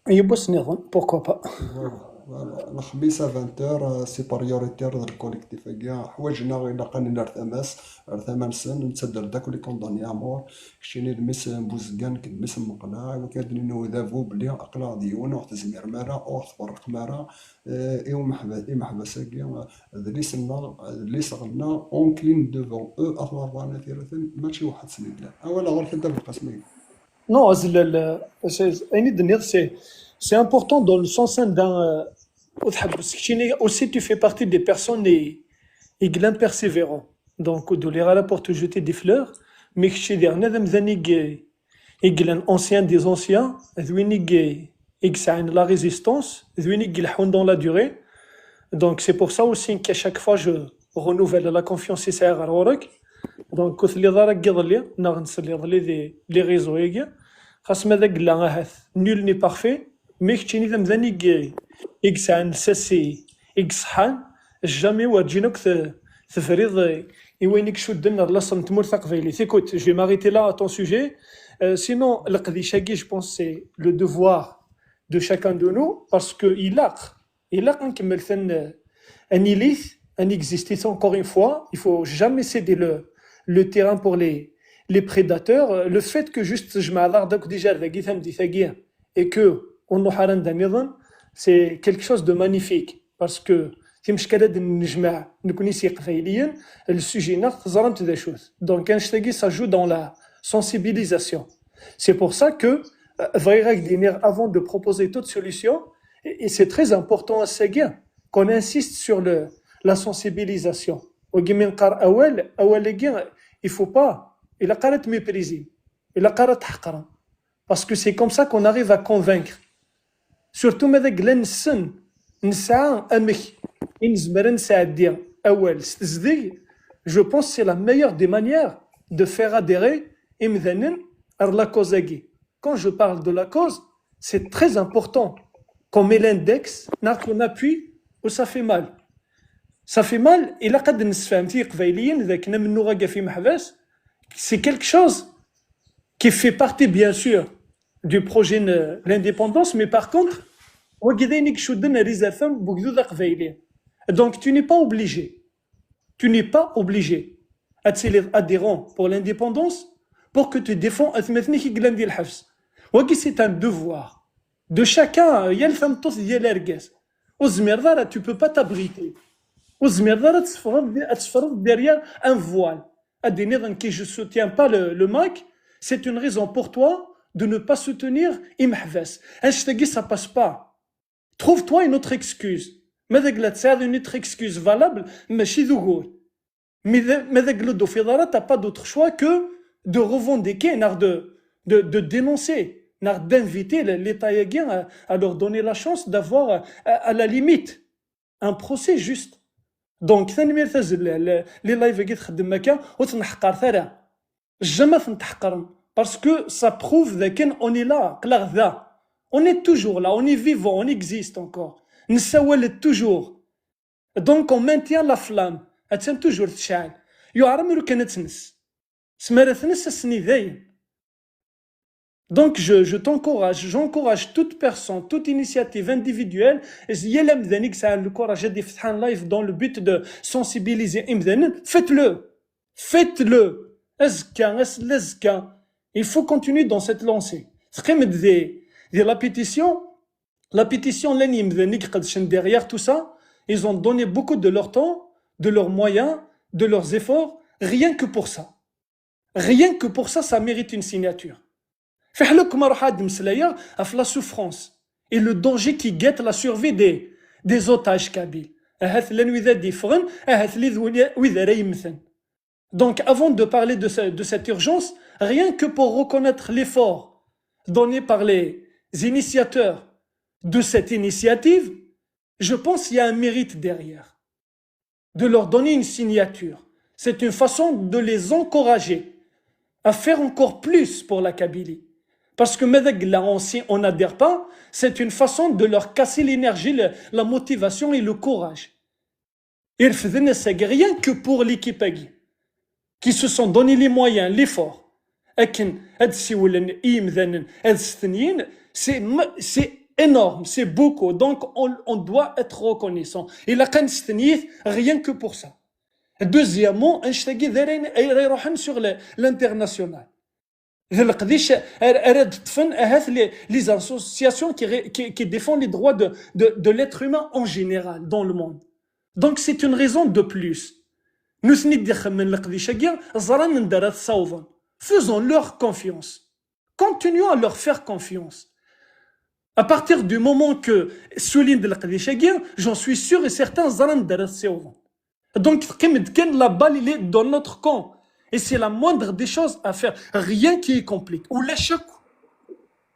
Yiwwas nniḍen, pourquoi pas. Voilà, voilà. Lexmis à vingt heures, euh, supériorité d lkolektif-agi. Ḥwaǧen-aɣ, ilaq ad nili ar tama-s, ar tama-nsen, nettadder-d akk les condamnés à mort. Keččini d mmi-s n Buzeggan, nekk d mmi-s n Meqleɛ, iwakken ad d-nini i udabu belli aql-aɣ d yiwen, ur ɣ-tezmirem ara, ur ɣ-tferrqem ara. Eh, i umeḥba-, imeḥbas-agi, eh, d liss-nneɣ, d liss-nneɣ, on clean devant eux, at Larebɛa n At Rrut, mačči weḥd-sen i llan. Awal ɣur-k a Dda Belqasem. Non, azlal, euh, c'est, ayen i d-tenniḍ, c'est, c'est important dans le sens anda, euh, ur tḥebbes keččini, aussi tu fais partie des personnes i, i yellan persévérant. Donc, ur d-uliɣ ara pour te jeter des fleurs, mais kečči diɣen d amdan i, i yellan ancien des anciens, d win i, i yesɛan la résistance, d win i ileḥḥun dans la durée. Donc, c'est pour ça aussi qu'à chaque fois, je renouvelle la confiance i sɛiɣ ɣer ɣur-k. Donc, ur telliḍ ara deg iḍelli, neɣ nsell iḍelli di les réseaux-agi. Xas ma d agella ahat, nul n'est parfait, mais keččini d amdan i, i yesɛan lsas i, i iṣeḥḥan, jamais werǧin akk te-, tebriḍ i wayen i icudden ar laṣel n tmurt taqbaylit. Écoute, je vais m'arrêter là à ton sujet. Euh, sinon, leqdic-agi, je pense, c'est le devoir de chacun de nous, parce que ilaq, ilaq ad nkemmel tan-, ad nilit, ad n'existit encore une fois. Il faut jamais céder le, le terrain pour les, les prédateurs. Le fait que juste tjemɛeḍ-aɣ-d akk déjà ar dagi tameddit-agi et que ur nruḥ ara anda nniḍen, c'est quelque chose de magnifique. Parce que timecka ad d-nejmeɛ nekkni s Iqbayliyen, le sujet-nneɣ teẓramt d acu-t. Donc, annect-agi, ça joue dans la sensibilisation. C'est pour ça que, euh, bɣiɣ ad k-d-iniɣ, avant de proposer toute solution, et, et c'est très important ass-agi, qu'on insiste sur le, la sensibilisation. Wagi mi neqqar awal, awal-agi, il faut pas, ilaq ara ad t-mépriser, ilaq ara ad t-tḥeqrem. Parce que c'est comme ça qu'on arrive à convaincre. Surtout ma d agla nessen, nesɛa amek i nezmer ad nesɛeddi awal s tezdeg, je pense que c'est la meilleure des manières de faire adhérer imdanen ar la cause-agi. Quand je parle de la cause, c'est très important qu'on met l'index, neɣ qu'on appuie où ça fait mal. Ça fait mal, ilaq ad d-nessefhem i Iqbayliyen d akken amennuɣ-agi ɣef imeḥbas, c'est quelque chose qui fait partie, bien sûr, du projet n-, l'indépendance, mais par contre, wagi d ayen i icudden ar izerfan n ugdud aqbayli. Donc, tu n'es pas obligé. Tu n'es pas obligé ad tiliḍ adhérent pour l'indépendance pour que tu défends atmaten-ik i yellan di lḥebs. Wagi, c'est un devoir de chacun, yal tameṭṭut d yal argaz. Ur tezmireḍ ara, tu peux pas t'abriter. Ur tezmireḍ ara ad teffreḍ, ad teffreḍ derrière un voile. Ad d-tiniḍ, nekk, je soutiens pas le, le MAK, c'est une raison pour toi de ne pas soutenir imeḥbas. Annect-agi, ça passe pas. Trouve-toi une autre excuse. Ma d agla tesɛiḍ une autre excuse valable, mačči d ugur. Mais d- ma d agla ur d-tufiḍ ara, t'as pas d'autre choix que de revendiquer, neɣ de, de, de dénoncer, neɣ d'inviter les, les taïagins à, à leur donner la chance d'avoir, à, à la limite, un procès juste. Donc, tanemmirt a Zellal, les lives-agi txeddem akka, ur ten-ḥeqqret ara. Jamais ad ten-tḥeqqrem. Parce que ça prouve dakken on est là, aql-aɣ da. On est toujours là, on est vivant, on existe encore. Nessawal-d toujours. Donc, on maintient la flamme. Attan toujours tecɛel. Yuɛer amru kan ad tnes. S mi ara tnes, ass-nni dayen. Donc, je, je t'encourage, j'encourage toute personne, toute initiative individuelle, yal amdan i yesɛan le courage ad ifetḥ un live dans le but de sensibiliser imdanen, faites-le. Faites-le. Azekka, ass n azekka. Il faut continuer dans cette lancée. Teqqim-d di, di la pétition. La pétition, llan yimdanen i iqedcen derrière tout ça. Ils ont donné beaucoup de leur temps, de leurs moyens, de leurs efforts, rien que pour ça. Rien que pour ça, ça mérite une signature. Fiḥel akk ma ruḥeɣ ad d-mmeslayeɣ ɣef la souffrance et le danger qui guette la survie des, des otages kabyles. Ahat llan wid ad d-yeffɣen, ahat llan wid ara yemmten. Donc, avant de parler de, ce- de cette urgence, rien que pour reconnaître l'effort donné par les initiateurs de cette initiative, je pense qu'il y a un mérite derrière. De leur donner une signature. C'est une façon de les encourager à faire encore plus pour la Kabylie. Parce que ma d agla, on, si on n'adhère pas, c'est une façon de leur casser l'énergie, le- la motivation et le courage. Irefden ass-agi, rien que pour l'équipe-agi, qui se sont donné les moyens, l'effort, akken ad siwlen i yimdanen ad stenyin, c'est ma- c'est énorme, c'est beaucoup. Donc on, on doit être reconnaissant. Ilaq ad nestenyi rien que pour ça. Deuxièmement, annect-agi d ara ara iruḥen sur le- l'international. D leqdic ara ara d-ṭṭfen ahat les, les associations qui, ré- qui, qui défendent les droits de, de, de l'être humain en général dans le monde. Donc c'est une raison de plus. Nutni d-ixemmen leqdic-agi, ẓran anda ara t-ssawḍen. Faisons leur confiance. Continuons à leur faire confiance. À partir du moment que ssulin-d leqdic-agi, j'en suis sûr et certain, ẓran anda ara t-ssiwḍen. Donc teqqim-d kan, la balle, elle est dans notre camp. Et c'est la moindre des choses à faire. Rien qui est compliqué. Ulac akk.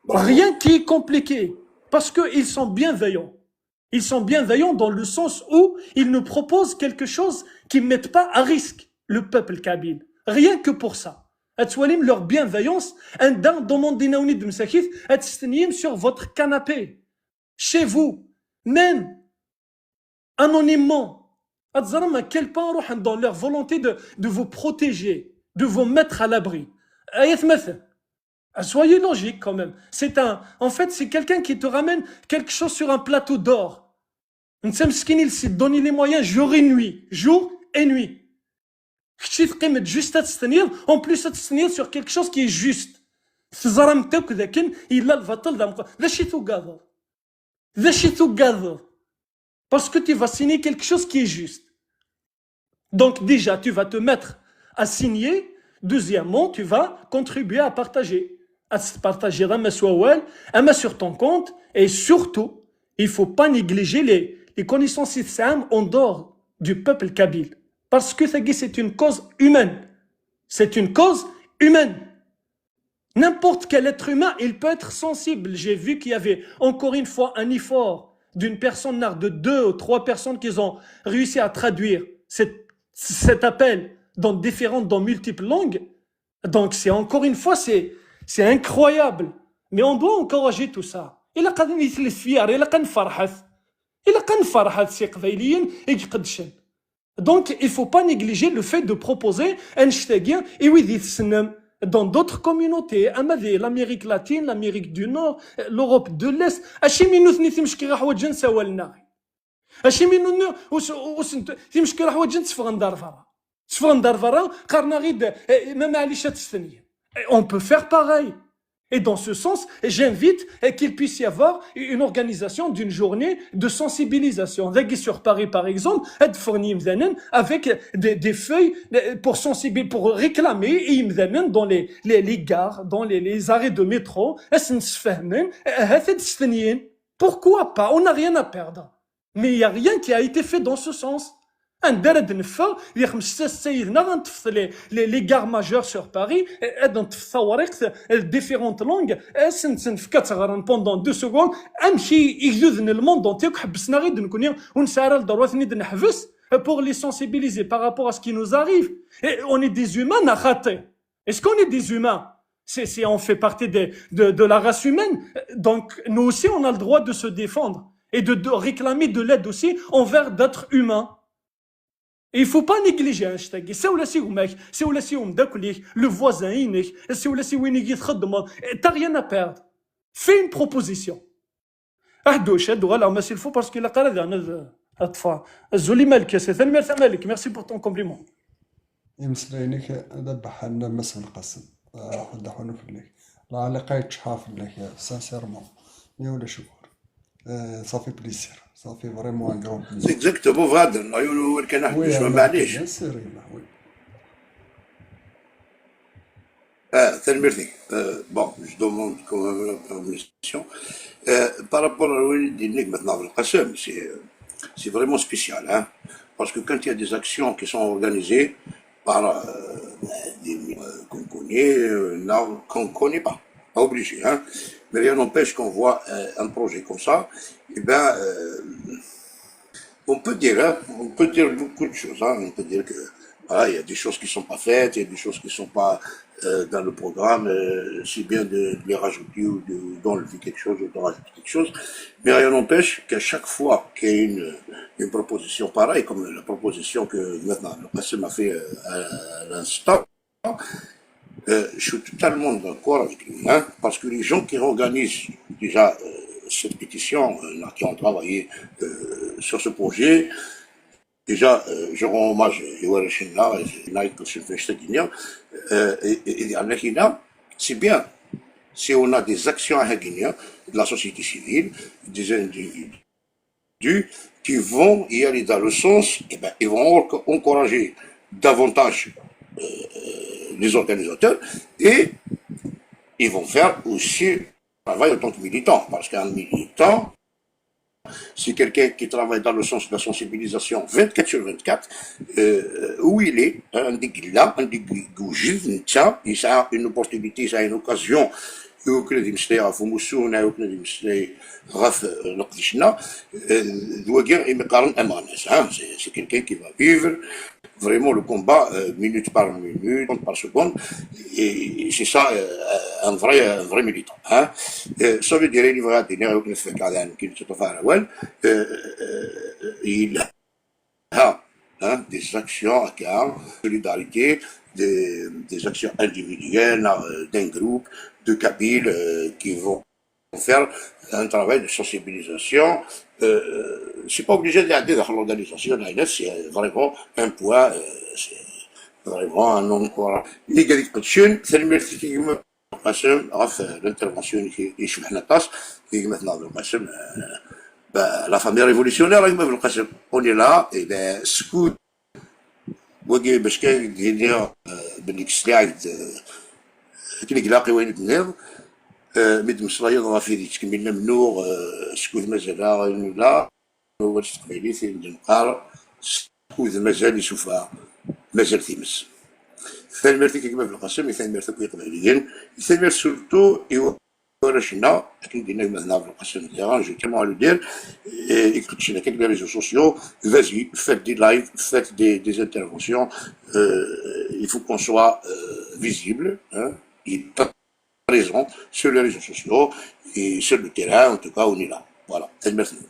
Rien qui est compliqué. Parce qu'ils sont bienveillants. Ils sont bienveillants dans le sens où ils nous proposent quelque chose qui ne met pas à risque le peuple kabyle. Rien que pour ça. Ad twalim leur bienveillance, anda demandent-awen-d msakit, ad testennim sur votre canapé, chez vous, même anonymement. Ad teẓrem à quel point ruḥen dans leur volonté de, de vous protéger, de vous mettre à l'abri. Ay atmaten, soyez logique quand même. C'est un, en fait, c'est quelqu'un qui te ramène quelque chose sur un plateau d'or. Netta meskin, il s'est donné les moyens jour et nuit, jour et nuit. Kečč teqqimeḍ juste ad testenyiḍ, en plus ad testenyiḍ sur quelque chose qui est juste. Teẓramt akk dakken yella lbaṭel d ameqqran. D acu i tugadeḍ? D acu i tugadeḍ? Parce que tu vas signer quelque chose qui est juste. Donc déjà, tu vas te mettre à signer. Deuxièmement, tu vas contribuer à partager. À se partager ama s wawal, ama sur ton compte. Et surtout, il faut pas négliger les, les connaissances i tesɛam en dehors du peuple kabyle. Parce que tagi, c'est une cause humaine. C'est une cause humaine. N'importe quel être humain, il peut être sensible. J'ai vu qu'il y avait encore une fois un effort d'une personne, de deux ou trois personnes qui ont réussi à traduire cette- cet appel dans différentes, dans multiples langues. Donc c'est encore une fois, c'est c'est incroyable. Mais on doit encourager tout ça. Ilaq ad nitlet fier, ilaq ad nferḥet. Ilaq ad nferḥet s iqbayliyen i iqeddcen. Donc, il faut pas négliger le fait de proposer annect-agi i wid i tessnem dans d'autres communautés, ama di l'Amérique latine, l'Amérique du Nord, l'Europe de l'Est. Acimi nutni timeckiɣ ḥwaǧen sawal-nneɣ? Acimi nutni us- us- timeckiɣ ḥwaǧen tteffɣen-d ar berra? Tteffɣen-d ar berra, qqaren-aɣ-id, eh, ma maɛlic ad testenyi. Eh, on peut faire pareil. Et dans ce sens, j'invite, eh, qu'il puisse y avoir une organisation d'une journée de sensibilisation. Dagi sur Paris, par exemple, ad ffɣen yimdanen avec des, des feuilles, eh, pour sensibiliser, pour réclamer i yimdanen dans les, les, les gares, dans les, les arrêts de métro, ad sen-sfehmen, eh, ahat ad stenyin. Pourquoi pas? On n'a rien à perdre. Mais il n'y a rien qui a été fait dans ce sens. Anda ara d-neffeɣ di xemsṭac sayid-nneɣ ad neṭṭef les, les, les gares majeures sur Paris, ad neṭṭef tawriqt, différentes langues, ad sen-tt-nefk ad tt-ɣren pendant deux secondes, amek i igduden n le monde entier akk ḥebbsen-aɣ-id nekkni ur nesɛi ara le droit ad ten-id-neḥbes pour les sensibiliser par rapport à ce qui nous arrive. Et on est des humains, neɣ xaṭi? Est-ce qu'on est des humains? C'est, c'est, on fait partie des, de, de la race humaine. Donc, nous aussi, on a le droit de se défendre et de, de réclamer de l'aide aussi envers d'autres humains. Et il faut pas négliger, hashtag. Siwel-as i gma-k, siwel-as i umeddakel-ik, le voisin-inek, siwel-as i win i txeddmeḍ. T'as rien à perdre. Fais une proposition. Aḥduc, ad uɣaleɣ ma s'il faut, parce que ilaq ara daɣen ad, ad ṭṭfeɣ. Azul i Malik, tanemmirt a Malik, merci pour ton compliment. Imeslayen-ik d abeḥḥan a Mass Belqasem. Ruḥ ad ḥunu fell-ak. Lɛaliqa yeččeḥ fell-ak, sincèrement. Mais ulac ugur. Euh, ça fait plaisir. Ça fait vraiment un grand plaisir. C'est exactement, bɣiɣ ad d-rnuɣ yiwen wawal kan, oui, aḥduc, ma maɛlic. Bien sûr, oui. Ah, tanemmirt-ik. Euh, bon, je demande quand même la permission. Euh, par rapport à l'idée de Nigmat Belkacem, c'est, euh, c'est vraiment spécial, hein, parce que quand il y a des actions qui sont organisées par euh, des euh, qu'on connaît, euh, non, qu'on connaît pas, pas obligé, hein, mais rien n'empêche qu'on voit euh, un projet comme ça, et ben, euh, on peut dire, hein, on peut dire beaucoup de choses, hein. On peut dire que voilà, il y a des choses qui sont pas faites, il y a des choses qui sont pas euh, dans le programme, euh, c'est bien de, de, les rajouter ou de, d'enlever quelque chose ou de rajouter quelque chose. Mais rien n'empêche qu'à chaque fois qu'il y a une, une proposition pareille, comme la proposition que maintenant le Qassem a fait euh, à, à l'instant, euh, je suis totalement d'accord avec lui, hein, parce que les gens qui organisent déjà euh, cette pétition, euh, qui ont travaillé euh, sur ce projet, déjà, euh, je rends hommage à Iwar Shinna, et Nike, c'est bien. Si on a des actions à Haguinia, de la société civile, des individus qui vont y aller dans le sens, eh ben, ils vont encourager davantage euh, les organisateurs et ils vont faire aussi travail en tant que militant, parce qu'un militant, c'est quelqu'un qui travaille dans le sens de la sensibilisation vingt-quatre sur vingt-quatre, euh, où il est, un dégla, un dégoujet, il a une opportunité, il a une occasion, يمكن هذه مسلية في مسونا، يمكن هذه مسلية غف نقدشنا، الوقير يمقارن أمانة، c'est quelqu'un qui va vivre vraiment le combat euh, minute par minute, seconde par seconde. Et c'est ça euh, un vrai, un vrai militant. Hein. Euh, ça veut dire, il va dire, il faut faire un petit peu de il a hein, des actions à cœur, solidarité, des, des actions individuelles, euh, d'un groupe de Kabyles euh, qui vont faire un travail de sensibilisation. Euh, c'est pas obligé d'aller dans l'organisation, c'est vraiment un point, euh, c'est vraiment un encouragement. Tanemmirt-ik a Belqasem ɣef l'intervention-ik icebḥen aṭas. Gma-tneɣ Belqasem, la famille révolutionnaire, gma Belqasem, on est là, et ben, skud wagi bac kan d-iniɣ belli ksliɣ-ak-d akken i ilaq i wayen i d-tenniḍ, mi d-meslayeḍ ɣef wid yettkemmilen amennuɣ, skud mazal-aɣ ayen nella, awal s teqbaylit i d-neqqar, skud mazal isufa, mazal times. Tanemmirt-ik a gma Belqasem, i tanemmirt akk i Iqbayliyen, i tanemmirt surtout i warrac-nneɣ, akken d-yenna gma-tneɣ Belqasem, je tiens à le dire, i iqeddcen akken les réseaux sociaux, vas-y, faites des lives, faites des, des interventions, euh, il faut qu'on soit euh, visible, hein, et présent sur les réseaux sociaux et sur le terrain, en tout cas, on est là. Voilà, tanemmirt-nwen.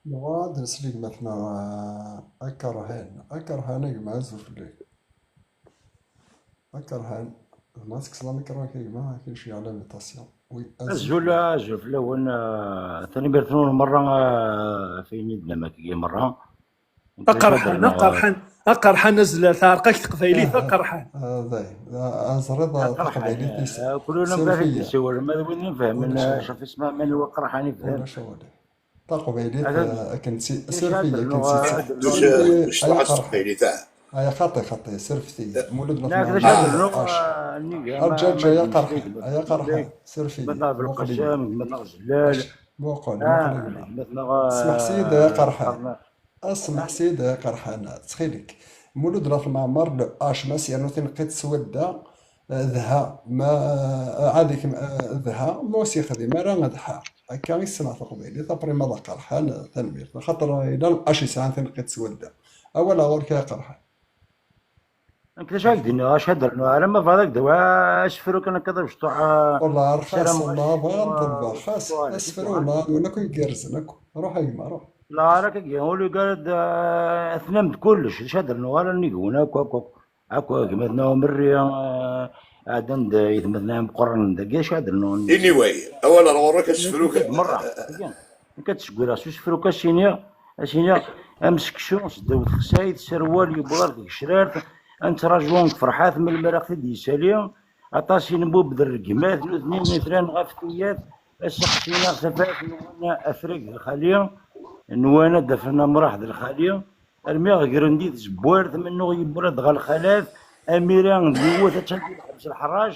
Nebɣa ad nsel i gma-tneɣ Akerhan. Akerhan, a gma, azul fell-ak. Akerhan, bɣiɣ ad tekkseḍ amikru-ik a gma, akken cwiya l'invitation. Oui, azul. Azul, azul fell-awen, tanemmirt-nwen merra ɣef ayen i d-tennam akkagi merra. Aqerḥan, aqerḥan, aqerḥan, azla, teɛreq-ak teqbaylit, aqerḥan. Ẓriɣ taqbaylit-is. Kullu nbɣa ad d-nsiwel, ma d win ifehmen, caf isma, mani wa aqerḥan ifhem. Taqbaylit, akken surfeɣ, akken surfeɣ. Ay aqerḥan. Aya xaṭi, xaṭi, serfet-iyi. Mulud n At Nɛak d Mɛemmer. acu ad rnuɣ? Nnig Arǧaǧ, aya qerḥan, aya qerḥan. Serfet-iyi. Gma Belqasem, Gma Ɣezlal. Muqel, muqel gma. Smeḥ-iyi-d, aya qerḥan. Smeḥ-iyi-d, aya qerḥan, ttxil-k. Mulud n At Mɛemmer, le H, ma s yernu tineqqit s wadda, eh, dha, ma, eh, ɛadik, eh, dha, ma ur s-yexdim ara, d ḥa. Akka i ssneɣ taqbaylit, après ma d aqerḥan, tanemmirt. Axaṭer yella le H yesɛan tineqqit s wadda. Awal ɣur-k, ay aqerḥan. Nekk d acu ara k-d-iniɣ, acu ad d-rnuɣ, ara ma bɣiɣ ad k-d-awiɣ asefru kan akka d abecṭuḥ. Wallah, rxas, wallah, bɣiɣ ad ḍelbeɣ, xas, asefru, wallah, d win akk igerrzen akk. Ruḥ a gma, ruḥ. La, ara k-agi, ul ugar ad atnam d kullec, d acu ad d-rnuɣ ara nnig-wen akk, akk, akk, akk gma-tneɣ umerri, eh, ɛeddan-d yetmaten-nneɣ imeqqranen dagi, d acu ad d-rnuɣ? Anyway, awal ar ɣur-k asefru. Merra, akka d-sguraɣ s usefru kan s-iniɣ, a s-iniɣ, am seksu seddaw texsayt, serwal yewweḍ ar tgecrart, ad nettraǧu deg ferḥat melmi ara ɣ-t-id-yessali, aṭas i nbub d rregmat, nutni itran ɣef tuyat, aseqsi neɣ tafat nwan afrag d lxali, nwan ad d-afen amraḥ d lxali, armi ɣ-gren di tzewwart, mennuɣ yewwra-d ɣer lxalat, amira d yiwet attan di lḥebs lḥerrac,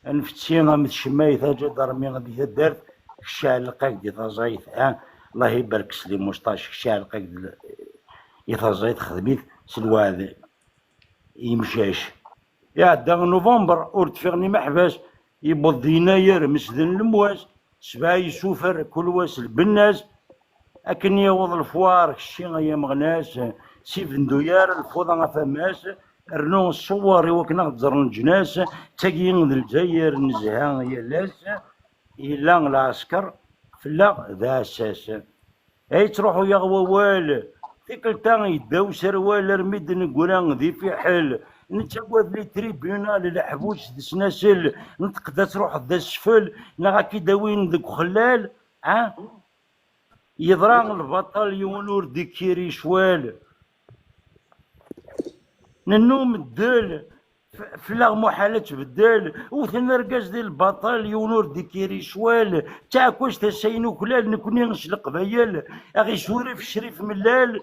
anfetsi am tcemmayt, aǧadarmi di taddart, kecc ɛelleq-ak di taẓayt, ha, Allah ibarek s les moustaches, kecc ɛelleq-ak di l-, i taẓayt, xdem-it s lweɛd i yimcac. Iɛedda november, ur d-fiɣen imeḥbas, yewweḍ-d yennayer, mesden lemwas, sebɛa yessufer, kul wa s lbennas, akken yaweḍ lefwar, kecci ay ameɣnas, s ibendu yar lfuḍa ɣef ammas, rnu ṣṣuwer i wakken ad ɣ-d-ẓren leǧnas, d tagi d Lezzayer nezha yal ass, yella lɛesker fell-aɣ d aɛessas. Ay ttruḥu-yaɣ wawal, tikkelt-a yedda userwal armi d-neggra di fiḥel, nettagad les tribunal, leḥbus d snasel, neṭqed ad truḥeḍ d asfel, neɣ ad k-id-awin deg uxellal, ah? Yeḍra lbaṭel, yiwen ur d-ikkir icwal. Nennum ddel, f-, fell-aɣ muḥal ad tbeddel. Wten argaz di lbaṭel, yiwen ur d-ikkir icwal. D taɛekkazt ass-a i nuklal, nekni s Leqbayel, aɣ-isuref Crif Mellal.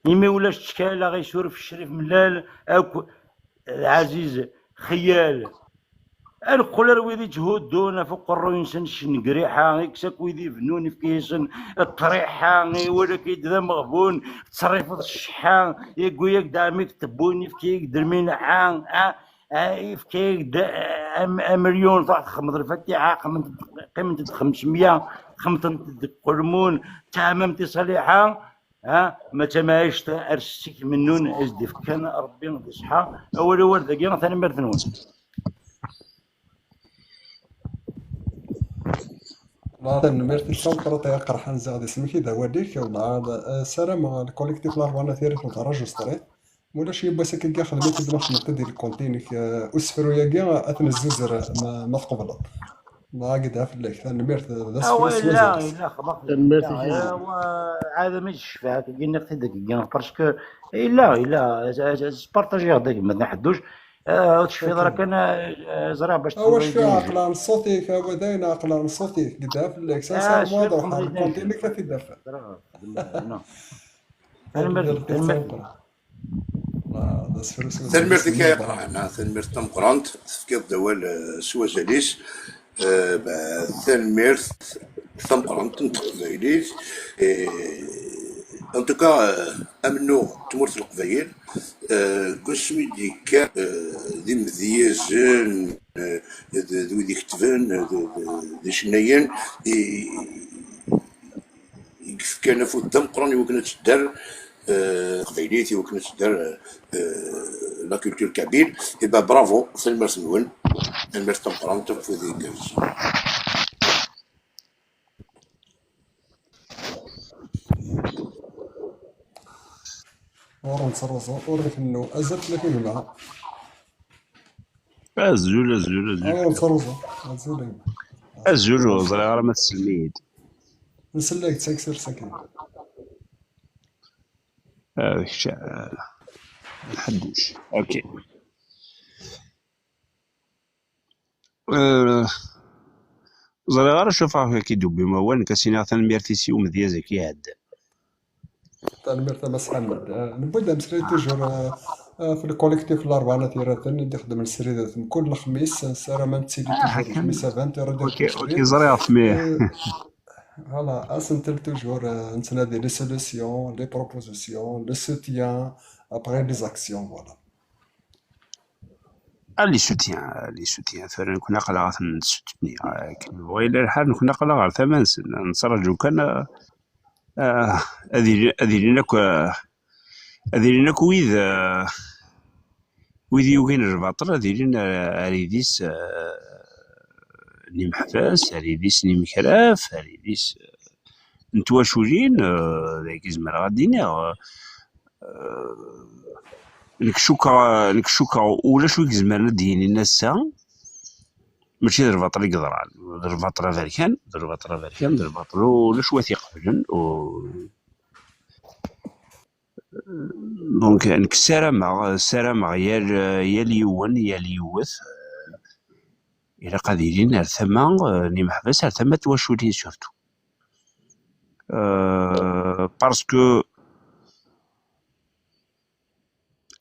Imi ulac ttkal, aɣ-isuref Crif Mellal akk d Ɛaziz Xeyyal. Ad neqqel ar wid itthuddun ɣef uqerruy-nsen ccen n griḥa, ikkes akk wid ibennun, ifka-yasen ṭṭriḥa, iwala-k-id d ameɣbun, tettṣerrifeḍ cceḥḥa, yewwi-yak-d ɛemmi-k tewwin, ifka-yak-d lminḥa, ah, ah, ifka-yak-d, ah, am-, amelyun, truḥ txedmeḍ lfatiḥa, qqimemt-d, qqimemt-d xemsmya, xemṭent-d deg uqelmun, d taɛmamt i ṣaliḥa. Ha, ma d tamɛict ar s-ttik mennun, as-d-ifk kan Rebbi d ṣṣeḥḥa. Awal, awal dagi, tanemmirt-nwen. Tanemmirt-ik tameqqrant ay aqerḥan, ziɣ d isem-ik i d awal-ik. Wellah, eh, ssarameɣ le collectif Laṛebɛa n At Yirif nɣerraǧ uṣṭri. Mulac yiwwas akkagi xedmet-d ma xedmeḍ-d di lkunti-inek, eh, usefru-agi ad t-nezzuzer ma, ma tqebleḍ. Dɣa gida fell-ak, tanemmirt, d asefru s wazal-is. Tanemmirt i Ɛadam i ccfaɛ, akkagi nniɣ-t-id akkagi, parce que yella, yella, spartajiɣ-d a gma Ḥedduc, eh, ur tecfiḍ ara kan, eh, ẓriɣ bac awa cfiɣ, aql-aɣ neṣṣut-ik, awa dayen aql-aɣ neṣṣut-ik, gida fell-ak, sincèrement, ad ruḥeɣ lkunti-inek ad t-id-afeɣ. Tanemmirt, tanemmirt. Tanemmirt-ik ay aqerḥan, tanemmirt tameqqrant, tefkiḍ-d awal, eh, s wazal-is. Eh, tanemmirt tameqqrant n teqbaylit. Eh, en tout cas, eh, amennuɣ n tmurt n Leqbayel, eh, deg wasmi d-yekker, eh, d imedyazen, eh, d, d wid iketben, d, d, d icennayen, i, i yefkan afud d ameqqran i wakken ad tedder, eh, teqbaylit, i wakken ad tedder, eh, la culture kabyle. Eh ben, bravo, tanemmirt-nwen, tanemmirt tameqqrant, afud igerrez. Ur nettruẓu, ur nkennu. Azul fell-ak a gma. Azul, azul, azul. Ur nettruẓu. Azul a gma. Azul, ur ẓriɣ ara ma tsellem-iyi-d. Nsell-ak-d s aksir sakin. Ah, d kečč, ah, Ḥedduc. Ok. Eh, ẓriɣ ara cufeɣ akka i d-tewwim awal, nekk ad s-iniɣ tanemmirt-is i umedyaz-agi iɛeddan. Tanemmirt a Mass Ḥamed. Ah, newwi-d ameslay toujours, ah, ah, f le collectif Larebɛa n At Yiraten i d-ixeddmen srid mkul lexmis, nessaram ad nettili toujours Ḥakan. Lexmis avant, ara Ok, d-ixdem ok, srid. ẓriɣ-t, mais Euh, voilà, asentel toujours, euh, nettnadi les solutions, les propositions, le soutien, après les actions, voilà. Ah, les soutiens, ah, les soutiens, tura nekni aql-aɣ ad ten-nessutni. Ah, akken yebɣu yella lḥal, nekni aql-aɣ ɣer tama-nsen. Nettraǧu kan, ah, ah, ad ilin, ad ilin akk, ah, ad ilin akk wid, ah, wid yugin lbaṭel, ad ilin, ah, ar idis, ah, n imeḥbas, ar idis n imekraf, ar idis, ah, n twaculin, ah, dagi zemreɣ ad d-iniɣ, ah, nekk cukkeɣ, nekk cukkeɣ ulac wi izemren ad d-yinin ass-a mačči d lbaṭel i yeḍran, d lbaṭel aberkan, d lbaṭel aberkan, d lbaṭel ulac wa t-iqeblen. U-, donc nekk ssarameɣ, ssarameɣ yal, yal yiwen, yal yiwet, eh, ilaq ad ilin ar tama, eh, n imeḥbas, ar tama n twaculin surtout. Euh, parce que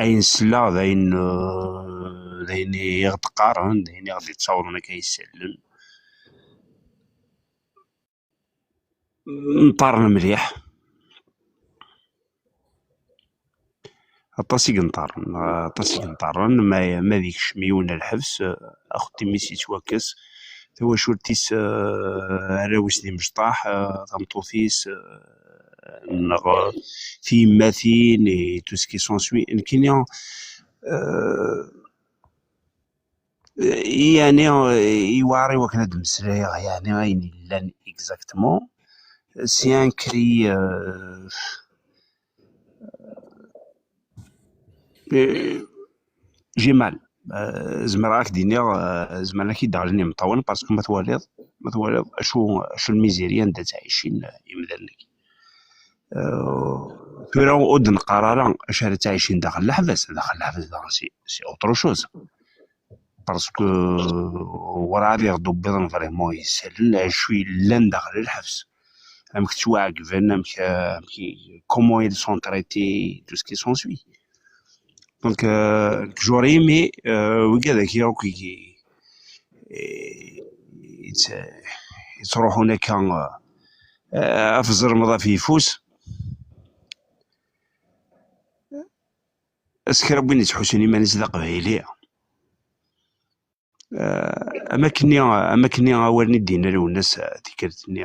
ayen selleɣ d ayen, euh, d ayen i ɣ-d-qqaren, d ayen i ɣ-d-yettawḍen akka isallen. Nṭarren mliḥ. Aṭas i yenṭarren, aṭas i yenṭarren, ma, ma ad ikcem yiwen ar lḥebs, axeddim-is yettwakkes, tawacult-is, eh, arraw-is d imecṭaḥ, eh, tameṭṭut-is, eh, neɣ, eh, tiyemmatin, et tout ce qui s'ensuit. Nekkini, eh, yeɛni, eh, yewɛer i wakken ad d-mmeslayeɣ, yeɛni ayen yellan exactement. C'est un cri, eh, eh, j'ai mal. Eh, zemreɣ ad k-d-iniɣ, eh, zemren ad k-id-ɣlin imeṭṭawen, parce que ma twaliḍ, ma twaliḍ acu, acu lmiziri anda ttɛicin, eh, imdanen-agi. Eh, tura ur d-neqqar ara acu ara ttɛicin daxel leḥbas, daxel leḥbas daɣen c'est, c'est autre chose. Parce que werɛad i ɣ-d-wwiḍen vraiment yisallen acu yellan daxel lḥebs. Amek ttwaɛegben, amek, amek i, comment ils sont traités, tout ce qui s'ensuit. Donc, euh, j'aurais aimé, euh, wigad-agi akk i, i, i, yettruḥun akka, euh, af ẓelmeḍ af yeffus. As kra n win yettḥusun iman-is d aqbayli. Eh, am akkenni, am akkenni awalen i d-yenna Lwennas, eh, tikkelt-nni,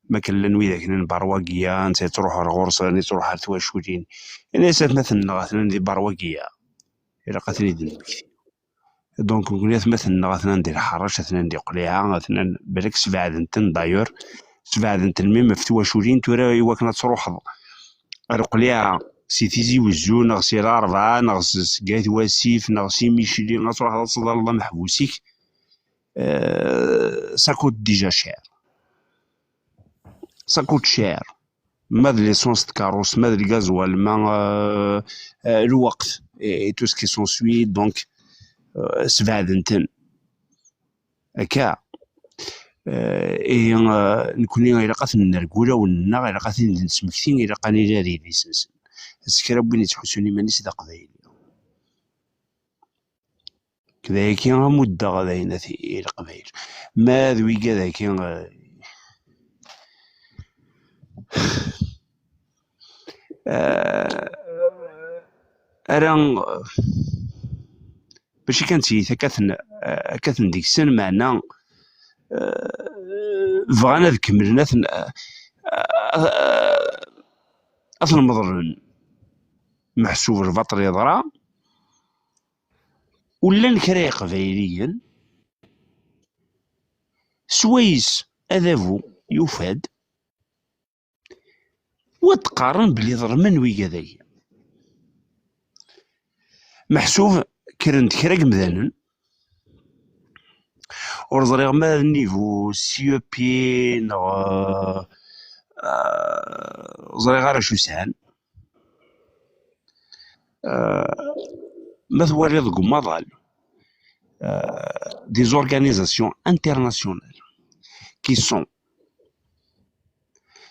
ma akken llan widak n berwagiya, netta yettruḥ ar ɣur-sen, yettruḥ ar twaculin. Ini-as atmaten-nneɣ atnan di berwagiya, ilaq ad ten-id-nemmekti. Donc, nekkni atmaten-nneɣ atnan di lḥeṛṛac, atnan di qliɛa, atnan balak sbeɛden-ten, d'ailleurs, sbeɛden-ten même ɣef twaculin, tura i wakken ad truḥeḍ ar qliɛa si Tizi Wezzu, neɣ si Larebɛa, neɣ s-, seg At Wasif, neɣ si Micli, ad truḥeḍ ad teḍaleḍ ameḥbus-ik, euh, ça coûte déjà cher. Ça coûte cher. Ma d l'essence n tkeṛṛust, ma d lgazwal, ma, euh, euh, lweqt, et, et tout ce qui s'ensuit, donc, euh, sbeɛden-ten. Akka. Eh, ihi, eh, nekkni ilaq ad ten-nerr deg wulawen-nneɣ, ilaq ad ten-id-nesmekti, ilaq ad nili ar idis-nsen. S kra n win yettḥussun iman-is d aqbayli. D ayagi amuddeɣ d ayen at i leqbayel. Ma d wigad-agi, eh, eh, ara, mačči kan d tiyita akka ten-, akka ten-degsen, meɛna, eh, bɣan ad kemmlen ad ten-, eh, eh, ad ten-meḍlen. Meḥsub lbaṭel yeḍra, ur llan kra Iqbayliyen, swayes adabu yufa-d, wa d-qqaren belli ḍelmen wigad-agi. Meḥsub kkren-d kra n yemdanen, ur ẓriɣ ma d niveau C E P neɣ, euh, euh, ẓriɣ ara acu sɛan. Euh, ma twaliḍ deg umaḍal, euh, des organisations internationales qui sont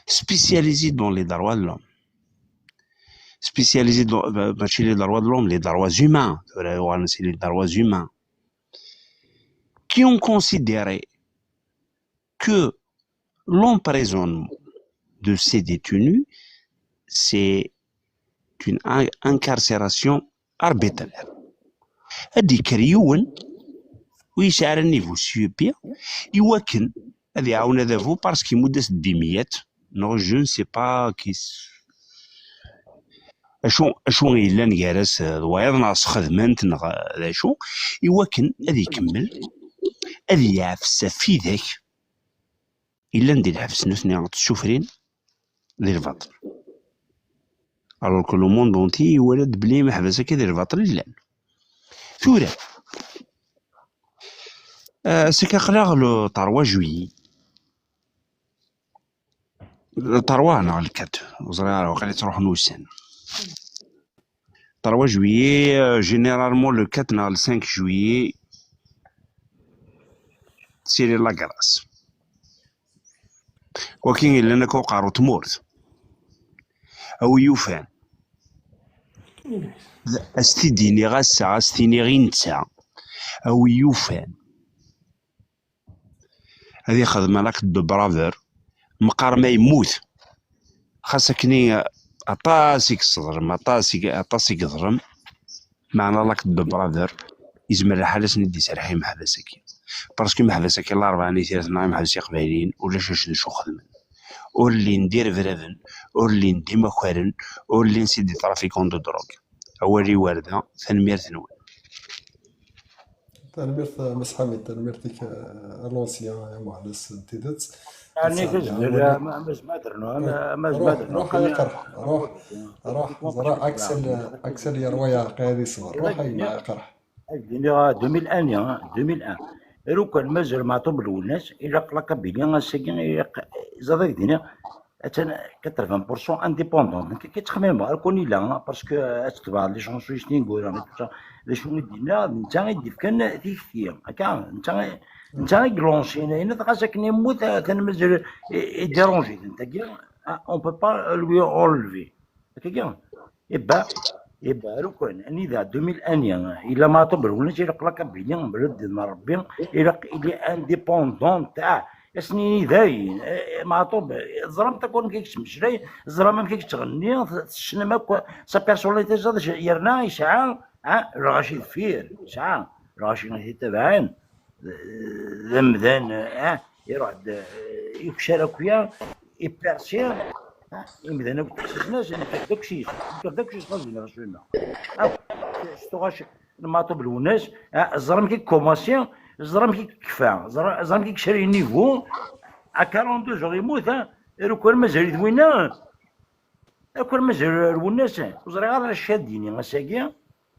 spécialisées dans les droits de l'homme, spécialisé de, mačči les droits de l'homme, les droits humains, tura uɣalen si les droits humains, qui ont considéré que l'emprisonnement de ces détenus, c'est une in- incarcération arbitraire. Ad d-yekker yiwen ur yesɛi ara niveau C E P, iwakken ad iɛawen adabu parce que imudd-as-d dimiyat, neɣ je ne sais pas qui s- acu acu yellan gar-as d wayeḍ, neɣ sxedmen-t, neɣ d acu, iwakken ad ikemmel ad yeɛfes ɣef widak yellan di lḥebs, nutni ttessufrin di lbaṭel. Alors que le monde entier iwala-d belli imeḥbas akka di lbaṭel i llan. Tura, euh, c'est que aql-aɣ le trois juillet. Le trois neɣ le quatre, ur ẓriɣ ara, waqila ttruḥen wussan. Trois juillet, euh, généralement le quatre neɣ le cinq juillet, c'est la grâce. Wakin yellan akka uqerru n tmurt. A wi yufan. As-t-id-iniɣ ass-a, as-t-iniɣ i netta. A wi yufan. Ad ixdem l'acte de braveur. Meqqar ma yemmut. Xas akken i aṭas i yesseḍlem, aṭas i, aṭas i yeḍlem. Meɛna l'acte de braveur, yezmer lḥal ad sen-id-iserreḥ i imeḥbas-agi. Parce que imeḥbas-agi, larebɛa n tiret neɣ imeḥbas iqbayliyen, ulac acu d acu xedmen. Ur llin d irebraben, ur llin d imakaren, ur llin si des trafiquants de drogue. Awal-iw ar da, tanemmirt-nwen. Tanemmirt a Mass Ḥamid, tanemmirt-ik, eh, a l'ancien, a Muɛlis, n tidet. Ɛni tezmer a Mass Mader, no? A Mass Ruḥ, Mader, no? ruḥ ay aqerḥ, ruḥ, ruḥ, ẓra Aksel, Aksel yerwa yeɛreq ad iṣber, ruḥ ay aqerḥ. Ad d-iniɣ deux mille un, hein, deux mille un. Lukan mazal Meɛṭub Lwennas, ilaq la Kabylie ass-agi, ilaq, ẓad ad d-iniɣ, attan quatre-vingts pour cent indépendant. Nekk akka ttxemmimeɣ, ar kun illa, parce que ad tebɛeḍ les chansons-is tineggura, et tout ça. D acu i d-yenna, d netta i d-yefkan tikti, akka, netta, netta i yelonsin ayen, ɣas akken yemmut, atan mazal i, i dérange-iten, tagi, ah, on peut pas lui enlever. Akkagi, iba, iba, lukan, anida deux mille un, illa Meɛṭub Lwennas, ilaq la Kabylie, mebla ddin n Rebbi, ilaq, il est indépendant, ah, ass-nni dayen, eh, Meɛṭub, teẓram akk amek i yettmeslay, teẓram amek i yettɣenni, tessnem akk sa personnalité, yerna yesɛa, ah, lɣaci deffir, yesɛa lɣaci i t-itabaɛen, d amdan, ah, iruḥ-d, eh, yukcel akya, ipersi, ah, imdanen akk ttqessisen-as, nekk d aksis, nekk d aksis, ma zmireɣ s winna. Akk s tuɣac n Meɛṭub Lwennas, ah, ẓer amek i yekkumansi, ẓer amek i yekfa, ẓer, ẓer amek i yecra niveau, à quarante-deux jours yemmut, ah, lukan mazal-it winna, lukan mazal Lwennas, ur ẓriɣ ara acu ad d-yini ass-agi,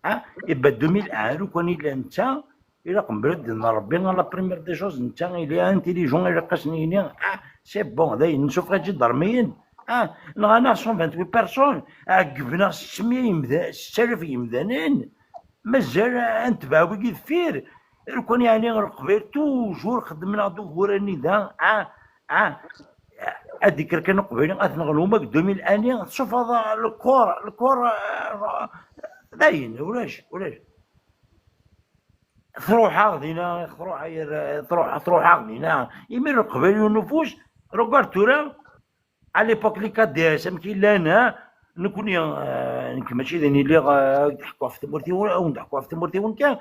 ah, iba deux mille un, lukan illa netta, ilaq mebla ddin n Rebbi, la première des choses, netta il est intelligent, ilaq ad sen-yini, ah, c'est bon, dayen, nsuffeɣ-id idermiyen, ah, nɣan-aɣ cent vingt-huit personnes, ah, ɛeggben-aɣ settmya yemda-, setta alaf yemdanen, mazal ad netbeɛ wigi deffir, lukan yeɛni Leqbayel toujours xeddmen-aɣ-d uguren-nni da, ah, ah, ad d-ikker kan Uqbayli, ad t-nɣen uma deg deux mille un, tsuffeḍ le corps, le corps, euh, dayen, ulac, ulac. Truḥ-aɣ dinna, truḥ, truḥ, truḥ-aɣ dinna. Imir Leqbayel ur nufus, regarde tura, à l'époque les K D S, amek i llan, ha? Nekni, euh, nekk mačči d ayen i lliɣ, euh, ad d-ḥkuɣ ɣef tmurt-iw, ad wen-d-ḥkuɣ ɣef tmurt-iw kan,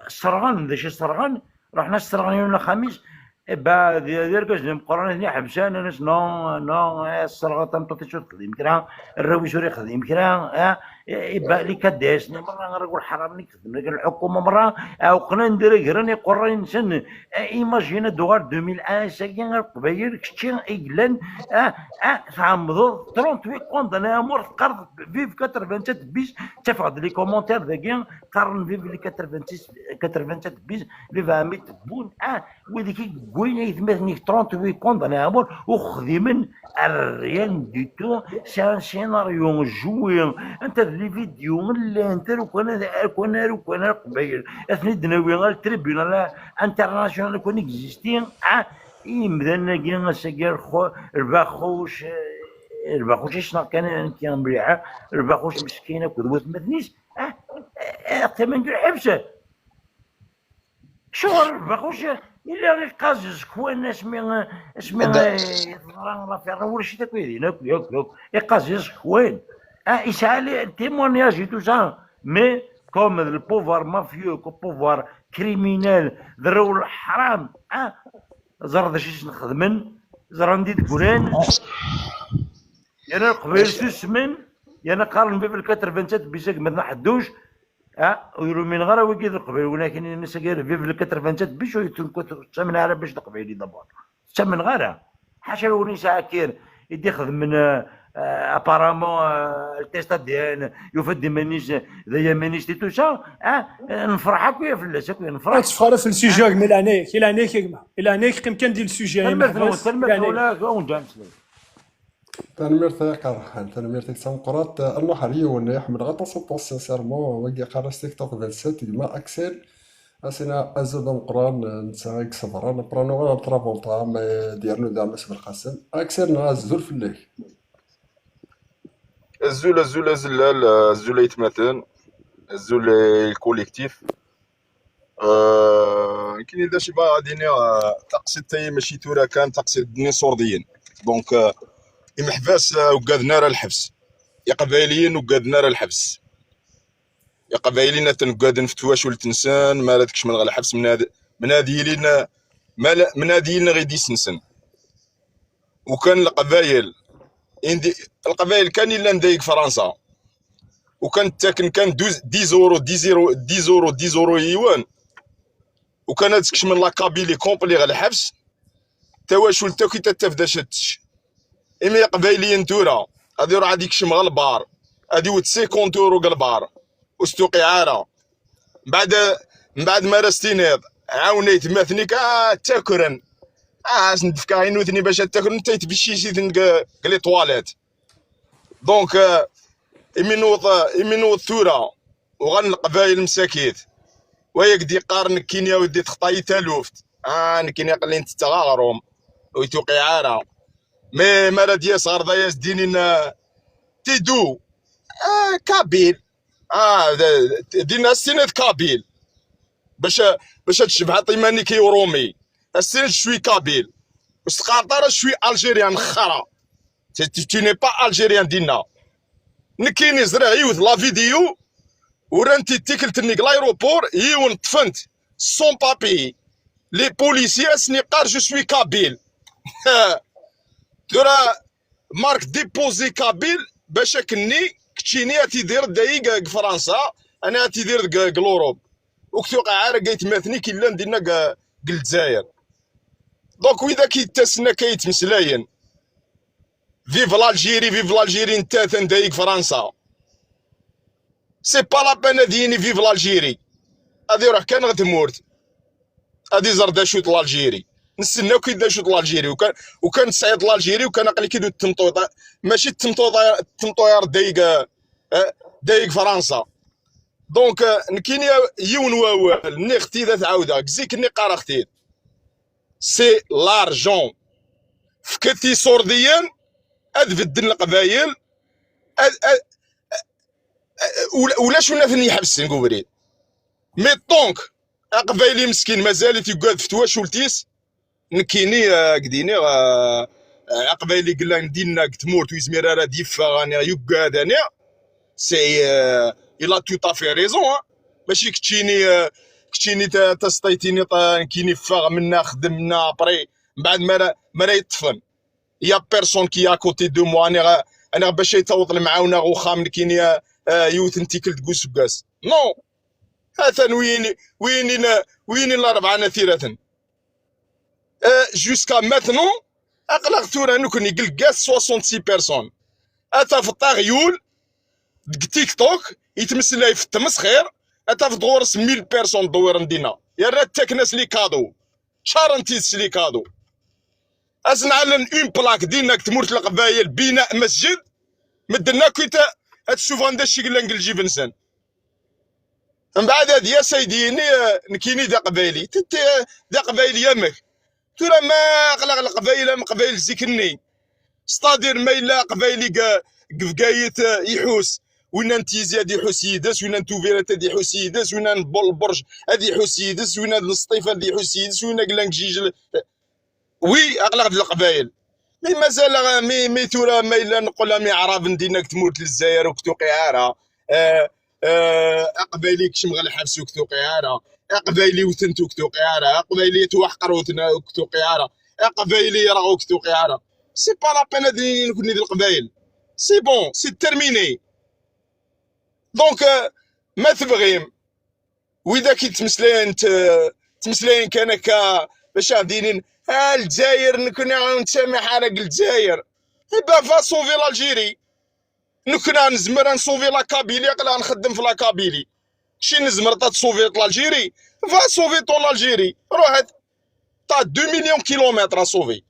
sserɣen, d acu i sserɣen? Ruḥen ad sserɣen yiwen axxam-is, eh ben, d, d irgazen imeqqranen i ḥebsen, nnan-as, non, non, eh, sserɣeḍ tameṭṭut-is ur texdim kra, arraw-is ur ixdim kra, eh, eh ben, les K D S-nni merra, ara ur ḥramen i yexdem, lakin lḥukuma merra, eh, uqnen-d ara gren iqerray-nsen, eh, imagine ad d-uɣal deux mille un, ass-agi ar Leqbayel, kečči i yellan, eh, eh, tɛemmdeḍ trente-huit condamnés à mort, teqqareḍ vive quatre-vingt-sept bis, ttafeɣ-d les commentaires dagi, qqaren vive les quatre-vingt-six, quatre-vingt-sept bis, vive Hamid Tebboune, ah, wid i yewwin aytmaten-ik trente-huit condamnés à mort, ur xdimen rien du tout, c'est un scénario joué, anta d les vidéos llant, arukan, arukan, arukan, Leqbayel, ad ten-id-nawi ɣer le tribunal international, arukan existi, ah, imdanen-agi, ass-agi, Lbaxuc, eh, Lbaxuc issneɣ kan nekki mliḥ, Lbaxuc meskin akked watmaten-is, ah, ah, qqimen deg lḥebs. Acuɣer Lbaxuc yella iqqaz iẓekwan asmi, asmi, eh, teḍra l'affaire, ulac-it akk yid-in, akk, akk, akk. Iqqaz iẓekwan. Ah, yesɛa les témoignages et tout ça, mais comme le pouvoir mafieux, le pouvoir criminel, d rrew leḥram, ah, ẓer d acu i sen-xedmen, ẓer anda i d-ggran. Yerna Leqbayel susmen, yerna qqaren vive le quatre-vingt-sept bis agmat n Ḥedduc. Ah, ur umineɣ ara wigi d Leqbayel, walakin ini-as agi vive le quatre-vingt-sept bis ur yettun-, ur ttamneɣ ara bac d Leqbayel d'abord. Ur ttamneɣ ara. Ḥaca lawan yesɛa Akir i d-ixedmen, euh, euh, apparemment, euh, le test A D N, yufa-d iman-is d ayamanist et tout ça, ah, nefreḥ akk ya fell-as, akk ya nefreḥ. Ur teffeɣ ara f le sujet, a gma, i leɛnaya-k, i leɛnaya-k, a gma. I leɛnaya-k, qqim kan di le sujet, a gma. Tanemmirt-nwen, tanemmirt-nwen, a James. Tanemmirt ay aqerḥan, tanemmirt-ik d tameqqrant. Nruḥ ar yiwen i ḥemmleɣ aṭas, aṭas, sincèrement, wagi yeqqar-as TikTok vingt-sept, gma Axel. Asina azul d ameqqran, netta i iṣebren. Après nuɣal ɣer Travolta, ma d-yernu d Ɛmas Belqasem. Axel, neɣ azul fell-ak. Azul, azul azellal, azul aytmaten, azul i le collectif. Euh, nekkini d acu i bɣiɣ ad iniɣ, euh, taqsiṭ-agi mačči tura kan, taqsiṭ-nni iṣurdiyen. Donc, euh, imeḥbas, euh, uggaden ara lḥebs. Iqbayliyen uggaden ara lḥebs. Iqbayliyen atan uggaden f twacult-nsen, mi ara d-kecmen ɣer lḥebs, mnad, mnad yilin, mala-, mnad yilin ɣidis-nsen. Ukan Leqbayel, indi, Leqbayel kan illan day deg Fransa. Ukan ttaken kan douze, dix euros, dix euros, dix euros, dix euros i yiwen. Ukan ad skecmen la Kabylie complet ɣer lḥebs, tawacult akk i tattaf d acu ad tečč. Imi Iqbayliyen tura, ad iruḥ ad ikcem ɣer lbar, ad iwet cinquante euros deg lbar, ur s-tuqiɛ ara. Mbeɛd, mbeɛd mi ara s-tiniḍ, ɛawen aytmaten-ik, ah, ttakren. Ah, ad sen-d-fkeɣ i nutni bac ad ttakren, netta yettbeccic-iten deg, deg les toilettes. Donc, euh, imi newweḍ, imi newweḍ tura, uɣalen Leqbayel msakit. Wa ak-d-yeqqar nekkini a weddi texṭa-yi taluft. Ah, nekkini aql-i ntetteɣ aɣrum. Ur yi-tuqiɛ ara. Mais mi ara d-yas ɣer da, as-d-inin, euh, t'es d'où? Ah, kabyle. Ah, d-, d-, din as-tiniḍ kabyle. Bac, bac ad tcebḥeḍ iman-ik i uṛumi. As-tiniḍ je suis kabyle. Ur s-teqqareḍ ara je suis algérien, nxara. Tu, tu, tu n'es pas algérien dinna. Nekkini ẓriɣ yiwet la vidéo, uran-t-id tikkelt-nni deg l'aéroport, yiwen ṭṭfen-t sans papier. Les policiers as-ten-iqqar je suis kabyle. Tura marque déposé kabyle, bac akken-nni keččini ad tidireḍ dayi deg, deg Fransa, ana ad tidireḍ deg, deg l'Europe. Ur k-tuqiɛ ara deg aytmaten-ik yellan dinna deg, deg Lezzayer. Donc, widak yettasen akka yettmeslayen, vive l'Algérie, vive l'Algérie, netta atan dayi deg Fransa. C'est pas la peine ad yini vive l'Algérie. Ad iruḥ kan ɣer tmurt. Ad iẓer d acu-t l'Algérie. Nessen akk d acu-t l'Algérie. Ukan, ukan tesɛiḍ l'Algérie, ukan aql-ik-id ur temṭuḍ, mačči d temṭuḍ, temṭuḍ dayi, eh, dayi deg Fransa. Donc, euh, nekkini yiwen wawal, nniɣ-t-id ad t-ɛawdeɣ, deg zik-nni qqareɣ-t-id. C'est l'argent. Fket iṣurdiyen ad bedden Leqbayel, ad, ad, ad, ula-, ulac win ad ten-iḥebsen deg ubrid. Mais donc, Aqbayli meskin mazal-it yuggad f twacult-is, nekkini, eh, ad k-d-iniɣ, eh, eh, Aqbayli yellan dinna deg tmurt ur yezmir ara ad yeffeɣ, aniɣ yuggad, aniɣ. C'est, eh, il a tout à fait raison, hein. Mačči keččini, eh, keččini ta-, taseṭṭayt-ini ta-, nekkini ffeɣ menna, xdem menna, après, mbeɛd mara, mara yeṭṭfen. Il y a personne qui est à côté de moi, aniɣ, aniɣ bac ay taweḍ lemɛawna ɣer uxxam nekkini, eh, eh, yiwet n tikkelt deg useggas. Non. Atan win, win, win n larebɛa n atiraten. Euh, jusqu'à maintenant, aql-aɣ tura nekkni deg lgaz soixante-six personnes. Ad tafeḍ aɣyul deg TikTok yettmeslay f tmesxir, ad tafeḍ ɣur-s mille personnes ddewwiren dinna. Yerna ttaken-as les cadeaux. Ččaren-t-id s les cadeaux. Ad sen-ɛellen une plaque dinna deg tmurt n Leqbayel, bina masjid, medden akk i ta-, ad ssufɣen d acu i yellan deg lǧib-nsen. Mbeɛd ad yas ad d-yini, eh, nekkini d aqbayli. Titi, eh, d aqbayli amek? Tura ma aql-aɣ leqbayel am qbayel zik-nni. C'est-à-dire, ma yella aqbayli deg, deg Bgayet, eh, iḥus, winna n Tizi ad iḥus yid-s, winna n Tubiret ad iḥus yid-s, winna n Bol-, Lberj ad iḥus yid-s, winna n Sṭif ad iḥus yid-s, winna deg Langjijel. Oui, aql-aɣ d Leqbayel. Mi mazal, mi, mi tura ma yella neqqel am Iɛraben dinna deg tmurt n Lezzayer ur k-tuqiɛ ara. Eh, eh, Aqbayli yekcem ɣer lḥebs ur k-tuqiɛ ara. Aqbayli wten-t ur k-tuqiɛ ara. Aqbayli yettwaḥqer wten ur k-tuqiɛ ara. Aqbayli yeṛɣa ur k-tuqiɛ ara. C'est pas la peine ad nini nekkni d Leqbayel. C'est bon, c'est terminé. Donc, eh, ma tebɣim, widak i ttmeslayen, t-, ttmeslayen kan akka, bac ad d-inin, "Ah, Lezzayer, nekkni ur nettsamih ara deg Lezzayer." Eh ben, va sauver l'Algérie. Nekkni nezmer ad nsauver la Kabylie, aql-aɣ nxeddem fi la Kabylie. Kečči nezmer ad tsauver l'Algérie, va sauver ton l'Algérie. Ruḥet, t'as deux millions kilomètres à sauver.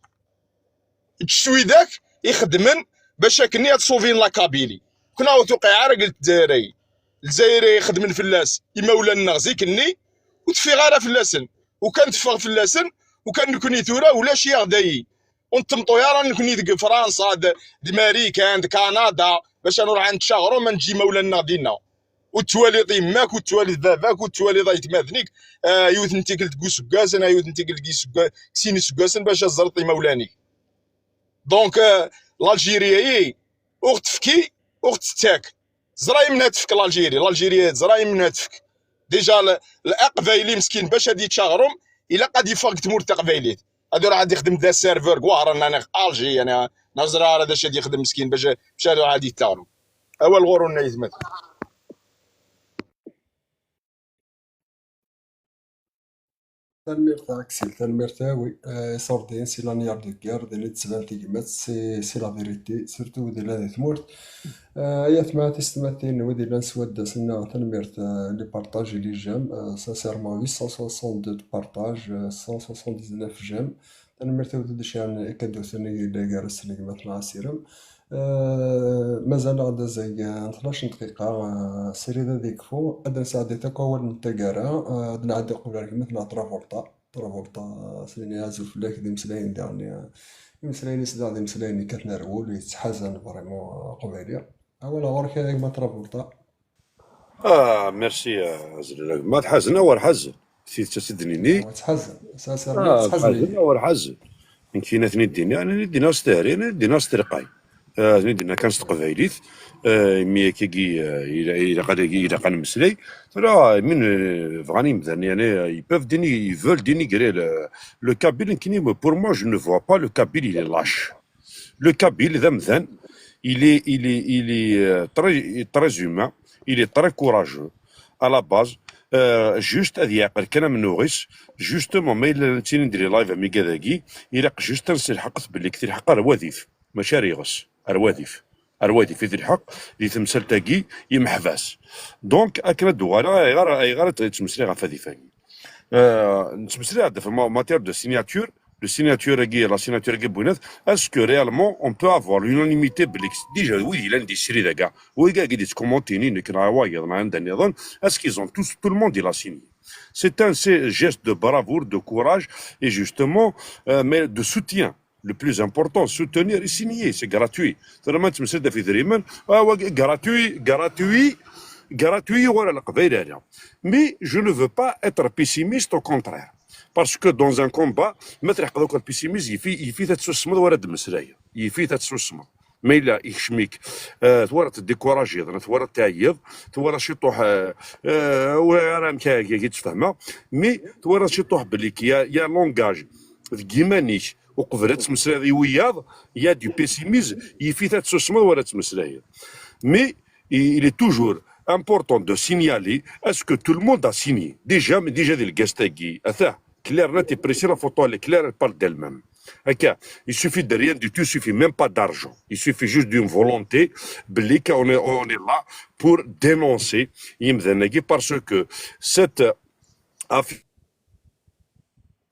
Ečč s widak ixedmen bac akken ad ṣubin la Kabylie. Kna ur tuqiɛ ara deg Lezzayer-agi. Lezzayer ixedmen fell-as imawlan-nneɣ zik-nni, ur teffiɣ ara fell-asen. Ukan teffeɣ fell-asen, ukan nekkni tura ulac-aɣ dayi. Ur ntemṭuy ara nekkni deg Fransa, d, d Marikan, d Kanada, bac ad nruḥ ad nečč aɣrum, ad neǧǧ imawlan-nneɣ dinna. Ur tettwaliḍ yemma-k, ur tettwaliḍ baba-k, ur tettwaliḍ aytmaten-ik, ah, yiwet n tikkelt deg useggas, neɣ yiwet n tikkelt deg isegga-, sin iseggasen bac ad teẓreḍ imawlan-ik. Donc, euh, l'Algérie-agi, ur ɣ-tefki, ur ɣ-tettak. Ẓra imna tefk l'Algérie, l'Algérie ẓra imna tefk. Déjà, l-, l'aqbayli meskin bac ad yečč aɣrum, ilaq ad yeffeɣ deg tmurt taqbaylit. Ad iruḥ ad yexdem d serveur deg Wehran, neɣ Alger, yani, neɣ ẓra ara d acu ad yexdem meskin bac, bac ad iruḥ ad yečč aɣrum. Awal ɣur-wen, ay atmaten. Tanemmirt a Aksil, tanemmirt a wi, eh, iṣurdiyen si lanyar de guerre, din i d-tban tegmat, c'est, c'est la vérité, surtout wid yellan di tmurt. Eh, ay atma tisetmatin, wid yellan s waddasen-nneɣ, tanemmirt, eh, les partages et les j'aime, eh, sincèrement, huit cent soixante-deux de partages, eh, cent soixante-dix-neuf j'aime. Tanemmirt a wid d-icɛlen ikadduten i yella gar-asen gma-tneɣ Asirem. Eh, mazal-aɣ-d azag, eh, n tnac n dqiqa, eh, srid ad ikfu, ad d-nesɛeddi akk awal n taggara, eh, ad nɛeddi qbel ar gma-tneɣ Travolta. Travolta, eh, s-nini azul fell-ak, d imeslayen diɣen, eh, imeslayen-is daɣ d imeslayen yekkaten ar wul, yettḥazan vraiment, eh, Aqbayli. Awal ɣur-k a gma Travolta. Ah, merci, ah, azlal a gma. Tḥazen, awer ḥazen. Tidet ad tt-id-nini. Awer tḥazen. Sincèrement, ah, tḥazen, tḥazen, awer ḥazen. Nekk ad ten-id-iniɣ, ad ten-id-iniɣ s tehri, ad ten-id-iniɣ s telqay. Ah, ad ten-id-iniɣ kan s teqbaylit. Ah, imi akkagi, ah, ila-, ilaq ad, ilaq ad nemmeslay. Tura, min, euh, bɣan yimdanen, yani, ils peuvent déni-, ils veulent dénigrer le, le kabyle, nekkini, pour moi, je ne vois pas le kabyle, il est lâche. Le kabyle d amdan, il est, il est, il est, euh, très, très humain, il est très courageux. À la base, euh, juste ad yeɛqel kan amennuɣ-is, justement, ma yella nettini-d les live amiga dagi, ilaq juste ad nselḥeqet belli deg tilḥeq ar wadif, mačči ar iɣes, ar wadif. Ar wadif i tilḥeq di temsalt-agi imeḥbas. Donc, akken ad d-uɣaleɣ, ayɣer, ayɣer ad ttmeslayeɣ ɣef wadif-agi? Euh, nettmeslay-d ɣef ma-, matière de signature, le signature-agi, la signature-agi n Bunat, est-ce que réellement on peut avoir l'unanimité belli déjà wid yellan di srid-aga, wid-agi di tkumantin-inek neɣ wayeḍ neɣ anda nniḍen, est-ce qu'ils ont tous, tout le monde il a signé? C'est un, c'est geste de bravoure, de courage et justement, euh, mais de soutien. Le plus important, soutenir et signer, c'est gratuit. Tura ma nettmeslay-d ɣef idrimen, ah, wagi, gratuit, gratuit, gratuit, wala Leqbayel ara. Mais je ne veux pas être pessimiste, au contraire. Parce que dans un combat, ma tleḥqeḍ akk ar pessimiste, yif-, yif-it ad tsusmeḍ wala ad d-meslayeḍ. Yif-it ad tsusmeḍ. Ma yella ikcem-ik, euh, twalaḍ teddikurajiḍ, neɣ twalaḍ teɛyiḍ, twalaḍ ciṭuḥ, euh, euh, ur ara amek ara k-id-sfehmeɣ, mais twalaḍ ciṭuḥ belli il y a, il y a un langage deg yiman-ik, uqbel ad tmeslayeḍ i wiyaḍ, il y a du pessimisme, yif-it ad tsusmeḍ wala ad tmeslayeḍ. Mais il, il est toujours important de signaler, est-ce que tout le monde a signé? Déjà, mais déjà di lgast-agi, atah, clair, net et précis, la photo, elle est claire, elle parle d'elle-même. Akka, il suffit de rien du tout, il suffit même pas d'argent. Il suffit juste d'une volonté, belli on est, on est là pour dénoncer yimdanen-agi, parce que cette affaire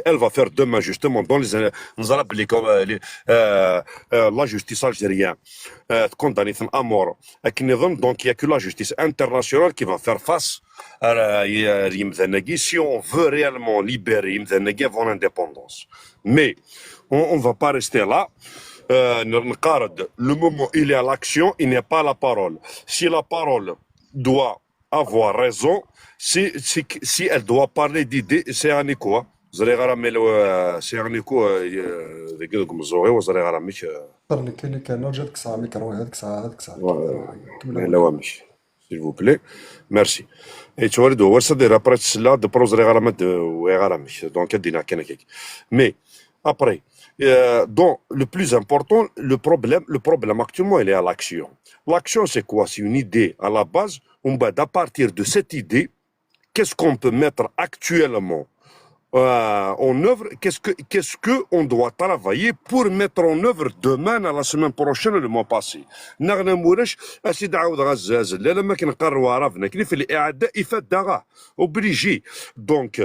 elle va faire demain, justement, dans les années, neẓra belli, euh, les, euh, euh, la justice algérienne, euh, condamné à mort. Akken nniḍen, donc, il y a que la justice internationale qui va faire face à, à, à yimdanen-agi, si on veut réellement libérer yimdanen-agi avant l'indépendance. Mais on, on va pas rester là. Euh, نقارد, le moment il est à l'action, il n'est pas à la parole. Si la parole doit avoir raison, si, si, si elle doit parler d'idées, c'est un écho, hein. Ẓriɣ ara mel, euh, c'est un écho, euh, deg, deg umeẓẓuɣ-iw, ẓriɣ ara amek, euh. Qqar nekk, nekk, neɣ ǧa deg sɛa mikru, deg sɛa, deg sɛa. Voilà. Kemmel. Mel awal. Amek. S'il vous plaît. Merci. Et tu vois, de, ouais, ça, des, après, cela, de pro, ẓriɣ ara ma d, ouais, ara amek. Donc, ad d-iniɣ kan akka. Mais, après, euh, donc, le plus important, le problème, le problème actuellement, il est à l'action. L'action, c'est quoi? C'est une idée à la base. On va, à partir de cette idée, qu'est-ce qu'on peut mettre actuellement, euh, en œuvre? Qu'est-ce que, qu'est-ce que on doit travailler pour mettre en œuvre demain, à la semaine prochaine, le mois passé? Neɣ ma ulac, ad s-id-ɛawdeɣ azal, azal, ala ma k-neqqar Waɛraben, akken i fi l'iɛadda ifadda, obligé. Donc,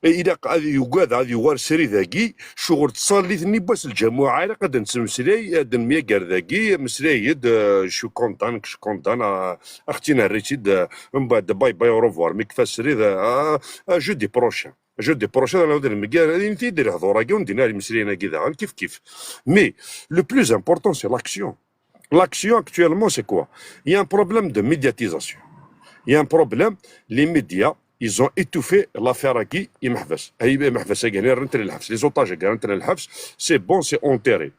ilaq ad yugad, ad yuɣal srid-agi, ccɣel tṣallit-nni n wass lǧamuɛa, ilaq ad nettmeslay, ad nemyager dagi, meslay-d, euh, je suis content, je suis content, euh, axti nerri-tt-id, euh, mbeɛd, bye bye, au revoir, mi kfa srid, euh, euh, jeudi prochain. Jeudi prochain, ad nɛawed nemyager, ad inti-d lehdur-agi, ur ndin ara imeslayen-agi daɣen, kif kif. Mais, le plus important, c'est l'action. L'action actuellement, c'est quoi? Il y a un problème de médiatisation. Il y a un problème, les médias, ils ont étouffé l'affaire-agi, imeḥbas. Ay, imeḥbas-agi, rran-ten lḥebs. Les otages-agi, rran-ten lḥebs. C'est bon, c'est enterré.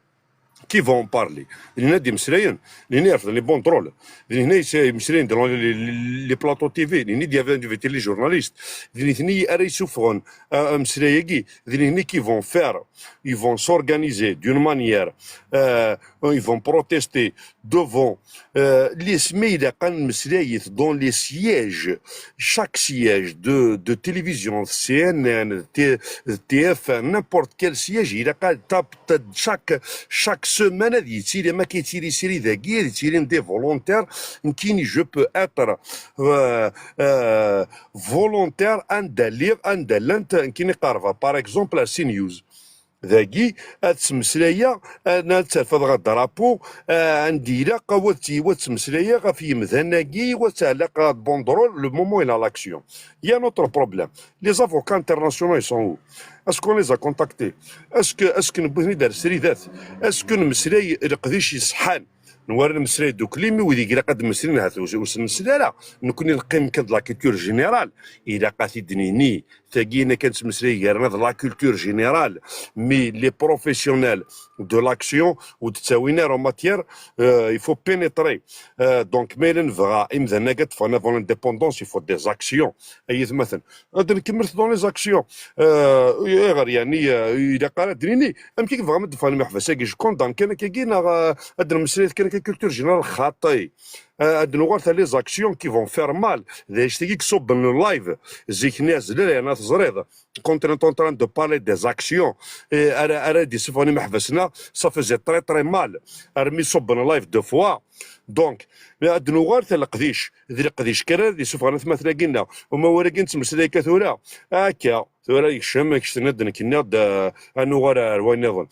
Qui vont parler? Dinna d imeslayen, dinna irefden les banderoles, dinna imeslayen dans les, les, les plateaux T V, dinna d-yavin inviter les journalistes, dinna ara yessufɣen, euh, ameslay-agi, dinna qui vont faire, ils vont s'organiser d'une manière, euh, ils vont protester devant, euh, les, mais ilaq ad nemmeslay dans les sièges, chaque siège de, de télévision, C N N, T-, T F un, n'importe quel siège, ilaq ad, chaque, chaque semaine, ad yettili, ma k-yettili srid-agi, ad yettilin des volontaires, nekkini, je peux être, euh, euh, volontaire, anda lliɣ, anda llant, nekkini qerbeɣ, par exemple, à CNews. Dagi, ad ttmeslayeɣ, ad, ad terfeḍ ɣer drapeau, ah, anda ilaq, wa tt-, wa ttmeslayeɣ ɣef yimdanen-agi, wa ttɛelliqeɣ ɣer banderole, le moment il a l'action. Il y a un autre problème. Les avocats internationaux, ils sont où? Est-ce qu'on les a contactés? Est-ce que, est-ce que newwi-ten-id ar sridat? Est-ce que nemmeslay leqdic iṣeḥḥan? Nwala nemmeslay ddukkli, mi wid i ilaq ad mmeslayen, ahat ur, ur sen-nesli ara. Nekkni neqqim kan de la culture générale. Ilaq ad t-id-nini. Tagi, kan nettmeslay gar-aneɣ de la culture générale. Mais les professionnels de l'action, ur d-ttawin ara en matière, euh, il faut pénétrer. Euh, donc, ma yella nebɣa imdanen-agi ad ffɣen avant l'indépendance, il faut des actions. Ay atmaten. Ad nkemmel dans les actions. Euh, ayɣer, yeɛni, euh, ilaq ara ad d-nini, amek i yebɣam ad d-ffɣen imeḥbas-agi? Je condamne kan akkagi, neɣ, euh, ad nemmeslay kan akka culture générale? Xaṭi. Euh, ad nuɣal ɣer les actions qui vont faire mal. D acu-agi i iṣubben le live. Zik-nni azlal, yerna teẓriḍ. Quand on est en train de parler des actions, et ara, ara d-issufɣen imeḥbas-nni, ça faisait très, très mal. Armi ṣubben live deux fois. Donc, ad nuɣal ɣer leqdic. D leqdic kan ara d-issufɣen atmaten-agi-nni. Uma wara-gi nettmeslay akka tura. Akka, tura yekcem, kecmen-d, nekk nniɣ-d, euh, ad nuɣal ar wayen nniḍen.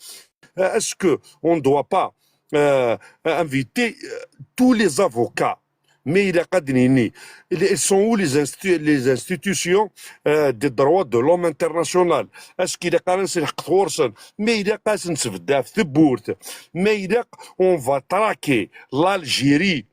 Euh, est-ce que on ne doit pas, euh, inviter, euh, tous les avocats? Mais ilaq ad d-nini, ils sont où les institu-, les institutions, euh, des droits de l'homme international? Est-ce que ilaq ad nselḥeq ɣur-sen? Mais ilaq ad sen-nesbedd ɣef tewwurt. Mais ilaq, on va traquer l'Algérie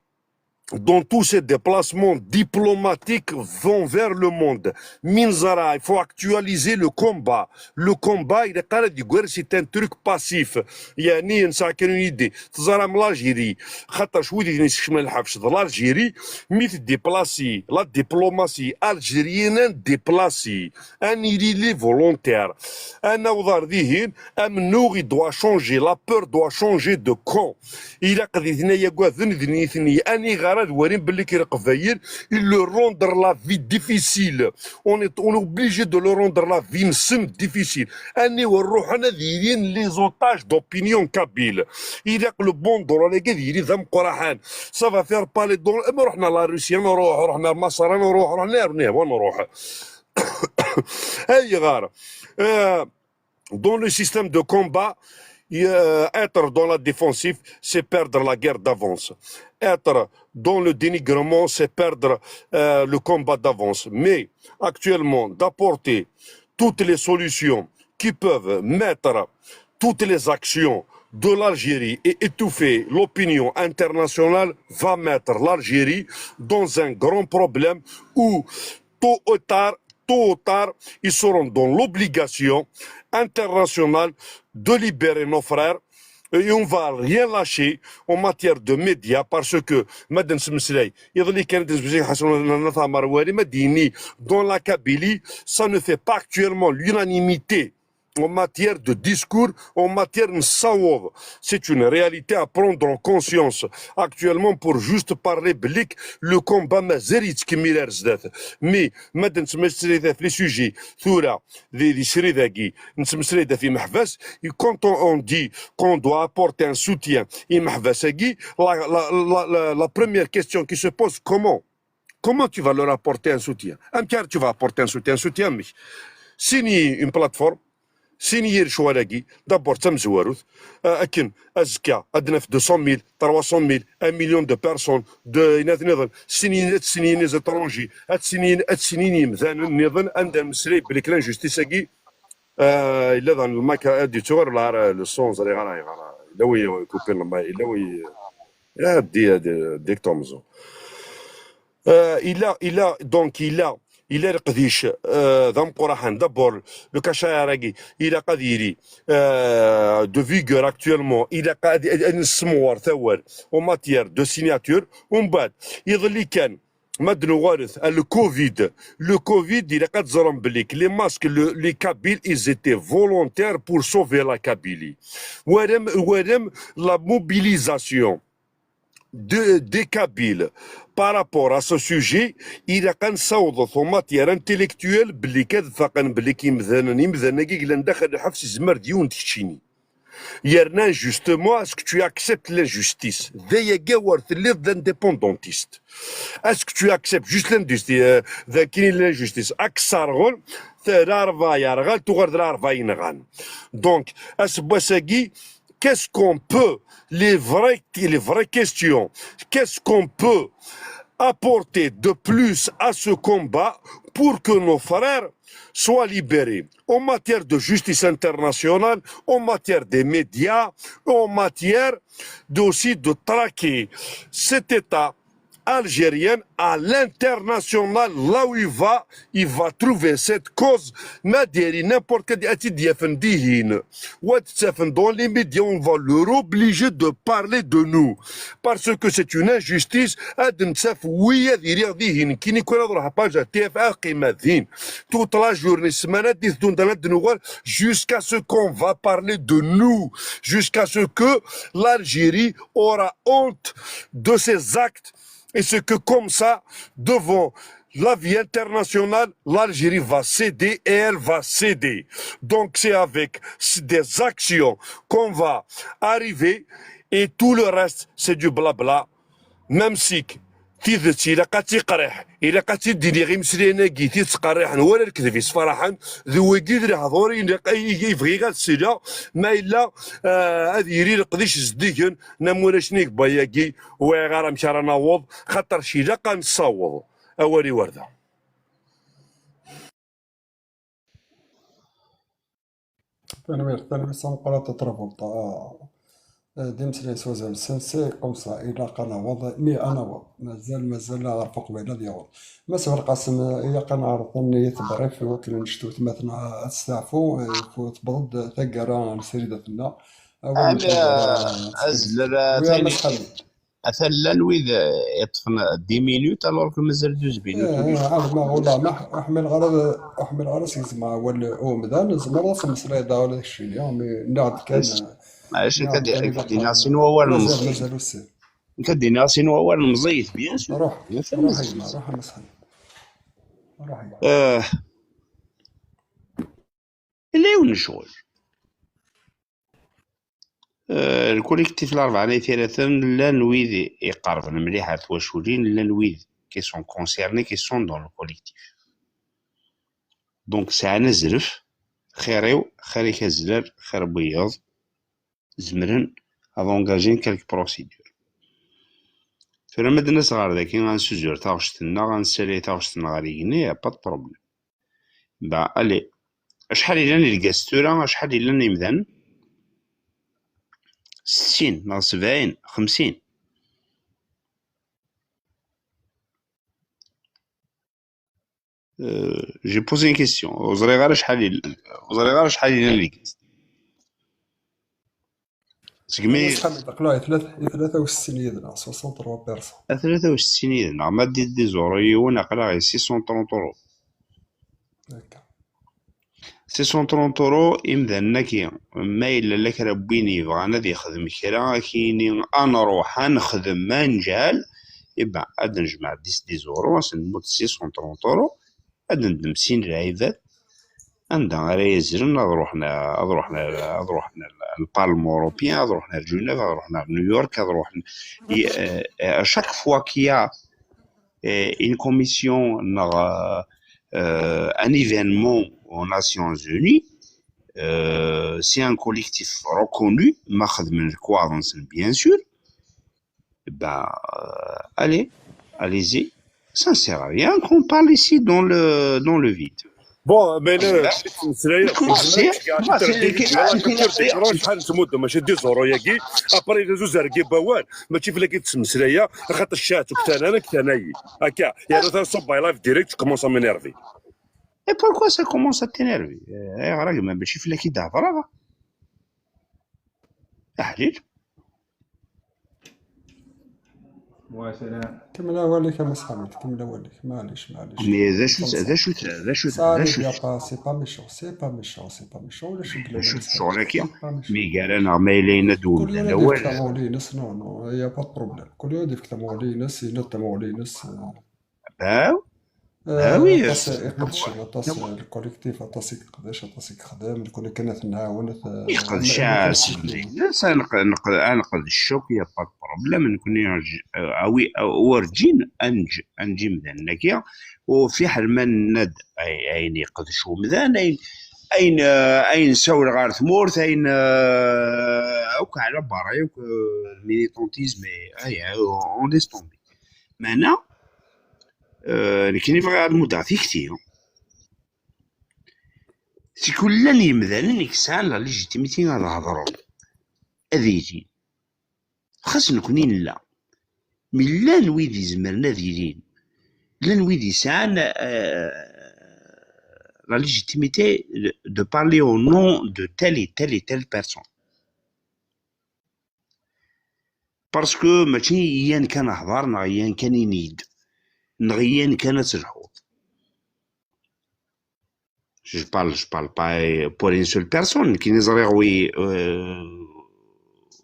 dans tous ces déplacements diplomatiques vont vers le monde. Mi neẓra, il faut actualiser le combat. Le combat, ilaq ara d-yeggar, c'est un truc passif. Yeɛni, nesɛa kan une idée. Teẓram l'Algérie. Xaṭer wid i ten-isekcmen lḥebs de l'Algérie, mi teddiplasi, la diplomatie algérienne déplacée. Ad nili les volontaires. Ad naweḍ ar dihin, amennuɣ, il doit changer, la peur doit changer de camp. Ilaq di tnay agaden d nitni. Aniɣer ad walin belli kra Leqbayel, ils leur rendre la vie difficile. On est, on est obligé de leur rendre la vie-nsen difficile. Aniwer ruḥen ad ilin les otages d'opinion kabyle. Ilaq le banderole-agi ad yili d ameqqraḥan. Ça va faire parler dans, ma ruḥen ar la Russie, ad nruḥ, ruḥen ar Maṣer, ad nruḥ, ruḥen ar, ar, ar, ayɣer? Euh, dans le système de combat, euh, être dans la défensive, c'est perdre la guerre d'avance. Être dans le dénigrement, c'est perdre, euh, le combat d'avance. Mais actuellement, d'apporter toutes les solutions qui peuvent mettre toutes les actions de l'Algérie et étouffer l'opinion internationale va mettre l'Algérie dans un grand problème où tôt ou tard, tôt ou tard, ils seront dans l'obligation internationale de libérer nos frères et on va rien lâcher en matière de médias parce que ma d nesmeslay iḍelli kan d nesmeslay Ḥasan n At Ɛmer Wali ma d-yenni dans la Kabylie, ça ne fait pas actuellement l'unanimité en matière de discours, en matière de savoir. C'est une réalité à prendre en conscience. Actuellement, pour juste parler belli le combat mazal yettkemmil ar zdat. Mais ma d nesmeslay ɣef les sujets tura di srid-agi, nesmeslay-d ɣef imeḥbas, et quand on, on dit qu'on doit apporter un soutien i imeḥbas-agi, la, la, la, la, la première question qui se pose, comment? Comment tu vas leur apporter un soutien? Amek ara tu vas apporter un soutien? Un soutien, mais signer une plateforme, signer lecɣal-agi, d'abord d tamezwarut, euh, akken azekka ad naf deux cent mille, trois cent mille, un million de personnes, de, ad sinin, ad sinin les étrangers, ad sinin, ad sinin yimdanen nniḍen, anda nesmeslay belli l'injustice-agi, euh, yella dan le mic, ad yettuɣer, la, le son, ẓriɣ ara, ayɣer, yella wi kupi le mic, yella wi, ah, di, di, di tomzo. Euh, il a, il a, donc, il a, il a leqdic, euh, d ameqqran. D'abord, le cachaïragi, il a qadiri, euh, de vigueur actuellement, il a qad-, en matière de signature, umbat, iḍelli kan, ma d-nuɣalet, le Covid, le Covid, il a qad ẓran belli, les masques, le, les Kabyles, ils étaient volontaires pour sauver la Kabylie. Warem, warem, la mobilisation de, des Kabyles par rapport à ce sujet, il a quand sauḍet en matière intellectuelle, belli kad faqen belli imdanen, imdanen-agi yellan daxel lḥebs, izmer d yiwen d keččini. Yerna, justement, est-ce que tu acceptes l'injustice? D ayagi war telliḍ d indépendantiste. Est-ce que tu acceptes juste l'injustice, euh, d akin l'injustice? Ad k-sserɣen, t-, larba yerɣan, tuɣal d larba yenɣan. Donc, aseggas-agi, qu'est-ce qu'on peut, les vraies, les vraies questions, qu'est-ce qu'on peut apporter de plus à ce combat pour que nos frères soient libérés en matière de justice internationale, en matière des médias, en matière de, aussi de traquer cet État algérien à l'international, là où il va, il va trouver cette cause, ma d-yari n'importe quel, ad tt-id-yafen dihin. Wa d-ttafen dans les médias, on va leur obliger de parler de nous. Parce que c'est une injustice, ad nettaf wi ad iriɣ dihin, kini kul ad ruḥ page T F A, qima din. Toute la journée, ssmana ad d-iteddun dan ad d-nuɣal, jusqu'à ce qu'on va parler de nous, jusqu'à ce que l'Algérie aura honte de ses actes et c'est que comme ça, devant la vie internationale, l'Algérie va céder et elle va céder. Donc c'est avec des actions qu'on va arriver et tout le reste, c'est du blabla. Même si tidet ilaq ad tt-iqriḥ, ilaq ad tt-id-iniɣ imeslayen-agi, tidet qerriḥen, wala lekdeb yessefraḥen, d wigi d lehdur i, i, i bɣiɣ ad seleɣ, ma yella, eh, ad yili leqdic zeddigen, n am warrac-nni deg wayagi, ur wɛiɣ ara amek ara naweḍ, xaṭer ilaq ad nessaweḍ awal i warda. Tanemmirt, tanemmirt s ameqqran a Travolta. Ah, d imeslayen s wazal-nsen, c'est comme ça, ilaq ad naweḍ, mi ad naweḍ. Mazal, mazal ɣef uqbel ad yaweḍ. Mass Belqasem, ilaq ad neɛreḍ ad nini-t bref, iwakken annect-a tmaten ad testeɛfu, eh, tewweḍ-d taggara n srid ad tenna. Awal n taggara, azler, a Tayni. Atan llan wid, eh, yeṭṭfen dix minutes, alors que mazal douze minutes. Eh, eh, ɛelmeɣ, ula ma ḥ-, ur ḥmileɣ ara, ur ḥmileɣ ara segzmeɣ awal n umdan, tzemreḍ ad temmeslayeḍ daɣ ula d keččini, mi nniɣ-d kan, eh, maɛlic, nniɣ-d kan ilaq ad d-iniɣ sin wawalen mazal, meẓẓiyit. Mazal ussan. Nekk ad d-iniɣ sin wawalen meẓẓiyit, bien sûr. Ruḥ, bien sûr, ruḥ a gma, ruḥ a Mass Ḥmed. Ruḥ a gma. Eh, yella yiwen n ccɣel. Euh, le collectif Larebɛa n At Yiraten, llan wid iqerben mliḥ ar twaculin, llan wid qui sont concernés, qui sont dans le collectif. Donc, sɛan azref, xir-iw, xir-ik azrar, xir n wiyaḍ, zemren ad engager quelques procédures. Tura ma d-nas ɣer daki, ad nessuzur taɣect-nneɣ, ad nessalay taɣect-nneɣ ɣer yigenni, y a pas de problème. Bah, allez. Acḥal i llan irgazen tura, acḥal i llan imdanen? Settin neɣ sebɛin, xemsin. Euh, j'ai posé une question. Ur ẓriɣ ara acḥal yellan, ur ẓriɣ ara acḥal yellan deg-s. Segmi... Asxam yeqleɛ i tlata, i tlata u settin yid-neɣ, soixante-trois personnes. A tlata u settin yid-neɣ, ma d-, d-iẓur yiwen, aql-aɣ i six cent trente euros. Akka. Six cent trente euros, imdanen-agi, ma yella la kra n win yebɣan ad yexdem kra, ad k-yini ad nruḥ, ad nexdem, ad nǧal, eh ben, ad d-nejmeɛ dix, dix euros, ad sen-nmudd six cent trente euros, ad d-neddem sin lɛibad, anda ara yazlen, ad ruḥen, ad ruḥen, ad ruḥen al Parlement européen, ad ruḥen ar Genève, ad ruḥen ar New York, ad ruḥen, i, euh, à chaque fois qu'il y a, euh, une commission, neɣ, euh, euh, un événement aux Nations Unies, euh, c'est un collectif reconnu, ma xedmen lekwaɣeḍ-nsen, bien sûr. Ben, euh, allez, allez-y. Ça ne sert à rien qu'on parle ici dans le, dans le vide. Bon, mais là, c'est, c'est, c'est, شحال n tmuddem, mačči d iẓuru-agi. Après, d azuzar-agi n wawal, mačči fell-ak i d-ttmeslaya, axaṭer ccaɛet uktanan, uktan-ayi. Akka, yerna taṣubba i live direct, commence à m'énerver. Et pourquoi ça commence à t'énerver? Eh, ayɣer a gma, mačči fell-ak i d-hedreɣ? Aḥlil. Kemmel awal-ik a Mass Ḥamid, kemmel awal-ik, maɛlic, maɛlic. Mais d acu-t, d acu-t, d acu-t, d acu-t? C'est pas, c'est pas méchant, c'est pas méchant, c'est pas méchant, ulac deg lawan. D acu-t ccɣel-agi? Mi gar-aneɣ, ma yella yenna-d umdan awal. Kul yiwen ad yefk tamuɣli-ines, non, non, y a pas de problème. Kul yiwen ad yefk tamuɣli-ines, yenna-d tamuɣli-ines. Baw. Ah oui, aṭas i iqeddcen, aṭas, le collectif, aṭas i yeqdec, aṭas i yexdem, nekkni kan ad t-nɛawen, ad t-, yeqdec, am, am, a sidi, ad neqdec akk, y a pas de problème, nekkni, ah oui, ah, werǧin ad neǧǧ, ad neǧǧ imdanen-agi, u fiḥel ma nenna-d ay-, ayen yeqdec umdan, ayen, ayen, ah, ayen nessawel ɣer tmurt, ayen, ah, akk ɛla berra, akk, ah, militantisme, ay, ah, on laisse tomber. Meɛna, euh, nekkini bɣiɣ ad muddeɣ tikti. Tikwal llan yemdanen i yesɛan la légitimité ad hedren, ad ilin. Xas nekkni nella. Mi llan wid izemren ad ilin. Llan wid yesɛan, euh, la légitimité de, de parler au nom de telle et telle et telle personne. Parce que mačči i yan kan hḍer, neɣ i yan kan ini-d, neɣ i yan kan ad telḥuḍ. Je parle, je parle pas pour une seule personne, nekkini ẓriɣ wi, euh,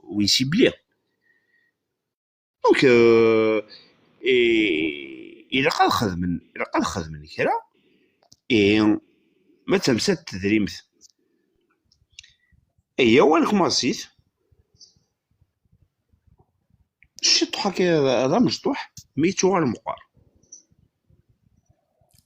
wi ciblé. Donc, euh, et, ilaq ad xedmen, ilaq ad xedmen kra, et ma d tamsalt tedrimt, Iyyaw ad nekmasit. Ciṭuḥ akka d, d amecṭuḥ, mi yettuɣal meqqar.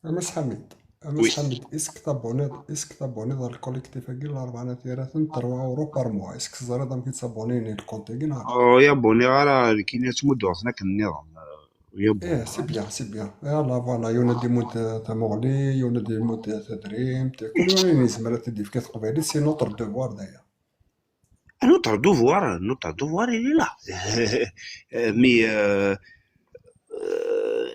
A Mass Ḥamid, a Mass Ḥamid, est-ce que t'abonniḍ, est-ce que t'abonniḍ ɣer le collectif-agi n Larebɛa n At Yiraten, trois euros par mois? Est-ce que teẓriḍ amek i ttsabonin i lkunt-agi, neɣ? Oh, ur abonniɣ ara, nekkini ad ttmudduɣ-ten akken nniḍen. Ih, c'est bien, c'est bien. Voilà, voilà, yiwen ad imudd, eh, tamuɣli, yiwen ad imudd, eh, tadrimt, kul yiwen ayen yezmer ad t-id-yefk i teqbaylit, c'est notre devoir d'ailleurs. Notre devoir, notre devoir, il est là. Euh, mais, euh, euh,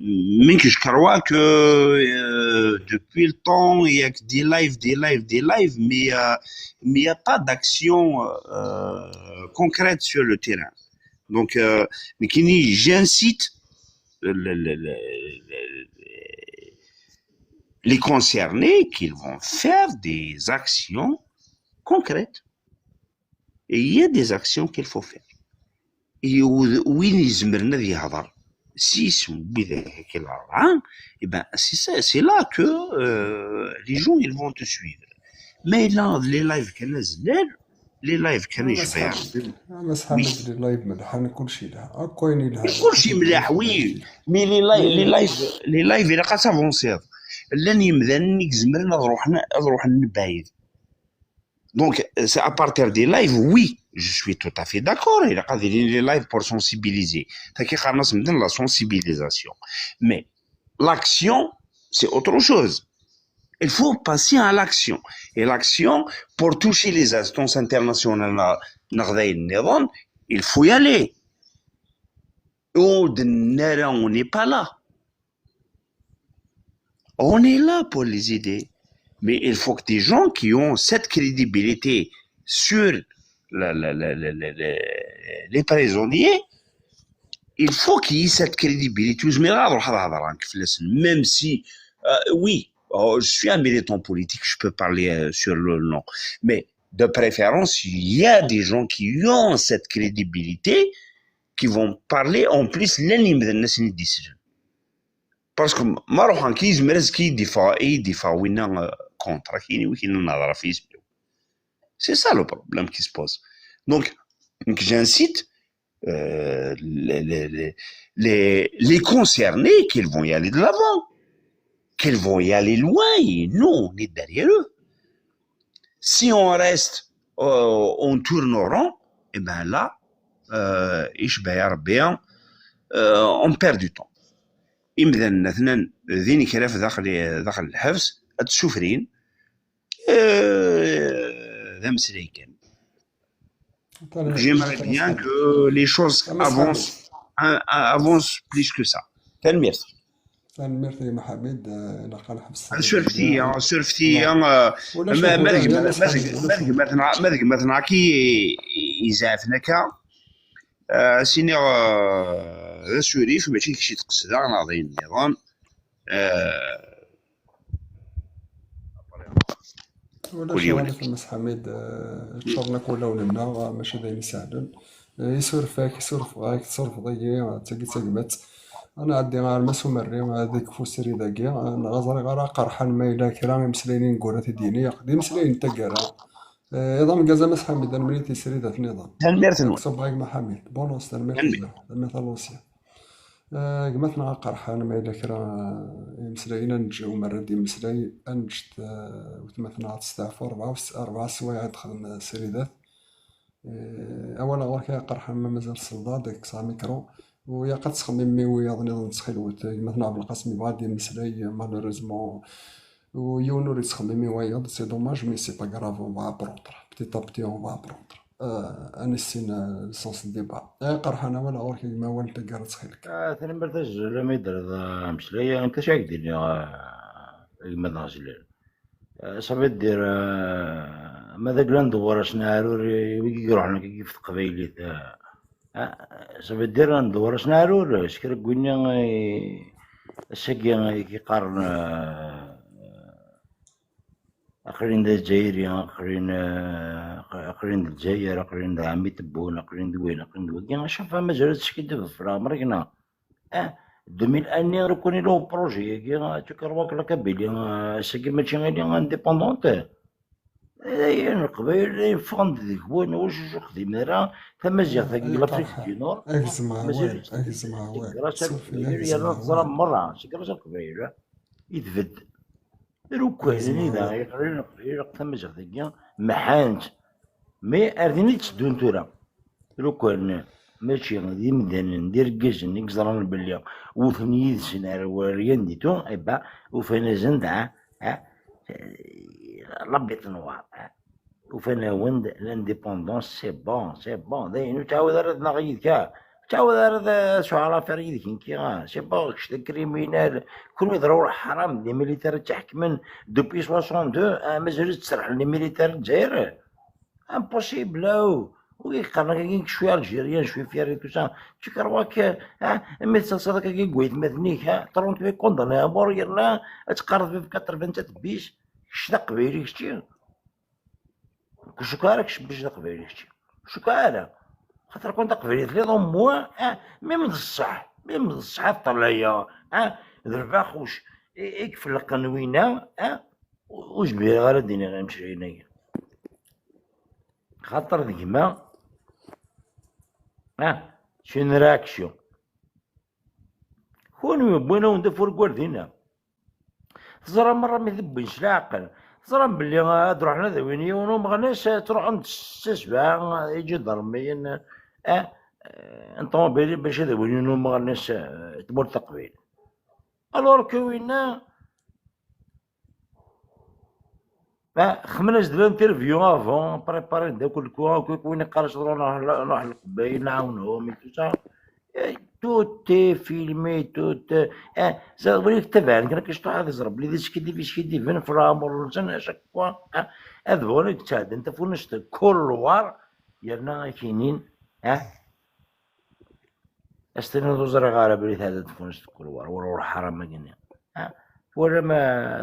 mais que je crois que, euh, depuis le temps, il y a que des lives, des lives, des lives, mais, euh, mais il n'y a pas d'action, euh, concrète sur le terrain. Donc, euh, mais qui, j'incite le, le, le, le, les concernés qu'ils vont faire des actions concrètes. Et il y a des actions qu'il faut faire. Et win izemren ad yehḍer s yisem n widak i la, hein, eh ben, c'est ça, c'est là que, euh, les gens, ils vont te suivre. Mais là, les lives kan azlal, les lives kan icebḥen. A Mass Ḥamid, les lives melḥan, kulci yelha. Akk ayen yelhan. Kulci mliḥ, oui. Mais les lives, les lives, les lives, ilaq ad s'avancer. Llan yemdanen i izemren ad ruḥen, ad ruḥen mebɛid. Donc, c'est à partir des lives, oui, je suis tout à fait d'accord. Ilaq ad ilin les lives pour sensibiliser. Tagi qqaren-as medden la sensibilisation. Mais l'action, c'est autre chose. Il faut passer à l'action. Et l'action, pour toucher les instances internationales, neɣ d ayen nniḍen, il faut y aller. Ur d-nenni ara on n'est pas là. On est là pour les aider. Mais il faut que des gens qui ont cette crédibilité sur la, la, la, la, la, la, les prisonniers, il faut qu'il y ait cette crédibilité. Ur zmireɣ ad ruḥeɣ ad hedreɣ nekk fell-asen, même si, euh, oui, oh, je suis un militant politique, je peux parler euh, sur le nom. Mais de préférence, il y a des gens qui ont cette crédibilité, qui vont parler en plus llan yimdanen ad sen-id-islen. Parce que ma ruḥen ki yezmer ad ki-, ad yi-d-iffeɣ winna euh, contre, ad k-yini wi k-yini nehder ɣef yisem-iw. C'est ça le problème qui se pose. Donc, donc j'incite euh, les, les, les, les, les concernés qu'ils vont y aller de l'avant, qu'ils vont y aller loin, et nous, on est derrière eux. Si on reste, euh, on tourne en rond, eh ben là, euh, icbeḥ Rebbi, euh, on perd du temps. Imdanen atnan din kraf daxel, daxel lḥebs, ad ssufrin, euh, d ameslay kan. J'aimerais bien que les choses avancent, hein, avancent plus que ça. Tanemmirt. Tanemmirt a Gma Ḥamid, eh, ilaq ad nḥebs. Surfet-iyi, surfet-iyi. Ma d gma-tneɣ, ma d gma-tneɣ ki izeɛfen akka, eh, ad s-iniɣ, eh, d asurif, mačči d kečč i d-qesdeɣ neɣ d ayen nniḍen. Eh, Ulac aɣilif a Mass Ḥamid, eh, ččuren akk wulawen-nneɣ, eh, maca d ayen isehlen. Eh, isuref-ak, isuref-ak, tsurfeḍ-iyi, eh, d tagi d tagmat. Ad nɛeddi ɣer Mass Umerri, eh, ad ikfu srid-agi, eh, neɣ ur ẓriɣ ara aqerḥan ma yella kra imeslayen i neggura ad t-id-yini, d imeslayen n taggara. Eh, iḍ ameggaz a Mass Ḥamid, ad nemlil tisridat niḍen. Tanemmirt-nwen. Ṣubbeɣ a gma Ḥamid. Bonus, tanemmirt mliḥ. Tanemmirt a Lucia. Eh, gma-tneɣ aqerḥan, ma yella kra, eh, imeslayen, ad neǧǧ Umerri ad d-imeslay, ad neǧǧ, eh, weltma-tneɣ ad testeɛfu, rebɛa u s-, rebɛa sswayeɛ ad texdem, eh, sridat. Eh, awal ɣur-k a aqerḥan, ma mazal tselḍeḍ, ad k-kkseɣ amikru. U yaq ad ttxemmim i wiyaḍ niḍen ttxil-wet. Gma-tneɣ Belqasem yebɣa ad d-imeslay, malheureusement, u yiwen ur yettxemmim i wayeḍ, c'est dommage, mais c'est pas grave, on va apprendre. Petit à petit, on va apprendre. Eh, ad nissin, eh, le sens du débat. Eh, Qerḥan, awal ɣur-k a gma, awal n taggara ttxil-k. Ah, tanemmirt a Zezul, mi d-terriḍ, eh, ameslay, anta acu ara k-d-iniɣ, eh, a gma d ameslay? Eh, ça veut dire, eh, ma d agla n dewwer asen aɛrur, eh, wigi iruḥen akka ɣef teqbaylit, eh, eh, ça veut dire n dewwer asen aɛrur, eh, s kra n winni, eh, ass-agi, eh, i k-iqqaren, eh, aql-in d Azzayri, aql-in, eh, aql-in d Lezzayer, aql-in d Ɛemmi Tebbun, aql-in d win, aql-in d wagi. Acaf mazal ad teskiddeb ɣef leɛmer-ik, neɣ? Ah, deux mille un ur ken-ila uprojet-agi, ah, tu crois que la Kabylie, ah, ass-agi mačči ili indépendante? Ayen Leqbayel ay ffɣen-d deg-wen, ur ttxeddim ara tamaziɣt-agi, l'Afrique du Nord. Agzem awal, agzem awal. Yerna teẓram merra, seg ras Leqbayel i tbedd. Lukan anida yeqrib tamaziɣt-agi, mḥant. Mais ar din i tteddun tura. Lukan mačči d imdanen, d irgazen i yeẓran belli wten yid-sen ar rien du tout, eh ben, ufan-asen-d, ah, ah, la bête noire, ah. Ufan-awen-d l'indépendance, c'est bon, c'est bon. D ayen ur ttɛawad ara ad naɣ yid-k, ah. Ur ttɛawad ara ad sɛuɣ l'affaire yid-k nekki, ah. C'est bon, kečč d criminel. Kunwi d rawra ḥaram, d les militaires i tt-iḥekmen depuis soixante-deux, ah, mazal ur tt-serḥen les militaires n Lezzayer. Impossible, aw. Wi yeqqaren akka, je suis algérien, je suis fier et tout ça. Tu crois que, ah, mi tettaseḍ akka deg waytmaten-ik, ah, trente-huit condamnés à mort, yerna ad teqqareḍ veuve quatre-vingt-sept bis, kečč d aqbayli kečči. Ur cukkeɣ ara kečč mačči d aqbayli kečči. Ur cukkeɣ ara. Xaṭer kan d aqbayli telliḍ au moins, ah, même d ṣṣeḥ, même d ṣṣeḥ ṭṭalaya, ah, d lbaxuc i, i ifelqen winna, ah, ur zmireɣ ara ad d-iniɣ imeslayen-agi. Xaṭer d gma, ah, c'est une réaction. Kunwi wwin-awen-d afurgu ar dinna. Teẓram merra mi t-wwin s leɛqel. Teẓram belli ad ruḥen ad awin yiwen umeɣnas, ad truḥem s sebɛa iǧidarmiyen, ah, n ṭumubil bac ad awin yiwen umeɣnas, ah, tmurt taqbaylit. Alors que winna Ma xemmen-as-d l'interview avant, préparer-d akk le coup, akk, akk win iqqar-as: "Ruḥ, ruḥ, ruḥ Leqbayel, nɛawnhom et tout ça." Eh, tout est filmé, tout, eh, ça, win yettabaɛen kan akka, cṭuḥ ad iẓer belli d iskidib, iskidiben f leɛmer-nsen, à chaque fois, eh, ad bɣun ad k-sɛedden tafunast kul lwar, yerna ad k-inin, eh, Ad s-tiniḍ ur ẓriɣ ara belli tɛedda tfunast deg ulwar, wala ur ḥram-agi-nni. Ah, twala ma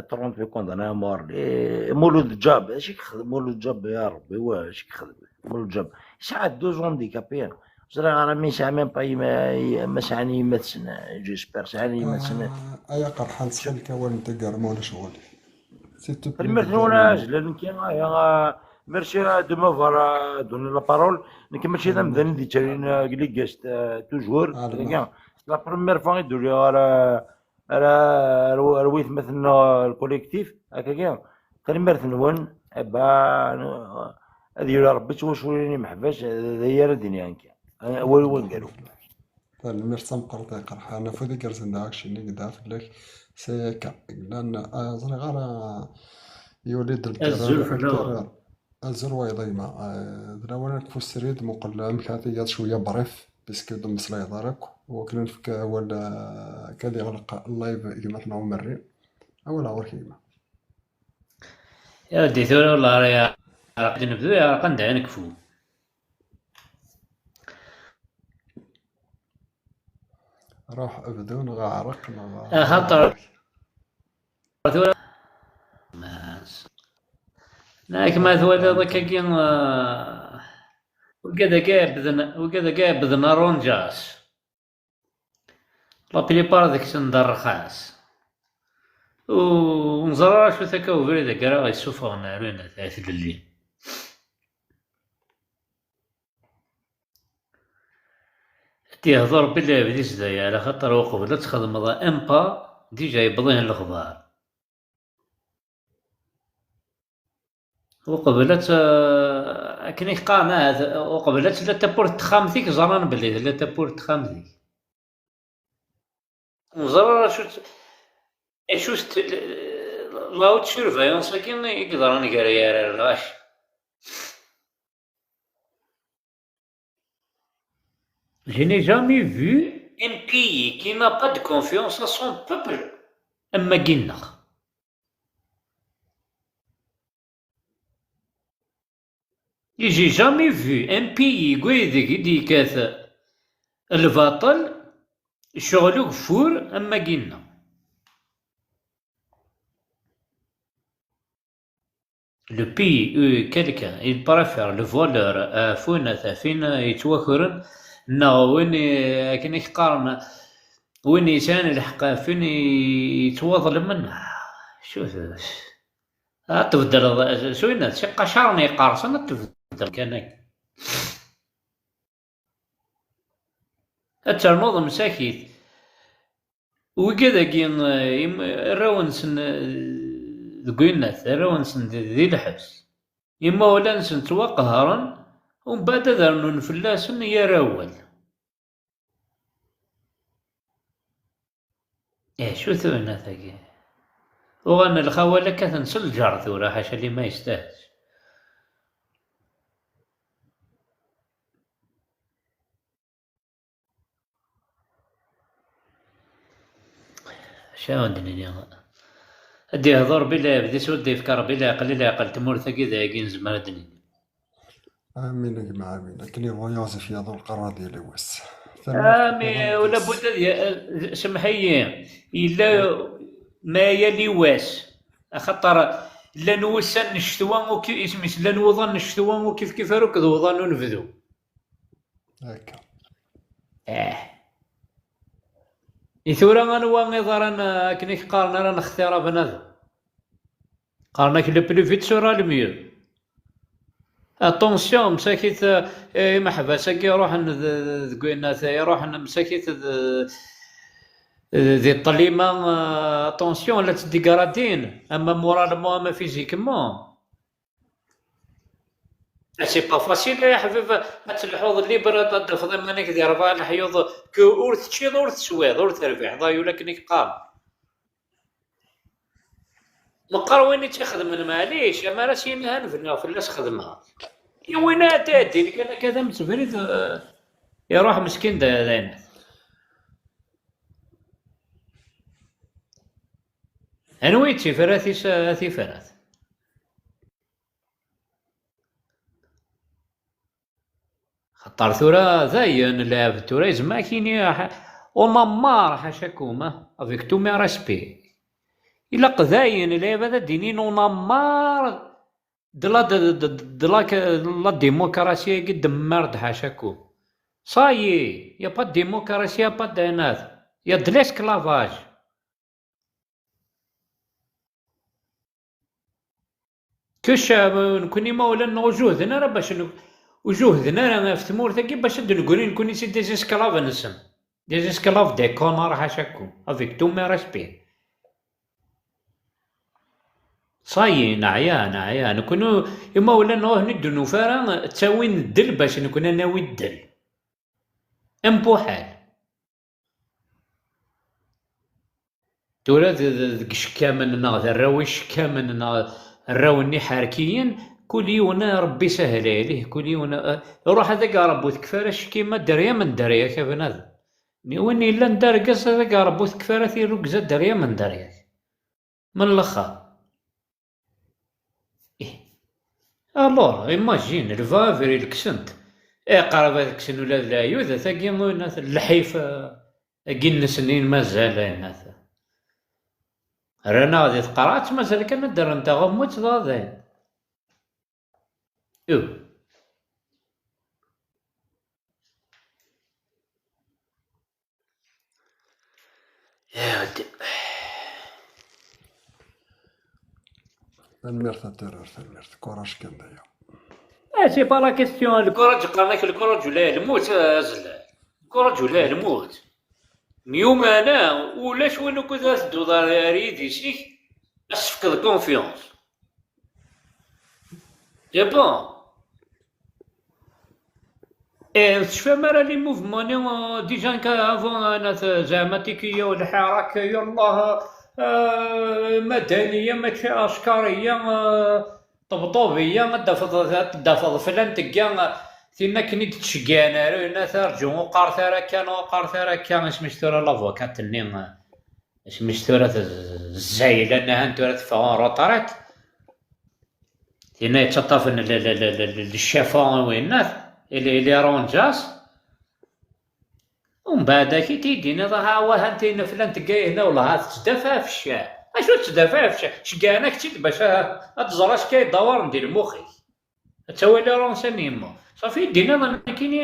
trente bi condamné à mort. Eh, Mulud Jab, acu i yexdem Mulud Jab, ya Rebbi, wa, acu i yexdem Mulud Jab? Yesɛa douze handicapés. Ur ẓriɣ ara ma yesɛa même pas yema-, ma sɛan yemma-tsen, j'espère sɛan yemma-tsen. Ah, ay aqerḥan, ttxil-k, awal n taggara, ma ulac aɣilif. C'est tout. Tanemmirt-nwen a Ɛezlan, nekki, ah, merci, ah, de m'avoir, ah, donné la parole. Nekk mačči d amdan i d-yettalin, ah, deg les guests, ah, toujours. Ah, c'est la première fois i d-uliɣ ara, ara, ara, ara waytmaten-nneɣ, ah, le collectif, akkagi. Tanemmirt-nwen, eh ben, ad yili Rebbi ttwaculin imeḥbas, d aya ara d-iniɣ nekki. Ah, awal waneggaru. Tanemmirt tameqqrant ay Qerḥan, afud igerrzen daɣ, keččini yedɛa fell-ak. S akka, llan, ah, ẓriɣ ara yuli-d lkirar. Azul fell-awen. Azul wayeḍ a gma. Ah, d lawan ad k-fu srid, muqel amek ara tgiḍ cwiya bref, puisque ur d-mmeslayeḍ ara akk. Wakken ad nefk awal, ah, akka ad iɣleq live gma-tneɣ Umerri. Awal ɣur-k a gma. Ya di tura, wallah, ara yeɛreq, ad nebdu yeɛreq anda ara nekfu. Ruḥ bdu neɣ ɛreq neɣ... Axaṭer tura, neɣ ma twaliḍ akkagi, ah, wigad-agi ɛebbden, wigad-agi ɛebbden arunǧas. La plupart deg-sen d rrxas. Ur neẓri ara acu-t akka ubrid-agi ara ɣ-yessufɣen ar unat, ar tlelli. Ad d-yehḍu Rebbi lɛibad-is d aya, ala xaṭer uqbel ad txedmeḍ un pas, déjà yewweḍ-ihin lexbar. Uqbel ad tt-, akken i k-qqaren, ahat, uqbel ad tella tawwurt n texxamt-ik, ẓran belli tella tawwurt n texxamt-ik. Ur neẓri ara acu-tt, acu-tt la haute surveillance-agi i yeḍran gar yarrar lɣaci. Je n'ai jamais vu un pays qui n'a pas de confiance à son peuple am wagi-nneɣ. Et j'ai jamais vu un pays deg waydeg i d-yekkat lbaṭel, ccɣel ugeffur am wagi-nneɣ. Le pays où quelqu'un, il préfère le voleur, euh, ɣef win, ɣef win yettwakren, neɣ win i, akken i k-qqaren, win yesɛan lḥeqq ɣef win yettwaḍelmen. Acu d-, ad tbeddleḍ, s win, s iqacaren yeqqerṣen ad tbeddleḍ kan akka. Ad ternuḍ msakit. Wigad-agi, eh, im-, arraw-nsen, eh, deg winnat, arraw-nsen di, di lḥebs. Imawlan-nsen ttwaqehren, umbeɛd ad rnun fell-asen yir awal. Eh, acu-t unat-agi? Uɣalen lxawal kkaten s lǧar tura, ḥaca liman yestahez. Acu ara d-nini? Ad d-yehḍu Rebbi lɛibad-is, ur d-yefka Rebbi leɛqel i leɛqel n tmurt-agi, d ayagi i nezmer ad d-nini. Amin a gma, amin. Akken yebɣu yiɣzif yaḍu lqerra di lewes. Amin. Ula budda d ya-, semḥ-iyi, yella ma yali wass, axaṭer llan wussan n ccetwa, ur ki-, isem-is, llan wuḍan n ccetwa ur kif kif ara akked wuḍan n unebdu. Akka. Eh. I tura anwa iḍaran, eh, akken i k-qqaren ara nextir a bnadem? Qqaren-ak le plus vite sera le mieux. Attention, msakit, eh, imeḥbas-agi ruḥen d, d, deg winnat, eh, ruḥen msakit d, di ṭṭlima, eh, attention, la ttdegradin, ama moralement, ama physiquement. C'est pas facile, ay aḥbib, ad telḥuḍ libre, ad d-tafeḍ iman-ik di rebɛa leḥyuḍ, que ur teččiḍ, ur teswiḍ, ur terbiḥeḍ, ay ula akken i k-qqaren. Meqqar win i tt-ixedmen, maɛlic, amar as-yini ha nebni fell-as xedmeɣ. I win ara d-iɛeddin kan akka d amsebrid, eh, iruḥ meskin d, d ayen. Anwa i d tifrat-is, a tifrat? Xaṭer tura dayen lɛebd, tura yezmer ad k-yini ḥa-, unamar, ḥacakum, ah, avec tous mes respects. Ilaq dayen lɛibad ad d-inin unamar de la, de, de, de la, la démocratie-agi demmar-d, ḥacakum. Ça y est, y a pas de démocratie, y a pas de nada. Y a de l'esclavage. Kečč, eh, nekkni imawlan-nneɣ ur juhden ara bac n-, ur juhden ara ɣef tmurt-agi bac ad d-negri nekkni si des esclaves-nsen. Des esclaves, des connards, ḥacakum, avec tous mes respects. Ça y est, neɛya, neɛya. Nekkni imawlan-nneɣ ur ten-id-nufi ara, ttawin ddel bac nekkni ad nawi ddel. Ampuḥal. Tura d, d, deg icekkamen neɣ d arraw icekkamen neɣ arraw-nni ḥerkiyen, kul yiwen Rebbi isahel ɛlih, kul yiwen, eh, ruḥ ad ak-Rebbi ur tekfi ara ccekkim a dderya n dderya-k a bnadem. Mi win yellan d argaz ad ak-Rebbi ur tekfi ara tirrugza a dderya n dderya-k. Mellexxer. Ih. Alors, imagine, lva abrid kksen-t. Eh, qrib ad kksen ula d leɛyud, tagi, lḥif, eh, agi-nsen i mazal, eh, nat-, rran-aɣ di tqerɛet, mazal kan ad d-rren taɣummu d tḍaḍin. Iw. Iɛeddi. Tanemmirt a Terror, tanemmirt. Courage kan d aya. Eh, c'est pas la question. Lkuraǧ, qqaren-ak lkuraǧ ula lmut, eh, azla. Lkuraǧ ula lmut. Myumana, ulac win ukud ara tedduḍ ar, ar yidis-ik, ad s-tefkeḍ confiance. C'est bon. Eh, ur tecfam ara les mouvements-nni, euh, déjà nekk avant, euh, nat, euh, zeɛma tikiya u lḥirak, yallah, euh, madaniya, mačči askariya, euh, ṭebṭubiya, ad d-tafeḍ, ad d-tafeḍ flan tegga, euh, tin akken i d-ttceggiɛen ar, nat, arǧu, ur qqaret ara akka, ur qqaret ara akka, isem-is tura l'avocat-nni, euh, isem-is tura tez-, zzayla, ahan tura teffeɣ en retraite. Tinna yettaṭṭafen l-, l-, l-, l-, l-, ccafun, winnat, ili, ili ronjas. Umbeɛd ad k-id-iniḍ, aha, wahan tin flan tegga hna, wellah tettdafa ɣef ccan. Acu tettdafa ɣef ccan? Ceggɛen-ak-tt-id bac a-, ad tẓer acu k-idawaren di lmux-ik. Ad tawali renseignement. Safi, i d-tiniḍ nekkini,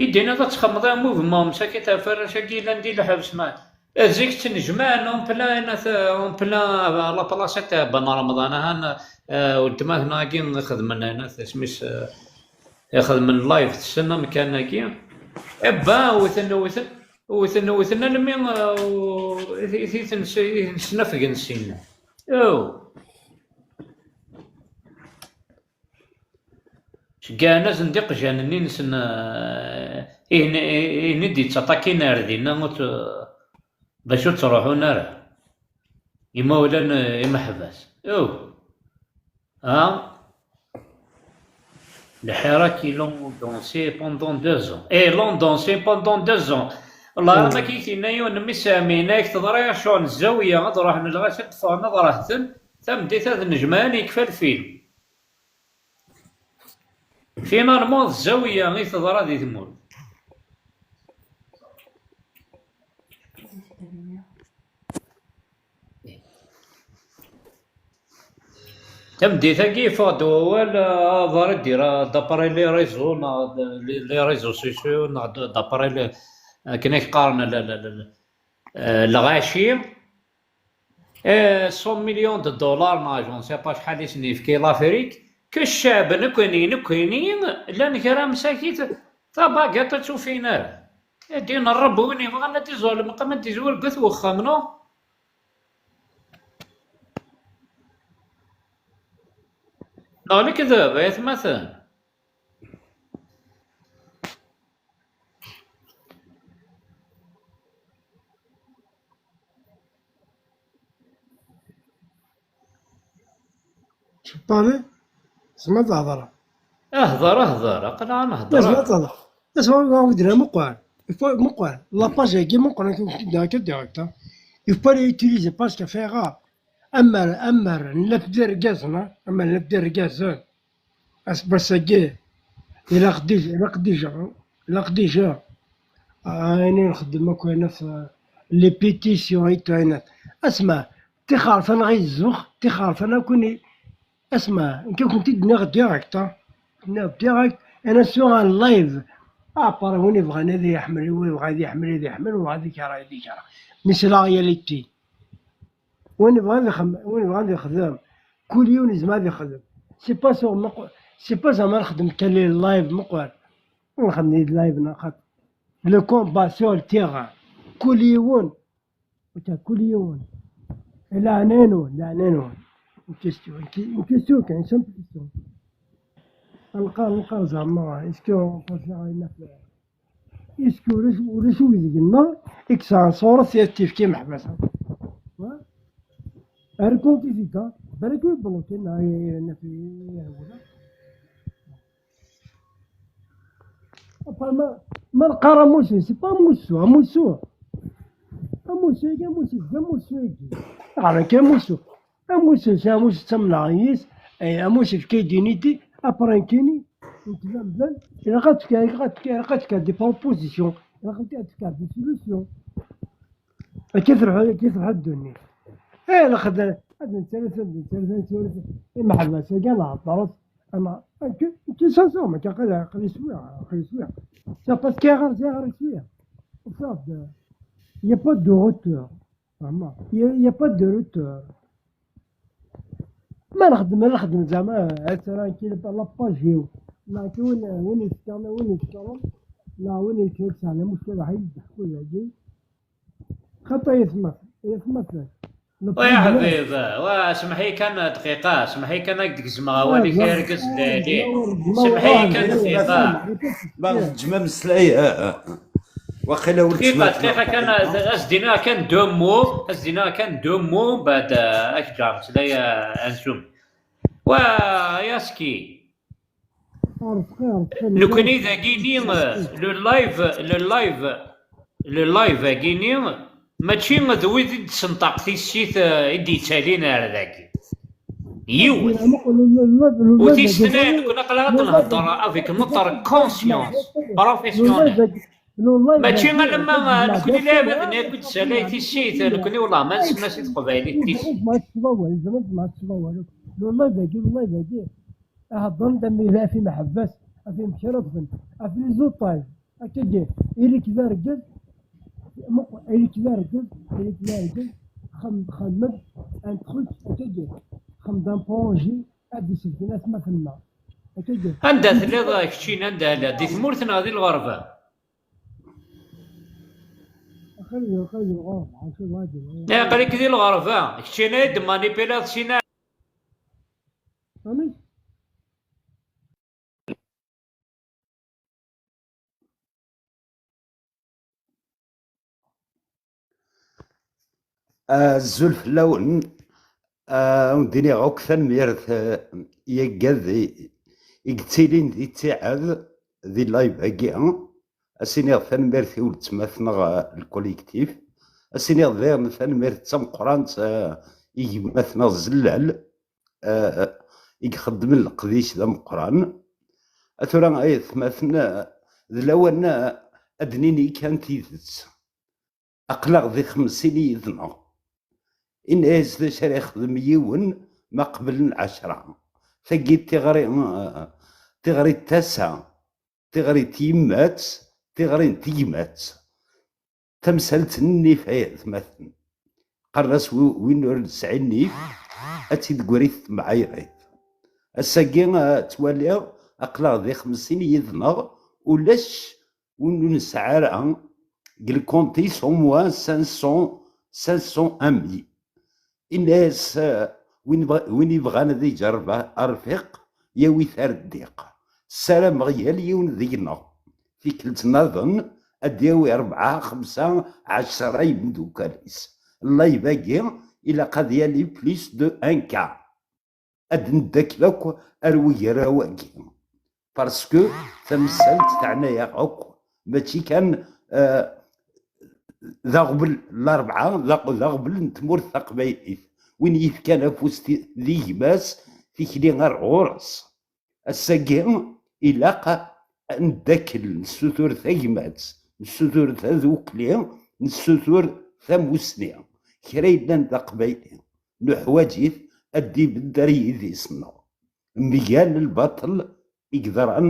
i d-tiniḍ ad txedmeḍ un mouvement msakit ɣef warrac-agi yellan di lḥebs, ma zik ttnejmaɛen en plein, en plein la place-a Ben Remḍan, ahan, eh, weltma-tneɣ-agi ixedmen, ahat, isem-is, eh, ixedmen live, tessen amkan-agi. Eh ben, wten, wten, wten, wten almi, eh, u-, i, i, i ten-, i ten-snafgen sin. Aw. Ceggɛen-asen-d iqjan-nni-nsen, eh, ihen-, ihen i d-yettaṭakin ar dinna, ur tt-, bac ur ttruḥun ara imawlan, eh, imeḥbas. Aw. Ha? Lḥirak, ils l'ont dansé pendant deux ans. Eh, ils l'ont dansé pendant deux ans. Wallah, am akken i k-yenna yiwen n mmi-s, Ɛmiyen, ak teḍra ccɣel n zzawiya, ad ruḥen lɣaci ad d-ffɣen ad rehtn, tameddit ad nejmaɛen, yekfa lfilm. Finalement, d zzawiya i teḍra di tmurt. Tameddit-agi yeffeɣ-d wawal, euh, aḍar i d-ira d'après les réseaux, neɣ d-, les, les réseaux sociaux, neɣ d-, d'après les, akken i k-qqaren, le, le, le, le, euh, lɣaci. Eh, cent millions de dollars, neɣ je ne sais pas acḥal i sen-yefka l'Afrique, que ccɛeb, nekkni, nekkni, llan kra msakit, tabagiṭ ur tt-ufin ara. Eh, din Ṛebbi, win yebɣan ad d-iẓur lemqam, ad d-izwir deg at wexxam, non? Neɣ lekdeb, ay atmaten. Parler, c'est ma t'as. Ahḍer, ahḍer, aql-aɣ ad nehḍer. Lass-moi t'as. Lass-moi, on va dire, meqqar. Il faut, meqqar. La page-agi meqqar, akken kunti d-, akka direct, hein. Il faut pas les utiliser parce que, frère, ammer, ammer, nella d irgazen, hein. Ammer nella d irgazen. Aseggas-agi, ilaq déjà, ilaq déjà, ilaq déjà. Ah, ayen i nxeddem akk, ayen at, les pétitions, i t-, ayen at. Asma, tixerfan ɣi zzux, tixerfan akk ini. Asma, nekk ad kent-id-nniɣ direct, ha. Nniɣ direct, ana suɣ en live. Après, win ibɣan ad iḥemmel, win ibɣan ad iḥemmel, ad iḥemmel, win ibɣan ad ikerh, ad ikerh. Mais c'est la réalité. Win ibɣan ad ixem-, win ibɣan ad ixdem. Kul yiwen yezmer ad ixdem. C'est pas sur meq-, c'est pas زعما نخدم كان les live meqqar. Nxeddem les live neɣ xaṭ. Le combat sur le terrain. Kul yiwen. Kul yiwen. Leɛnaya-nwen, leɛnaya-nwen. Une question, une que-, une question kan, une simple question. Nqar, nqar zeɛma, est-ce que on peut faire une affaire? Est-ce que ulac, ulac wid deg-nneɣ i yesɛan ṣṣuṛet i as-t-yefk i meḥbas? Raconte-t-id, balak ur yebluki neɣ yerna fi rewla. Enfin, ma, ma neqqar amussu, c'est pas amussu, amussu. Amussu-agi, amussu, amussu-agi. Ɣer nekk amussu. Amussu, c'est amussu ttamneɣ yis, eh, amussu efk-iyi-d initi, après nekkini, nekk d amdan, ilaq ad tefk, ilaq ad tefk, ilaq ad tefk des propositions, ilaq ad tefk des solutions. Akka truḥ, akka truḥ ddunit. Eh, lxedɛ, ad nettarra, ad nettarra, ad nettarra, imeḥbas-agi ad nɛeṭṭer, ama, akka, akka sincèrement, akka aql-i, aql-i swiɣ, aql-i swiɣ. C'est parce que ɣer, ɣer swiɣ. Ufiɣ-d, il y a pas de retour. Vraiment. Il y a, il y a pas de retour. Ma nexdem, ma nexdem zeɛma, ad tara kil la page-iw. Neɣ win, win yefkan, win yefkan, neɣ win yefkan, sɛan muckil, raḥ yeddeḥku dagi. Xaṭi, ay atma, ay atma. Wa aḥbib, wa, semmeḥ-iyi kan dqiqa, semmeḥ-iyi kan ad k-d-gezmeɣ awal-ik, ay argaz n lɛali. Semmeḥ-iyi kan dqiqa. Ma teǧǧem ameslay, ah, ah, ah. Waqila ur dqiqa, dqiqa kan, ad s-d-iniɣ kan deux mots, ad s-d-iniɣ kan deux mots, mbeɛd, ah, ad k-ǧǧeɣ ameslay, ah, ansum. Wa, yaski. Nekkni dagini, le live, le live, le live agini, mačči d wid i d-senṭaq tissit, eh, i d-yettalin ar dagi. Yiwet. Ur tis-tnay, nekkni aql-aɣ ad nhedder avec notre conscience professionnelle. Mačči alamma nekkni la, nekk ur d-ssalay tissit, nekkni wellah ma nsemma si teqbaylit tissit. Heddren-d am ihi ɣef imeḥbas, ɣef yimkerḍen, ɣef les otages. Akkagi, ili-k d argaz, meqqer, ili-k d argaz, ili-k d argaz, xem-, xemmem un truc, akkagi, xemmem-d un projet, ad d-isellken atmaten-nneɣ. Akkagi. Anda telliḍ, keččini, anda telliḍ? Di tmurt neɣ di lɣerba? Aql-i, aql-i di lɣerba, acu bɣa ad d-iniɣ? Eh, aql-ik di lɣerba, keččini i d-manipuliḍ sina. Amek? Azul fell-awen. Ah, ad wen-d-iniɣ akk tanemmirt, ah, i yaggad i, i yettilin di ttiɛad di live-agi. Ad s-iniɣ tanemmirt i weltma-tneɣ, ah, lkolektif. Ad s-iniɣ daɣen tanemmirt d tameqqrant, ah, i gma-tneɣ Zellal, ah, i ixeddmen leqdic d ameqqran. A tura, ay atmaten, ah, d lawan, ah, ad d-nini kan tidet. Aql-aɣ di xemsin yid-neɣ. Ini-as d acu ara yexdem yiwen ma qeblen ɛecra. Tagi d tiɣri, eh, tiɣri n tasa, tiɣri n tyemmat, tiɣri n tegmat. Tamsalt n nnif, ay atmaten. Qqaren-as wi-, win ur nesɛi nnif, ad tt-id-gri temɛayrit. Ass-agi, eh, ttwaliɣ aql-aɣ di xemsin yid-neɣ, ulac win ur nesɛi ara deg lkunt-is au moins cinq cents, cinq cents amis. Ini-as, eh, win bɣ-, win yebɣan ad iǧerreb a-, arfiq, yawi-t ar ddiq. Ssarameɣ yal yiwen deg-neɣ, tikkelt nniḍen, ad d-yawi rebɛa, xemsa, ɛecra imeddukal-is. Live-agi ilaq ad yali plus de un K. ad neddakel akk ar ugraw-agi. Parce que tamsalt teɛna-yaɣ akk, mačči kan, euh, d aɣbel n Larebɛa, d aɣ-, d aɣbel n tmurt taqbaylit. Win yefkan afus ti-, di gma-s, tikli ar ɣur-s. Ass-agi ilaq ad neddakel, nessutur tagmat, nessutur tadukli, nessutur tamusni. Kra yellan d aqbayli, nuḥwaǧ-it ad d-ibedd ar yidis-nneɣ. Mgal lbaṭel i yeḍran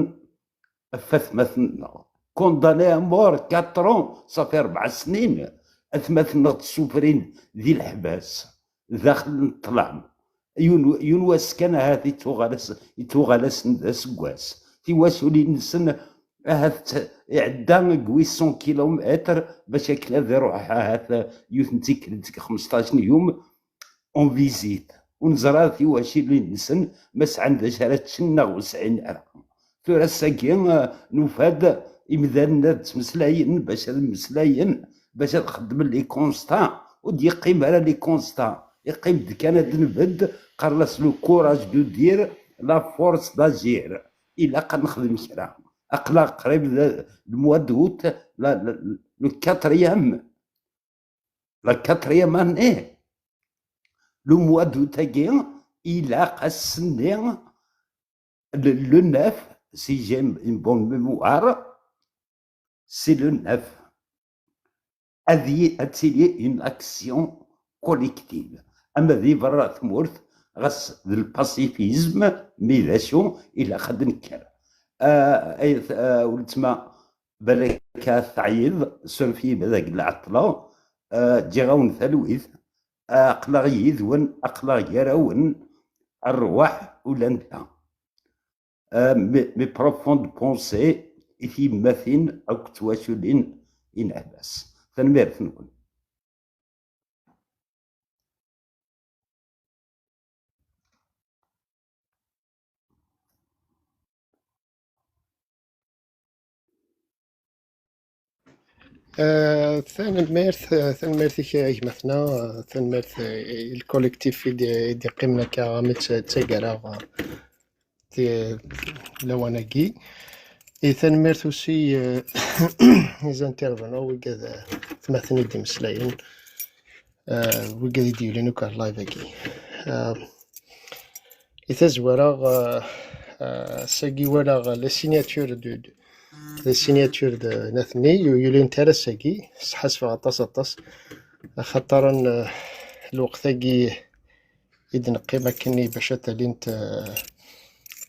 ɣef atmaten-nneɣ. Condamné à mort, quatre ans, ça fait rebɛa snin, atmaten-nneɣ ttessufrin di leḥbas, daxel n ṭṭlam. Yiwen, yiwen wass kan ahat ittuɣal-as-, ittuɣal-asen d aseggas. Tiwaculin-nsen ahat tt-, iɛedda deg huit cents kilomètres bac akken ad iruḥ ahat yiwet n tikkelt deg xmesṭac n yum en visite. Ur neẓra tiwaculin-nsen ma sɛan d acu ara ččen neɣ ur sɛin ara. Tura ass-agi, eh, nufa-d imdanen ad ttmeslayen, bac ad mmeslayen, bac ad xeddmen les constats. Ur d-yeqqim ara les constats. Yeqqim-d kan ad nbedd, qqaren-as le courage de dire, la force d'agir. Ilaq ad nexdem kra. Aql-aɣ qrib d, le mois d'août, la, la, le quatrième, la quatrième année. Le mois d'août-agi, ilaq ass-nni, le, le neuf, si j'ai une bonne mémoire, c'est le neuf. Ad y-, ad tili une action collective. Ama di berra tmurt, ɣas d le pacifisme, mi d acu, ilaq ad nekker. Ah, ay, ah, weltma, balak teɛyiḍ, suref-iyi ma d ak-d-ɛeṭṭleɣ, ah, ǧǧiɣ-awen talwit, aql-aɣ yid-wen, aql-aɣ gar-awen, rrwaḥ ulan da. Ah, mes, mes profondes pensées i tyemmatin akked twaculin ineḥbas. Tanemmirt-nwen. Ah, tanemmirt, ah, tanemmirt-ik a gma-tneɣ, ah, tanemmirt, ah, i lkolektif i d-, i d-iqqimen akka armi d ta-, d taggara, ah, di lawan-agi. Et tanemmirt aussi, ah, les intervenants, wigad, ah, atmaten i d-imeslayen, ah, wigad i d-yulin akk ar live-agi. Ah, I tazwara, euh, euh, ass-agi walaɣ la signature de, de, la signature de Natni, ur yulint ara ass-agi, sḥassfeɣ aṭas, aṭas, axaṭer, euh, lweqt-agi i d-neqqim akkenni bac ad alint, euh,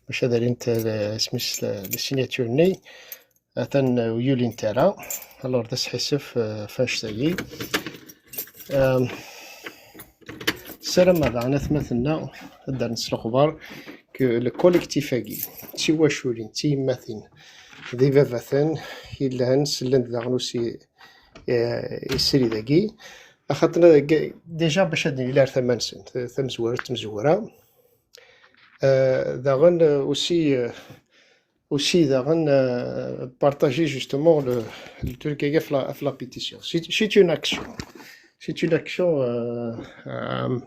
bac ad alint, euh, isem-is, la, la signature-nni. Atan, euh, ur yulint ara. Alors, d asḥissef, euh, ɣef annect-agi. Euh, ssarameɣ daɣen atmaten-a ad d-rren s lexbar que le collectif-agi, d tiwaculin, d tiyemmatin, d ibabaten yellan, sellen-d daɣen aussi, euh, i srid-agi. Axaṭer, euh, déjà bac ad nili ar tama-nsen, tamezwarut, tamezwura. Euh, daɣen, euh, aussi, euh, aussi daɣen, euh, partager justement le, le truc-agi ɣef la, ɣef la pétition. C'est, c'est une action. C'est une action, euh, euh,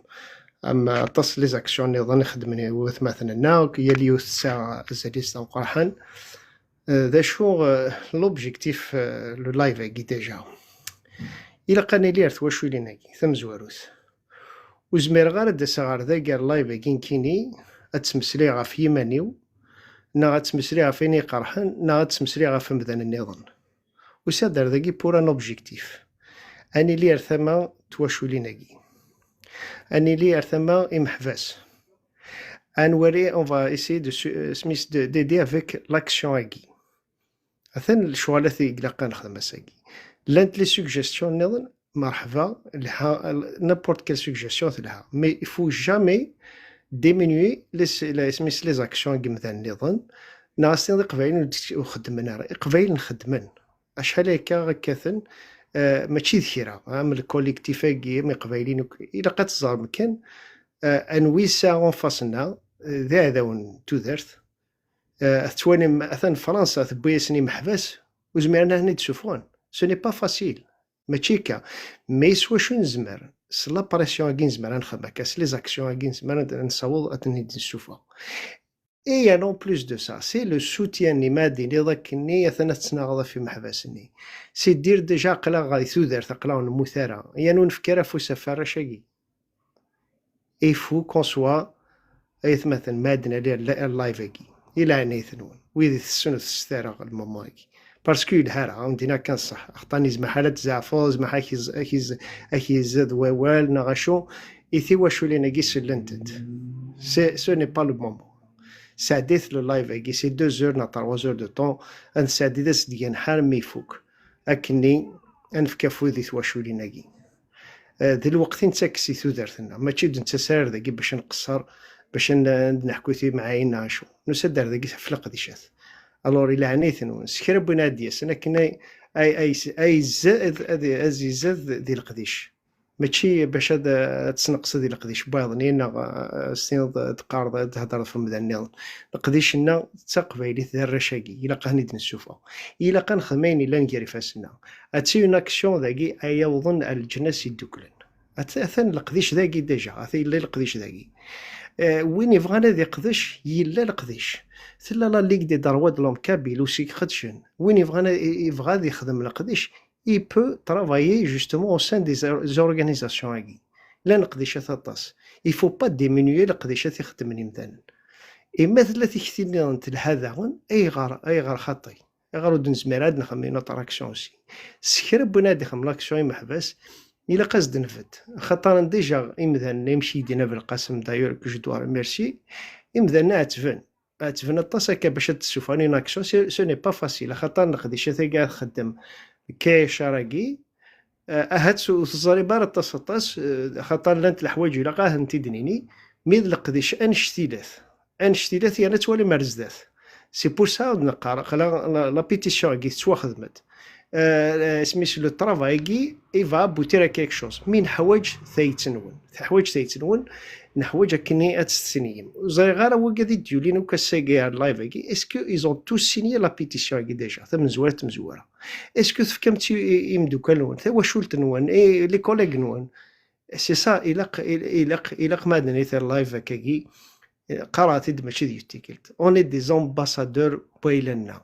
am aṭas les actions nniḍen i xeddmen watmaten-nneɣ, yal yiwet tesɛa azal-is d ameqqran. Euh, d acu, euh, l'objectif, euh, le live-agi déjà? Ilaq ad nili ar twaculin-agi, tamezwarut. Ur zmireɣ ara ad d-aseɣ ɣer dagi ar live-agi nekkini, ad ttmeslayeɣ ɣef yiman-iw, neɣ ad ttmeslayeɣ ɣef ayen i yi-iqerḥen, neɣ ad ttmeslayeɣ ɣef amdan nniḍen. Usiɣ-d ar dagi pour un objectif. Ad nili ar tama n twaculin-agi. Ad nili ar tama imeḥbas. Ad nwali, on va essayer de su-, euh, smis de, d'aider avec l'action-agi. Atan lecɣalat i ilaq ad nexdem ass-agi. Llant les suggestions nniḍen, merḥba, lha, n'importe quelle suggestion telha. Mais il faut jamais diminuer les, les, les, les actions n yimdanen nniḍen. Neɣ ad s-tiniḍ Iqbayliyen ur d-, ur xeddmen ara. Iqbayliyen xeddmen. Acḥal akka, akkaten, euh, mačči d kra. Am le collectif-agi, am Iqbayliyen akk, ilaq ad teẓrem kan, euh, anwa yesɛa en face-nneɣ, euh, d iɛdawen n tudert. Eh, tettwalim, atan Fransa tewwi-yasen imeḥbas, ur zmiren ad ten-id-ssuffɣen. Ce n'est pas facile. Mačči akka. Mais s wacu nezmer? s la pression-agi nezmer ad nexdem akka, s les actions-agi nezmer ad nessaweḍ ad ten-id-nessufeɣ. Et il y a en plus de ça, c'est le soutien-nni, ma ad d-tiniḍ akkenni atan ad tettnaɣeḍ ɣef imeḥbas-nni. C'est dire déjà aql-aɣ di tudert, aql-aɣ ur nemmut ara, yerna ur nefki ara afus ɣef warrac-agi. Il faut qu'on soit, ay atmaten, ma ad nali live-agi, i leɛnayet-nwen, wid i tessneḍ s tara lmama-agi. Parce que yelha ara, am dina kan ṣṣeḥ. Axaṭer yezmer ḥala ad tzeɛfeḍ, yezmer ḥala ad k-iz-, ad k-iz-, ad k-yezad wawal, neɣ acu, i tiwaculin-agi sellent-d. C'est, ce n'est pas le moment. Sɛeddi-t le live-agi, c'est deux heures neɣ trois heures de temps, ad nesɛeddi d as-d-gan ḥar mi ifuk. Akkenni, ad nefk afud i twaculin-agi. Eh, d lweqt i nettakk si tudert-nneɣ, mačči d nettas ara ar dagi bac ad nqeṣṣer, bac ad n-, ad neḥku timɛayin neɣ acu. Nusa-d ar dagi ɣef leqdicat. Alors, i leɛnayet-nwen, s kra n win ad d-yasen akken ay, ay, ay, ay izad, ad, ad izad di leqdic. Mačči bac ad, ad tesneqseḍ di leqdic n wayeḍ-nni, neɣ, eh, s tiniḍ ad teqqareḍ, ad thedreḍ ɣef umdan nniḍen. Leqdic-nneɣ d taqbaylit, d arrac-agi, ilaq ad ten-id-nessufeɣ. Ilaq ad nexdem ayen illan gar ifassen-nneɣ. Ata une action dagi ay awḍen ar leǧnas idduklen. Ata-, atan leqdic dagi déjà, ata yella leqdic dagi. Eh, win yebɣan ad iqdec, yella leqdic. Tella la Ligue des droits de l'homme kabyle aussi iqedcen. Win yebɣan a-, yebɣa ad yexdem leqdic, il peut travailler justement au sein des or-, des organisations-agi. Llan leqdicat aṭas. Il faut pas diminuer leqdicat i xeddmen imdanen. Et ma tella tikti-nniḍen telha daɣen, ayɣer, ayɣer xaṭi? Ayɣer ur d-nezmir ad nexdem une autre action aussi? S kra n win ad ixdem l'action imeḥbas, ilaq ad s-d-nbedd. Axaṭer déjà imdanen, amek i yi-d-yenna Belqasem, d'ailleurs, que je dois remercier, imdanen ɛettben. Ɛettben aṭas akka bac ad d-ssufɣen une action, ce, ce n'est pas facile. Axaṭer leqdicat-agi ad txeddem K H R-agi, eh, ahat ur teẓrim ara aṭas, aṭas, eh, axaṭer llant leḥwayeǧ ilaq ad tent-id-nini, mi d leqdic annect-ilat. Annect-ilat yerna ad twalim ar zdat. C'est pour ça ur d-neqqar, aql-aɣ la, la pétition-agi tettwaxdem-d. Eh, eh, isem-is le travail-agi, il va aboutir à quelque chose. Mi neḥwaǧ tayet-nwen. Teḥwaǧ tayet-nwen, neḥwaǧ akkenni ad tt-tessenyim. Ur ẓriɣ ara wigad i d-yulin akk ass-agi ar live-agi, est-ce que ils ont tous signé la pétition-agi déjà? Tamezwarut, tamezwara. Est-ce que tefkam-tt i, i, i imeddukal-nwen, tawacult-nwen, i les collègues-nwen? C'est ça, ilaq, il-, ilaq, ilaq ma ad nini live akkagi, qqareɣ-t-id mačči d yiwet tikkelt. On est des ambassadeurs n wayla-nneɣ.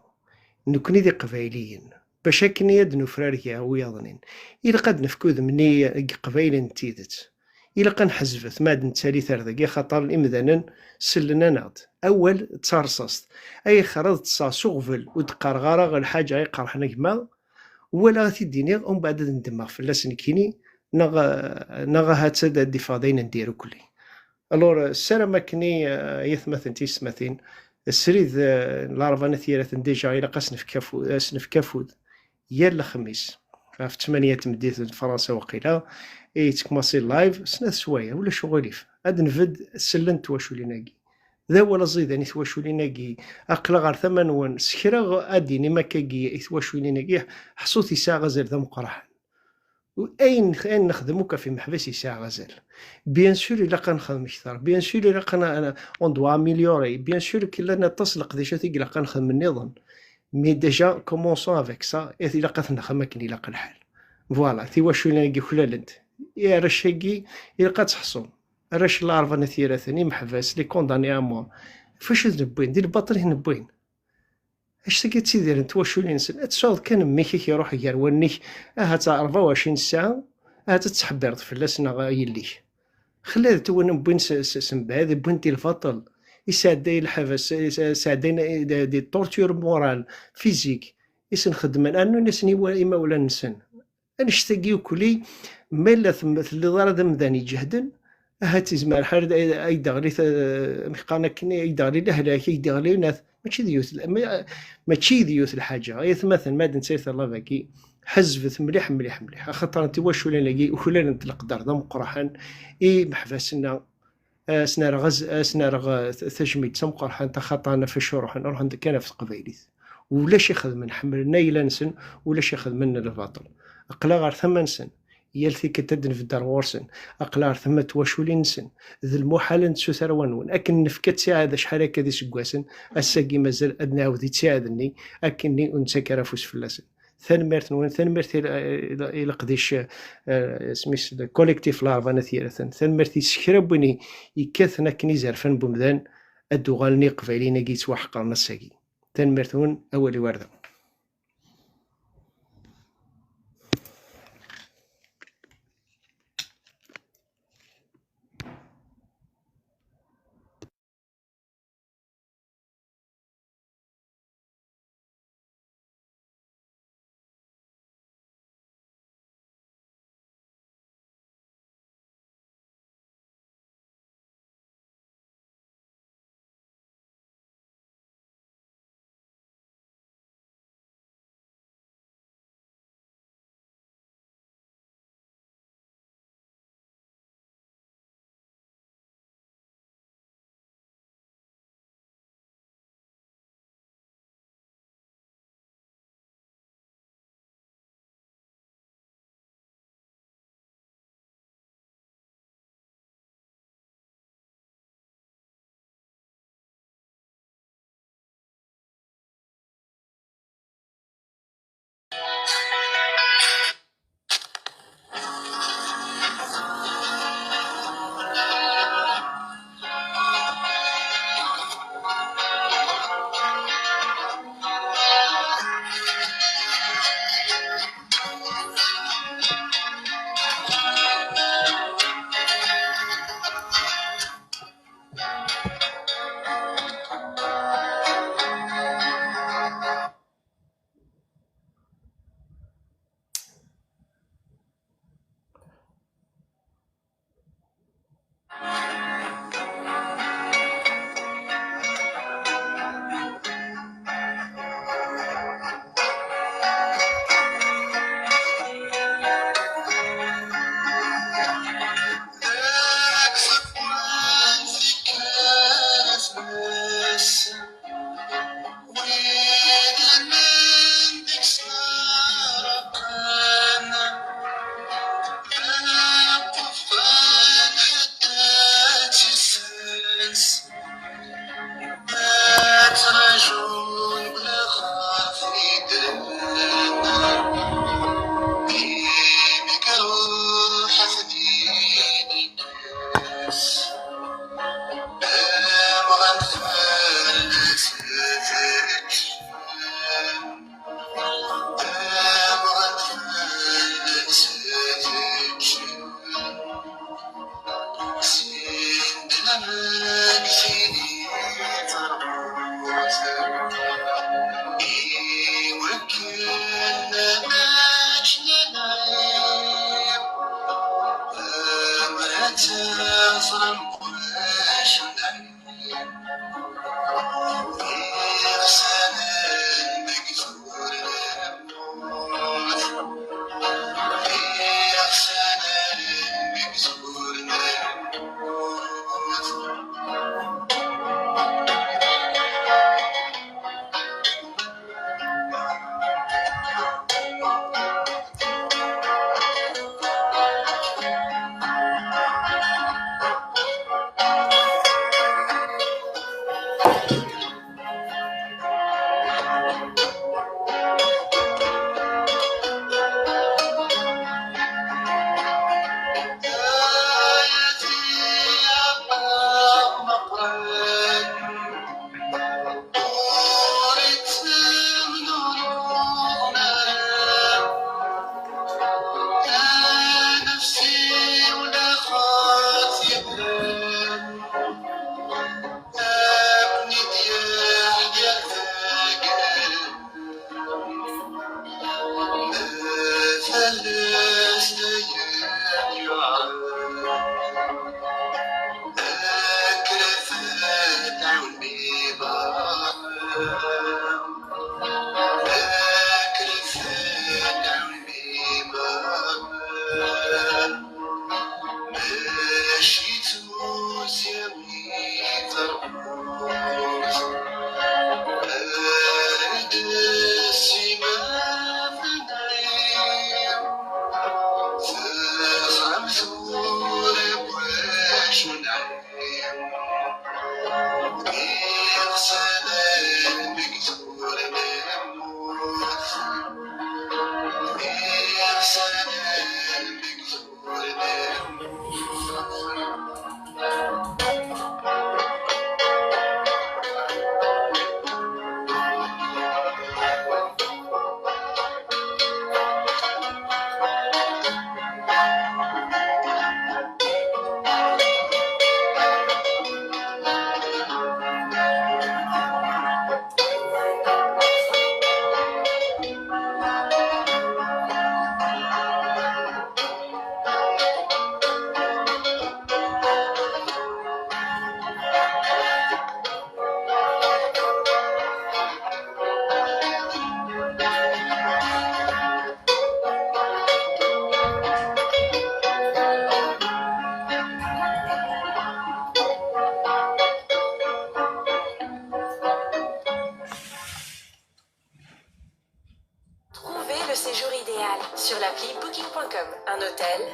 Nekni d iqbayliyen. Bac akken ad nufrar gar wiyaḍnin, ilaq ad nefk udem-nni i yeqbaylen n tidet. Ilaq ad nḥezbet ma ad nettali ar dagi, axaṭer imdanen sellen-aneɣ-d. Awal d tarṣaṣt. Ayexer ad ṭṭseɣ s uɣbel ur d-qqareɣ ara lḥaǧa iqerḥen a gma, wala ad t-id-iniɣ, umbeɛd ad ndemmeɣ fell-as nekkini, neɣ, neɣ ahat ad d-iffeɣ d ayen n diri ukli. Alors, ssarameɣ akken i, eh, ay atmaten tiyessetmatin, srid, eh, Larebɛa n At Yiraten, déjà ilaq ad s-nefk afud, ad s-nefk afud yal lexmis ɣef ttmanya n tmeddit n Fransa waqila, i yettkumasi live, snat sswayeɛ, ulac uɣilif. Ad nbedd sellen twaculin-agi. D awal aẓidan i twaculin-agi, aql-aɣ ɣer tama-nwen, s kra ad d-inim akkagi i twaculin-agi, ḥṣut yesɛa azal d ameqqran. Ayen, ayen nexdem akk ɣef imeḥbas yesɛa azal. Bien sûr, ilaq ad nexdem kter. Bien sûr, ilaq ad n-, on doit améliorer. Bien sûr, llan aṭas n leqdicat i ilaq ad nexdem nniḍen. Mais déjà, commençons avec ça. Ilaq ad t-nexdem akken ilaq lḥal. Voilà, tiwaculin-agi uklalent. I arrac-agi, ilaq ad tt-ḥṣun. Arrac n Larebɛa n At Yiraten, imeḥbas, les condamnés à mort. Ɣef wacu i ten-wwin? Di lbaṭel i ten-wwin. Anect-agi ad ttidirent twaculin-nsen, ad tesɛuḍ kan mmi-k i k-iruḥ gar wallen-ik, ahat rebɛa u ɛecrin ssaɛa, ahat ad tettḥebbireḍ fell-as neɣ yelli-k. Xlad-t win wwin s, s, s mbeɛd, wwin-t di lbaṭel. Isɛedday lḥebs, is-, sɛeddayen des, des tortures morales, physiques, i sen-xeddmen, rnun-asen i wa-, imawlan-nsen. Annect-agi ukli, ma yella tem-, telliḍ ara d amdan iǧehden, ahat izmer ḥal ay, ay d-aɣli ta-, amek qqaren akken, ay d-aɣli lehlak, ay d-aɣli unat, mačči d yiwet l-, ma-, mačči d yiwet lḥaǧa. Ay atmaten, ma d netta i tellaḍ-agi, ḥezbet mliḥ, mliḥ, mliḥ. Axaṭer n tiwaculin-agi, uklalent leqder d ameqqraḥen i imeḥbas-nneɣ, ad sen-rreɣ az-, ad sen-rreɣ, eh, t-, tajmilt d tameqqrant, axaṭer ɣef acu ruḥen, ruḥen-d kan ɣef teqbaylit. Ulac ixedmen, ḥemmlen ayla-nsen, ulac ixedmen n lbaṭel. Aql-aɣ ɣer tama-nsen, yal tikkelt ad d-nbedd ar ɣur-sen, aql-aɣ ɣer tama n twaculin-nsen, d lmuḥal ad nettu tarwa-nwen, akken nefka ttiɛad acḥal akka d iseggasen, ass-agi mazal ad nɛawed i ttiɛad-nni, akkenni ur nettak ara afus fell-asen. Tanemmirt-nwen, tanemmirt i, i, i leqdic, eh, isem-is le collectif Laṛebɛa n At Yiraten. Tanemmirt i s kra n win i, yekkaten akken izerfan n wemdan ad d-uɣalen Iqbayliyen-agi yettwaḥeqren ass-agi. Tanemmirt-nwen, awal-iw ar da.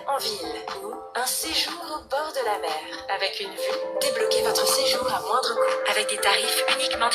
En ville ou un séjour au bord de la mer avec une vue. Débloquez votre séjour à moindre coût avec des tarifs uniquement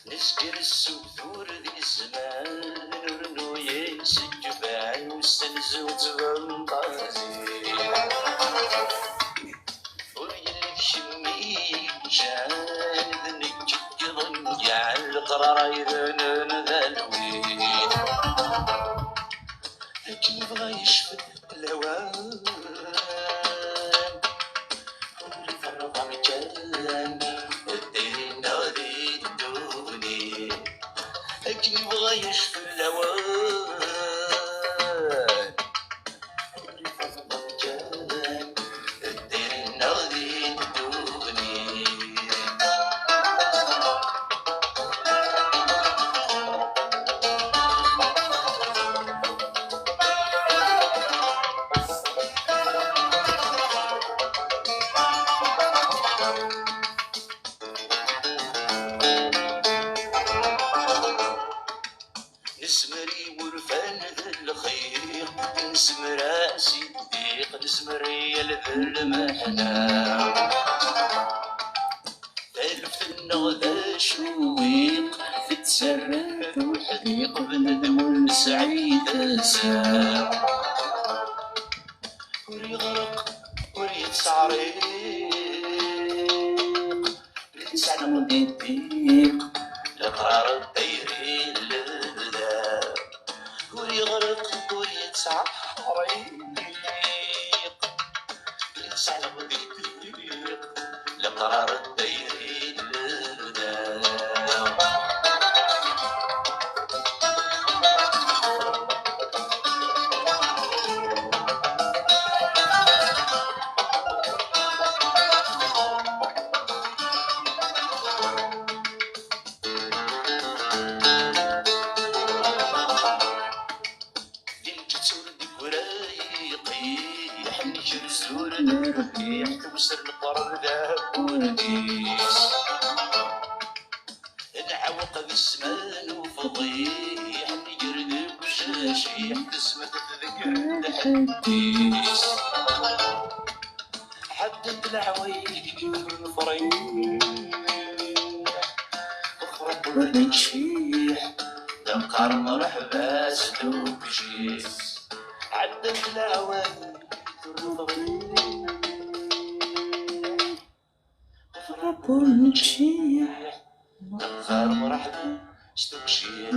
Nezger ssugdur di zzman, nurnu-yas ǧǧebɛa-w s tenzuzt d lemṭazi. Ur yelli d kemmi i yeǧǧan, d nekk i iḍeyyɛen leqrar ay d alwi. Akken yebɣa yecfel lawan, ur iferreḍ amkan, ddin-nneɣ di ddunit. Akken yebɣa yecfel lawan, ur iferreḍ amkan, ddin-nneɣ di ddunit. Nezmer i wurfan d lxiq, nezmer-as i ddiq, nezmer i yal d lmeḥna. Taluft-nneɣ d acuwiq, tettarra d uḥdiq, bnadem ur nesɛi tasa. Ur yeɣreq, ur yettseɛriq, lisan ur d-yeddiq, leqrar n tayri n lebda. Ur yeɣreq, ur yettseɛriq, lisan ur d-yeddiq, leqrar n tayri n lebda. Di lǧetta ur d-iggray yiqiḥ, nker zzur n rrbiḥ, tewser leqrar d akurnis. Nɛawq di Ssman ufḍiḥ, iger deg ujaciḥ, tesmet deg lḥedd-is. Ḥedd n leɛwayek ur nefriḥ, ixreb ur neččiḥ, d qqar mreḥba s tukjiḥ. Ḥedd n leɛwayek ur nefriḥ, ixreb ur neččiḥ, d qqar mreḥba s tukjiḥ.